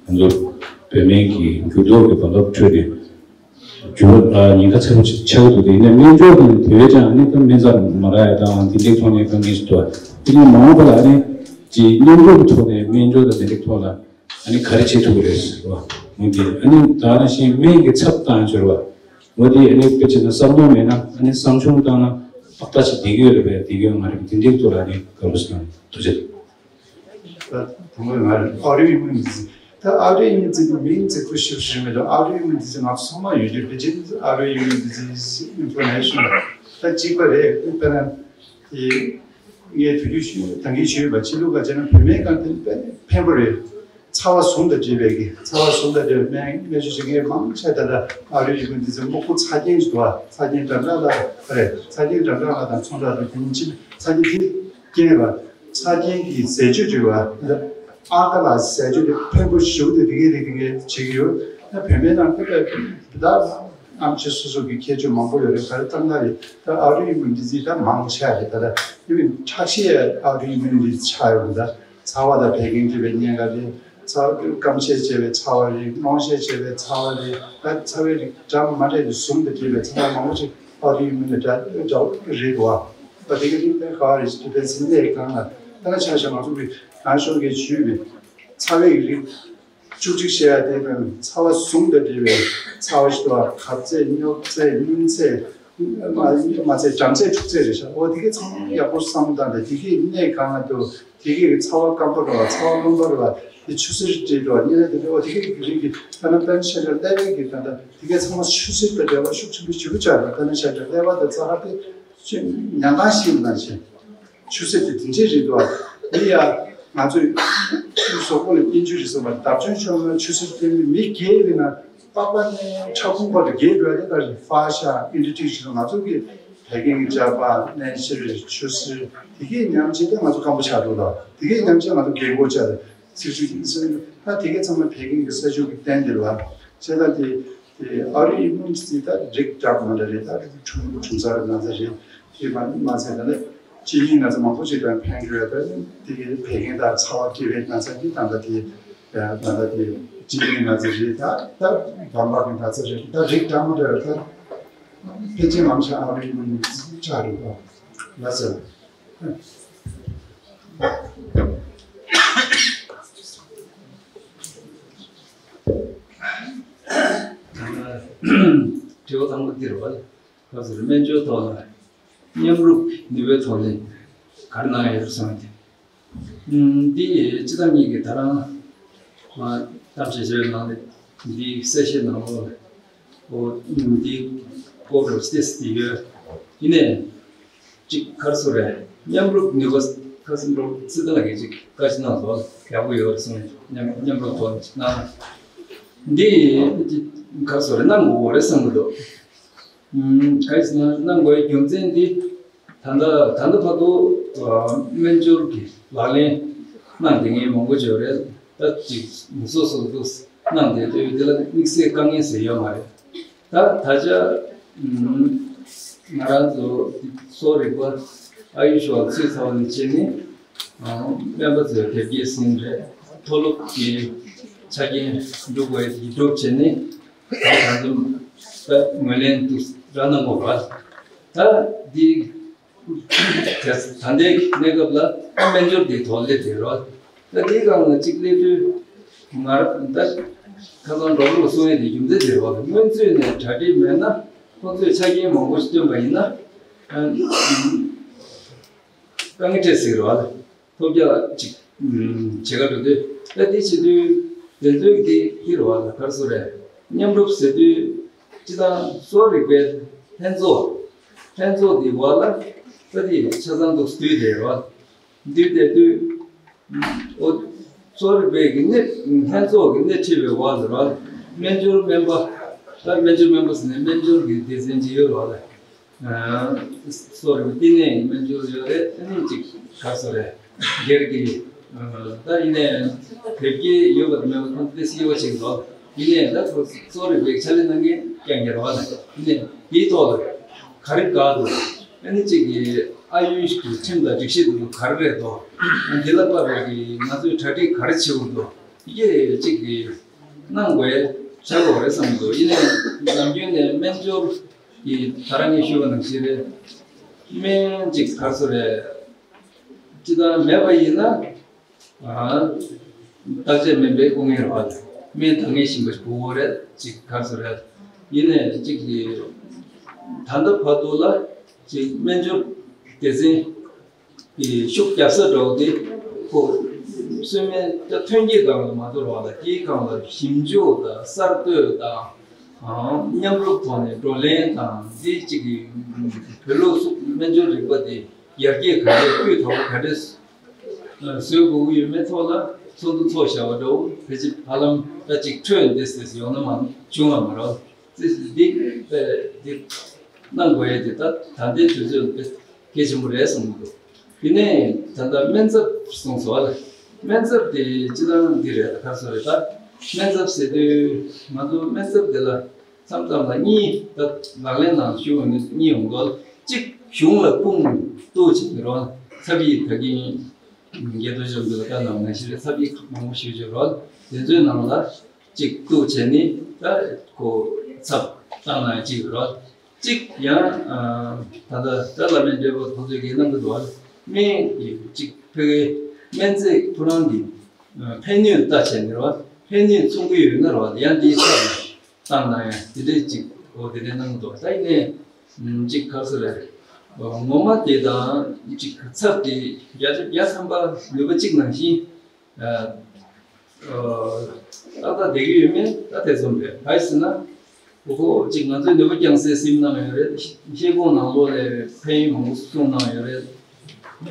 ང་ཚོ་བོད་སྨན་གྱི་འགྱུར་ལྡོག་གི་བར་སྐབས་ཁྲོད་དེ་འགྱུར་བ་ཉེན་ཁ་ཆེན་པོ་ཆགས་ཀྱི་འདུག་དེ་ནས་སྨན་སྦྱོར་དང་དེ་བས་ཀྱང་ཨ་ནི་ད་སྨན་རྩ་མ་རག་ཡ་དང་དེ་འདྲའི་ཐོག་ནས་དཀའ་ངལ་ཞིག་འདུག་དེ་ནས་མ་འོངས་པ་ལ་ཨ་ནི་ཅིག་མཉམ་འགྲོགས་ཀྱི་ཐོག་ནས་སྨན་སྦྱོར་དང་དེ་འདྲའི་ཐོག་ལ། ཨ་ནི་ག་རེ་བྱེད་ཐུབ་ཀྱི་རེད་ཟེར་བ། འོ་དེ་ཨ་ནི་ད་ནང་བཞིན་སྨན་གྱི་ཚབ་བཏང་ཟེར་བ། འོ་དེ་ཨ་ནི་དཔེ་བྱས་ན་བསམ་བློ་མེད་ན་ཨ་ནི་བསམ་བྱུང་བཏང་ན་ཏག་ཏག་ཅིག་བསྡད་ཀྱི་ཡོད་རེད་པས། བསྡད་ཀྱི་ཡོད་མ་རེད་པས། དེ་འདྲའི་ཐོག་ལ་ཨ་ནི་དགའ་པོ་ཞིག་དང་ཐུགས་རྗེ་ཆེ། ད་དུང་ང་ཨ་རུ་ཨི་མུན་ཌི་ཛི་ཛི། ད་ཨ་རུ་ཨི་མུན་ཌི་ཛི་ཛི་དེ་མིང་ཚིག་པོ་ཞིབ་ཞིབ་མེད་དོ། ཨ་རུ་ཨི་མུན་ཌི་ཛི་ཛི་ང་ཚོ་ཚང་མ་ཡོད་རྒྱུ་རེད། ཨ་རུ་ཨི་མུན་ཌི་ཛི་ཛི་ཨིན་ཕོར་མེ་ཤན་ད་གཅིག་པ་རེད། དཔེར་ན་དེ། ངས་དུས་རྒྱུན་ཞུ་ད་གིན་ཞུས་པ་ཕྱི་ལུགས་ཀ་བྱས་ན་བོད་སྨན་ཁང་དེ་དཔེ་ཕན་པོ་རེད། ཚ་བ་ཟུངས་དང་འབྲེལ་བའི་གི་ཚ་བ་ཟུངས་དང་འབྲེལ་བའི་སྨན་སྨན་བཅོས་བྱེད་མཁན་མང་ཆེ་ད་ལྟ་ཨ་རུ་ཨི་མུན་ཌི་ཛི་ཛི་སྨུག་པོ་ཚ་རྐྱེན་ཞིག་འདུག་བ། ཚ་རྐྱེན་འདྲ་འདྲ་ལ་རེད། ཚ་རྐྱེན་འདྲ་འདྲ་ལ་དང་ཚོན་ཁྲ་དང་དེ་ཉིན་གཅིག་ཚ་རྐྱེན་དེ་རྐྱེན་ལ་ཚ་རྐྱེན་གྱི་ཟས་སྤྱོད་བཅོས་པ་ཨ་ཀ་ལ་ཟས་སྤྱོད་དེ་ཕན་པོ་ཞིག་དེ་དེ་གས་དེ་དེ་གས་བྱེད་ཀྱི་ཡོད། ད་བོད་སྨན་ནང་དེ་ད། ཨེམ་ཆི་སོ་སོ་གི་ཁྱད་ཆོས་མང་པོ་ཡོད་རེད། ག་རེ་ལྟར་ན་རེད། ད་ཨ་རུ་ཨི་མུན་ཌི་ཛི་ཛི་ད་མང་ཆེ་རེད། ད་ད་ཨི་མུན་ཁྲག་ཤེད་ཨ་རུ་ཨི་མུན་ཌི་ཛི་ཛི་ཆགས་ཡོད་རེད། ད་ཚ་བ་དང་བད་ཀན་འདྲེས་པའི་ཉེན་ཁ་རེད། ཚ་སྐམ་ཤས་ཆེ་བའི་ཚ་བ་རེད། རླུང་ཤས་ཆེ་བའི་ཚ་བ་རེད། ད་ཚ་བའི་རིགས་འདྲ་མི་འདྲ་དེ་ཟུངས་དང་འདྲེས་པའི་ཚ་བ་མང་པོ་ཞིག་ཨ་རུ་ཨི་མུན་ཌི་ཛི་ཛི་འདྲ་འདྲ་རེད་འདུག་བ། ད་དེ་ག་རེད། ད་ག་རེ་ཞིག་དེ་ཚིག་ལས་གང་ལ་ད་ཆ་བཞག་ང་ཚོ་གི་ང་ཤོར་གའི་ཞུས་པའི་ཚ་བའི་རིགས། བཅུ་གཅིག་བཤད་ཡ་དེ་ནི་ཚ་བ་ཟུངས་དང་འབྲེལ་བའི་ཚ་བ་ཞིག་འདུག་བ། གབ་ཚད་སྙོབ་ཚད་སྙུན་ཚད་མ་མ་ཚད་འཇམ་ཚད་འཁྲུགས་ཚད་རེད་ཤག་འོ་དེ་གའི་ཚང་མ་ཡག་པོ་བསམ་བློ་བཏང་སྟེ་དེ་གའི་གནས་གང་ལ་འདུག་དེ་གའི་ཚ་བ་སྐམ་པོ་རེད་བ། ཚ་བ་རློན་པ་རེད་བ། དེ་ཆུ་སེར་འདྲེས་འདུག་བ། གཉན་ནད་དེ་འདྲ་འོ་དེ་གའི་རིགས་ཀྱི་ད་ནི་དཔེར་ན་བཤད་ན་ཀླད་པའི་གི་ད་ལྟ་དེ་གའི་ཚང་མ་ཆུ་སེར་དང་འབྲེལ་བ་ཤུགས་ཆེན་པོ་ཞེ་པོ་ཆགས་འདུག་ད་ནི་བཤད་ན་ཀླད་པ་དང་རྩ་ཁ་དེ་ཉམས་ལྡན་ཤིག་ལ་ཕྱིན། ཆུ་སེར་དེ་དེ་འདྲས་རེད་འདུག་ཨ། དེ་ཡང་ང་ཚོས་གཟུགས་པོ་ལ་སྐྱེ་འཇུག་རེད་ཟེར་བ་བརྡབ་ཆེན་ཤོར་ན་ཆུ་སེར་སྐྱེ་མི་མི་རྒས་པས་ན་པགས་པ་ནས་ཕྲ་ཕུང་བར་དུ་རྒས་འགྲོ་ཡ་དེ་ལྟར་ཧྥ་ཤ་ཨིན་ཌི་ཊི་ཞིག་ང་ཚོ་གི་བད་ཀན་གྱི་སྐྱ་པ་གནས་ཆེར་ཆུ་སེར་དེ་གའི་ཉམས་བྱེད་དེ་ང་ཚོ་སྐམ་པོ་ཆགས་འགྲོ་ལ་དེ་གའི་ཉམས་བྱེད་ང་ཚོ་རྒས་འགོ་ཆགས་རེད། ཚིག་ཚིག་ཡིན་ཟེར་ན་ད་དེ་གའི་ཚང་མ་བད་ཀན་གྱི་ས་ཆུ་གི་རྟེན་འབྲེལ་བ་བྱས་ཙང་དེ། དེ་ཨ་རུ་ཨི་མུན་ཌི་ཛི་ཛི་ད་རིགས་འདྲ་མི་འདྲ་རེད། ད་རིགས་ཁྲུང་ཁྲུང་ས་རུ་ན་ཚ་རེད། དེ་མ་མ་ཚད་ད་ནི་གཅིན་སྙི་ན་ཚ་མང་པོ་ཞིག་དང་ཕན་གྱི་ཡོད། ད་དེ་གའི་བད་ཀན་དང་ཚ་བ་སྐྱེ་བའི་ན་ཚ་གི་ད་ལྟ་དེ་ད་ལྟ་དེ་གཅིན་སྙི་ན་ཚ་རེད། ད་ད་འབམ་པགས་ཀྱི་ན་ཚ་རེད། ད་རིགས་འདྲ་མི་འདྲ་རེད། ད་ཕལ་ཆེར་མང་ཆེ་ཨ་རུ་ཨི་མུན་ཌི་ཛི་ཛི་ཆགས་རེད། ད་ལ་ཟེར། དྲི་བ་དང་པོ་འདི་རེད་བ། སྐབས་སུ་སྨན་བཅོས་ཐོག་ལ་མཉམ་རུབ་ནུས་པའི་ཐོག་ནས་ག་རེ་གནང་ཡོད་རེད་གསུངས་ཏེ། འདི་སྤྱི་བཏང་ཉིད་ཀྱི་ད་རང་བརྟག་དཔྱད་བྱས་པའི་ནང་ནས་འདི་གསལ་བཤད་ནང་ལོགས་ལ་འོ་འདི་ཀོ་བར་སྟེས་འདི་ཡོད། ཡིན་ནའི་གཅིག་ག་རེ་ཟེར་རེད། མཉམ་རུབ་ནུས་པ་ཁ་སང་འགྲོ་སྲིད་ལ་གི་ཅིག་བཀའ་ཅི་གནང་སོང་། ཡག་པོ་ཡོད་རེད་གསུངས། མཉམ་མཉམ་རུབ་ཐོག་ནས་གནང་ན་འདི་ག་རེ་ཟེར་རེད། གནང་དགོས་རེད་བསམ་གི་འདུག་ག་རེ་ཟེར་ན་གནང་དགོས་རྒྱུ་མཚན་འདི། ད་ལྟ་ད་ལྟ་བར་དུ་ཨ་སྨན་སྦྱོར་གྱི་ལག་ལེན་གནང་བསྡད་མཁན་མང་པོ་ཅིག་ཡོད་རེད། ད་ཅིག་མི་སོ་སོ་སོ་གནང་བསྡད་དུས་དེ་ལ་དམིགས་བསལ་དཀའ་ངལ་ཟེར་ཡོད་མ་རེད། ད་ད་ཆ་ང་རང་ཚོ་གསོ་རིག་པ་ཨ་ཡུ་ཤ་བ་ཚུད་ཚར་བ་ནས་བྱས་ནས་སྨན་པ་ཚོའི་དེབ་སྐྱེལ་ཟིན་རེད། མཐོ་སློབ་ཀྱི་ཆ་རྐྱེན་འགྲུབ་དགོས་ཀྱི་འགྲུབ་བྱས་ནས་ད་ད་དུང་ད་ངོས་ལེན་དུ་ར་གནང་དགོས་པ། ད་འདི་ད་ལྟའི་གནས་སྐབས་ལ་སྨན་སྦྱོར་འདི་ཐོག་སླེབས་ཡོད་རེད། ད་འདིའི་སྒང་ལ་གཅིག་སླེབས་དུས་ང་རང་ད་ཁ་སང་གྲོགས་པོ་ལ་གསུང་ཡས་དེ་རྒྱུ་མཚན་དེ་རེད་བ། སྔོན་ཚུད་ནས་གྲ་སྒྲིག་མེད་ན་ཁོང་ཚོས་ཆ་རྐྱེན་མང་པོ་ཞིག་བཏོན་པ་ཡིན་ན་ཨ་དཀའ་ངལ་འཕྲད་སྲིད་རེད་བ། ཐོལ་རྒྱག་ཅིག་ཨུམ་བྱེད་ག་འགྲོ་དུས་ད་དེ་བྱེད་དུས་དེ་ཚོའི་གི་ཧི་རུ་བ་ལ་གར་སོ་རེད། མཉམ་རུབ་ཟེར་དུས་སྤྱི་བཏང་གསོ་རིག་པའི་ལྷན་ཚོགས་ལྷན་ཚོགས་དེ་བ་ལ་ད་དེ་ཆ་ཚང་འདུག་དུས་དེ་རེད་བ། དུས་དེ་དུས་ཨོ་གསོ་རིག་པའི་གི་གནས་ལྷན་ཚོགས་ཀྱི་སྣེ་ཁྲིད་པའི་བ་ལ་རེད་བ། སྨན་སྦྱོར་སྨན་པ་ད་སྨན་སྦྱོར་སྨན་པ་ཟེར་ནས་སྨན་སྦྱོར་གི་སྡེ་ཚན་ཅིག་ཡོད་རེད་བ་ལ། སོ་རེད་བསྟི་གནས་སྨན་སྦྱོར་ཡོད་རེད། ཨ་ནི་ཅིག་ག་སོ་རེད་སྒེར་གྱི་ད་ཡིན་ནའི་དེབ་སྐྱེལ་ཡོད་པ་དེ་མེད་པ་ཁོང་ཚོ་ཏོག་ཙམ་ཡོད་པ་ཅིག་འདུག་ཡིན་ནའི་ད་ཁོ་སོ་རེད་བའི་ཕྱག་ལས་གནང་མཁན་རྐྱང་རྐྱང་རེད་བ། ཡིན་ནའི་དེའི་ཐོག་ལ་ག་རེ་དགའ་འདུག་ཨ་ནི་ཅིག་གི་ཨ་ཡུ་ཤི་གི་ཁྲིམས་དང་སྒྲིག་གཞི་དེ་ག་རེ་རེད་འདུག་འདི་ལ་དཔག་པའི་གི་ང་ཚོས་གྲ་སྒྲིག་ག་རེ་བྱེད་དགོས་འདུག་ཡེ་ཅིག་གི་གནང་དགོས་བྱ་དགོས་རེད་བསམ་གྱི་འདུག་ཡིན་ནའི་ནམ་རྒྱུན་ནས་སྨན་སྦྱོར་གྱི་ད་རང་ངས་ཞུས་པ་ནང་བཞིན་རེད། སྨན་ཅིག་ག་སོ་རེད། ཅི་ལྟར་མེད་པ་ཡིན་ན་ཨ་བརྟག་དཔྱད་སྨན་པའི་སྐུ་ངལ་རེད་བ། སྨན་འདང་ངེས་བཞིན་པ་ཞིག་དགོས་རེད། ཅིག་ག་སོ་རེད། ཡིན་ནའི་ཅིག་གི་ད་ལྟ་བར་དུ་ལ་ཅིག་སྨན་སྦྱོར་སྡེ་ཚན་གྱི་ཤུགས་རྒྱབ་ས་འདྲ་བོ་དེ་ཁོ་སུན་མའི་ད་ཐོན་སྐྱེད་སྒང་ལ་མ་གཏོགས་རོགས་ལ་དེའི་སྒང་ལ་ཞིབ་འཇུག་དང་གསར་གཏོད་དང་མཉམ་རུབ་ཐོག་ནས་བགྲོ་གླེང་དང་འདི་གཅིག་གི་བོད་ལུགས་སྨན་སྦྱོར་རིག་པ་དེ་ཡར་རྒྱས་ག་འདྲས་སྤུས་དག་པོ་ག་འདྲས་བཟོ་དགོས་ཀྱི་ཡོད་མེད་ཐོག་ལ་ཚོགས་འདུ་ཚོགས་བཞག་པ་འདྲ་བོ་ཕལ་ཆེར་ཧ་ལམ་ད་གཅིག་འཕྲོས་འདི་ཟེར་ཡོང་ན་མ་བྱུང་བ་མ་རེད། ཙི་ཙི་འདི་འདི་གནང་དགོས་ཡས་དེ་ད་ད་ལྟའི་དུས་ཚོད་ལ་དཔེ་གལ་ཆེན་པོ་རེད་བསམ་གྱི་འདུག་དེ་ནས་ད་ལྟ་སྨན་ཚབ་གསུངས་སོང་བ་ལ། སྨན་ཚབ་དེ་སྤྱི་བཏང་འདི་རེད། ད་ག་སོ་རེད། ད་སྨན་ཚབ་ཟེར་དུས་ང་ཚོ་སྨན་ཚབ་དེ་ལ་མཚམས་མཚམས་ལ་གཉིས་ད་ལག་ལེན་ནང་ཞུགས་ཡོང་ནས་གཉིས་ཡོང་གོ། གཅིག་གཞུང་ལ་ཁུངས་གཏུགས་བྱེད་ཀྱི་རོགས་ཚབ་ཡིག་ད་གིན་རྒྱལ་དོན་ལྗོངས་འདི་ལ་བཀའ་གནང་ནང་བཞིན་རེད། ཚབ་ཡིག་མང་པོ་ཞུ་རྒྱུ་རོགས་དེ་ཚོའི་ནང་ལ་གཅིག་གཏུགས་བྱས་ནས་ད་ཁོ་ཚབ་བཏང་ན་གཅིག་རོགས། གཅིག་ཡང་ད་ལྟ་ད་བླ་སྨན་བགྲེས་པོ་ཁོང་ཚོས་ཀྱི་གནང་གི་འདུག་བ། སྨན་གྱི་གཅིག་ཕ་གིའི་སྨན་རྫས་ཁོ་རང་གི་ཕན་ནུས་ལྟ་བྱས་ནས་རོགས་ཕན་ནུས་ཚང་གི་ཡོད་ན་རོགས་ཡང་འདིའི་ཚབ་ལ་བཏང་ན་ཡང་དེ་འདྲས་ཅིག་འོ་དེ་འདྲས་གནང་གི་འདུག་ད་ཡིན་ནའི་ཅིག་ག་རེ་ཟེར་རེད། ངོ་མ་དེ་དང་ཅིག་ཚབ་དེ་བརྒྱ་ཆ་བརྒྱ་ཐམ་པ་ནུས་པ་གཅིག་ནང་བཞིན་ཏག་ཏག་བསྡད་ཀྱི་ཡོད་མེད་ད་དེ་ཙམ་རེད། ག་རེ་ཟེར་ན་ཁོ་ཁོ་ཅིག་ང་ཚོས་ནུས་པ་རྐྱང་སེ་ཟིན་གནང་ཡོད་རེད། ཤེལ་སྒོང་ནང་ལོགས་ལས་ཕན་ཡོན་མང་པོ་གསུངས་གནང་ཡོད་རེད།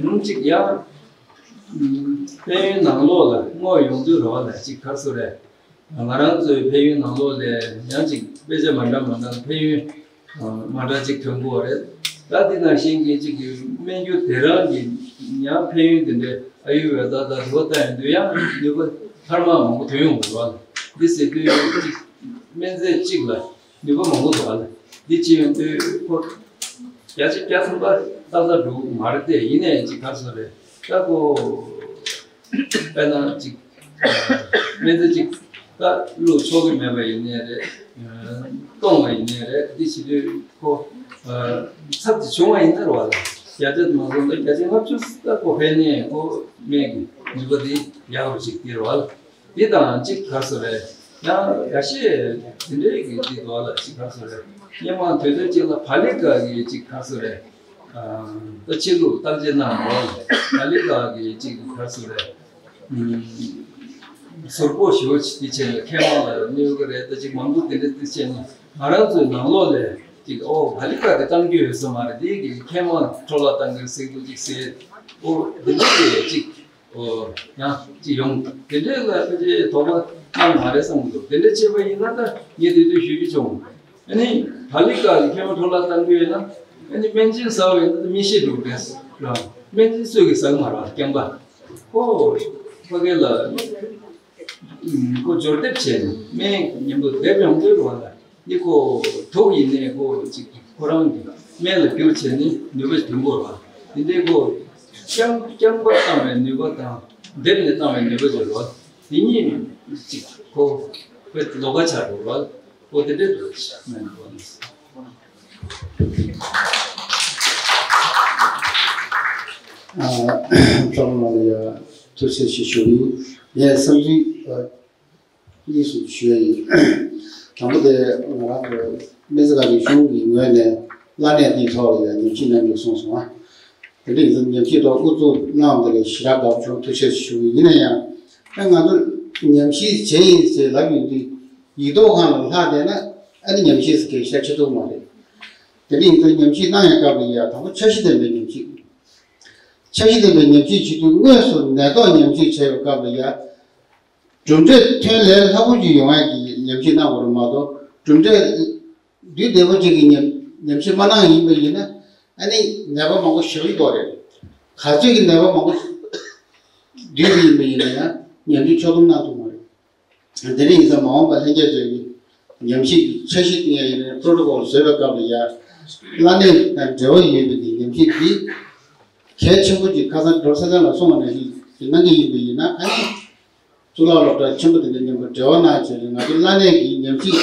ཡང་ཅིག་ཡང་ཕན་ཡོན་ནང་ལོགས་ལ་བསྔོགས་ཡོང་དུས་རོགས་ལ་ཅིག་ག་རེ་ཟེར་རེད། ང་རང་ཚོའི་ཕན་ཡོན་ནང་ལོགས་ལས་ཡང་ཅིག་དཔེ་ཆ་མ་འདྲ་མ་འདྲ་ཕན་ཡོན་མ་འདྲ་ཅིག་ཐོན་གྱི་ཡོད་རེད། ད་འདི་ནང་བཞིན་གྱི་ཅིག་གི་སྨན་རྒྱུ་དེ་རང་གི་ཡང་ཕན་ཡོན་དེ་འདྲའི་ཨ་ཡུར་བེ་ད་དང་དེ་བ་ལྟ་ཡོང་དུས་ཡང་ནུས་པ་འཕར་མ་མང་པོ་ཐོན་ཡོང་གི་རེད་བ། འདི་ཟེར་དུས་ཅིག་སྨན་རྫས་གཅིག་ལ་ནུས་པ་མང་པོ་འདུག་བ། འདི་བྱེད་ཡོང་དུས་ཁོ་བརྒྱ་ཆ་བརྒྱ་ཐམ་པ་ཏག་ཏག་འགྲོ་གི་མ་རེད་དེ། ཡིན་ནའི་ཅིག་ག་རེ་ཟེར་རེད། ད་ཁོ་དཔེར་ན་ཅིག་སྨན་རྫས་ཅིག་ད་བླུགས་ཆོག་གི་མེད་པ་ཡིན་ནའི་རེད། གཏོང་བ་ཡིན་ནའི་རེད། འདི་བྱེད་དུས་ཁོ་ཚབ་ཅིག་བྱུང་བ་ཡིན་ན་རེད་བ། བརྒྱ་ཆ་མ་སོང་ན་བརྒྱ་ཆ་ལྔ་བཅུ་ད་ཁོ་ཕན་ནའི་ཁོ་སྨན་གྱི་ནུས་པ་འདི་ཡག་པོ་ཅིག་འདི་རེད་བ། འདི་དང་གཅིག་ག་རེ་ཟེར་རེད། ཡང་ཡ་ཤེས་འདི་འདྲའི་གི་འདི་འདུག་ལ་ཅིག་ག་རེ་ཟེར་རེད། སྔོན་མ་དུས་ཚོད་ཅིག་ལ་བ་ལི་ཀ་གི་ཅིག་ག་རེ་ཟེར་རེད། ད་ཕྱི་ལུགས་བརྟག་དཔྱད་གནང་རོགས། བ་ལི་ཀ་གི་ཅིག་ག་རེ་ཟེར་རེད། ཟུར་པོ་ཞེ་པོ་ཅིག་འདི་བྱས་ནས་མཁལ་མ་ལ་གནོད་གི་རེད། ད་ཅིག་མང་པོ་དེ་འདྲ་འདི་བྱས་ནས་ང་རང་ཚོའི་ནང་ལོགས་ལས་ཅིག་ཨོ་བ་ལི་ཀ་གི་གཏང་རྒྱུ་ཡོད་ས་མ་རེད། འདི་གི་མཁལ་མ་འཕྲོ་བརླག་གཏང་གི་རེད་ཟེར་གི་འདུག་ཅིག་ཟེར། ཨོ་འདི་འདྲ་གི་ཅིག་ཨོ་ཡང་ཅིག་ཡོང་དེ་འདྲའི་ལ་ཕལ་ཆེར་དོགས་པ་གནང་མ་རེད་བསམ་གི་འདུག་དེ་འདྲ་བྱས་པ་ཡིན་ན་ད་ངས་དེ་དུས་ཞུ་རྒྱུ་བྱུང་། ཨ་ནི་ད་ལི་ཀ་གི་མཁལ་མ་འཕྲོ་བརླག་བཏང་གི་ཡོད་ན། ཨ་ནི་སྨན་སྦྱིན་ཟ་བ་ཡིན་ན་མིག་ཤེལ་འདུག་དེ་ར། སྨན་སྦྱིན་སུས་ཀྱིས་ཟ་གི་མ་རེད་པ། རྐྱང་པ། ཁོ་ཕ་གི་ལ་ཁོ་སྦྱོར་སྡེབ་བྱས་ནས་སྨན་མཉམ་དུ་སྡེབ་ཡོང་དུས་ར། ཨ་ནི་ཁོ་དུག་ཡིན་ནའི་ཁོ་ཅིག་ཁོ་རང་གི་སྨན་ལ་བསྒྱུར་བྱས་ནས་ནུས་པ་ཐོན་གྱི་ཡོད་རེད་པ། དེ་འདྲའི་ཁོ་རྐྱང་རྐྱང་པ་བཏང་བའི་ནུས་པ་དང་སྡེབ་ནས་བཏང་བའི་ནུས་པ་ཅིག་རེད་པ། དེ་གཉིས་ཅིག་ཁོ་དཔེ་ལོགས་ཀ་ཆགས་འགྲོ་བ། ཨོ་དེ་འདྲས་འདུག་ན་འགྲོ་ནས། ཨ། ཚང་མ་ལ་ཡ་ཐུགས་རྗེ་ཆེ་ཞུ་གི་ཡིན། ངས་བསམ་ཚུལ་ཨ་གཉིས་གསུམ་ཞུ་ཡ་ཡིན། དང་པོ་དེ་ང་རང་ཚོ་སྨན་རྩིས་ཁང་རིག་གཞུང་གི་ངོས་ནས་བླ་གནས་འདིའི་ཐོག་ལ་ཡ་ཉམས་ཞིབ་གནང་རྒྱུ་གསུངས་སོང་ཨ། དེ་འདྲ་ཡིན་ཙང་ཉམས་ཞིབ་ཐོག་ཨུ་ཚུགས་གནང་བ་དེ་ལ་ཞེ་དྲག་དགའ་པོ་བྱུང་། ཐུགས་རྗེ་ཆེ་ཞུ་གི་ཡིན། ཡིན་ན་ཡང་ཨ་ང་ཚོ་ཉམས་ཞིབ་བྱས་ཡིན་ཟེར་ལབ་ཡོང་དུས་ཡིག་ཐོག་སྒང་ལ་ལྷག་བསྡད་ན་ཨ་ནི་ཉམས་ཞིབ་ཟེར་མཁན་ཤ་ཆེ་ཐུབ་མ་རེད། དེ་འདྲ་ཡིན་ཙང་ཉམས་ཞིབ་གནང་ཡའི་སྐབས་ལ་ཡ་དང་པོ་འཆར་གཞི་ལྡན་པའི་ཉམས་ཞིབ། འཆར་གཞི་ལྡན་པའི་ཉམས་ཞིབ་བྱེད་དུས་དངོས་སུ་ནད་ཐོག་ཉམས་ཞིབ་བྱས་པའི་སྐབས་ལ་ཡ། གྲུབ་འབྲས་ཐོན་ལས་སླ་པོ་ཅིག་ཡོང་ཡ་གི་ཉམས་ཞིབ་གནང་དགོས་རེད་མ་གཏོགས་གྲུབ་འབྲས་དུས་བདེ་པོ་ཅིག་གི་ཉམས་ཉམས་ཞིབ་མ་གནང་ཡིན་པ་ཡིན་ན་ཨ་ནི་ནད་པ་མང་པོ་ཞེ་པོ་ཅིག་འདུག་རེད། ག་ཚོད་ཀྱི་ནད་པ་མང་པོ་བསྡུས་པ་ཡིན་པ་ཡིན་ན་ཡང་ཉམས་ཞིབ་ཕྱོགས་བསྡོམས་གནང་ཐུབ་མ་རེད། དེ་རིང་ཡིན་ཙང་མ་འོངས་པ་ལྷན་རྒྱས་ཚོས་ཀྱི་ཉམས་ཞིབ་ཀྱི་འཆར་གཞི་བཏིང་ཡ་ཡིན་ན་པྲོ་ཊོ་ཀོལ་བཟོས་པའི་སྐབས་ལ་ཡ། བླ་གནས་དང་འབྲེལ་བ་ཡོད་པའི་གི་ཉམས་ཞིབ་འདི་གལ་ཆེན་པོ་ཅིག་ཁ་སང་ཌོག་ཊར་ཚེ་བརྟན་ལགས་གསུངས་པ་ནང་བཞིན་གྱི་གནང་གི་ཡིན་པ་ཡིན་ན་ཨ་ནི། གཙུག་ལག་སློབ་གྲྭ་ཆེན་པོ་དེ་འདྲ་མཉམ་པོ་འབྲེལ་བ་གནང་བྱས་ནས་ང་ཚོ་བླ་གནས་ཀྱི་ཉམས་ཞིབ་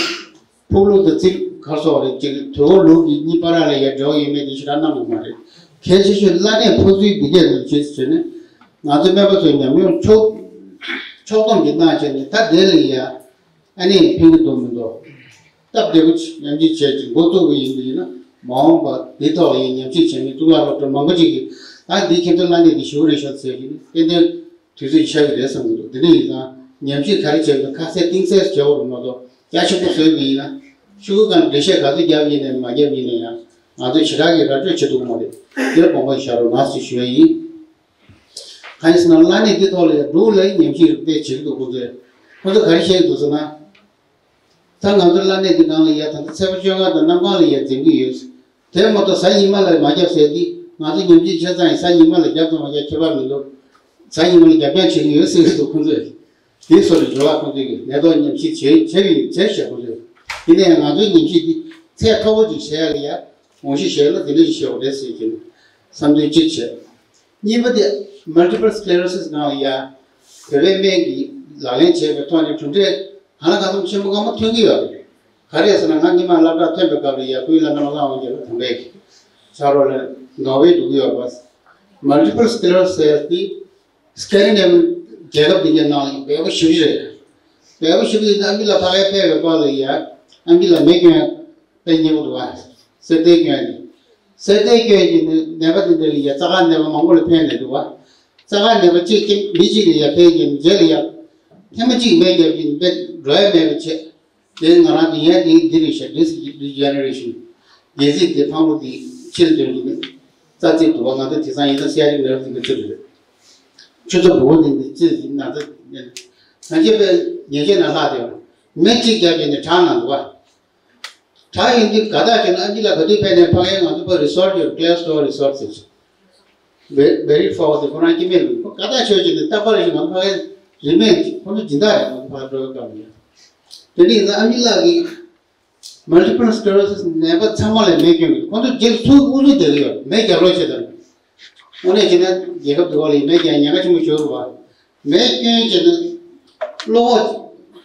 ཕུག་ལུགས་དང་རྩིས་ག་རེ་ཟེར་བ་རེད་ཅིག་དུས་འཁོར་ལུགས་ཀྱི་གཉིས་བར་ལ་ཡ་འབྲེལ་བ་ཡོད་མེད་དེ་ཞེ་དྲག་གནང་དགོས་མ་རེད། གལ་ཆེ་ཤོས་བླ་གནས་ཕན་ཚུན་འདི་གས་ལ་བྱེད་ཟེར་ནས་ང་ཚོ་སྨན་པ་ཚོས་ཉམས་མྱོང་ཕྱོགས་ཕྱོགས་བསྡོམས་ཀྱིས་གནང་བྱས་ནས་ད་དེ་ལ་ཡ་ཨ་ནི་ཕན་གྱི་འདུག་མི་འདུག་སྟབས་བདེ་པོ་ཅིག་ཉམས་ཞིབ་བྱས་ཅིག་འགོ་བཙུགས་པ་ཡིན་པ་ཡིན་ན་མ་འོངས་པ་འདི་ཐོག་ལ་ཡ་ཉམས་ཞིབ་བྱེད་མཁན་གཙུག་ལག་སློབ་གྲྭ་མང་པོ་ཅིག་གིས་ད་འདི་ཁྱེད་ཚོ་བླ་གནས་འདི་ཞེ་པོ་རེད་ཤག་ཟེར་གྱི་ནི་ཏན་ཏན། དུས་ཚོད་ཆགས་ཀྱི་རེད་བསམ་གྱི་འདུག་དེ་འདྲ་ཡིན་ཙང་ཉམས་ཞིབ་ག་རེ་བྱས་ན་ཁ་གསལ་གཏིང་གསལ་བྱེད་དགོས་རེད་མ་གཏོགས་རྒྱ་ཆེན་པོ་བཟོས་པ་ཡིན་ན་ཤོག་གུ་སྒང་འགྲེལ་བཤད་ག་ཚོད་བརྒྱབ་ཡིན་ནའི་མ་བརྒྱབ་ཡིན་ནའི་ཡང་ང་ཚོས་ཞེ་དྲག་གི་ར་སྤྲོད་བྱེད་ཐུབ་ཀྱི་མ་རེད། དེར་དགོངས་པ་བཞག་རོགས་གནང་ཞེས་ཞུ་ཡ་ཡིན། གང་ཡིན་ཟེར་ན་བླ་གནས་འདི་ཐོག་ལ་ཡང་འབྲུག་ལ་ཉམས་ཞིབ་རིག་པས་བྱེད་ཀྱི་འདུག་ཁོ་ཚོས་ཁོ་ཚོས་ག་རེ་བཤད་ཀྱི་འདུག་ཟེར་ན། ད་ང་ཚོ་བླ་གནས་འདི་ནང་ལ་ཡ་ད་ལྟ་ཚེས་པ་བཅོ་ལྔ་དང་གནམ་གང་ལ་ཡ་འཛིན་གྱི་ཡོད། དེ་མ་གཏོགས་གཟའ་ཉི་མ་ལ་མ་བརྒྱབ་ཟེར་འདི་ང་ཚོ་ཉམས་ཞིབ་བྱས་ཙང་གཟའ་ཉི་མ་ལ་བརྒྱབ་དང་མ་བརྒྱབ་ཁྱད་པར་མི་འདུག་གཟའ་ཉི་མ་ལ་རྒྱབ་རྐྱང་བྱེད་ཀྱི་ཡོད་ཟེར་གྱི་འདུག་ཁོང་ཚོས། དེའི་སོར་ལ་འགྲོ་བ་ཁོང་ཚོས་ཀྱི་ནད་ཐོག་ཉམས་ཞིབ་བྱེད་བྱེད་ཀྱི་ཡོད་ཟེར་བཤད་ཁོང་ཚོས། ཡིན་ན་ཡང་ང་ཚོའི་ཉམས་ཞིབ་འདི་ཚད་མཐོ་པོ་ཅིག་བྱེད་ཡ་ལ་ཡ་ངོ་ཤེས་བྱས་ན་དེ་འདྲ་ཞིག་བྱེད་དགོས་རེད་ཟེར་གྱི་བསམ་ཚུལ་གཅིག་བྱས། གཉིས་པ་དེ་multiple sclerosis་ནང་ལ་ཡ་བོད་པའི་སྨན་གྱིས་ལག་ལེན་བྱས་པའི་ཐོག་ནས་གྲུབ་འབྲས་གང་ལ་གང་འཚམ་ཆེན་པོ་སྐར་མ་ཐོན་གྱི་ཡོད་རེད། ག་རེ་ཟེར་ན་ང་སྔོན་མ་སློབ་གྲྭར་ཐོན་པའི་སྐབས་ལ་ཡ་ཁོའི་བླ་ན་མ་ལངས་པ་རྒྱལ་པོ་དམ་པས་ཀྱི་ཕྱག་རོགས་ལ་ནོ་བེལ་འདུག་གི་ཡོད་པ། Multiple sclerosis་དེ་Scandinavian་རྒྱལ་ཁབ་འདི་གའི་ནང་ལ་འབེལ་པོ་ཞེ་པོ་ཅིག་རེད། འབེལ་པོ་ཞེ་པོ་ཅིག་ནི་ཨ་མི་ལ་ཕ་གིར་ཕེབས་པའི་སྐབས་ལ་ཡ་ཨ་མི་ལ་མེ་སྐྱོན་དཔེ་ཉེ་པོ་འདུག་བ། གསེར་ལྡན་སྐྱོན་ནི། གསེར་ལྡན་སྐྱོན་གྱི་ནད་པ་དེ་འདྲ་ལ་ཡ་རྩ་ཁ་ནད་པ་མང་པོ་ལ་ཕན་ནས་འདུག་བ། རྩ་ཁ་ནད་པ་གཅིག་གིས་མི་གཅིག་ལ་ཡ་ཕན་གྱི་རྗེས་ལ་ཡ། ཐེངས་མ་གཅིག་མེ་བརྒྱབ་ཀྱིན་དཔེ་འགྲོ་ཡ་མེད་པ་བྱས། དེ་ང་རང་གི་ཡན་དེ་འདི་རེད་ཤག Disc degeneration། སྒལ་ཚིགས་དེ་འཕང་ལོ་དེ་ཕྱིར་འདོན་གྱི་རྩ་རྩིག་འདུག་བ། ང་ཚོ་དེང་སང་ཡིན་ན་སི་ཡ་ཊིག་ནརབ་དེ་ག་ཚོད་རེད། ཆུ་ཚོད་སྦུག་པོ་དེ་འདི་རྩིག་ཡིན་ན་ཚ། ང་ཚོས་དཔེ་ཉེས་ཆད་ནང་ལྷག་དེ་མེ་གཅིག་བརྒྱབ་ཀྱིན་དེ་གྲགས་ན་འདུག་བ། དྲག་ཡོང་དུས་དགའ་ཐག་ཆོད་ན་ཨ་མི་ལ་ག་དུས་ཕེབས་ནས་ཕ་གིའི་ང་ཚོ་ཕར་རི་སོར་ཊི་ཡོད། Glacial Resort་ཟེར། Very Falls་ཟེར། ཁོ་རང་སྐྱེ་དམན་རེད། ཁོ་དགའ་ཐག་ཆོད་ཀྱི་ནས་རྟག་པར་ཞིག་ང་ཚོ་ཕ་གིའི་རི་སྨན་ཁོ་ཚོ་སྦྱིན་བདག་རེད། ང་ཚོ་ཕར་འགྲོ་བའི་སྐབས་ལ་དེ་འདྲ་ཡིན་ན་ཨ་མི་ལགས་ཀྱིས་Multiple Sclerosis་ནད་པ་ཚང་མ་ལ་མེ་སྐྱོན་གྱི་ཁོ་ཚོ་རྗེས་སུ་ཚུར་ཨུ་ཚུགས་བསྡད་ཀྱི་ཡོད། མེ་རྒྱག་རོགས་བྱེད་དང་། དངོས་གནས་བྱས་ན་རྒྱལ་ཁབ་འདི་བ་ལ་མེ་རྒྱག་ཉེན་ཁ་ཆེན་པོ་ཞིག་ཡོད་རེད་བ། མེ་སྐྱོན་བྱས་ན་བློ་ཁོག་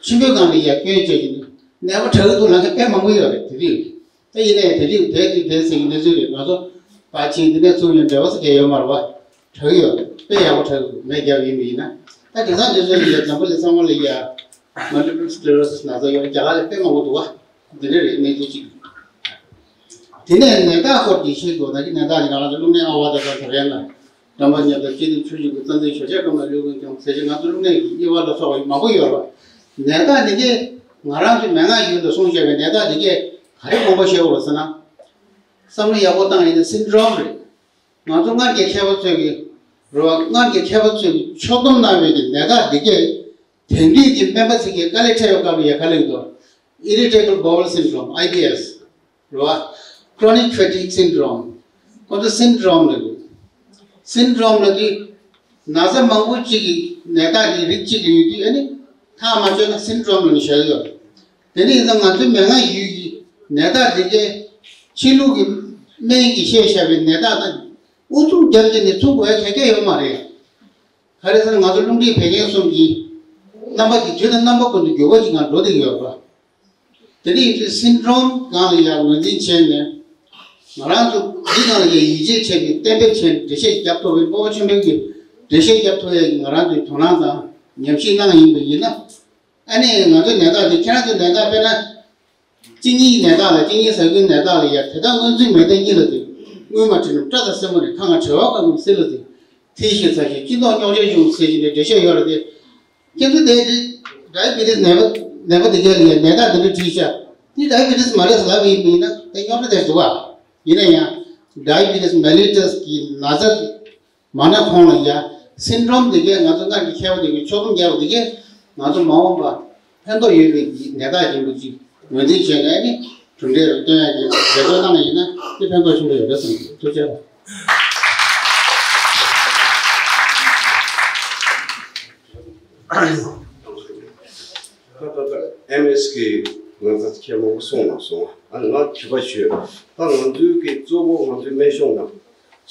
ཆེན་པོའི་སྒང་ལ་ཡ་སྐྱོན་བྱས་ཀྱི་ནད་པ་དྲག་གི་འདུག་ལབ་མཁན་དཔེ་མང་པོ་ཡོད་རེད། དེ་དུས་ད་ཡིན་ནའི་དེ་དུས་དེ་དུས་དེ་ཟེར་གྱི་གནས་ཚུལ་རེད། ང་ཚོ་པ་ཆེན་འདི་ནས་ཚུར་ཡོང་འབྲེལ་བ་ཟེར་མཁན་ཡོད་མ་རེད་བ། དྲག་གི་ཡོད་རེད། དཔེ་ཡག་པོ་དྲག་གི་འདུག་མེ་བརྒྱབ་ཡིན་པ་ཡིན་ན། ད་དེང་སང་དུས་ཚོད་ལ་ཡ་འཛམ་བུ་གླིང་ཚང་མ་ལ་ཡ་Multiple Sclerosis་ན་ཚ་ཡོད་རྒྱ་གར་ལ་དཔེ་མང་པོ་འདུག་བ། འདི་འདྲ་རེད། གནས་ཚུལ་གཅིག་དེ་ནས་ནད་རྟགས་སྐོར་གྱི་ཤེས་དགོས། ད་གི་ནད་རྟགས་ནི་ང་རང་ཚོ་རླུང་ནད་ཨ་བ་དང་དང་དར་ཡན་ལ་འགྲམ་པ་ཉལ་ཐ་སྐྱིད་སྡུག་ཆུ་བཞི་དགུ་རྩ་འཛིན་ཞོ་ཆས་སྐམ་ལ་ལུས་ཀུན་འཁྱོམ་ཟེར་གྱི་ང་ཚོ་རླུང་ནད་ཀྱི་དབྱེ་བ་ལ་སོགས་པ་མང་པོ་ཡོད་རེད། ནད་རྟགས་འདི་གས་ང་རང་ཚོའི་མན་ངག་ཡུལ་དུ་གསུངས་བཞག་པའི་ནད་རྟགས་འདི་གས་ག་རེ་དགོངས་པ་བཞེས་དགོས་རེད་ཟེར་ན། བསམ་བློ་ཡག་པོ་བཏང་ཡིན་ན་syndrome་རེད། ང་ཚོ་སྔར་གྱི་མཁས་པ་ཚོས་ཀྱི་རེད་བ། སྔར་གྱི་མཁས་པ་ཚོས་ཀྱི་ཕྱོགས་བསྡོམས་གནང་བའི་གི་ནད་རྟགས་འདི་གས་དེང་དུས་ཀྱི་སྨན་པ་ཚོས་ཀྱི་དཀའ་ལས་འཕྲད་པའི་སྐབས་ལ་ཡ་ག་ལེར་འདུག Irritable Bowel Syndrome, I B S རེད་བ། Chronic Fatigue Syndrome ཁོ་ཚོ་Syndrome ལབ་ཀྱི། Syndrome ལབ་དུས་ན་ཚ་མང་པོ་གཅིག་གི་ནད་རྟགས་དེ་རིགས་གཅིག་གི་ཡོད་དུས་ཨ་ནི་ཐག་མ་ཆོད་ན་Syndrome ལབ་ནས་བཞག་གི་ཡོད་རེད། དེ་ནས་ཡིན་ཙང་ང་ཚོའི་མན་ངག་ཡུལ་གྱི་ནད་རྟགས་དེ་གའི་ཕྱི་ལུགས་ཀྱི་སྨན་གྱིས་བཤད་བཞག་པའི་ནད་རྟགས་དང་ཨུ་ཚུགས་རྒྱབ་བྱས་ནས་ཚུགས་དགོས་ཡ་ག་གེ་ཡོད་མ་རེད། ག་རེ་ཟེར་ན་ང་ཚོ་རླུང་མཁྲིས་བད་ཀན་གསུམ་གྱི་རྣམ་པ་དེ་དུས་དང་རྣམ་པ་ཀུན་ཏུ་འགྱུར་བ་ཞིག་ངང་འགྲོ་བསྡད་ཀྱི་ཡོད་རེད་པ། དེ་འདྲ་ཡིན་དུས་Syndrome སྒང་ལ་ཡང་ངོས་འཛིན་བྱས་ནས། ང་རང་ཚོ་འདི་སྒང་ལ་ཡང་ཡིད་ཆེས་བྱས་ནས་གཏན་འབེབས་བྱས་ནས་འགྲེལ་བཤད་རྒྱབ་ཐུབ་པའི་སྤོབས་པ་ཆེན་པོའི་གི་འགྲེལ་བཤད་རྒྱབ་ཐུབ་ཡ་གི་ང་རང་ཚོའི་དོ་སྣང་དང་ཉམས་ཞིབ་གནང་ཡིན་པ་ཡིན་ན། ཨ་ནི་ང་ཚོའི་ནད་རྟགས་དེ་ཁྱེད་རང་ཚོའི་ནད་རྟགས་དཔེར་ན། གཅིན་སྙི་ནད་རྟགས་ལ་གཅིན་སྙི་ཟ་ཁུའི་ནད་རྟགས་ལ་ཡ་དེ་དག་སྔོན་རྩིས་མེད་བརྟན་གཉིས་ལ་དེ་སྔོན་མ་དྲི་ནམ་སྐྲ་དང་སེན་མོ་ནས་ཁ་ང་བྲེལ་བ་ཁ་ངམ་སེ་ལ་དེ་ཐིག་ཤི་ཚ་ཤི་གཅིན་ཏོག་རྙོག་ཆ་ཡོང་སེ་ཞིག་ནས་འགྲེལ་བཤད་ཡོད་རེད་དེ། ཁྱེད་ཚོ་དེ་དེ་Diabetes ནད་པ་ནད་པ་དེ་ག་ལ་ཡ་ནད་རྟགས་དེ་འདྲ་བྲིས་ཤག་དེ་Diabetes མ་རེད་ཟེར་ལབ་ཡིན་མིན་ན་དེ་རྙོག་དྲ་དེ་འདུག་ཨ། ཡིན་ན་ཡང་Diabetes mellitus གི་ན་ཚ་མ་ན་ཁོང་ལ་ཡ་Syndrome དེ་གས་ང་ཚོ་སྔར་གྱི་མཁས་པ་དེ་གས་ཕྱོགས་སྡོམ་རྒྱག་པ་དེ་གས་ང་ཚོ་མ་འོངས་པ་ཕན་ཐོགས་ཡོད་པའི་ནད་རྟགས་ཡིན་པ་ཅིག་ངོས་འཛིན་བྱས་ནས་ནི་གྲུབ་འབྲས་རུ་སྟོན་ཡ་གི་འབད་བརྩོན་གནང་བ་ཡིན་ན་དེ་ཕན་ཐོགས་ཆེན་པོ་ཡོད་རེད་བསམ་གྱི་འདུག་ཐུགས་རྗེ་ཆེ། ད་ལྟ་ཨེམ་ཨེས་གི་ང་ཚོ་ཁྱེད་མང་པོ་གསུངས་ལ་སོང་ཨ་ནི་ང་དྲི་བ་ཞུས། ད་ང་ཚོའི་གི་གཙོ་བོ་ང་ཚོའི་སྨན་གཞུང་ནང་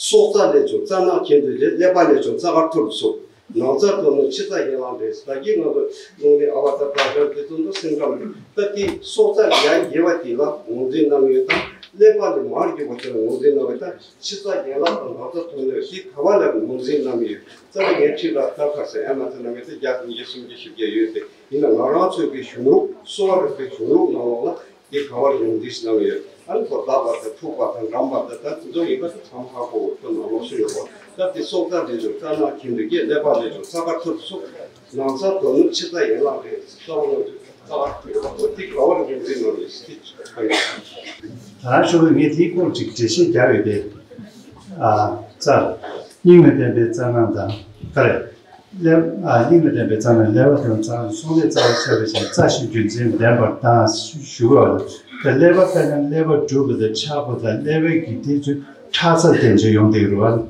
སྲོག་རྩ་ལས་བྱུང་རྩ་ནག་གྱེན་དུ་རེད། ཀླད་པ་ལས་བྱུང་རྩ་དཀར་ཐུར་དུ་སོང་། ནང་རྩ་དོན་ནི་ཕྱི་རྩ་ཡན་ལག་རེད། ད་གིན་ང་ཚོ་རླུང་ནད་ཨ་བ་ད་ད་ད་དེ་ཚོ་འདུག་སེམས་ཁམས་རེད། ད་དེ་སྲོག་རྩ་ཡར་རྒྱས་པ་དེ་ལ་ངོས་འཛིན་གནང་ཡོད་དང་ཀླད་པ་ལས་མར་རྒྱས་པ་དེ་ལ་ངོས་འཛིན་གནང་ཡོད་ད། ཕྱི་རྩ་ཡན་ལག་དང་ནང་རྩ་ཐོན་ནས་ཤི་ཁ་བ་ལ་ངོས་འཛིན་གནང་ཡོད། རྩ་བའི་ངས་ཁྲིད་ལ་ལྟ་ཁ་སེ་ཨེ་མ་ཚེ་ན་མེད་དེ་བརྒྱ་དང་ཉི་ཤུ་སུམ་ཅུ་བཞི་བརྒྱ་ཡོད་དེ་ཡིན་ན་ང་རང་ཚོའི་གི་གཞུང་ལུགས་གསོ་བ་རིག་པའི་གཞུང་ལུགས་ནང་ལོགས་ལ་དེ་ག་བར་ཡོང་འདིས་གནང་ཡོད། ཨ་ནི་ཁོ་ལྟ་བ་དང་འཁྲུག་པ་དང་འགྲམ་པ་དང་ད་དེ་ཚོ་ཡིན་པ་དེ་ཚང་ཧ་གོ་ཁོ་ནང་ལོགས་སུ་ཡོད་པ་ད་དེ་སྲོག་རྩ་ལས་བྱུང་རྩ་ནག་གྱེན་དུ་རྒྱས། ཀླད་པ་ལས་བྱུང་རྩ་ཁ་ཐུར་སུ། ནང་རྩ་དོན་ནི་ཕྱི་རྩ་ཡན་ལག་རེད། རྩ་བ་ནང་དུ་རྩ་བ་ཡོད་པ་ཁོ་དེ་ག་བར་ངོས་འཛིན་གནང་ཡོད་སྲིད། ད་ཞོགས་པའི་ངས་དེའི་སྐོར་ཅིག་འགྲེལ་བཤད་རྒྱག་ཡོད་དེ། ཨ། རྩ། སྙིང་ལ་བརྟེན་པའི་རྩ་ནག་དང་། ག་རེ། ཀླད། ཨ། སྙིང་ལ་བརྟེན་པའི་རྩ་ནག་ཀླད་པ་དང་རྩ་སྲོག་ལས་རྩ་བ་ཆད་པ་བཞིན་རྩ་ཞིག་རྒྱུན་འཛིན་ལྡན་པར་བཏང་ཞུ་དགོས་པ་དང་། ཀླད་པ་དཔེར་ན་ཀླད་པ་གྲུབ་པ་དང་ཆགས་པ་དང་ཀླད་པའི་གི་དེ་ཚོའི་ཁྲག་རྩ་བརྟེན་བྱས་ཡོང་བསྡད་ཀྱི་རེད་བ།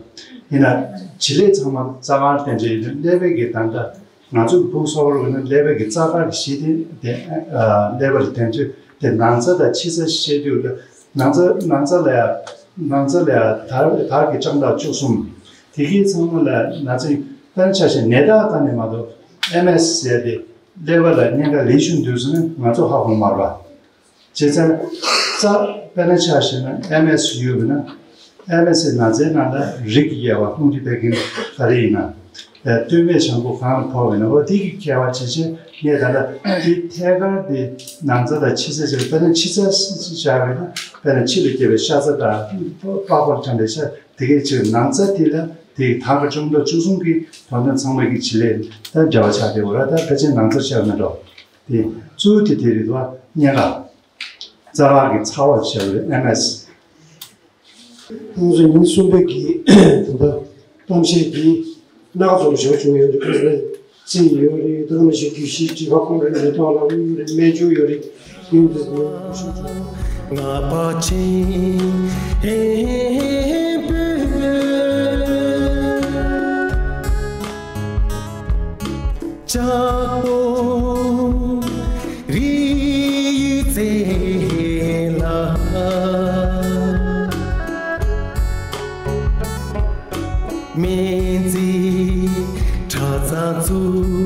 ཡིན་ན། བྱེད་ལས་ཚང་མ་རྩ་བར་བརྟེན་བྱས་ཡིན་ན་ཀླད་པའི་གི་ད་ལྟ། ང་ཚོ་ཕུགས་གསོ་བར་འོས་ན་ཀླད་པའི་གི་རྩ་ཁ་གི་གཞི་དེ་དེ་ཨ་ཀླད་པ་ལ་དེང་དུས་དེ་ནང་རྩ་དང་ཕྱི་རྩ་བཤད་དུས་ལ་ནང་རྩ་ནང་རྩ་ལ་ཡ་ནང་རྩ་ལ་ཡ་དར་དར་གྱི་ལྕགས་ཐག་བཅུ་གསུམ་དེ་གའི་ཚང་མ་ལ་ན་ཚ་དཔེར་ན་ཆ་བཞག་ནད་རྟགས་ལྟ་ནས་མ་གཏོགས་ཨེམ་ཨེས་ཟེར་ཏེ་ཀླད་པ་ལ་གཉན་ཁ་ལས་ཤུགས་འདུག་ཟེར་ན་ང་ཚོ་ཧ་གོ་མ་རེད་པ། བྱས་ཙང་། རྩ། དཔེར་ན་ཆ་བཞག་ན་ཨེམ་ཨེས་ཡོད་པ་ན། ཨེམ་ཨེས་སི་ནང་རྩའི་ནང་ལ་རིགས་ཀྱི་དབྱེ་བ་རླུང་མཁྲིས་བད་ཀན་ག་རེ་ཡིན་ན། ཨེ། སྟོད་སྨད་བྱང་ཁུག་གང་ལ་ཕོག་པ་ཡིན་ན་འོ་དེ་གི་ཁྱད་པར་ཇི་ཆེ་ངས་ད་ལྟ་དེ་ཐད་ཀར་དེ་ནང་རྩ་དང་ཕྱི་རྩ་ཟེར་དཔེར་ན་ཕྱི་རྩ་བཞག་པ་ཡིན་ན་དཔེར་ན་ཕྱི་ལ་སྐྱེས་པའི་ཤ་ཚ་དང་པགས་པར་འཁྲམ་པའི་ཤ་དེ་གའི་ཕྱིར་ནང་རྩ་དེ་ལ་དེ་གི་ཐང་ག་ཅུང་ཏོག་བཅུ་གསུམ་གི་དོན་དམ་ཚང་མ་གི་བྱེད་ལས་ད་འབྲེལ་བ་ཆགས་བསྡད་པ་ར། ད་ཕལ་ཆེར་ནང་རྩར་ཤར་མེད་འགྲོ། དེ་གཙོ་བོ་དེ་དེ་རེད་དོ། གཉན་ཁ། རྩ་བ་གི་ཚ་བ་ཞེས་པའི་ཨེམ་ཨེས། ཁོང་ཚོ་ཉིན་གསུམ་པའི་གི་ད་ལྟ་གཏམ་བཤད་ཀྱི་སྣ་ཁ་ཚོ་ཞོ་བྱུང་ཡོད་རེད། ཁོང་ཚོ་རྩིས་ཡོད་རེད། ད་ག་ནང་བཞིན་རྒྱུད་བཞིའི་དྲི་ཁ་སྐོམ་རེད། མེ་ཏོག་ལ་དངུལ་རེད། སྨན་བཅོས་ཡོད་རེད། ཡིན་དུས་ང་ཞུ་ཆོག་ང་པ་ཆེ་ལྕགས་པོ་རི་རྩེ་ལ། སྨན་རྩིས་གྲྭ་ཚང་བཙུགས་